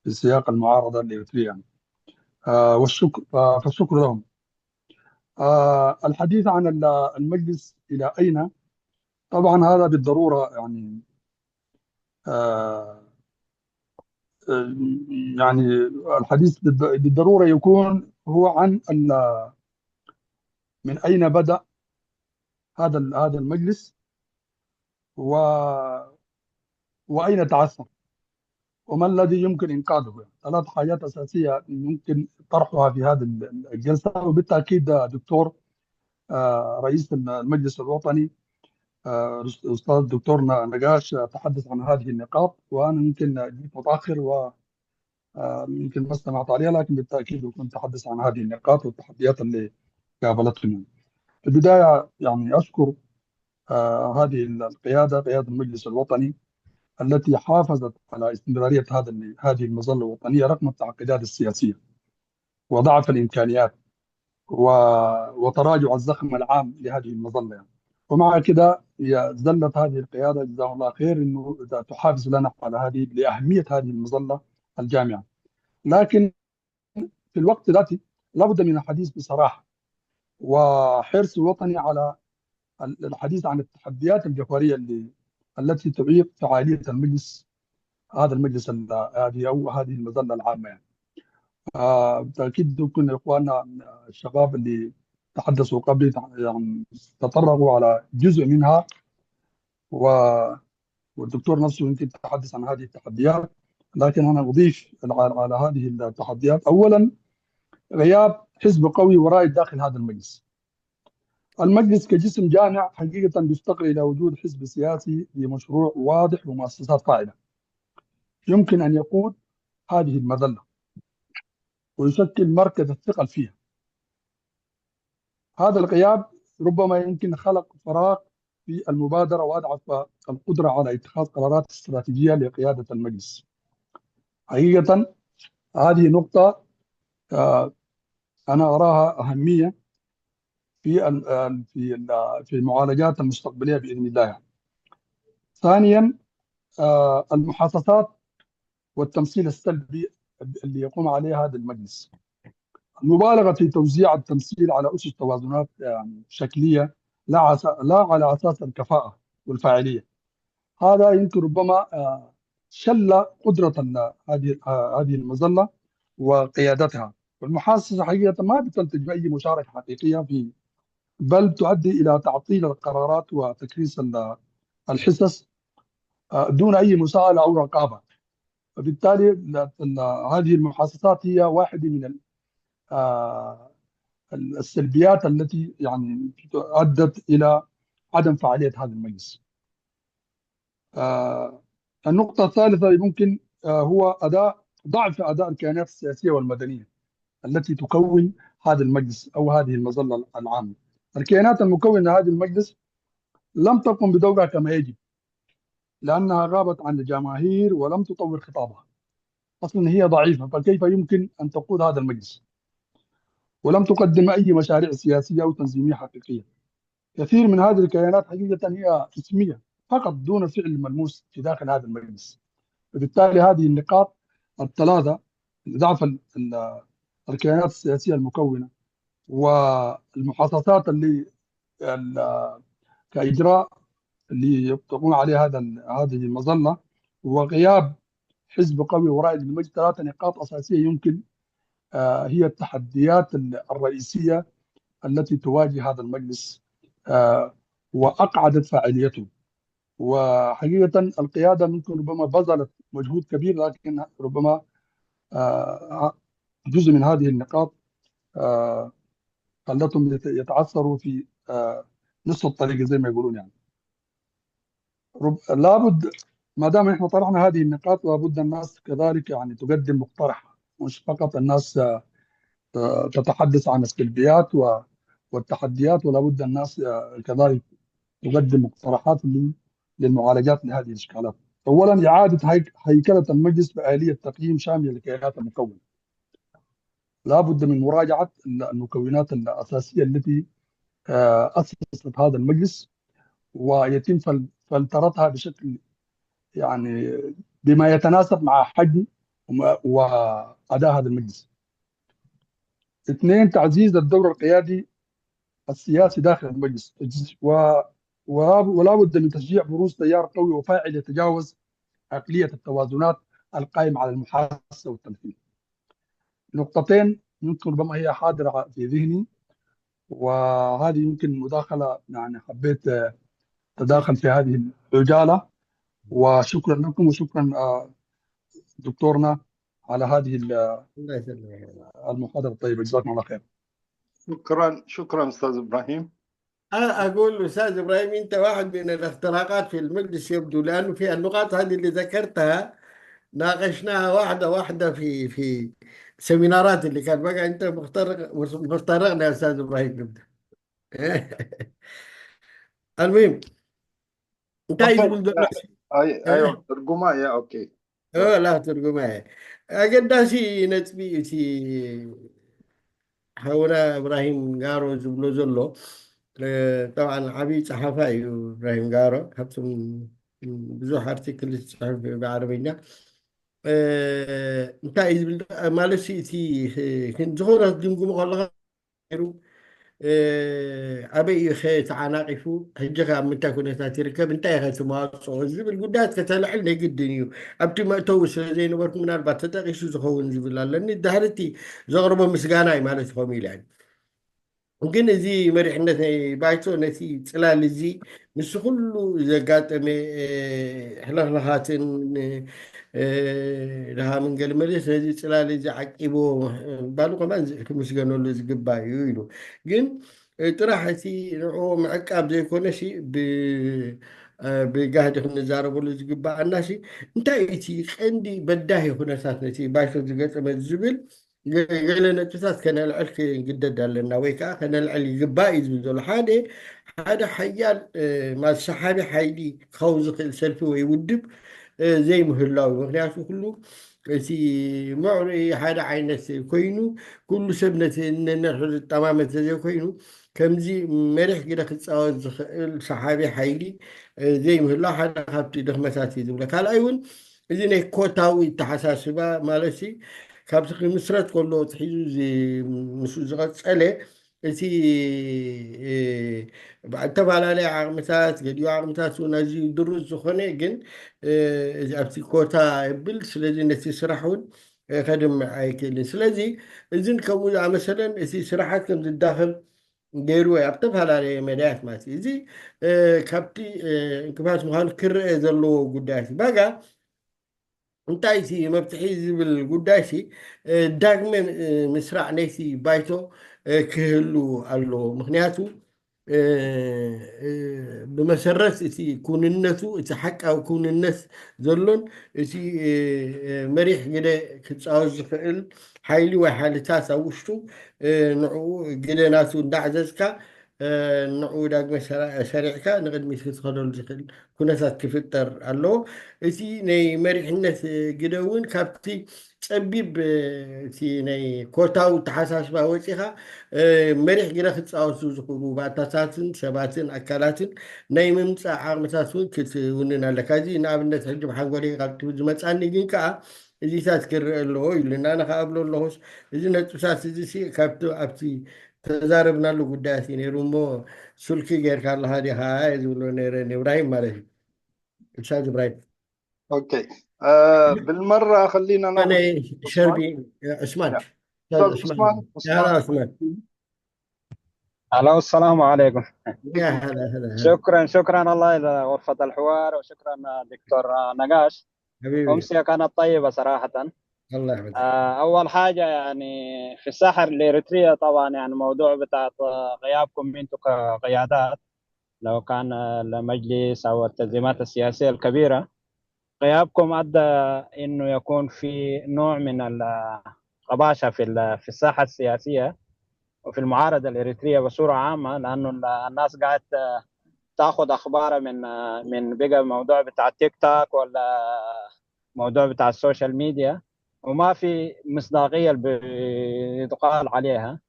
في سياق المعارضة الإريترية. آه، والشكر، ف- فالشكر لهم. آه، الحديث عن ال- المجلس إلى أين؟ طبعا هذا بالضرورة يعني آه، آه، يعني الحديث بالض- بالضرورة يكون هو عن ال- من أين بدأ هذا ال- هذا المجلس و وأين تعثر وما الذي يمكن إنقاذه. ثلاث حاجات أساسية يمكن طرحها في هذه ال- الجلسة. وبالتأكيد دكتور آه، رئيس المجلس الوطني آه، الأستاذ دكتور ن- نقاش تحدث عن هذه النقاط، وأنا يمكن جيت متأخر ويمكن ما استمعت عليها، لكن بالتأكيد كنت أتحدث عن هذه النقاط والتحديات اللي قابلتهم. في البداية يعني أشكر آه، هذه القيادة، قيادة المجلس الوطني، التي حافظت على استمرارية هذا ال- هذه المظلة الوطنية رغم التعقيدات السياسية وضعف الإمكانيات و- وتراجع الزخم العام لهذه المظلة يعني. ومع كده يا زلت هذه القيادة جزاهم الله خير إنه إذا تحافظ لنا على هذه، لأهمية هذه المظلة الجامعة. لكن في الوقت ذاته لابد من الحديث بصراحة وحرص وطني على ال- الحديث عن التحديات الجوهرية اللي التي تعيق فعالية المجلس، هذا المجلس ال- هذه أو هذه المظلة العامة يعني. آه، بالتأكيد يمكن إخواننا الشباب اللي تحدثوا قبلي تح- يعني تطرقوا على جزء منها و والدكتور نفسه يمكن تحدث عن هذه التحديات، لكن أنا أضيف على على هذه التحديات. أولا، غياب حزب قوي ورائد داخل هذا المجلس. المجلس كجسم جامع حقيقة بيفتقر إلى وجود حزب سياسي لمشروع واضح ومؤسسات فاعلة يمكن أن يقود هذه المظلة ويشكل مركز الثقل فيها. هذا الغياب ربما يمكن خلق فراغ في المبادرة وأضعف القدرة على اتخاذ قرارات استراتيجية لقيادة المجلس. حقيقة هذه نقطة آه، أنا أراها أهمية في ال- ال- في ال- في المعالجات المستقبلية بإذن الله. ثانيا آه، المحاصصات والتمثيل السلبي اللي يقوم عليه هذا المجلس. المبالغة في توزيع التمثيل على أسس توازنات يعني شكلية لا عس- لا على أساس الكفاءة والفاعلية. هذا يمكن ربما آه، شل قدرة ال- هذه آه، هذه المظلة وقيادتها. والمحاصصة حقيقة ما بتنتج بأي مشاركة حقيقية في، بل تؤدي إلى تعطيل القرارات وتكريس ال- الحصص آه، دون أي مساءلة أو رقابة. فبالتالي ال- ال- هذه المحاصصات هي واحدة من ال- آه، ال- السلبيات التي يعني أدت إلى عدم فعالية هذا المجلس. آه، النقطة الثالثة ممكن آه، هو أداء ضعف أداء الكيانات السياسية والمدنية التي تكون هذا المجلس أو هذه المظلة العامة. الكيانات المكونة لهذا المجلس لم تقم بدورها كما يجب، لأنها غابت عن الجماهير ولم تطور خطابها. أصلا هي ضعيفة، فكيف يمكن أن تقود هذا المجلس؟ ولم تقدم أي مشاريع سياسية أو تنظيمية حقيقية. كثير من هذه الكيانات حقيقة هي اسمية فقط دون فعل ملموس في داخل هذا المجلس. فبالتالي هذه النقاط الثلاثة، ضعف ال- ال- الكيانات السياسية المكونة، والمحاصصات اللي ال- كإجراء اللي تقوم عليه هذا ال- هذه المظلة، وغياب حزب قوي ورائد للمجلس، ثلاثة نقاط أساسية يمكن آه، هي التحديات ال- الرئيسية التي تواجه هذا المجلس آه، وأقعدت فاعليته. وحقيقة القيادة ممكن ربما بذلت مجهود كبير، لكن ربما آه، جزء من هذه النقاط آه، خلتهم يت- يتعثروا في آه، نص الطريق زي ما يقولون يعني. رب... لابد، ما دام احنا طرحنا هذه النقاط، لابد الناس كذلك يعني تقدم مقترح، مش فقط الناس آه، آه، تتحدث عن السلبيات و... والتحديات، ولابد الناس آه، كذلك تقدم مقترحات ل... للمعالجات لهذه الإشكالات. أولا، إعادة هيك... هيكلة المجلس بآلية تقييم شاملة للكيانات المكونة. لا بد من مراجعة المكونات الأساسية التي آه، أسست هذا المجلس، ويتم فل- فلترتها بشكل يعني بما يتناسب مع حجم وم- وأداء هذا المجلس. اثنين، تعزيز الدور القيادي السياسي داخل المجلس، و- ولا ولا بد من تشجيع بروز تيار قوي وفاعل يتجاوز عقلية التوازنات القائمة على المحاسة والتمثيل. نقطتين يمكن ربما هي حاضرة في ذهني، وهذه يمكن مداخلة، يعني حبيت آه، أتداخل في هذه العجالة. وشكرا لكم، وشكرا آه، دكتورنا على هذه ال- الله يسلمك. المحاضرة الطيبة، جزاكم الله خير. شكرا، شكرا أستاذ إبراهيم. أنا أقول أستاذ إبراهيم، أنت واحد من الاختراقات في المجلس يبدو، لأنه في النقاط هذه اللي ذكرتها ناقشناها واحدة واحدة في في سيمينارات اللي كان بقى. أنت مخترق، مخترقنا يا أستاذ إبراهيم. المهم، እንታይ እዩ ዝብል ዘሎ? ኣይ- ኣይዋ ትርጉማ እያ። ኦኬ። لا ትርጉማ እያ። ኣገዳሲ ነጥቢ እቲ ሓውና እብራሂም ጋሮ ዝብሎ ዘሎ። ጠብዓን ዓብዪ ፀሓፋ እዩ እብራሂም ጋሮ። ካብቶም ብዙሕ ኣርቲክል ዝፅሕፍ ብዓረበኛ። እንታይ እዩ ዝብል ማለት እቲ ዝኾነ ክትግምግሞ ከለካ ነይሩ? ኣበይ እዩ ኸ ተዓናቒፉ? ሕጂ ኸ ኣብ ምንታይ ኩነታት ይርከብ? እንታይ ኢኸ እቲ መዋፅኦ ዝብል ጉዳያት ከተልዕል ናይ ግድን እዩ። ኣብቲ መእተዊ ስለ ዘይነበርኩ ምናልባት ተጠቒሱ ዝኸውን ዝብል ኣለኒ። ድሕሪ እቲ ዘቕርቦ ምስጋና እዩ ማለት እዩ። ከምኡ ኢለ ግን እዚ መሪሕነት ናይ ባይቶ ነቲ ፅላል እዚ ምስ ኩሉ ዘጋጠመ ሕልኽልኻትን ድሃምን ገለ መለስ ነዚ ፅላል እዚ ዓቂብዎ ምባሉ ከማን ክምስገነሉ ዝግባእ እዩ ኢሉ። ግን ጥራሕ እቲ ንዕኡ ምዕቃብ ዘይኮነሲ ብጋህዲ ክንዛረበሉ ዝግባኣናሲ እንታይ እዩ እቲ ቀንዲ በዳሂ ኩነታት ነቲ ባይቶ ዝገጠመ ዝብል ገለ ነጥብታት ከነልዕል ክንግደድ ኣለና ወይ ከዓ ከነልዕል ይግባእ እዩ ዝብል ዘሎ። ሓደ ሓደ ሓያል ማለት ሰሓቢ ሓይሊ ክኸውን ዝኽእል ሰልፊ ወይ ውድብ ዘይምህላው እዩ። ምክንያቱ ኩሉ እቲ ምዕሩይ ሓደ ዓይነት ኮይኑ ኩሉ ሰብ ነቲ ነንሕዱ ዝጠማመት ዘይኮይኑ ከምዚ መሪሕ ግደ ክፃወት ዝኽእል ሰሓቢ ሓይሊ ዘይምህላው ሓደ ካብቲ ድኽመታት እዩ ዝብሎ። ካልኣይ እውን እዚ ናይ ኮታዊ ኣተሓሳስባ ማለት ካብቲ ክምስረት ከሎ ኣትሒዙ ምስኡ ዝቐፀለ እቲ እ፣ ብኣተፈላለየ ዓቕምታት፣ ገሊኡ ዓቕምታት እውን ኣዝዩ ድሩት ዝኾነ፣ ግን እ፣ እዚ ኣብቲ ኮታ የብል። ስለዚ ነቲ ስራሕ እውን እ፣ ከድምዕ ኣይክእልን። ስለዚ እዝን ከምኡ ዝኣመሰለን እቲ ስራሓት ከም ዝዳኸም ገይርዎ እዩ፣ ኣብ ዝተፈላለየ መዳያት ማለት እዩ። እዚ እ፣ ካብቲ እ፣ እንቅፋት ምዃኑ ክረአ ዘለዎ ጉዳያት እዩ። ባጋ እንታይ ሲ መፍትሒ ዝብል ጉዳይ ሲ እ፣ ዳግመ እ፣ ምስራዕ ነይቲ ባይቶ እ፣ ክህሉ ኣለዎ። ምክንያቱ እ፣ እ፣ ብመሰረት እቲ ኩንነቱ፣ እቲ ሓቃዊ ኩንነት ዘሎን እቲ እ፣ እ፣ መሪሕ ግደ ክፃወት ዝኽእል ሓይሊ ወይ ሓይልታት ኣብ ውሽጡ እ፣ ንዕኡ ግደ ናቱ እንዳዕዘዝካ እ፣ ንዕኡ ዳግመ ሰራ- ሰሪዕካ ንቕድሚት ክትኸደሉ ዝኽእል ኩነታት ክፍጠር ኣለዎ። እቲ ናይ መሪሕነት ግደ እውን ካብቲ ጸቢብ እቲ ናይ ኮታዊ ተሓሳስባ ወፂኻ መሪሕ ግደ ክፃወቱ ዝኽእሉ ባእታታትን ሰባትን ኣካላትን ናይ ምምፃእ ዓቕምታት እውን ክትውንን ኣለካ። እዚ ንኣብነት ሕጂ ብሓንጎለይ ካብ ዝመፃኒ ግን ከዓ እዚታት ክረአ ኣለዎ ኢሉ ናነ ከኣብሎ ኣለኹስ እዚ ነጥብታት እዚ ካብቲ ኣብቲ ተዛረብናሉ ጉዳያት እዩ ነይሩ እሞ ሱልኪ ጌርካ ኣለኻ ዲኻ እየ ዝብሎ ነይረ ንእብራሂም ማለት እዩ። استاذ ابراهيم. اوكي. آه بالمره خلينا ناخذ شربي عثمان. استاذ عثمان. عثمان. الو، السلام عليكم. يا هلا هلا. شكرا شكرا الله لغرفه الحوار، وشكرا دكتور نقاش. حبيبي. امسيه كانت طيبه صراحه. الله يحفظك. آه، اول حاجه يعني في الساحه الاريتريه طبعا يعني موضوع بتاعت آه، غيابكم انتم كقيادات، لو كان المجلس او التنظيمات السياسيه الكبيره، غيابكم ادى انه يكون في نوع من الغباشه في في الساحه السياسيه وفي المعارضه الاريتريه بصوره عامه، لانه الناس قاعد تاخذ اخبارها من من بقى الموضوع بتاع تيك توك ولا موضوع بتاع السوشيال ميديا، وما في مصداقيه بيقال عليها.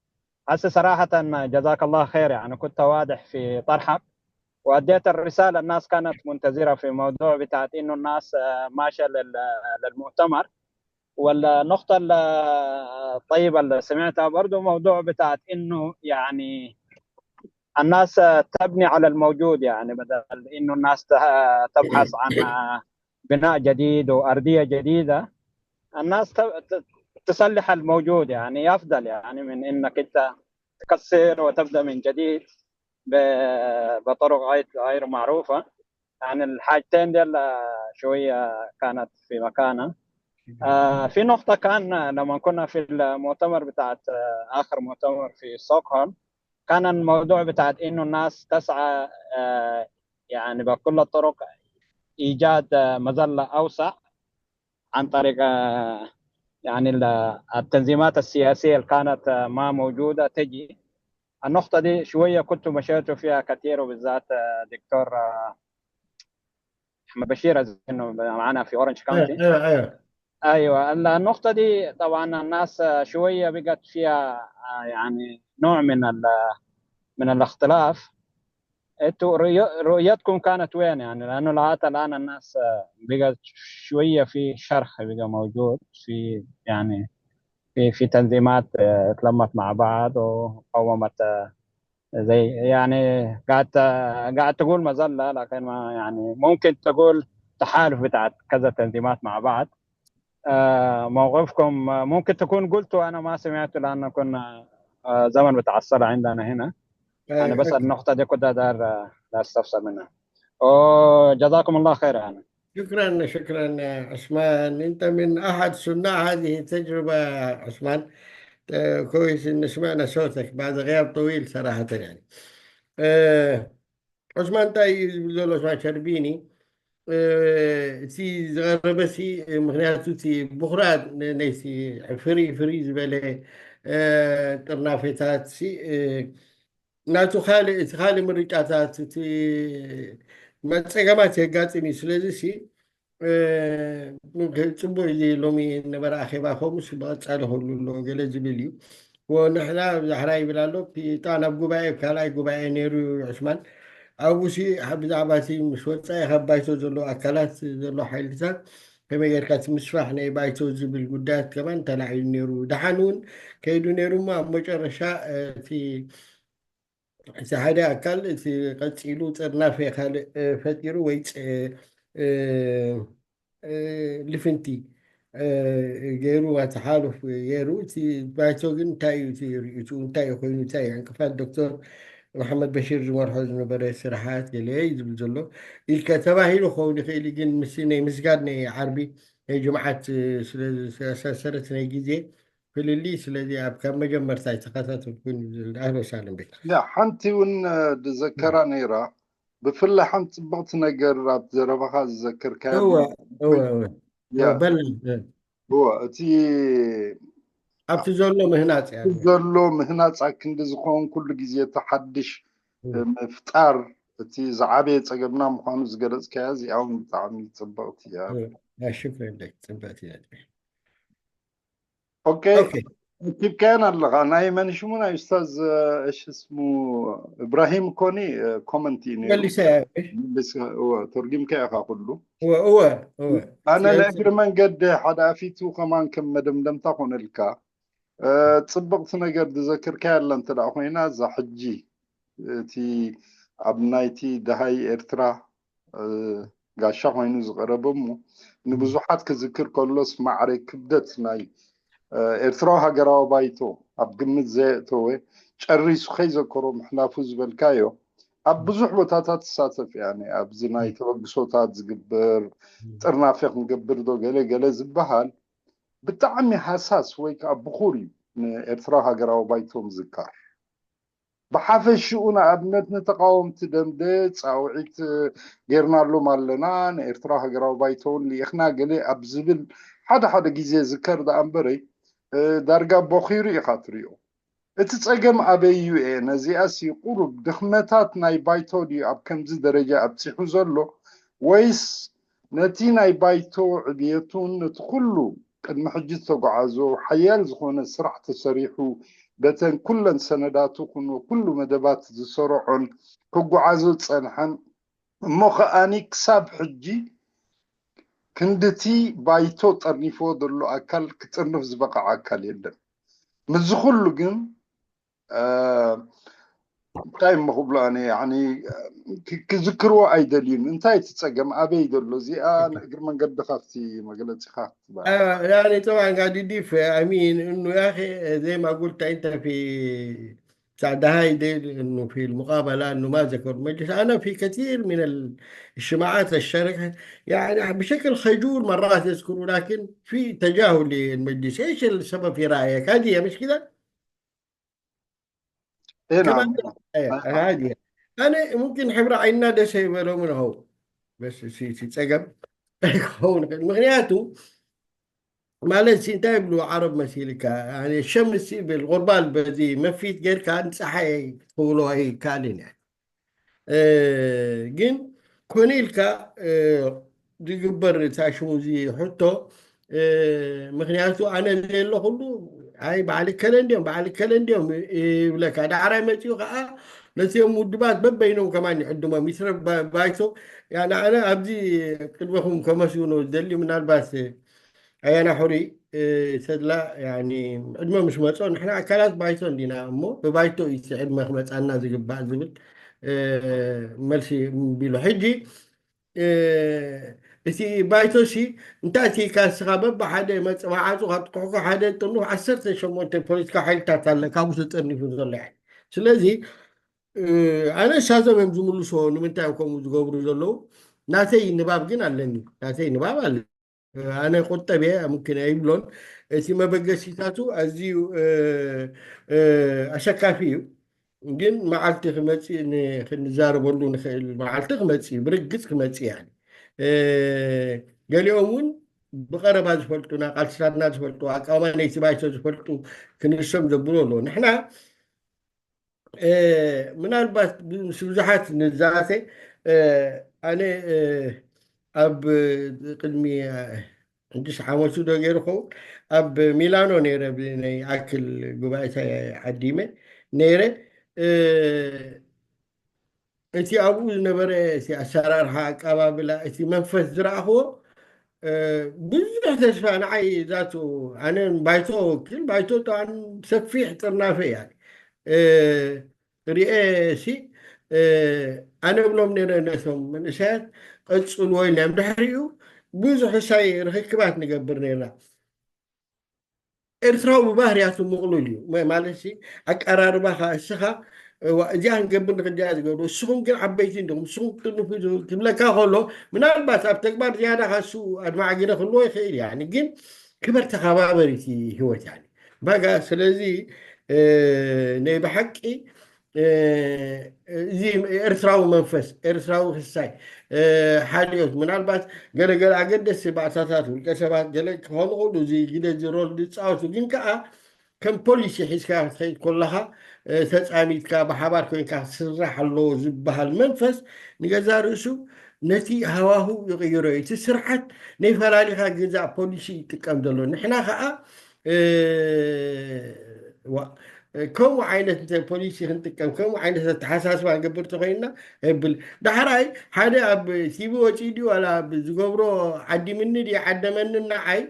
هسه صراحه جزاك الله خير، يعني كنت واضح في طرحك واديت الرساله، الناس كانت منتظره في موضوع بتاعت انه الناس ماشيه للمؤتمر. والنقطه الطيبه اللي سمعتها برضو موضوع بتاعت انه يعني الناس تبني على الموجود، يعني بدل انه الناس تبحث عن بناء جديد وارضيه جديده، الناس تصلح الموجود، يعني افضل يعني من انك انت تكسر وتبدا من جديد بطرق غير معروفه. يعني الحاجتين دي شويه كانت في مكانها. آه في نقطه كان لما كنا في المؤتمر بتاعت آه اخر مؤتمر في ستوكهولم، كان الموضوع بتاعت انه الناس تسعى آه يعني بكل الطرق ايجاد آه مظله اوسع عن طريق آه يعني التنظيمات السياسيه اللي كانت آه ما موجوده تجي. النقطه دي شويه كنت مشيت فيها كثير، وبالذات آه دكتور آه احمد بشير، اظن معنا في اورنج كاونتي. ايوه ايوه. ايوه، النقطه دي طبعا الناس شويه بقت فيها يعني نوع من من الاختلاف. انتوا رؤيتكم كانت وين يعني؟ لانه لغايه الان الناس بقت شويه في شرخ بقى موجود في يعني في في تنظيمات اتلمت مع بعض وقومت زي يعني قاعد قاعد تقول مظلة، لكن ما يعني ممكن تقول تحالف بتاعت كذا تنظيمات مع بعض. آه موقفكم ممكن تكون قلتوا، أنا ما سمعت لأنه كنا آه زمن بتاع الصلاة عندنا هنا. أنا بس النقطة دي كنت داير آه، أستفسر منها. وجزاكم الله خير يعني. شكرا شكرا عثمان، انت من احد صناع هذه التجربه عثمان. كويس ان سمعنا صوتك بعد غياب طويل صراحه يعني. عثمان እንታይ ዝብል ዘሎ عثمان شربيني، እቲ ዝቐረበ ሲ ምክንያቱ እቲ ብኩራት ነይቲ ፍሪ ፍሪ ዝበለ ጥርናፌታት ሲ ናቱ ካልእ እቲ ካልእ ምርጫታት እቲ መፀገማት የጋጥም እዩ። ስለዚ ሲ ፅቡቅ እዚ ሎሚ ነበረ ኣኼባ ከምኡስ ብቐፃሊ ክህሉ ኣለዎ ገለ ዝብል እዩ። ንሕና ብዛሕራ ይብል ኣሎ ጣን ኣብ ጉባኤ ካልኣይ ጉባኤ ነይሩ እዩ ዑስማን ኣብኡ ሲ ብዛዕባ እቲ ምስ ወፃኢ ካብ ባይቶ ዘሎ ኣካላት ዘሎ ሓይልታት ከመይ ጌርካ እቲ ምስፋሕ ናይ ባይቶ ዝብል ጉዳያት ከማን ተላዒሉ ነይሩ። ደሓን እውን ከይዱ ነይሩ እሞ ኣብ መጨረሻ እቲ እቲ ሓደ ኣካል እቲ ቀፂሉ ጥርናፈ ካልእ ፈጢሩ ወይ ልፍንቲ ገይሩ ኣተሓሉፍ ገይሩ። እቲ ባይቶ ግን እንታይ እዩ እቲ ርእይትኡ እንታይ እዩ ኮይኑ እንታይ እዩ ዕንቅፋት ዶክተር መሓመድ በሽር ዝመርሖ ዝነበረ ስራሓት ገለ እዩ ዝብል ዘሎ ኢልካ ተባሂሉ ክኸውን ይኽእል እዩ። ግን ምስ ናይ ምስጋድ ናይ ዓርቢ ናይ ጅምዓት ስለ ዝተኣሳሰረት ናይ ግዜ ፍልልይ ስለዚ ኣብ ካብ መጀመርታ ኣይተኸታተልኩን። ኣህሎ ሳለም ቤት ያ ሓንቲ እውን ዝዘከራ ነይራ። ብፍላይ ሓንቲ ፅብቕቲ ነገር ኣብ ዘረባኻ ዝዘከርካያ እወ እወ እወ ያ በል እወ እቲ ኣብቲ ዘሎ ምህናፅ እያ። ዘሎ ምህናፃ ክንዲ ዝኸውን ኩሉ ግዜ እቲ ሓድሽ ምፍጣር እቲ ዝዓበየ ፀገምና ምዃኑ ዝገለፅካያ እዚኣ እውን ብጣዕሚ ፅብቕቲ እያ። ሽክረን ለክ ፅብቕቲ እያ። ኦኬ ኪብካያን ኣለኻ ናይ መን ሽሙ ናይ ኡስታዝ እሺ ስሙ እብራሂም ኮኒ ኮመንት እዩ ነይሩ መሊሰ ተርጊምካ ኢኻ ኩሉ እወ እወ እወ ኣነ ንእግሪ መንገዲ ሓደ ኣፊቱ ከማን ከም መደምደምታ ኮነልካ ፅብቕቲ ነገር ዝዘክርካ ያለ እንተ ደኣ ኮይና እዛ ሕጂ እቲ ኣብ ናይቲ ደሃይ ኤርትራ ጋሻ ኮይኑ ዝቐረበ እሞ ንብዙሓት ክዝክር ከሎስ ማዕረ ክብደት ናይ ኤርትራዊ ሃገራዊ ባይቶ ኣብ ግምት ዘየእተወ ጨሪሱ ከይዘከሮ ምሕላፉ ዝበልካዮ ኣብ ብዙሕ ቦታታት ትሳተፍ እያ ኣብዚ ናይ ተበግሶታት ዝግበር ጥርናፈ ክንገብር ዶ ገለ ገለ ዝበሃል ብጣዕሚ ሃሳስ ወይ ከዓ ብኹር እዩ ንኤርትራዊ ሃገራዊ ባይቶ ምዝካር። ብሓፈሽኡ ንኣብነት ንተቃወምቲ ደምደ ፃውዒት ጌርናሎም ኣለና ንኤርትራዊ ሃገራዊ ባይቶ እውን ልኢኽና ገለ ኣብ ዝብል ሓደ ሓደ ግዜ ዝከር ደኣ እምበረይ ዳርጋ ቦኺሩ ኢኻ ትሪኦ። እቲ ጸገም ኣበይ እዩ እየ ነዚኣሲ ቁሩብ ድኽመታት ናይ ባይቶ ድዩ ኣብ ከምዚ ደረጃ ኣብጺሑ ዘሎ ወይስ ነቲ ናይ ባይቶ ዕብየቱን ነቲ ኩሉ ቅድሚ ሕጂ ዝተጓዓዞ ሓያል ዝኾነ ስራሕ ተሰሪሑ በተን ኩለን ሰነዳቱ ኩኖ ኩሉ መደባት ዝሰርዖን ክጓዓዞ ዝጸንሐን እሞ ከኣኒ ክሳብ ሕጂ ክንድቲ ባይቶ ጠርኒፍዎ ዘሎ ኣካል ክጥርንፍ ዝበቕዐ ኣካል የለን። ምስዚ ኩሉ ግን እንታይ እሞ ክብሎ ኣነ ክዝክርዎ ኣይደልዩን። እንታይ እቲ ጸገም ኣበይ ዘሎ እዚኣ ንእግሪ መንገዲ ካብቲ መግለጺኻ ክትበል ጠብዓን ጋዲዲፍ ኣሚን እኑ ያኸ ዘይ ማጉልታ እንተ ፊ ساعة دهاي دي انه في المقابله انه ما ذكر مجلس انا في كثير من الاجتماعات الشركه يعني بشكل خجول مرات يذكروا لكن في تجاهل للمجلس ايش السبب في رايك هذه مش كده؟ إيه نعم. هذه انا ممكن حمراء عيننا ده شيء ولو من هو بس سي سي تسقم هو مغنياتو ማለት ሲ እንታይ ይብሉ ዓረብ መሲልካ ሸምስ ይብል ቁርባል በዚ መፊት ጌርካ ንፀሓይ ክትውሎ ኣይከኣልን እያ ግን ኮነ ኢልካ ዝግበር እታ ሽሙ እዚ ሕቶ ምክንያቱ ኣነ ዘየለኩሉ ኣይ በዓል ከለ እንዲዮም በዓል ከለ እንዲዮም ይብለካ ዳዕራይ መፂኡ ከዓ ነዚኦም ውድባት በበይኖም ከማን ይዕድሞም ይስረ ባይቶ ኣነ ኣብዚ ቅድመኹም ከመስግኖ ዝደሊ ምናልባት ኣያና ሕሩይ ተድላ ዕድመ ምስ መፆ ንሕና ኣካላት ባይቶ እንዲና እሞ ብባይቶ እዩ ዕድመ ክመፃና ዝግባእ ዝብል መልሲ ቢሉ ሕጂ እቲ ባይቶ ሲ እንታይ እቲ ካስኻ በብሓደ መፀባዓፁ ካብ ትኩሕኩ ሓደ ጥርኑፍ ዓሰርተ ሸሞንተ ፖለቲካ ሓይልታት ኣለ ካብኡ ተጠርኒፉ ዘሎ ስለዚ ኣነ እሳቶም እዮም ዝምልስዎ ንምንታይ ከምኡ ዝገብሩ ዘለዉ ናተይ ንባብ ግን ኣለኒ ናተይ ንባብ ኣለኒ ኣነ ቁጠብ እየ ምክን ኣይብሎን እቲ መበገሲታቱ ኣዝዩ ኣሸካፊ እዩ ግን መዓልቲ ክመፅእ ክንዛረበሉ ንክእል መዓልቲ ክመፅእ እዩ ብርግፅ ክመፅእ እያ ገሊኦም እውን ብቀረባ ዝፈልጡና ቃልስታትና ዝፈልጡ ኣቃማ ነይቲ ባይቶ ዝፈልጡ ክንሶም ዘብሉ ኣለዎ ንሕና ምናልባት ምስ ብዙሓት ንዛተ ኣነ ኣብ ቅድሚ ሕዱሽ ዓመቱ ዶ ገይሩ ኸውን ኣብ ሚላኖ ነይረ ብናይ ኣክል ጉባኤታ ዓዲመ ነይረ እቲ ኣብኡ ዝነበረ እቲ ኣሰራርሓ ኣቀባብላ እቲ መንፈስ ዝረኣኽዎ ብዙሕ ተስፋ ንዓይ ዛቱ ኣነ ባይቶ ወክል ባይቶ ጣን ሰፊሕ ጥርናፈ እያ ርኤ ሲ ኣነ ብሎም ነረ ነቶም መንእሰያት ቀጽልዎ ኢልናዮም ድሕሪኡ ብዙሕ ሳይ ርክክባት ንገብር ነርና። ኤርትራዊ ብባህርያቱ ምቕሉል እዩ። መ- ማለት ሲ ኣቀራርባኻ እስኻ እዋ እዚኣ ክንገብር ንኽዲያ ዝገብሩ እስኹም ግን ዓበይቲ እንዲኹም እስኹም ክትጥልፉ ትብለካ ከሎ ምናልባት ኣብ ተግባር ዝያዳ ካሱ ኣድማዕግነ ክህልዎ ይኽእል እያ ግን ክበር ተኸባበሪቲ ህይወት እያ። ባጋ ስለዚ ናይ ብሓቂ እዚ ኤርትራዊ መንፈስ ኤርትራዊ ክሳይ ሓልዮት ምናልባት ገለገለ ኣገደሲ ባእሳታት ውልቀ ሰባት ገለ ክኾኑ ክእሉ እዚ ግደ እዚ ሮል ዝፃወቱ ግን ከዓ ከም ፖሊሲ ሒዝካ ክትኸይድ ከለኻ ተፃሚትካ ብሓባር ኮይንካ ክስራሕ ኣለዎ ዝበሃል መንፈስ ንገዛ ርእሱ ነቲ ሃዋሁ ይቕይሮ እዩ። እቲ ስርዓት ናይ ፈላሊኻ ግዛእ ፖሊሲ ይጥቀም ዘሎ ንሕና ከዓ ከምኡ ዓይነት ፖሊሲ ክንጥቀም ከምኡ ዓይነት ኣተሓሳስባ ንገብር ተኮይንና የብል። ዳሕራይ ሓደ ኣብ ቲቪ ወፂኡ ድዩ ዋላ ኣብ ዝገብሮ ዓዲምኒ ድዩ ዓደመኒ ንዓይ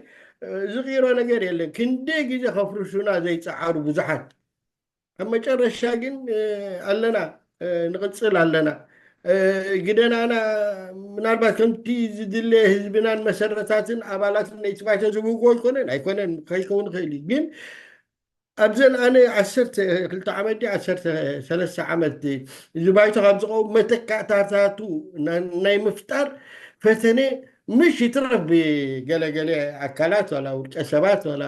ዝቕይሮ ነገር የለን። ክንደይ ግዜ ከፍርሹና ዘይፀዓሩ ብዙሓት ኣብ መጨረሻ ግን ኣለና ንቕፅል ኣለና። ግደናና ምናልባት ከምቲ ዝድለ ህዝብናን መሰረታትን ኣባላትን ናይቲ ባይቶ ዝብጎ ኣይኮነን ኣይኮነን ከይከውን ይኽእል እዩ ግን ኣብዘን ኣነ ዓሰርተ ክልተ ዓመት ዓሰርተ ሰለስተ ዓመት እዚ ባይቶ ካብ ዝኸውን መተካእታታቱ ናይ ምፍጣር ፈተነ ምሽ ይትረፍ ብገለገለ ኣካላት ዋላ ውልቀ ሰባት ዋላ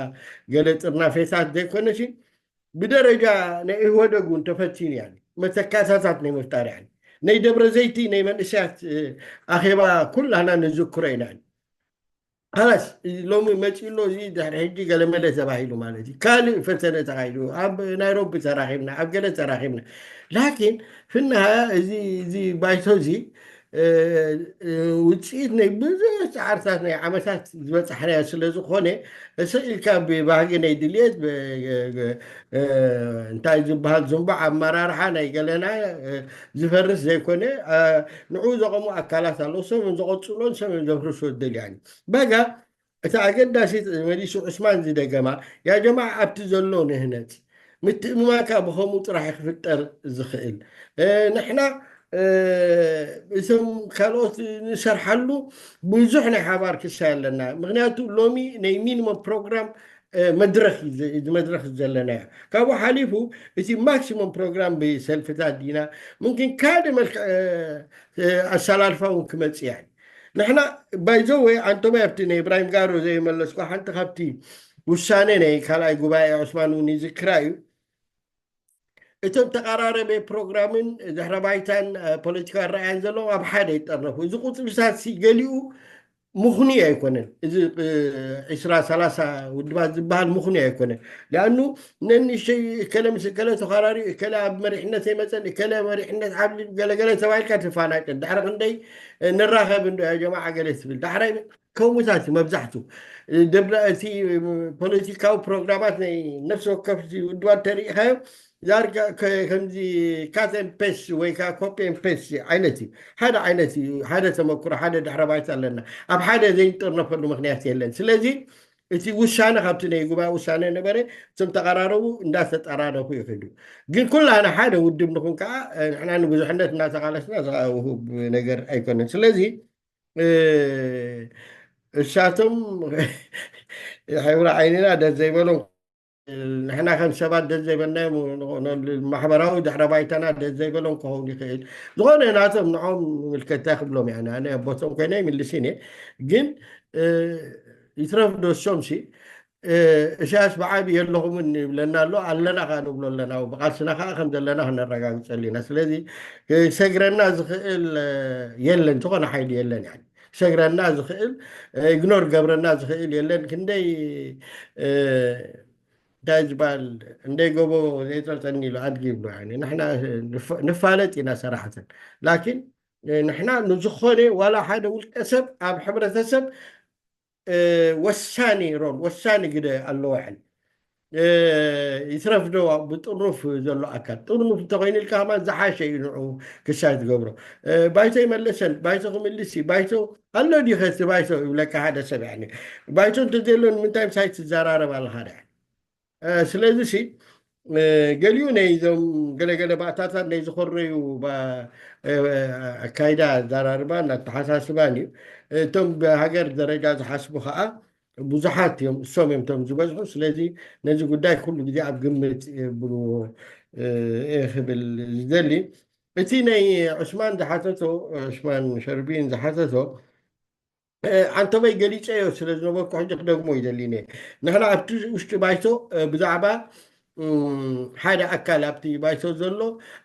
ገለ ጥርናፌታት ዘይኮነሲ ብደረጃ ናይ ኢህወደግ እውን ተፈቲኑ እያ መተካእታታት ናይ ምፍጣር እያ ናይ ደብረ ዘይቲ ናይ መንእሰያት ኣኼባ ኩላና ንዝክሮ ኢና። ካላስ ሎሚ መፂኡ ኣሎ እዚ ድሕሪ ሕጂ ገለመለ ተባሂሉ ማለት እዩ ካልእ ፈተነ ተኻይዱ ኣብ ናይሮቢ ተራኺብና ኣብ ገለ ተራኺብና ላኪን ፍናሃያ እዚ እዚ ባይቶ እዚ ውፅኢት ናይ ብዙሕ ፃዕርታት ናይ ዓመታት ዝበፃሕናዮ ስለ ዝኾነ ስቕ ኢልካ ብባህጊ ናይ ድልየት እንታይ ዝበሃል ዝንባዕ ኣመራርሓ ናይ ገለና ዝፈርስ ዘይኮነ ንዑ ዘቐሙ ኣካላት ኣለዉ ሰብን ዘቐፅሎን ሰብን ዘፍርሶ ደልያን በጋ እቲ ኣገዳሲት መሊሱ ዑስማን ዝደገማ ያ ጀማዓ ኣብቲ ዘሎ ንህነፅ ምትእምማካ ብኸምኡ ጥራሕ ክፍጠር ዝኽእል ንሕና እቶም ካልኦት ንሰርሓሉ ብዙሕ ናይ ሓባር ክሳይ ኣለና ምክንያቱ ሎሚ ናይ ሚኒመም ፕሮግራም መድረክ መድረክ ዘለና እያ ካብኡ ሓሊፉ እቲ ማክሲሙም ፕሮግራም ብሰልፍታት ዲና ምምክን ካልእ መልክዕ ኣሰላልፋ እውን ክመፅእ እያ ንሕና ባይዘወይ ኣንቶምያ ኣብቲ ናይ ኢብራሂም ጋሮ ዘይመለስኩ ሓንቲ ካብቲ ውሳነ ናይ ካልኣይ ጉባኤ ዑስማን እውን ይዝክራ እዩ እቶም ተቐራረበ ፕሮግራምን ድሕረ ባይታን ፖለቲካዊ ኣረኣያን ዘለዎም ኣብ ሓደ ይጠርነፉ እዚ ቁፅርታት ገሊኡ ምኽኑይ ኣይኮነን እዚ ዕስራ ሰላሳ ውድባት ዝበሃል ምኽኑይ ኣይኮነን ሊኣኑ ነንእሽተይ እከለ ምስ እከለ ተኸራሪ እከለ ኣብ መሪሕነት ኣይመፀን እከለ መሪሕነት ዓብሊ ገለገለ ተባሂልካ ትፋናጨ ዳሕሪ ክንደይ ንራኸብ እንዶ ያ ጀማዓ ገለ ትብል ዳሕራይ ከምኡታት መብዛሕቱ ደብላ እቲ ፖለቲካዊ ፕሮግራማት ናይ ነፍሲ ወከፍ ውድባት ተሪኢኻዮ ዳርጋ ከምዚ ካተን ፔስ ወይ ከዓ ኮፔን ፔስ ዓይነት እዩ ሓደ ዓይነት እዩ ሓደ ተመክሮ ሓደ ድሕረ ባይታ ኣለና ኣብ ሓደ ዘይንጠርነፈሉ ምክንያት የለን ስለዚ እቲ ውሳነ ካብቲ ናይ ጉባኤ ውሳነ ነበረ እቶም ተቀራረቡ እንዳተጠራረፉ ይኸዱ ግን ኩላና ሓደ ውድብ ንኹን ከዓ ንሕና ንብዙሕነት እናተቃለስና ዝውሁብ ነገር ኣይኮነን ስለዚ እሳቶም ሕብሪ ዓይንና ደስ ዘይበሎም ንሕና ከም ሰባት ደስ ዘይበልናዮም ማሕበራዊ ድሕረ ባይታና ደስ ዘይበሎም ክኸውን ይኽእል ዝኾነ ናቶም ንዖም ምልከታ ክብሎም እያ ኣነ ኣቦቶም ኮይነ ይምልስን እየ ግን ይትረፍ ዶሶም ሲ እሳያስ ብዓቢ የለኹምን ይብለና ኣሎ ኣለና ከዓ ንብሎ ኣለና ብቃልስና ከዓ ከም ዘለና ክነረጋግፀሉ ኢና ስለዚ ሰግረና ዝኽእል የለን ዝኾነ ሓይሊ የለን ያ ሰግረና ዝኽእል ኢግኖር ገብረና ዝኽእል የለን ክንደይ እንታይ ዝበሃል እንደይ ጎቦ ዘይፀልፀኒ ኢሉ ኣድጊ ይብሉ ንሕና ንፋለጥ ኢና ሰራሕተን ላኪን ንሕና ንዝኾነ ዋላ ሓደ ውልቀ ሰብ ኣብ ሕብረተሰብ ወሳኒ ሮል ወሳኒ ግደ ኣለዎ ሕል ይትረፍ ዶ ብጥርኑፍ ዘሎ ኣካል? ጥርኑፍ እንተኮይኑ ኢልካ ከማን ዝሓሸ እዩ ንዑ ክሳይ ትገብሮ። ባይቶ ይመለሰን፣ ባይቶ ክምልስ እዩ፣ ባይቶ ኣሎ ድዩ ከቲ ባይቶ ይብለካ ሓደ ሰብ። ያኒ ባይቶ እንተዘየሎ ንምንታይ ምሳይ ትዘራረብ ኣለኻ? ደ ስለዚ ሲ ገሊኡ ናይ ዞም ገለገለ ባእታታት ናይ ዝኮረዩ ኣካይዳ ኣዘራርባን ኣተሓሳስባን እዩ። እቶም ብሃገር ደረጃ ዝሓስቡ ከዓ ብዙሓት እዮም፣ እሶም እዮም እቶም ዝበዝሑ። ስለዚ ነዚ ጉዳይ ኩሉ ግዜ ኣብ ግምት የብልዎ እየ ክብል ዝደሊ። እቲ ናይ ዑስማን ዝሓተቶ፣ ዑስማን ሸርቢን ዝሓተቶ፣ ኣንተበይ ገሊፀዮ ስለ ዝነበርኩ ሕጂ ክደግሞ ይደሊ። ንሕና ኣብቲ ውሽጢ ባይቶ ብዛዕባ ሓደ ኣካል ኣብቲ ባይቶ ዘሎ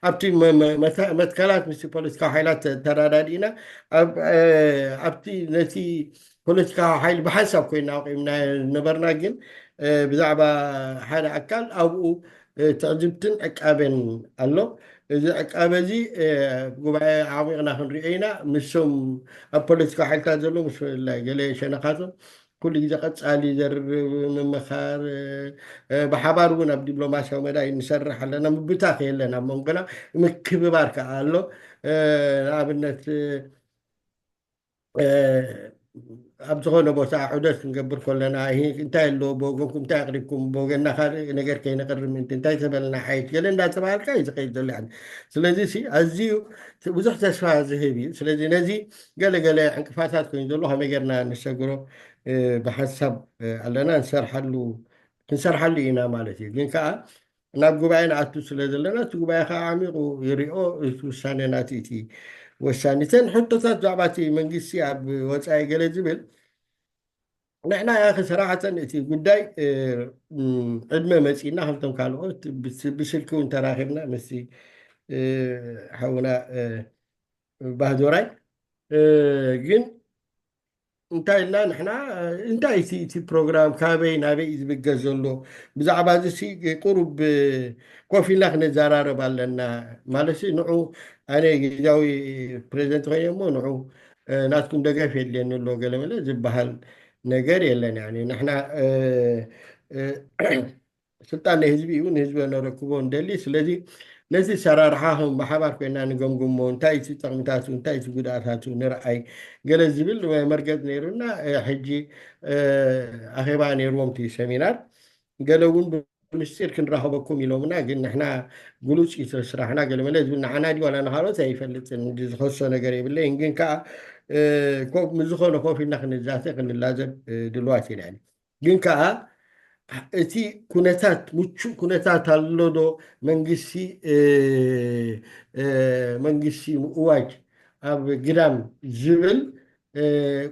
ኣብቲ መትከላት ምስ ፖለቲካዊ ሓይላት ተራዳዲእና ኣብቲ ነቲ ፖለቲካዊ ሓይሊ ብሓንሳብ ኮይና ኣቂምና ነበርና። ግን ብዛዕባ ሓደ ኣካል ኣብኡ ትዕዝብትን ዕቃበን ኣሎ። እዚ ዕቃበ እዚ ጉባኤ ዓሚቕና ክንሪኦ ኢና። ምስም ኣብ ፖለቲካዊ ሓይልታት ዘሎ ምስ ገለ ሸነኻቶም ኩሉ ግዜ ቀፃሊ ዘርብ ምምኻር፣ ብሓባር እውን ኣብ ዲፕሎማሲያዊ መዳይ ንሰርሕ ኣለና። ምብታኽ የለን ኣብ መንጎና፣ ምክብባር ከዓ ኣሎ። ንኣብነት ኣብ ዝኾነ ቦታ ዑደት ክንገብር ከለና እንታይ ኣለዎ ብወገንኩም፣ እንታይ ኣቅሪብኩም፣ ብወገንና ካልእ ነገር ከይነቅርብ ምእንቲ እንታይ ተበልና ሓይሽ ገለ እንዳተባሃልካ እዩ ዝኸይድ ዘሎ። ስለዚ ኣዝዩ ብዙሕ ተስፋ ዝህብ እዩ። ስለዚ ነዚ ገለገለ ዕንቅፋታት ኮይኑ ዘሎ ከመይ ጌርና ንሰግሮ ብሓንሳብ ኣለና፣ ንሰርሓሉ ክንሰርሓሉ ኢና ማለት እዩ። ግን ከዓ ናብ ጉባኤ ንኣቱ ስለ ዘለና እቲ ጉባኤ ከዓ ዓሚቑ ይሪኦ። እቲ ውሳነ ናቲ እቲ ወሳኒ እተን ሕቶታት ብዛዕባ እቲ መንግስቲ ኣብ ወፃኢ ገለ ዝብል ንሕና ያኺ ሰራሕተን እቲ ጉዳይ ዕድመ መፂና ከምቶም ካልኦት ብስልኪ እውን ተራኺብና ምስ ሓውና ባህዶራይ ግን እንታይ ኢልና ንሕና እንታይ እቲ እቲ ፕሮግራም ካበይ ናበይ እዩ ዝብገስ ዘሎ ብዛዕባ እዚ ቁሩብ ኮፍ ኢልና ክነዘራረብ ኣለና። ማለት ንዑ ኣነ ግዛዊ ፕሬዚደንት ኮይነ እሞ ንዑ ናትኩም ደገፍ የድልየኒ ኣሎ ገለመለ ዝበሃል ነገር የለን። ንሕና ስልጣን ናይ ህዝቢ እዩ፣ ንህዝቢ ነረክቦ ንደሊ። ስለዚ ነዚ ሰራርሓ ከም ብሓባር ኮይና ንገምግሞ፣ እንታይ እቲ ጠቕምታቱ፣ እንታይ እቲ ጉድኣታቱ ንርኣይ ገለ ዝብል መርገፅ ነይሩና። ሕጂ ኣኼባ ነይርዎም እቲ ሰሚናር ገለ እውን ብምስጢር ክንራኸበኩም ኢሎምና፣ ግን ንሕና ግሉፅ እዩ ስራሕና ገለመለ ዝብል ንዓና ድዩ ዋላ ንካልኦት ኣይፈልጥን፣ ዝኸሶ ነገር የብለይን። ግን ከዓ ምስ ዝኾነ ኮፍ ኢልና ክንዛተ ክንላዘብ ድልዋት ኢና። ግን ከዓ እቲ ኩነታት ምቹእ ኩነታት ኣሎ ዶ መንግስቲ መንግስቲ ምእዋጅ ኣብ ግዳም ዝብል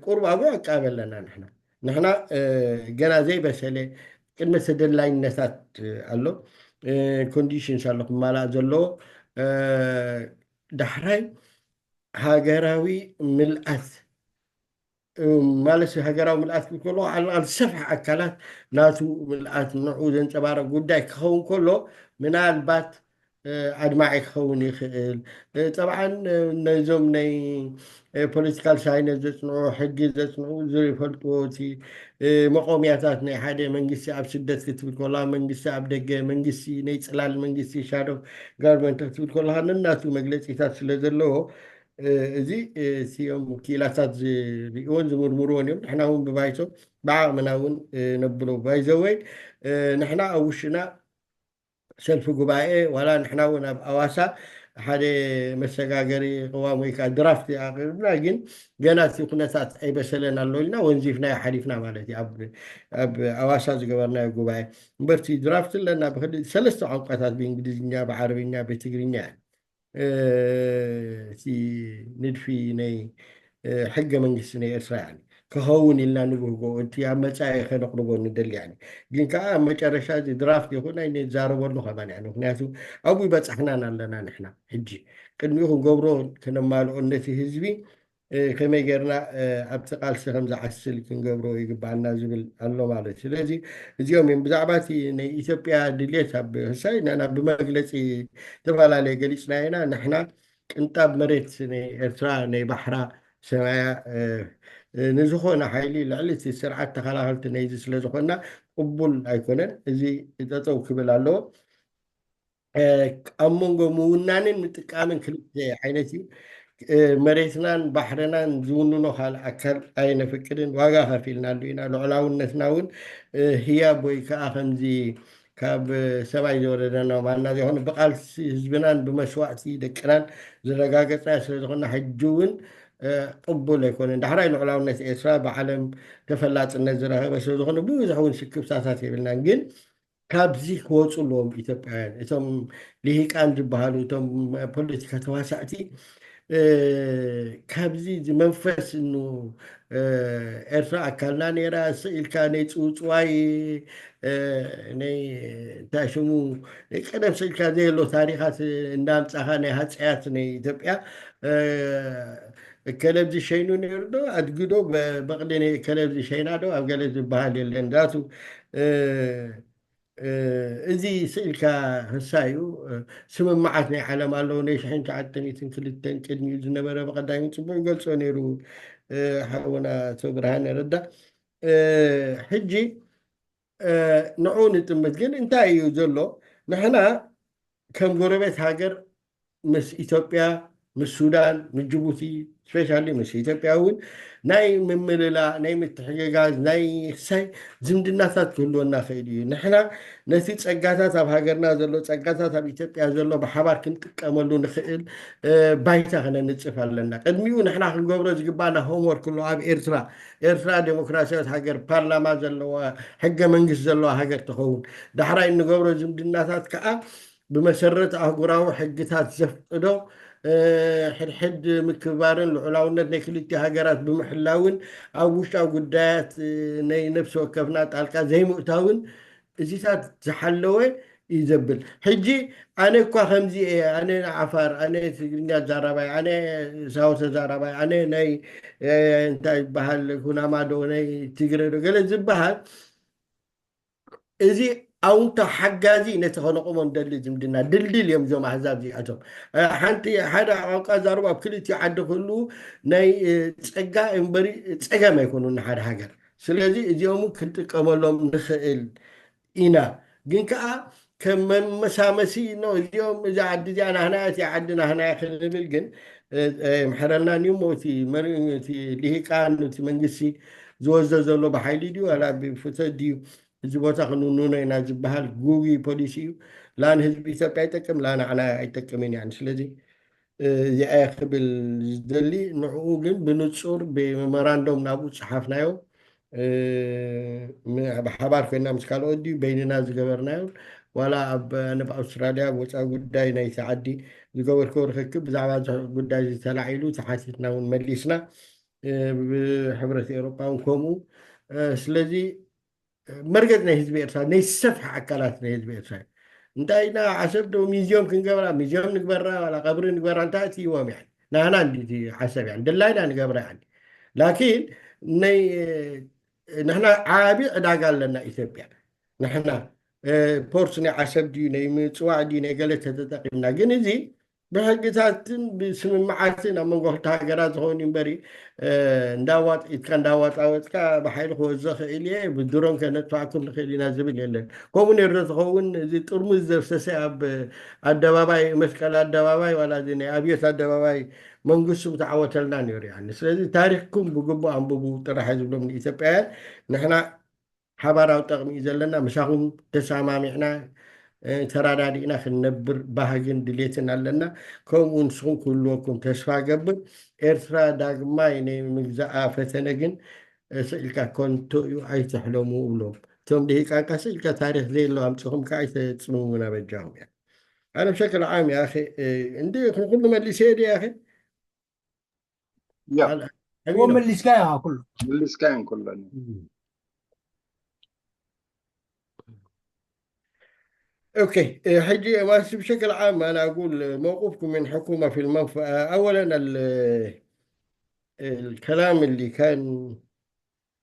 ቁሩብ ኣብኡ ኣቃበ ኣለና። ንሕና ንሕና ገና ዘይበሰለ ቅድመ ተደላይነታት ኣሎ፣ ኮንዲሽንስ ኣሎ ክማላእ ዘለዎ። ዳሕራይ ሃገራዊ ምልኣት ማለት ሃገራዊ ምልኣት ክብል ከሎ ዓለቃል ዝሰፍሐ ኣካላት ናቱ ምልኣት ንዑ ዘንፀባረቕ ጉዳይ ክኸውን ከሎ ምናልባት ኣድማዒ ክኸውን ይኽእል። ጠብዓን ነዞም ናይ ፖለቲካል ሳይንስ ዘፅንዑ፣ ሕጊ ዘፅንዑ ዝፈልጥዎ እቲ መቆምያታት ናይ ሓደ መንግስቲ ኣብ ስደት ክትብል ከላ መንግስቲ ኣብ ደገ መንግስቲ ናይ ፅላል መንግስቲ ሻዶ ጋርመንት ክትብል ከለካ ነናቱ መግለፂታት ስለ ዘለዎ እዚ እቲኦም ክኢላታት ዝርእዎን ዝምርምርዎን እዮም። ንሕና እውን ብባይቶ ብዓቕምና እውን ነብሎ ባይዘወይ ንሕና ኣብ ውሽና ሰልፊ ጉባኤ ዋላ ንሕና እውን ኣብ ኣዋሳ ሓደ መሰጋገሪ ቅዋም ወይ ከዓ ድራፍት ኣቅርብና፣ ግን ገና እቲ ኩነታት ኣይበሰለን ኣሎ ኢልና ወንዚፍና ሓሊፍና ማለት እዩ። ኣብ ኣዋሳ ዝገበርናዮ ጉባኤ እምበርቲ ድራፍት ኣለና ብክልእ ሰለስተ ቋንቋታት ብእንግሊዝኛ፣ ብዓረብኛ፣ ብትግርኛ እቲ ንድፊ ናይ ሕገ መንግስቲ ናይ ኤርትራ ክኸውን ኢልና ንብህጎ እቲ ኣብ መፃኢ ከነቅርቦ ንደሊ። ግን ከዓ ኣብ መጨረሻ እዚ ድራፍት ይኹን ኣይንዛረበሉ ከማን። ምክንያቱ ኣብኡ ይበፃሕናን ኣለና። ንሕና ሕጂ ቅድሚኡ ክንገብሮ ክነማልኦ ነቲ ህዝቢ ከመይ ጌርና ኣብቲ ቃልሲ ከም ዝዓስል ክንገብሮ ይግባኣና ዝብል ኣሎ ማለት እዩ። ስለዚ እዚኦም እዮም ብዛዕባ እቲ ናይ ኢትዮጵያ ድሌት ኣብ ህሳይ ንና ብመግለፂ ዝተፈላለየ ገሊፅና ኢና። ንሕና ቅንጣብ መሬት ናይ ኤርትራ ናይ ባሕራ ሰማያ ንዝኾነ ሓይሊ ልዕሊ እቲ ስርዓት ተኸላኸልቲ ነይዚ ስለ ዝኾንና ቅቡል ኣይኮነን። እዚ ጠጠው ክብል ኣለዎ። ኣብ መንጎ ምውናንን ምጥቃምን ክልተ ዓይነት እዩ። መሬትናን ባሕርናን ዝውንኖ ካልእ ኣካል ኣይነፍቅድን። ዋጋ ከፊልናሉ ኢና። ልዑላውነትና እውን ህያብ ወይ ከዓ ከምዚ ካብ ሰማይ ዝወረደና ማና ዘይኮነ ብቃልሲ ህዝብናን ብመስዋእቲ ደቅናን ዝረጋገፅና ስለ ዝኾነ ሕጂ እውን ቅቡል ኣይኮነን። ዳሕራይ ልዑላውነት ኤርትራ ብዓለም ተፈላጥነት ዝረኸበ ስለ ዝኾነ ብዙሕ እውን ስክፍታታት የብልናን። ግን ካብዚ ክወፁ ኣለዎም ኢትዮጵያውያን። እቶም ልሂቃን ዝበሃሉ፣ እቶም ፖለቲካ ተዋሳእቲ ካብዚ መንፈስ ኑ ኤርትራ ኣካልና ነይራ ስኢልካ ናይ ፅውፅዋይ ናይ እንታይ ሽሙ ናይ ቀደም ስኢልካ ዘየሎ ታሪኻት እንዳምፃኻ ናይ ሃፀያት ናይ ኢትዮጵያ ከለብዚ ሸይኑ ነይሩ ዶ ኣድግዶ በቕሊ ከለብዚ ሸይና ዶ ኣብ ገለ ዝበሃል የለን ዳቱ እዚ ስኢልካ ህሳ እዩ። ስምምዓት ናይ ዓለም ኣለዉ ናይ ሽሕን ትሽዓተ ሚእትን ክልተን ቅድሚኡ ዝነበረ ብቐዳሚ ፅቡቅ ይገልፆ ነይሩ ሓውና ኣቶ ብርሃነ ረዳ። ሕጂ ንዑ ንጥምት ግን እንታይ እዩ ዘሎ? ንሕና ከም ጎረቤት ሃገር ምስ ኢትዮጵያ ምስ ሱዳን ምስ ጅቡቲ ስፔሻሊ ምስ ኢትዮጵያ እውን ናይ ምምልላ ናይ ምትሕግጋዝ ናይ ክሳይ ዝምድናታት ክህልወና ክእል እዩ። ንሕና ነቲ ፀጋታት ኣብ ሃገርና ዘሎ ፀጋታት ኣብ ኢትዮጵያ ዘሎ ብሓባር ክንጥቀመሉ ንክእል ባይታ ክነንፅፍ ኣለና። ቅድሚኡ ንሕና ክንገብሮ ዝግባና ሆምወርክ ኣሎ። ኣብ ኤርትራ ኤርትራ ዴሞክራሲያዊት ሃገር ፓርላማ ዘለዋ ሕገ መንግስት ዘለዋ ሃገር ትኸውን። ዳሕራይ እንገብሮ ዝምድናታት ከዓ ብመሰረት ኣህጉራዊ ሕግታት ዘፍቅዶ ሕድሕድ ምክብባርን ልዑላውነት ናይ ክልቲኡ ሃገራት ብምሕላውን ኣብ ውሽጣዊ ጉዳያት ናይ ነፍሲ ወከፍና ጣልቃ ዘይምእታውን እዚታት ዝሓለወ እዩ ዘብል። ሕጂ ኣነ እኳ ከምዚ እየ፣ ኣነ ዓፋር፣ ኣነ ትግርኛ ዛራባይ፣ ኣነ ሳሆ ተዛራባይ፣ ኣነ ናይ እንታይ ይበሃል ኩናማ ዶ ናይ ትግረ ዶ ገለ ዝበሃል እዚ ኣውንታ ሓጋዚ ነቲ ከነቆሞ ንደሊ ዝምድና ድልድል እዮም እዞም ኣህዛብ እዚኣቶም። ሓንቲ ሓደ ቋንቋ ዛረቡ ኣብ ክልቲኡ ዓዲ ክህልዉ ናይ ፀጋ እምበሪ ፀገም ኣይኮኑን ንሓደ ሃገር። ስለዚ እዚኦም ክንጥቀመሎም ንኽእል ኢና። ግን ከዓ ከም መመሳመሲ ኖ እዚኦም እዛ ዓዲ እዚኣ ናህና እቲ ዓዲ ናህና ክንብል ግን ምሕረና እሞ እቲ ልሂቃን እቲ መንግስቲ ዝወዘ ዘሎ ብሓይሊ ድዩ ዋላ ብፍተት ድዩ እዚ ቦታ ክንውንኖ ኢና ዝበሃል ጉጉይ ፖሊሲ እዩ። ላ ንህዝቢ ኢትዮጵያ ይጠቅም ላ ንዓና ኣይጠቅምን። ያ ስለዚ እዚኣ ክብል ዝደሊ ንዕኡ ግን ብንፁር ብመሞራንዶም ናብኡ ፀሓፍናዮ። ብሓባር ኮይና ምስ ካልኦት ድዩ በይንና ዝገበርናዮ ዋላ ኣብ ኣነ ኣብ ኣውስትራልያ ኣብ ወፃኢ ጉዳይ ናይቲ ዓዲ ዝገበርክዎ ርክክብ ብዛዕባ ጉዳይ ተላዒሉ ተሓቲትና እውን መሊስና። ብሕብረት ኤውሮጳ እውን ከምኡ። ስለዚ መርገፅ ናይ ህዝቢ ኤርትራ ናይ ሰፍሐ ኣካላት ናይ ህዝቢ ኤርትራ እዩ። እንታይ ኢና ዓሰብ ዶ ሚዝዮም ክንገብራ ሚዝዮም ንግበራ ዋላ ቀብሪ ንግበራ እንታይ እትይዎም ያ ናህና እንዲ ዓሰብ ያ ደላይና ንገብራ ያ ላኪን ናይ ንሕና ዓቢ ዕዳጋ ኣለና ኢትዮጵያ። ንሕና ፖርት ናይ ዓሰብ ድዩ ናይ ምፅዋዕ ድዩ ናይ ገለ ተተጠቂምና ግን እዚ ብሕግታትን ብስምምዓትን ኣብ መንጎ ክልተ ሃገራት ዝኸውን እዩ እምበሪ እንዳዋጥ ኢትካ እንዳዋጣወጥካ ብሓይሊ ክወዘ ክእል እየ ብድሮን ከነጥፋእኩም ንኽእል ኢና ዝብል የለን። ከምኡ ነይሩ ተትኸውን እዚ ጥርሙዝ ዘፍሰሰ ኣብ ኣደባባይ መስቀል ኣደባባይ ዋላ እዚ ናይ ኣብዮት ኣደባባይ መንግስቱ ምተዓወተልና ነይሩ። ያ ስለዚ ታሪክኩም ብግቡእ ኣንብቡ ጥራሕ ዝብሎም ንኢትዮጵያውያን ንሕና ሓባራዊ ጠቕሚ እዩ ዘለና። ምሳኹም ተሰማሚዕና ተራዳዲእና ክንነብር ባህግን ድሌትን ኣለና። ከምኡ ንስኹም ክህልወኩም ተስፋ ገብር። ኤርትራ ዳግማይ ናይ ምግዛኣ ፈተነ ግን ስኢልካ ከንቶ እዩ ኣይትሕለሙ እብሎም። እቶም ደቂቃንካ ስኢልካ ታሪክ ዘየሎ ኣምፅኹም ከዓ ኣይተፅምሙና በጃኹም እያ። ኣነ ብሸክል ዓም እያ እንዲ ንኩሉ መሊሰ እየ ድያ ያ እዎ መሊስካያ ኩሉ መሊስካየን ኩለን اوكي حجي بشكل عام انا اقول موقفكم من حكومه في المنفى اولا الكلام اللي كان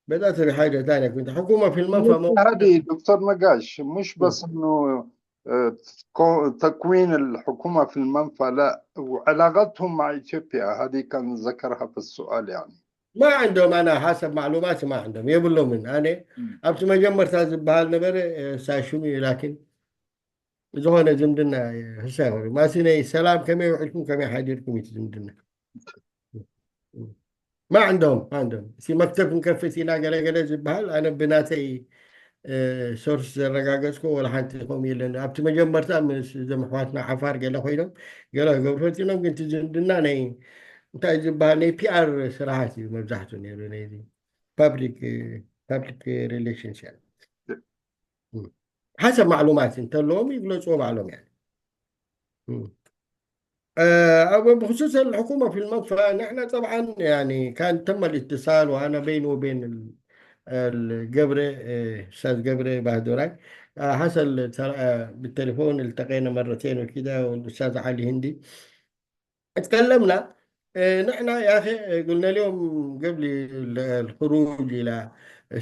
بدات بحاجه ثانيه كنت حكومه في المنفى هذه دكتور نقاش مش بس انه تكوين الحكومة في المنفى لا وعلاقتهم مع إثيوبيا هذه كان ذكرها في السؤال يعني ما عندهم، أنا حسب معلوماتي ما عندهم، የብሎምን። ኣነ ኣብቲ መጀመርታ ዝበሃል ነበረ ሳሽኑ ዩ ላኪን ዝኾነ ዝምድና ህሳ ይኸሉ ማሲ ነይ ሰላም ከመይ ውዕልኩም ከመይ ሓዲርኩም እዩ ዝምድና ما عندهم ما عندهم ሲ መክተብ ክንከፍት ኢና ገለገለ ዝበሃል ኣነ ብናተይ ሶርስ ዘረጋገፅኩ ወላ ሓንቲ ከምኡ የለን ኣብቲ መጀመርታ ምስ ዘምሕዋትና ዓፋር ገለ ኮይኖም ገለ ክገብሩ ፈፂኖም ግን ዝምድና ናይ እንታይ ዝበሃል ናይ ፒኣር ስራሓት እዩ መብዛሕትኡ ነይሩ ናይ public public relations يعني حسب معلومات انت اللوم يقولوا صوب علوم يعني بخصوص الحكومة في المنفى نحن طبعا يعني كان تم الاتصال وأنا بيني وبين الجبري أستاذ جبري بهدوراي حصل بالتليفون التقينا مرتين وكذا والأستاذ علي هندي تكلمنا نحن يا أخي قلنا لهم قبل الخروج إلى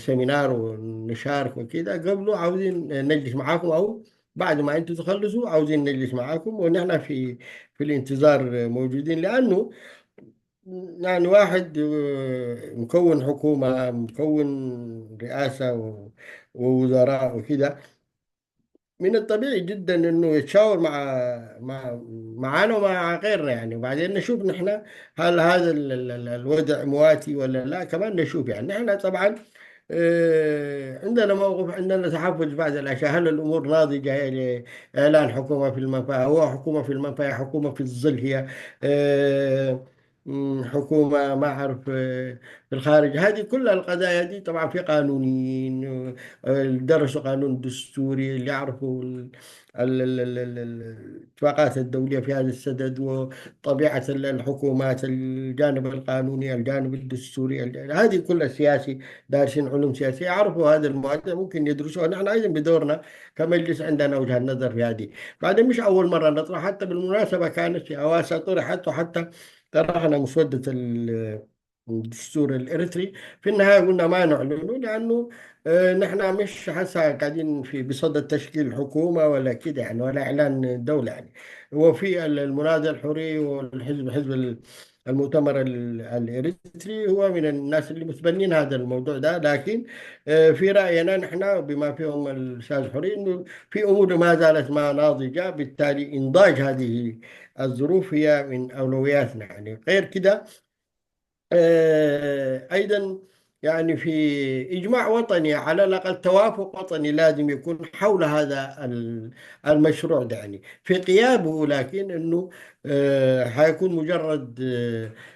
سيمينار ونشارك وكذا قبله عاوزين نجلس معاكم أو بعد ما أنتم تخلصوا عاوزين نجلس معاكم ونحن في في الانتظار موجودين لأنه يعني واحد مكون حكومة مكون رئاسة ووزراء وكذا من الطبيعي جدا انه يتشاور مع مع معانا ومع غيرنا يعني وبعدين نشوف نحن هل هذا الوضع مواتي ولا لا كمان نشوف يعني نحن طبعا عندنا موقف عندنا تحفظ بعض الاشياء هل الامور ناضجه يعني اعلان حكومه في المنفى هو حكومه في المنفى هي حكومه في الظل هي حكومة ما أعرف في الخارج هذه كل القضايا دي طبعا في قانونيين درسوا قانون دستوري اللي يعرفوا الاتفاقات الدولية في هذا السدد وطبيعة الحكومات الجانب القانوني الجانب الدستوري هذه كلها سياسي دارسين علوم سياسية يعرفوا هذا المواد ممكن يدرسوها نحن أيضا بدورنا كمجلس عندنا وجهة نظر في هذه بعدين مش أول مرة نطرح حتى بالمناسبة كانت في أواسا طرحت وحتى طرحنا مسودة الدستور الإريتري في النهاية قلنا ما نعلنه لأنه نحن مش حسا قاعدين في بصدد تشكيل حكومة ولا كده يعني ولا إعلان دولة يعني وفي المنادى الحري والحزب حزب المؤتمر الإريتري هو من الناس اللي متبنين هذا الموضوع ده لكن في رأينا نحن بما فيهم الأستاذ حري إنه في أمور ما زالت ما ناضجة بالتالي إنضاج هذه الظروف هي من أولوياتنا يعني غير كده أيضا يعني في إجماع وطني على الأقل توافق وطني لازم يكون حول هذا المشروع ده يعني في غيابه لكن أنه حيكون مجرد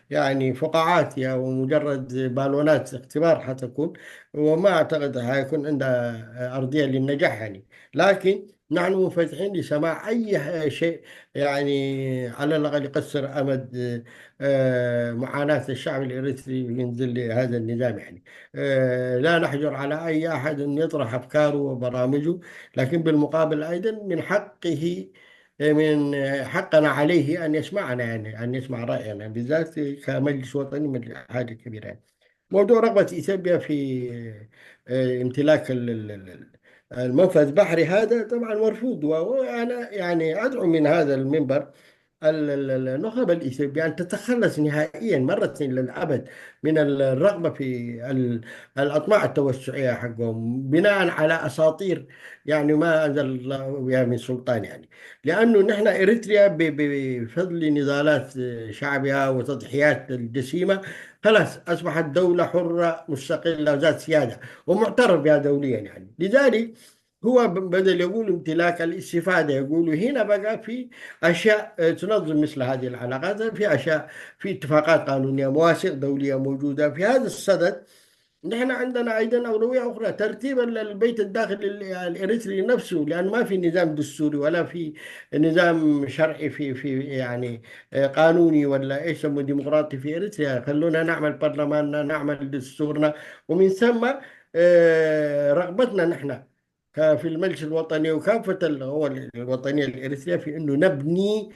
يعني فقاعات أو مجرد بالونات اختبار حتكون وما أعتقد حيكون عندها أرضية للنجاح يعني لكن نحن منفتحين لسماع أي شيء يعني على الأقل يقصر أمد معاناة الشعب الإريتري ينزل لهذا النظام يعني لا نحجر على أي أحد أن يطرح أفكاره وبرامجه لكن بالمقابل أيضا من حقه من حقنا عليه أن يسمعنا يعني أن يسمع رأينا بالذات كمجلس وطني حاجة كبيرة يعني. موضوع رغبة إثيوبيا في امتلاك المنفذ البحري هذا طبعا مرفوض وأنا يعني أدعو من هذا المنبر النخب الإثيوبي أن تتخلص نهائيا مرة للأبد من الرغبة في الأطماع التوسعية حقهم بناء على أساطير يعني ما أنزل الله بها من سلطان يعني لأنه نحن إريتريا بفضل نضالات شعبها وتضحيات الجسيمة خلاص أصبحت دولة حرة مستقلة ذات سيادة ومعترف بها دوليا يعني لذلك هو بدل يقول امتلاك الاستفادة يقولوا هنا بقى في أشياء تنظم مثل هذه العلاقات في أشياء في اتفاقات قانونية مواثيق دولية موجودة في هذا الصدد نحن عندنا أيضا أولوية أخرى ترتيب البيت الداخلي الإريتري نفسه لأن ما في نظام دستوري ولا في نظام شرعي في في يعني قانوني ولا إيش يسموه ديمقراطي في إريتريا خلونا نعمل برلماننا نعمل دستورنا ومن ثم رغبتنا نحن في المجلس الوطني وكافة القوى الوطنية الإريترية في أنه نبني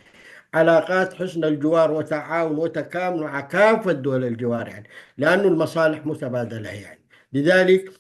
علاقات حسن الجوار وتعاون وتكامل مع كافة دول الجوار يعني لأنه المصالح متبادلة يعني لذلك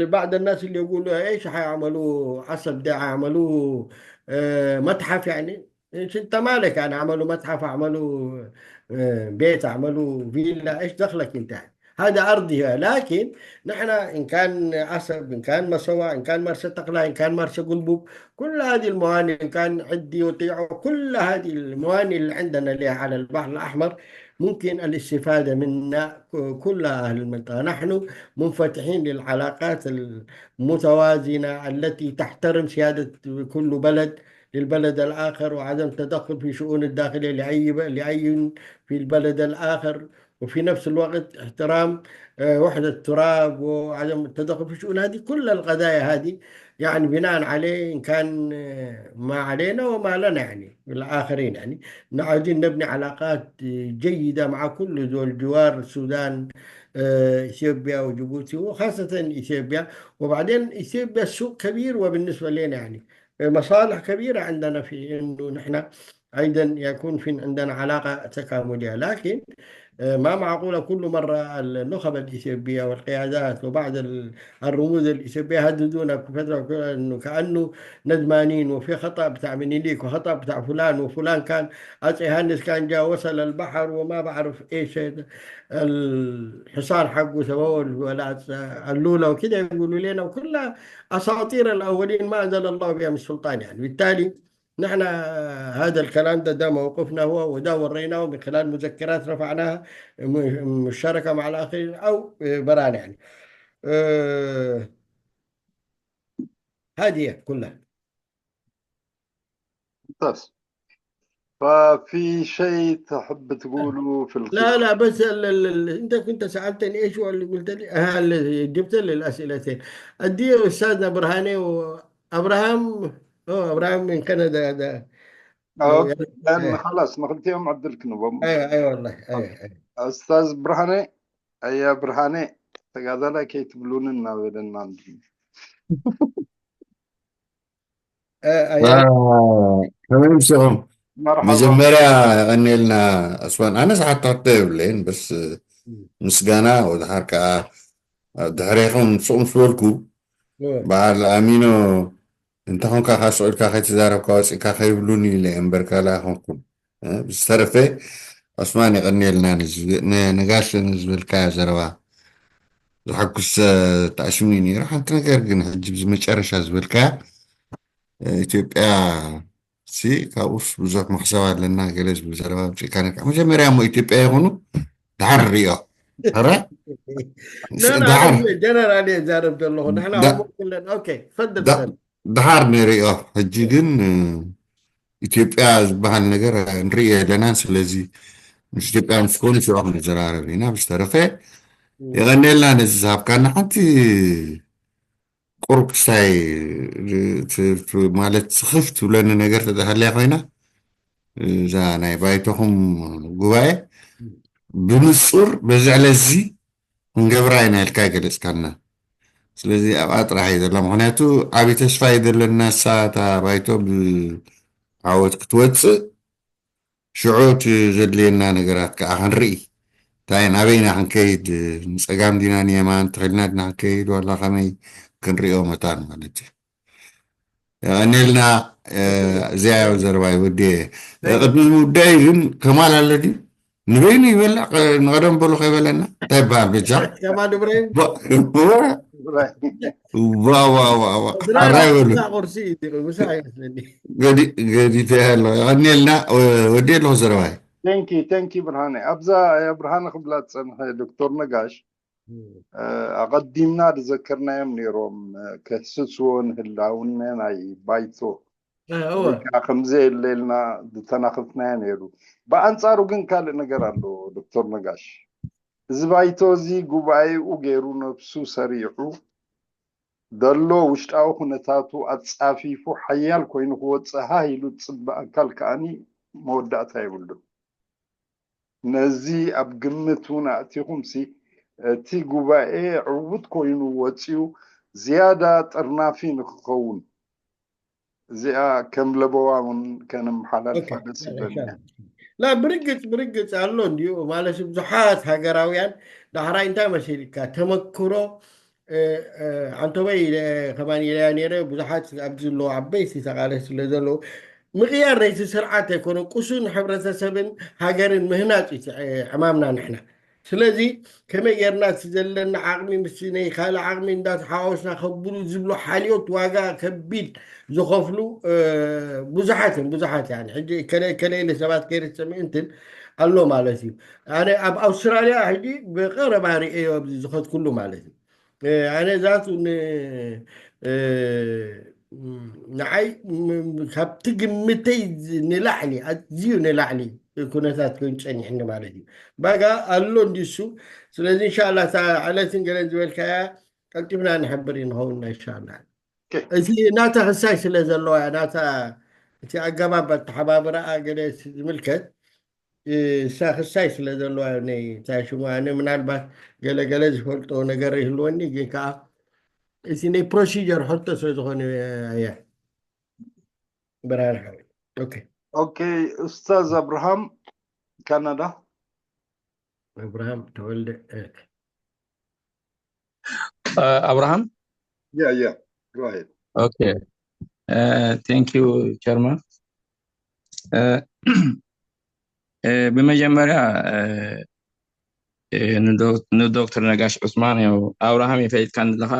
بعض الناس اللي يقولوا ايش حيعملوا عصب ده حيعملوه آه متحف يعني ايش انت مالك؟ يعني، اعملوا متحف، اعملوا، آه، بيت، اعملوا فيلا، ايش دخلك انت؟ هذا ارضي، لكن نحن ان كان عسب، ان كان مصوى، ان كان مرسى تقلع، ان كان مرسى قلبوب، كل هذه الموانئ، ان كان عدي وطيعه، كل هذه الموانئ اللي عندنا لها على البحر الاحمر ممكن الاستفاده منها ك- كل اهل المنطقه. نحن منفتحين للعلاقات المتوازنه التي تحترم سياده كل بلد للبلد الآخر، وعدم التدخل في شؤون الداخلية لأي ب- لأي في البلد الآخر، وفي نفس الوقت احترام، آه، وحدة التراب، وعدم التدخل في شؤون، هذه كل القضايا هذه، يعني، بناء عليه إن كان، آه، ما علينا وما لنا، يعني، الآخرين، يعني، عايزين نبني علاقات، آه، جيدة مع كل دول جوار السودان، آه، إثيوبيا وجيبوتي، وخاصة إثيوبيا. وبعدين إثيوبيا سوق كبير، وبالنسبة لنا، يعني، مصالح كبيرة عندنا في إنه نحن أيضًا يكون في عندنا علاقة تكاملية، لكن، آه، ما معقولة كل مرة النخب الإثيوبية والقيادات وبعض ال- الرموز الإثيوبية يهددونا كل فترة وكل، إنه كأنه ندمانين، وفي خطأ بتاع منيليك وخطأ بتاع فلان وفلان، كان أتسي يوهانس كان جا وصل البحر وما بعرف إيش الحصان حقه سووه ولا اللولة وكده يقولوا لنا، وكلها أساطير الأولين ما أنزل الله بها من سلطان، يعني. بالتالي نحن هذا الكلام ده، ده موقفنا هو، وده وريناه من خلال مذكرات رفعناها، م- مشاركة مع الآخرين أو برانا، يعني. آه، هذه كلها. ممتاز. ففي شيء تحب تقوله في لا، القصة؟ لا، بس ال ال ال انت كنت سألتني ايش هو اللي قلت لي، آه، اللي جبت لي الأسئلتين. ادي استاذنا برهاني وابراهام. اه، ابراهام من كندا ده. لو أوكي، يعني، لأن ايه، خلاص نخلتهم عدلك نبم. ايوه، ايوه والله، ايوه، ايوه. أستاذ برهاني، أيا برهاني، تقاضى لك يتبلون النابل الناندي. آه، ايوه. ከመይ ምሰኹም? مرحبا. መጀመርያ የቐንየልና ኣስዋን። ኣነ ሰዓት ታሕቶ የብለይን፣ በስ ምስጋና ወድሓር ከዓ ድሕሬኹም ስቕ ምስ በልኩ፣ እወ። በዓል ኣሚኖ፣ እንተ ኾንካ ካብ ስቕ ኢልካ ከይተዛረብካ ወፂእካ ከይብሉኒ ኢለ እየ እምበር ካልእ ኣይኮንኩን። እ፣ ብዝተረፈ ኣስማን የቐንየልና ንዝብ-፣ ን-፣ ንጋሽ ንዝበልካዮ ዘረባ። ዝሓኩስ ተኣሽሙኒ ነይሩ። ሓንቲ ነገር ግን ሕጂ ብዚ መጨረሻ ዝበልካያ፣ እ፣ ኢትዮጵያ ሲ ካብኡስ ብዙሕ መኽሰብ ኣለና ገለ ዝብል ዘረባ ኣምጺእካ ነካ። መጀመርያ እሞ ኢትዮጵያ ይኹኑ ድሓር ንሪኦ። ኧረ፣ لا، لا، ድሓር ጀነራል እየ ዛረብ ዘለኹ። ንሕና ዳ- እሞ ኩለን፣ ኦኬ፣ ፈድል ዳ- ፈድል። ድሓር ንሪኦ። ሕጂ ግን፣ እ፣ ኢትዮጵያ ዝበሃል ነገር ንርኢ ኣለናን። ስለዚ ምስ ኢትዮጵያ ምስ ኮኑ ሽዑ ክንዘራረብ ኢና። ብዝተረፈ እም። የቐንየልና ነዚ ዝሃብካና። ሓንቲ ቁሩብ ክስታይ ት-፣ ት-፣ ማለት ስኽፍ ትብለኒ ነገር ተተሃልያ ኮይና፣ እዛ ናይ ባይቶኹም ጉባኤ ብንጹር በዚ ዕለት እዚ ክንገብራ ኢና ኢልካ ይገለጽካልና። ስለዚ ኣብኣ ጥራሕ እዩ ዘላ። ምኽንያቱ ዓብዪ ተስፋ እዩ ዘለና። እሳ እታ ባይቶ ብዓወት ክትወጽእ፣ ሽዑ እቲ ዘድልየና ነገራት ከዓ ክንርኢ። እንታይ ናበይና ክንከይድ፣ ንጸጋም ዲና ንየማን ተኸልና ዲና ክንከይድ፣ ዋላ ከመይ ክንሪኦ መታን ማለት እዩ። የቐንየልና። እ፣ እዚኣ እያ ዘረባይ ወዲ። እ፣ ቅድሚ ምውዳይ ግን ከማል ኣሎ ድዩ? ንበይኑ ይበልዕ፣ እ፣ ንቐደም በሉ ከይበለና። እንታይ ይበሃል በጃ? ከማል እብራሂም? ዋ፣ ዋ፣ ዋ፣ ዋ፣ ዋ። ስድራ ኣራይ በሉ። ምሳሕ ቁርሲ እዩ፣ ምሳሕ ይመስለኒ። ገዲ-፣ ገዲፈ ኣሎ። የቐንየልና። ወ-፣ ወዲ ኣለኹ ዘረባይ። ቴንኪ፣ ቴንኪ ብርሃነ። ኣብዛ፣ እ፣ ብርሃነ ክብላ ዝጸንሐ ዶክተር ነጋሽ፣ እ፣ ኣቐዲምና ዝዘከርናዮም ነይሮም፣ እ፣ ክህስስዎ ንህላውነ ናይ ባይቶ እ፣ እወ። ወይ ከዓ ከምዘየለ ኢልና ዝተናኸፍናዮ ነይሩ። ብኣንጻሩ ግን ካልእ ነገር ኣሎ ዶክተር ነጋሽ። እዚ ባይቶ እዚ ጉባኤኡ ገይሩ ነብሱ ሰሪዑ ዘሎ ውሽጣዊ ኩነታቱ ኣጻፊፉ ሓያል ኮይኑ ክወጽእ ሃህ ኢሉ ዝጽበ ኣካል ከኣኒ መወዳእታ የብሉን። ነዚ ኣብ ግምት እውን ኣእቲኹምሲ እቲ ጉባኤ ዕዉት ኮይኑ ወጺኡ ዝያዳ ጠርናፊ ንክኸውን እዚኣ ከም ለበዋ እውን ከነመሓላልፋ ኦኬ፣ ደስ ላ፣ ይብለኒ። ኢንሻላህ። ላ፣ ብርግጽ፣ ብርግጽ ኣሎ እንድዩ። ማለት ብዙሓት ሃገራውያን ዳሕራይ እንታይ መሲልካ ተመክሮ፣ እ፣ እ፣ ዓንቶበይ ኢለ ከማን ኢለያ ነይረ። ብዙሓት ኣብዚ ዘለዉ ዓበይቲ ተቓለስቲ ስለ ዘለዉ ምቕያር ናይቲ ስርዓት ኣይኮነን፣ ቁሱን ሕብረተሰብን ሃገርን ምህናፅ እዩ እቲ ዕማምና ንሕና። ስለዚ ከመይ ጌርና እቲ ዘለና ዓቕሚ ምስ ናይ ካልእ ዓቕሚ እንዳተሓዋወስና ከብሉ ዝብሉ ሓልዮት ዋጋ ከቢድ ዝኸፍሉ ብዙሓትን ብዙሓት ያ ሕጂ ከለ ኢለ ሰባት ከይርሰሚ እንትን ኣሎ ማለት እዩ። ኣነ ኣብ ኣውስትራልያ ሕጂ ብቀረባ ርእዮ ኣብዚ ዝኸድኩሉ ማለት እዩ። ኣነ ዛቱ ንዓይ ካብቲ ግምተይ ንላዕሊ ኣዝዩ ንላዕሊ ኩነታት ኮይኑ ጸኒሕኒ ማለት እዩ። ባጋ ኣሎ እንዲሱ። ስለዚ እንሻላ እታ ዕለትን ገለን ዝበልካያ ቀልጢፍና ንሕብር ንኸውንና እንሻላ። እቲ ናታ ክሳይ ስለ ዘለዋ ናታ እቲ ኣገባብ ኣተሓባብራኣ ገለ ዝምልከት እሳ ክሳይ ስለ ዘለዋ ናይ እንታይ ሽሙ ኣነ ምናልባት ገለገለ ዝፈልጦ ነገር ይህልወኒ ግን ከዓ እቲ ናይ ፕሮሲጀር ሕቶ ስለ ዝኾነ እያ። ብርሃን ሓወይ። ኦኬ። ኦኬ። ኡስታዝ ኣብርሃም ካናዳ። ኣብርሃም ተወልደ። ኣብርሃም Yeah, yeah. Go ahead. Okay. Thank you, Chairman. ብመጀመርያ ንዶክተር ነጋሽ ዑስማን ያው ኣብርሃም የፈሊጥካ ኣለኻ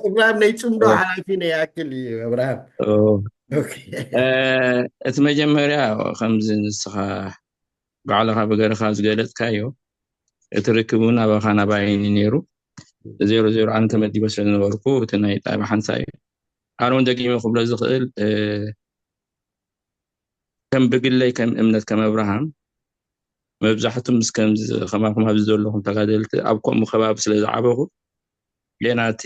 ኣብርሃም ናይ ፅምዶ ሓላፊ ናይ ኣክል እዩ ኣብርሃም። እቲ መጀመርያ ከምዚ ንስኻ ባዕልኻ ብገርኻ ዝገለፅካዮ እቲ ርክብ እውን ኣባኻ ናባይኒ ነይሩ። ዜሮ ዜሮ ኣነ ተመዲበ ስለ ዝነበርኩ እቲ ናይ ጣብያ ሓንሳ እዩ። ኣነ እውን ደጊመ ክብሎ ዝኽእል ከም ብግለይ ከም እምነት ከም ኣብርሃም መብዛሕቱ ምስ ከምዚ ከማኹም ኣብዚ ዘለኹም ተጋደልቲ ኣብ ከምኡ ከባቢ ስለ ዝዓበኹ ሌና እቲ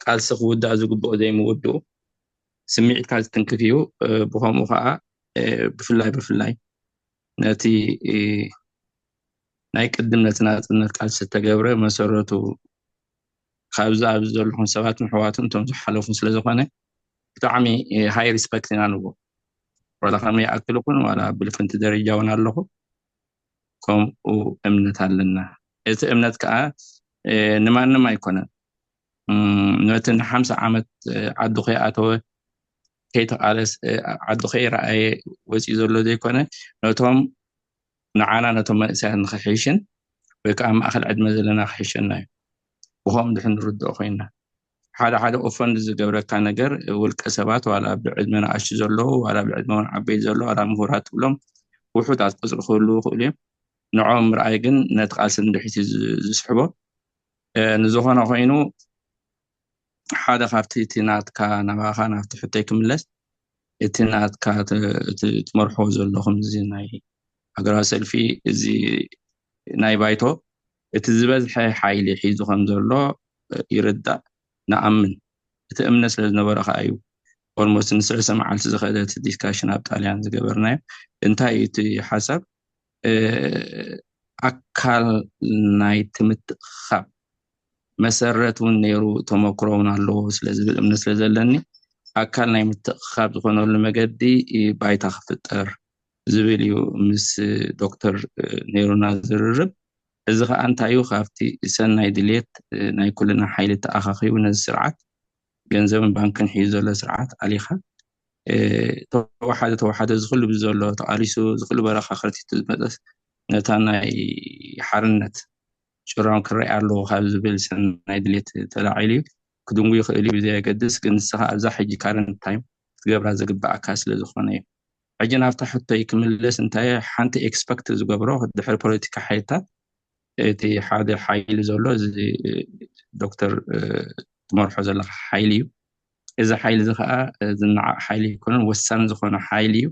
ቃልሲ ክውዳእ ዝግብኦ ዘይምውድኡ ስምዒትካ ዝትንክፍ እዩ። ብኸምኡ ከዓ ብፍላይ ብፍላይ ነቲ ናይ ቅድም ነቲ ናፅነት ቃልሲ ዝተገብረ መሰረቱ ካብዚ ኣብዚ ዘለኹም ሰባትን ኣሕዋትን እቶም ዝሓለፉን ስለዝኾነ ብጣዕሚ ሃይ ሪስፐክት ኢና ንቦ ዋላ ከመይ ይኣክል ይኹን ዋላ ብልፍንቲ ደረጃ እውን ኣለኹ ከምኡ እምነት ኣለና። እቲ እምነት ከዓ ንማንም ኣይኮነን። ነቲ ንሓምሳ ዓመት ዓዱ ከይኣተወ ከይተቃለስ ዓዱ ከይረኣየ ወፂኡ ዘሎ ዘይኮነ ነቶም ንዓና ነቶም መንእሰያት ንክሕይሽን ወይ ከዓ ማእከል ዕድመ ዘለና ክሕሸና እዩ። ብኸም ድሕን ንርድኦ ኮይና ሓደ ሓደ ኦፈንድ ዝገብረካ ነገር ውልቀ ሰባት ዋላ ብዕድመ ንኣሽቱ ዘለዉ ዋላ ብዕድመ እውን ዓበይቲ ዘለዉ ዋላ ምሁራት ትብሎም ውሑዳት ቁፅሪ ክህልዉ ይኽእሉ እዮም። ንዖም ምርኣይ ግን ነቲ ቃልሲ ንድሕሪት እዩ ዝስሕቦ። ንዝኾነ ኮይኑ ሓደ ካብቲ እቲ ናትካ ናባኻ ናብቲ ሕቶይ ክምለስ እቲ ናትካ ትመርሖ ዘለኹም እዚ ናይ ሃገራዊ ሰልፊ እዚ ናይ ባይቶ እቲ ዝበዝሐ ሓይሊ ሒዙ ከም ዘሎ ይርዳእ ንኣምን። እቲ እምነት ስለ ዝነበረ ከዓ እዩ ኦልሞስት ንሰለስተ መዓልቲ ዝኸደ እቲ ዲስካሽን ኣብ ጣልያን ዝገበርናዮ። እንታይ እዩ እቲ ሓሳብ? ኣካል ናይ ትምትእኻብ መሰረት እውን ነይሩ ተመክሮ እውን ኣለዎ ስለ ዝብል እምነት ስለ ዘለኒ ኣካል ናይ ምትእኻብ ዝኾነሉ መገዲ ባይታ ክፍጠር ዝብል እዩ ምስ ዶክተር ነይሩና ዝርርብ። እዚ ከዓ እንታይ እዩ ካብቲ ሰናይ ድልየት ናይ ኩልና ሓይሊ ተኣኻኺቡ ነዚ ስርዓት ገንዘብን ባንክን ሒዙ ዘሎ ስርዓት ኣሊኻ ተወሓደ ተወሓደ ዝኽሉ ብዘሎ ተቃሊሱ ዝኽሉ በረኻ ከርቲቱ ዝመፀስ ነታ ናይ ሓርነት ጭራም ክረኣ ኣለዎ ካብ ዝብል ሰናይ ድሌት ተላዒሉ እዩ። ክድንጉ ይኽእል እዩ ብዘየገድስ ግን ንስኻ ኣብዛ ሕጂ ካረንት ታይም ክትገብራ ዝግባኣካ ስለ ዝኾነ እዩ። ሕጂ ናብታ ሕቶይ ክምልስ እንታይ ሓንቲ ኤክስፐክት ዝገብሮ ድሕሪ ፖለቲካ ሓይልታት እቲ ሓደ ሓይሊ ዘሎ እዚ ዶክተር ትመርሖ ዘለካ ሓይሊ እዩ። እዚ ሓይሊ እዚ ከዓ ዝነዓቕ ሓይሊ ኣይኮነን፣ ወሳኒ ዝኾነ ሓይሊ እዩ።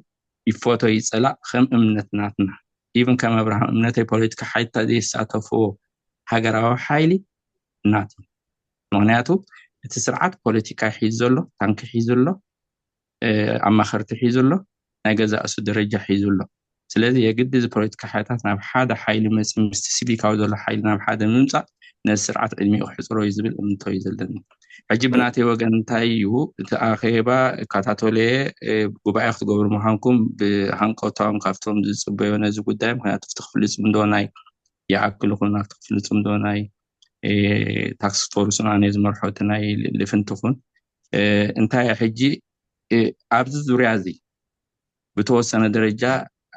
ይፈቶ ይፀላእ ከም እምነት ናትና ኢቭን ከም ኣብርሃም እምነተይ ፖለቲካ ሓይልታት ዘይሳተፍዎ ሃገራዊ ሓይሊ ናት እዩ። ምክንያቱ እቲ ስርዓት ፖለቲካ ሒዙ ዘሎ ታንኪ ሒዙ ኣሎ ኣማኸርቲ ሒዙ ኣሎ ናይ ገዛእ እሱ ደረጃ ሒዙ ኣሎ። ስለዚ የግዲ እዚ ፖለቲካ ሓይልታት ናብ ሓደ ሓይሊ መፂ ምስቲ ሲቪካዊ ዘሎ ሓይሊ ናብ ሓደ ምምፃእ ነዚ ስርዓት ዕድሚኡ ክሕፅሮ እዩ ዝብል እምንቶ እዩ ዘለኒ። ሕጂ ብናተይ ወገን እንታይ እዩ እቲ ኣኼባ እከታተሎ እየ ጉባኤ ክትገብሩ ምዃንኩም ብሃንቀውታውን ካብቶም ዝፅበዮ ነዚ ጉዳይ ምክንያቱ እቲ ክፍሊ ፅምዶ ናይ ይኣክል ይኹን ኣብቲ ክፍሊ ፅምዶ ናይ ታክስ ፎርስ ኣነ ዝመርሖ እቲ ናይ ልፍንቲ ይኹን እንታይ ሕጂ ኣብዚ ዙርያ እዚ ብተወሰነ ደረጃ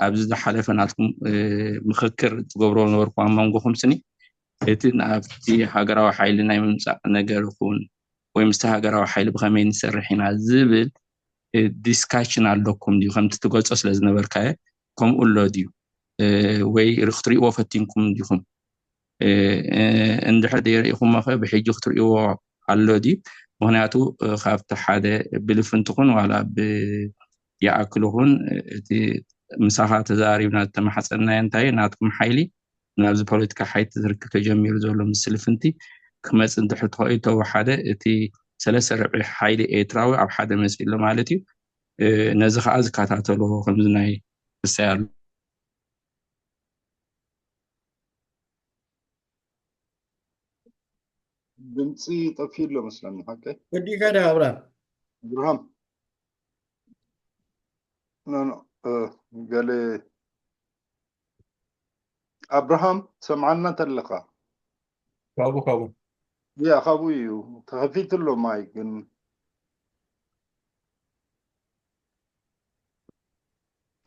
ኣብዚ ዝሓለፈ ናትኩም ምክክር ትገብሮ ነበርኩም ኣብ መንጎኹም ስኒ፣ እቲ ናብቲ ሃገራዊ ሓይሊ ናይ ምምፃእ ነገር ይኹን ወይ ምስቲ ሃገራዊ ሓይሊ ብኸመይ ንሰርሕ ኢና ዝብል ዲስካሽን ኣለኩም ድዩ? ከምቲ ትገልፆ ስለ ዝነበርካየ ከምኡ ኣሎ ድዩ? ወይ ክትሪእዎ ፈቲንኩም ዲኹም? እንድሕር ደይርኢኹሞ ኸ ብሕጂ ክትሪእዎ ኣሎ ድዩ? ምክንያቱ ካብቲ ሓደ ብልፍንቲ ኹን ዋላ ብይኣክል ኹን እቲ ምሳኻ ተዛሪብና ዝተማሓፀናዮ እንታይ ናትኩም ሓይሊ ናብዚ ፖለቲካ ሓይሊ ዝርክብ ተጀሚሩ ዘሎ ምስልፍንቲ ክመፅ እንድሕር ተኸኢሉ ተወሓደ እቲ ሰለስተ ርብዒ ሓይሊ ኤርትራዊ ኣብ ሓደ መፂ ኣሎ ማለት እዩ። ነዚ ከዓ ዝከታተሎ ከምዚ ናይ ክሳይ ኣሎ። ድምፂ ጠፊኡ ኣሎ መስለኒ። ሓቀይ ወዲእካ ዳ ኣብርሃም? ኣብርሃም ኖ ኖ፣ እ፣ ገለ ኣብርሃም ሰምዓና ተለኻ? ካብኡ ካብኡ ያ ካብኡ እዩ ተኸፊቱ ኣሎ ማይ ግን።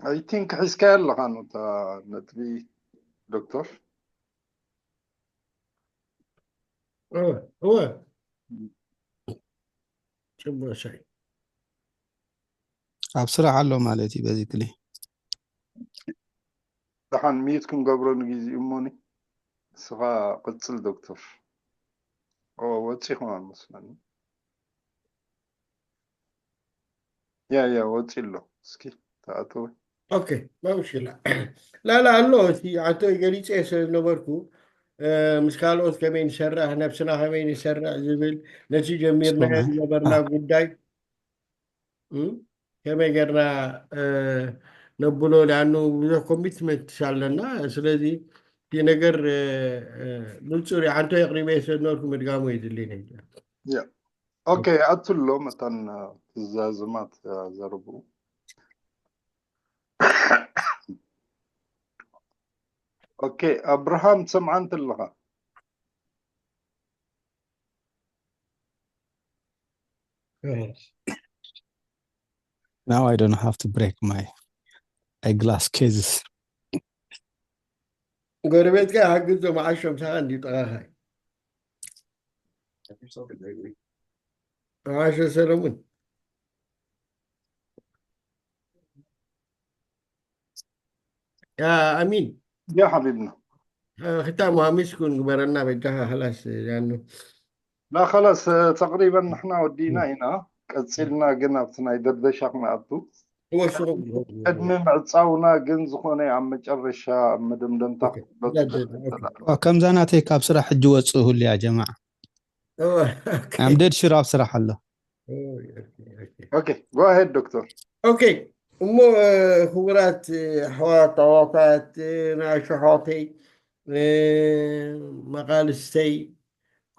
I think ሒዝካያ ኣለኻ ነታ ነጥቢ ዶክተር። እወ እወ። ጽቡቅ ሻይ። ኣብ ስራሕ ኣሎ ማለት እዩ በዚ ክሊ። ደሓን ሚዩት ክንገብሮ ንግዜኡ እሞኒ። ንስኻ ቅጽል ዶክተር። ኦ ወጺኹም መስለኒ። ያ ያ ወጺ ኣሎ። እስኪ ተኣተወ። ኦኬ ማምሽላ ላላ ኣሎ። እቲ ኣንቶይ ገሊጸ ስለ ዝነበርኩ እ፣ ምስ ካልኦት ከመይ ንሰርሕ፣ ነብስና ከመይ ንሰርሕ ዝብል ነቲ ጀሚርናዮ ሰማይ። ዝነበርና ጉዳይ እ፣ ከመይ ጌርና እ፣ ነብሎ ሊኣኑ ብዙሕ ኮሚትመንት ኣለና። ስለዚ እቲ ነገር እ፣ እ፣ ብንጹር ኣንቶይ ኣቕሪበ ስለ ዝነበርኩ ምድጋሙ የድልየኒ። ያ ኦኬ ኣትሎ መታን ትዛዝማት ዘረብኡ። ኦኬ ኣብርሃም ትሰምዓ እንተለኻ? Now I don't have to break my eyeglass cases. ጎረቤትካ ሓግዞ መዓሾ ምሳኻ እንዲ ጠቓኻ መዓሾ ሰለሙን። ያ ኣሚን ያ ሓቢብና ختام وامسكن ግበረና በጃኻ። خلاص ያኑ لا خلاص ተቅሪበን ንሕና ወዲእና ኢና። ቀፂልና ግን ኣብቲ ናይ ደርደሻ ክንኣቱ ወስኹ ቅድሚ ምዕፃውና ግን ዝኾነ ኣብ መጨረሻ መደምደምታ ክትበፅሕ ከምዛ ናተይ ካብ ስራሕ ሕጂ ወፅእ ሁሉ ያ ጀማዓ ኣምደድ ሽራብ ስራሕ ኣሎ። Okay go ahead ዶክተር። ኦኬ እሞ ክቡራት ኣሕዋት ኣዋታት ናሹ ኣሕዋተይ መቃልስተይ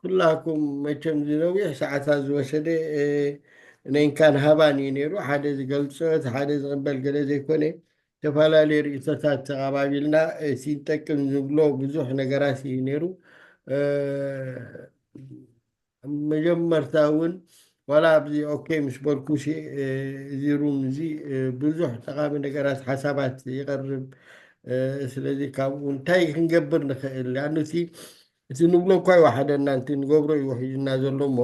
ኩላኩም መቸም ዝነዊሕ ሰዓታት ዝወሰደ ነንካን ሃባን እዩ ነይሩ። ሓደ ዝገልፆ ሓደ ዝቕበል ገለ ዘይኮነ ዝተፈላለዩ ርእቶታት ተቐባቢልና እቲ ንጠቅም ንብሎ ብዙሕ ነገራት እዩ ነይሩ። መጀመርታ እውን ዋላ ኣብዚ ኦኬ ምስ በልኩ እዚ ሩም እዚ ብዙሕ ጠቃሚ ነገራት ሓሳባት ይቀርብ። ስለዚ ካብኡ እንታይ ክንገብር ንኽእል ኣኑ እቲ እቲ ንብሎ እኳ ይወሓደና እቲ ንገብሮ እዩ ውሒድና ዘሎ እሞ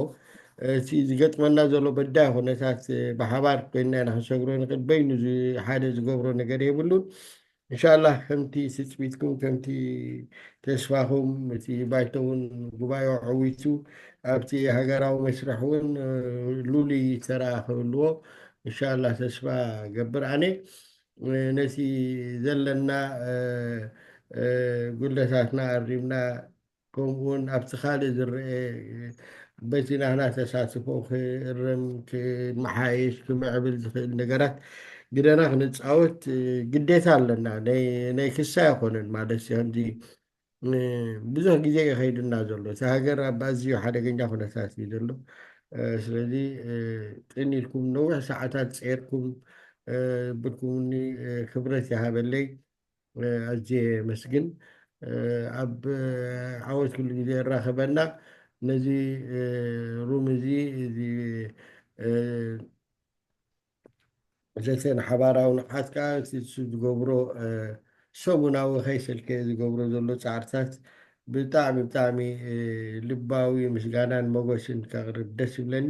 እቲ ዝገጥመና ዘሎ በዳይ ኩነታት ብሓባር ኮይና ኢና ክንሰግሮ ንኽእል። በይኑ ሓደ ዝገብሮ ነገር የብሉን። እንሻላ ከምቲ ትፅቢትኩም ከምቲ ተስፋኹም እቲ ባይቶ እውን ጉባኤ ዕዊቱ ኣብቲ ሃገራዊ መስርሕ እውን ሉሊ ተራ ክህልዎ እንሻላ ተስፋ ገብር ኣነ ነቲ ዘለና ጉድለታትና ኣሪምና ከምኡውን ኣብቲ ካልእ ዝረአ በቲ ናህና ተሳትፎ ክእረም ክመሓየሽ ክምዕብል ዝኽእል ነገራት ግደና ክንፃወት ግዴታ ኣለና። ናይ ክሳ ኣይኮነን ማለት ከምዚ ብዙሕ ግዜ ይኸይድና ዘሎ እቲ ሃገር ኣብ ኣዝዩ ሓደገኛ ኩነታት እዩ ዘሎ። ስለዚ ጥን ኢልኩም ነዊሕ ሰዓታት ፀርኩም ብልኩምኒ ክብረት ይሃበለይ። ኣዝየ የመስግን። ኣብ ዓወት ኩሉ ግዜ የራኸበና። ነዚ ሩም እዚ እዚ ዘተ ንሓባራዊ ንቕሓት ከኣ እቲ እሱ ዝገብሮ፣ እ፣ ሰሙናዊ ከይሰልከየ ዝገብሮ ዘሎ ጻዕርታት ብጣዕሚ፣ ብጣዕሚ፣ እ፣ ልባዊ ምስጋናን መጎስን ከቕርብ ደስ ይብለኒ።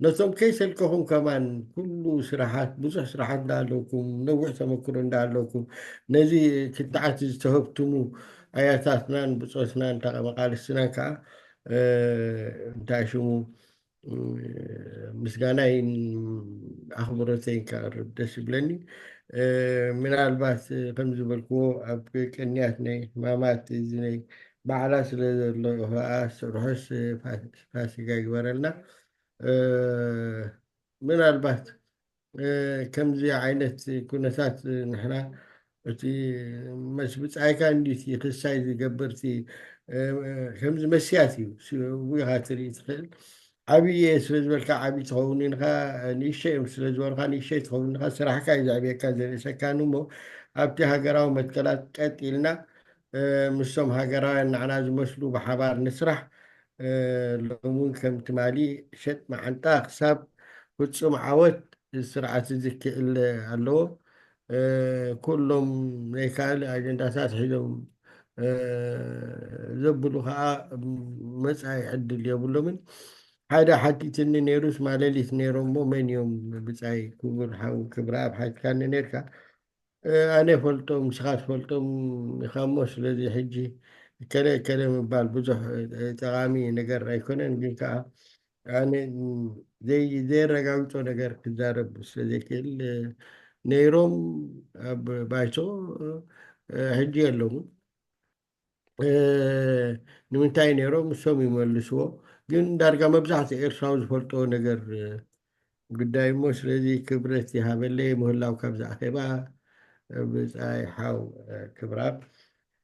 ነቶም ከይሰልከኹም ከማን ኩሉ ስራሓት፣ ብዙሕ ስራሓት እንዳኣለውኩም፣ ነዊሕ ተመክሮ እንዳኣለውኩም፣ ነዚ ክትዓት ዝተህብትሙ ኣያታትናን ብጾትናን ተቐ-፣ መቃልስትናን ከኣ፣ እ፣ እንታይ ሽሙ፣ እ፣ ምስጋናይን ኣኽብሮተይን ከቕርብ ደስ ይብለኒ። እ፣ ምናልባት፣ እ፣ ከም ዝበልክዎ ኣብ ቅንያት ናይ ሕማማት እዚ ናይ ባዕላ ስለ ዘሎ ከኣ ርሑስ ፋ-፣ ፋሲካ ይግበረልና። እ፣ ምናልባት፣ እ፣ ከምዚ ዓይነት ኩነታት ንሕና እቲ መስ ብጻይካ እንዲቲ ክሳይ ዝገብር እቲ፣ እ፣ ከምዚ መስያት እዩ። ስ-፣ እው ኢኻ ትርኢ ትኽእል። ዓብዪ እየ ስለ ዝበልካ ዓብዪ ትኸውን ኢኻ፣ ንእሽተይ እዮም ስለ ዝበልካ ንእሽተይ ትኸውን ኢኻ። ስራሕካ እዩ ዘዕብየካ ዘርእሰካን እሞ ኣብቲ ሃገራዊ መትከላት ቀጥ ኢልና፣ እ፣ ምስቶም ሃገራውያን ንዓና ዝመስሉ ብሓባር ንስራሕ። እ፣ ሎሚ እውን ከም ትማሊ ሸጥ መዓንጣ ክሳብ ፍጹም ዓወት ስርዓት እዚ ክእል ኣለዎ። እ፣ ኩሎም ናይ ካልእ ኣጀንዳታት ሒዞም፣ እ፣ ዘብሉ ከኣ መጻኢ ዕድል የብሎምን። ሓደ ሓቲትኒ ነይሩስ ማለሊት ነይሮም እሞ መን እዮም ብጻይ ክቡር ሓው ክብረኣብ ሓቲትካኒ ነይርካ። እ፣ ኣነ ፈልጦም፣ ንስኻ ትፈልጦም ኢኻ እሞ፣ ስለዚ ሕጂ እከለ እከለ ምባል ብዙሕ፣ እ፣ ጠቓሚ ነገር ኣይኮነን። ግን ከኣ ኣነ፣ ም፣ ዘይ-፣ ዘየረጋግጾ ነገር ክዛረብ ስለ ዘይክእል፣ እ፣ ነይሮም ኣብ ባይቶ፣ እ፣ ሕጂ የለውን። እ፣ ንምንታይ ነይሮም እሶም ይመልስዎ። ግን ዳርጋ መብዛሕትኡ ኤርትራዊ ዝፈልጦ ነገር፣ እ፣ ጉዳይ እሞ፣ ስለዚ ክብረት ይሃበለይ ምህላው ካብዚ ኣኼባ፣ እ፣ ብጻይ ሓው፣ እ፣ ክብራብ።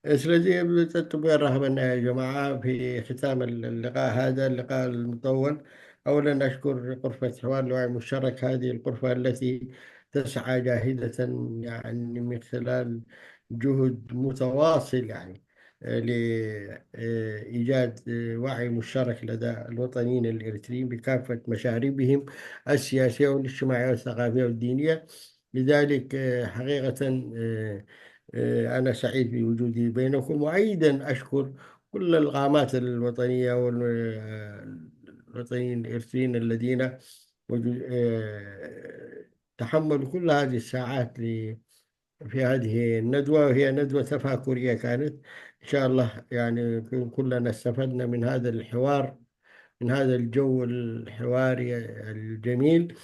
እ፣ ስለዚ ኣብ ጸጥቡ የራኽበና ያ ጀማዓ። في ختام اللقاء هذا اللقاء المطول، أولا أشكر غرفة حوار الوعي المشترك، هذه الغرفة التي تسعى جاهدة، يعني، من خلال جهد متواصل، يعني، آه، لإيجاد، آه، وعي مشترك لدى الوطنيين الإريتريين بكافة مشاربهم السياسية والاجتماعية والثقافية والدينية. لذلك، آه، حقيقة، آه، آه، أنا سعيد بوجودي بينكم، وأيضًا أشكر كل القامات الوطنية وال-، آه، الوطنيين الإريتريين الذين وجو-، آه، تحملوا كل هذه الساعات ل-، في هذه الندوة، وهي ندوة تفاكرية كانت. إن شاء الله، يعني، نكون كلنا استفدنا من هذا الحوار، من هذا الجو الحواري الجميل.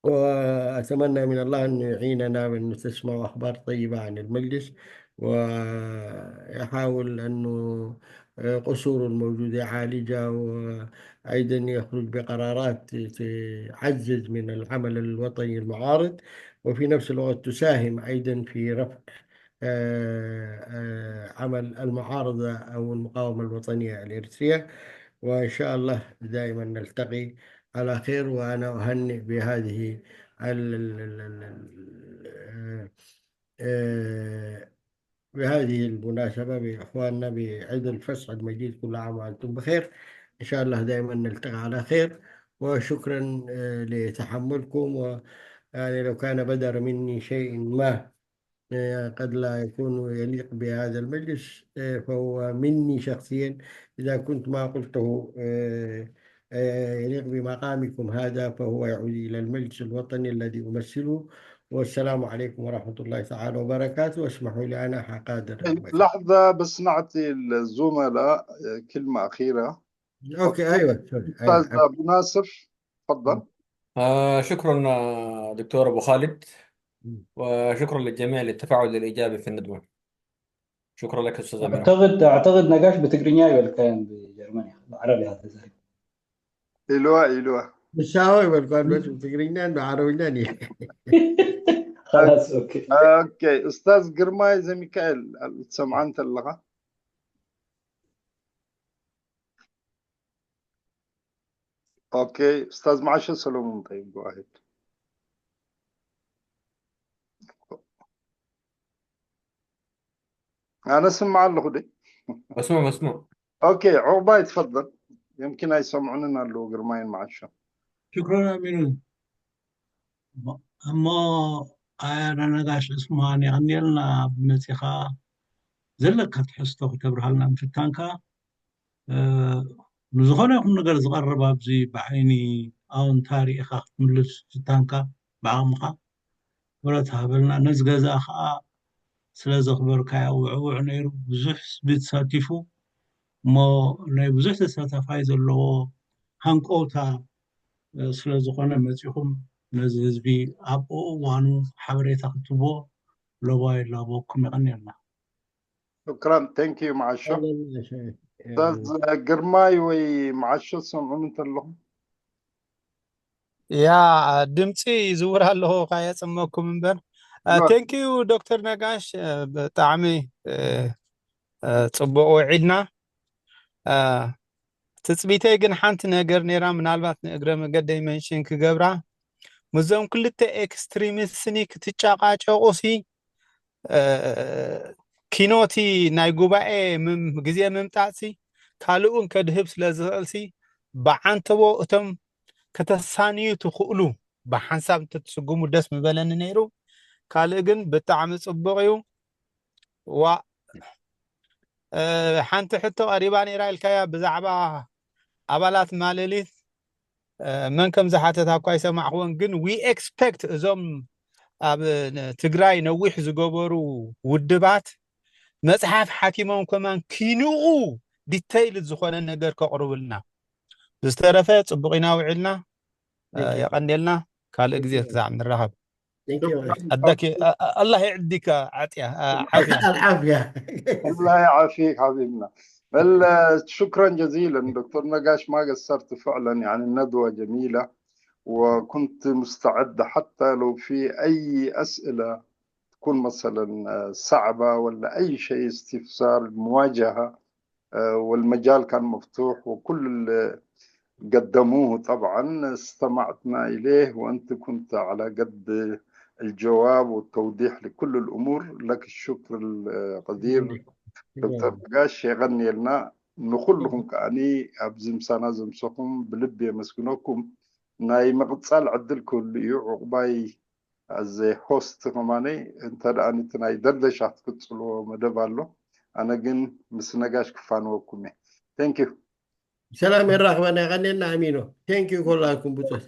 وأتمنى من الله أن يعيننا بأن تسمعوا أخبار طيبة عن المجلس، ويحاول أنه، آه، قصوره الموجودة يعالجها، وأيضًا يخرج بقرارات تعزز من العمل الوطني المعارض، وفي نفس الوقت تساهم أيضًا في رفع، آه، آه، عمل المعارضة أو المقاومة الوطنية الإريترية. وإن شاء الله دائمًا نلتقي على خير، وأنا أهنئ بهذه ال-، ال-، ال-، ال-، ال-، آه، آه، بهذه المناسبة بإخواننا بعيد الفصح المجيد، كل عام وأنتم بخير. إن شاء الله دائمًا نلتقي على خير، وشكرًا، آه، لتحملكم. و، يعني، لو كان بدر مني شيء ما، آه، قد لا يكون يليق بهذا المجلس، آه، فهو مني شخصيًا. إذا كنت ما قلته، آه، آه، يليق بمقامكم هذا، فهو يعود إلى المجلس الوطني الذي أمثله. والسلام عليكم ورحمة الله تعالى وبركاته، واسمحوا لي أنا حقادر. لحظة بس، نعطي الزملاء، آه، كلمة أخيرة. أوكي، أيوة، سوري، أيوة. أستاذ أبو ناصر، تفضل. آه، شكرًا، آه، دكتور أبو خالد، وشكرًا للجميع للتفاعل الإيجابي في الندوة. شكرًا لك أستاذ أمير. أعتقد، أعتقد نقاش بتقرينيا ولا كان بجرمانيا؟ بعربي هذا زي. إلوا، إلوا. بالشاوي والكوان بس بتقرينيا بعربي ناني. خلاص، أوكي. أوكي، أستاذ قرماي زي ميكائيل، سمعان تلغى. أوكي، أستاذ معاشر سلومون، طيب، go ahead. أنا سمع له دي. مسموع، مسموع. أوكي، عقباي، تفضل. يمكن أي سمعوننا له قرماين معاشر. شكرًا أمير. እሞ ኣያ ነጋሽ ዑስማን የቐንየልና ብመጺኻ ዘለካ ትሕዝቶ ክተብርሃልና ምፍታንካ። ንዝኾነ ይኹን ነገር ዝቐርብ ኣብዚ ብዓይኒ ኣውንታ ርኢኻ ክትምልስ ፍታንካ ብዓቕምኻ ክብረት ሃበልና። ነዚ ገዛ ከዓ ስለ ዘኽበርካዮ ውዕውዕ ነይሩ። ብዙሕ ህዝቢ ተሳቲፉ እሞ ናይ ብዙሕ ተሳታፋይ ዘለዎ ሃንቀውታ ስለ ዝኾነ መፂኹም ነዚ ህዝቢ ኣብ እዋኑ ሓበሬታ ክትቦ ሎባይ ላቦኩም የቐንየልና። شكرا. Thank you معشو. استاذ ግርማይ ወይ معشو ትሰምዑኒ እንተለኹም? ያ ድምፂ ይዝውር ኣለኹ ካየፅመኩም እምበር። Thank you ዶክተር ነጋሽ፣ ብጣዕሚ ፅቡቅ ውዒልና። ትፅቢተይ ግን ሓንቲ ነገር ነይራ፣ ምናልባት ንእግረ መገደይ መንሽን ክገብራ። ምስዞም ክልተ ኤክስትሪሚስትኒ ክትጨቃጨቁ ሲ ኪኖቲ ናይ ጉባኤ ግዜ ምምጣእሲ ካልኡን ከድህብ ስለ ዝኽእልሲ ብዓንተቦ እቶም ከተሳንዩ ትኽእሉ ብሓንሳብ እንተትስጉሙ ደስ ምበለኒ ነይሩ። ካልእ ግን ብጣዕሚ ፅቡቕ እዩ። ዋ ሓንቲ ሕቶ ቀሪባ ነይራ ኢልካያ ብዛዕባ ኣባላት ማለሊት መን ከም ዝሓተታ እኳ ኣይሰማዕክዎን፣ ግን we expect እዞም ኣብ ትግራይ ነዊሕ ዝገበሩ ውድባት መፅሓፍ ሓቲሞም ከማን ኪንኡ detailed ዝኾነ ነገር ከቕርቡልና። ብዝተረፈ ፅቡቕ ኢና ውዒልና። የቐንየልና። ካልእ ግዜ ክሳዕ ንራኸብ። ኣዳኪ ኣላህ የዕዲካ ዓጥያ ዓፍያ ዓፍያ። الله يعافيك حبيبنا. ال- شكرا جزيلا دكتور نقاش، ما قصرت فعلا، يعني الندوة جميلة، وكنت مستعد حتى لو في أي أسئلة تكون مثلا آه، صعبة ولا أي شيء استفسار مواجهة، آه، والمجال كان مفتوح وكل اللي قدموه طبعا استمعنا إليه، وأنت كنت على قد الجواب والتوضيح لكل الأمور. لك الشكر القدير دكتور نقاش، የቐንየልና። ንኹልኹም ከኣኒ ኣብዚ ምሳና ዘምሰኹም ብልቢ የመስግነኩም። ናይ ምቕጻል ዕድል ክህሉ እዩ። ዕቑባይ ኣዘ ሆስት ከማነይ እንተ ደኣ ነቲ ናይ ደርደሻ ክትቅጽልዎ መደብ ኣሎ። ኣነ ግን ምስ ነጋሽ ክፋንወኩም እየ። Thank you። ሰላም የራኽበና። የቐንየልና ኣሚኖ። Thank you ኮላኩም ብጾት።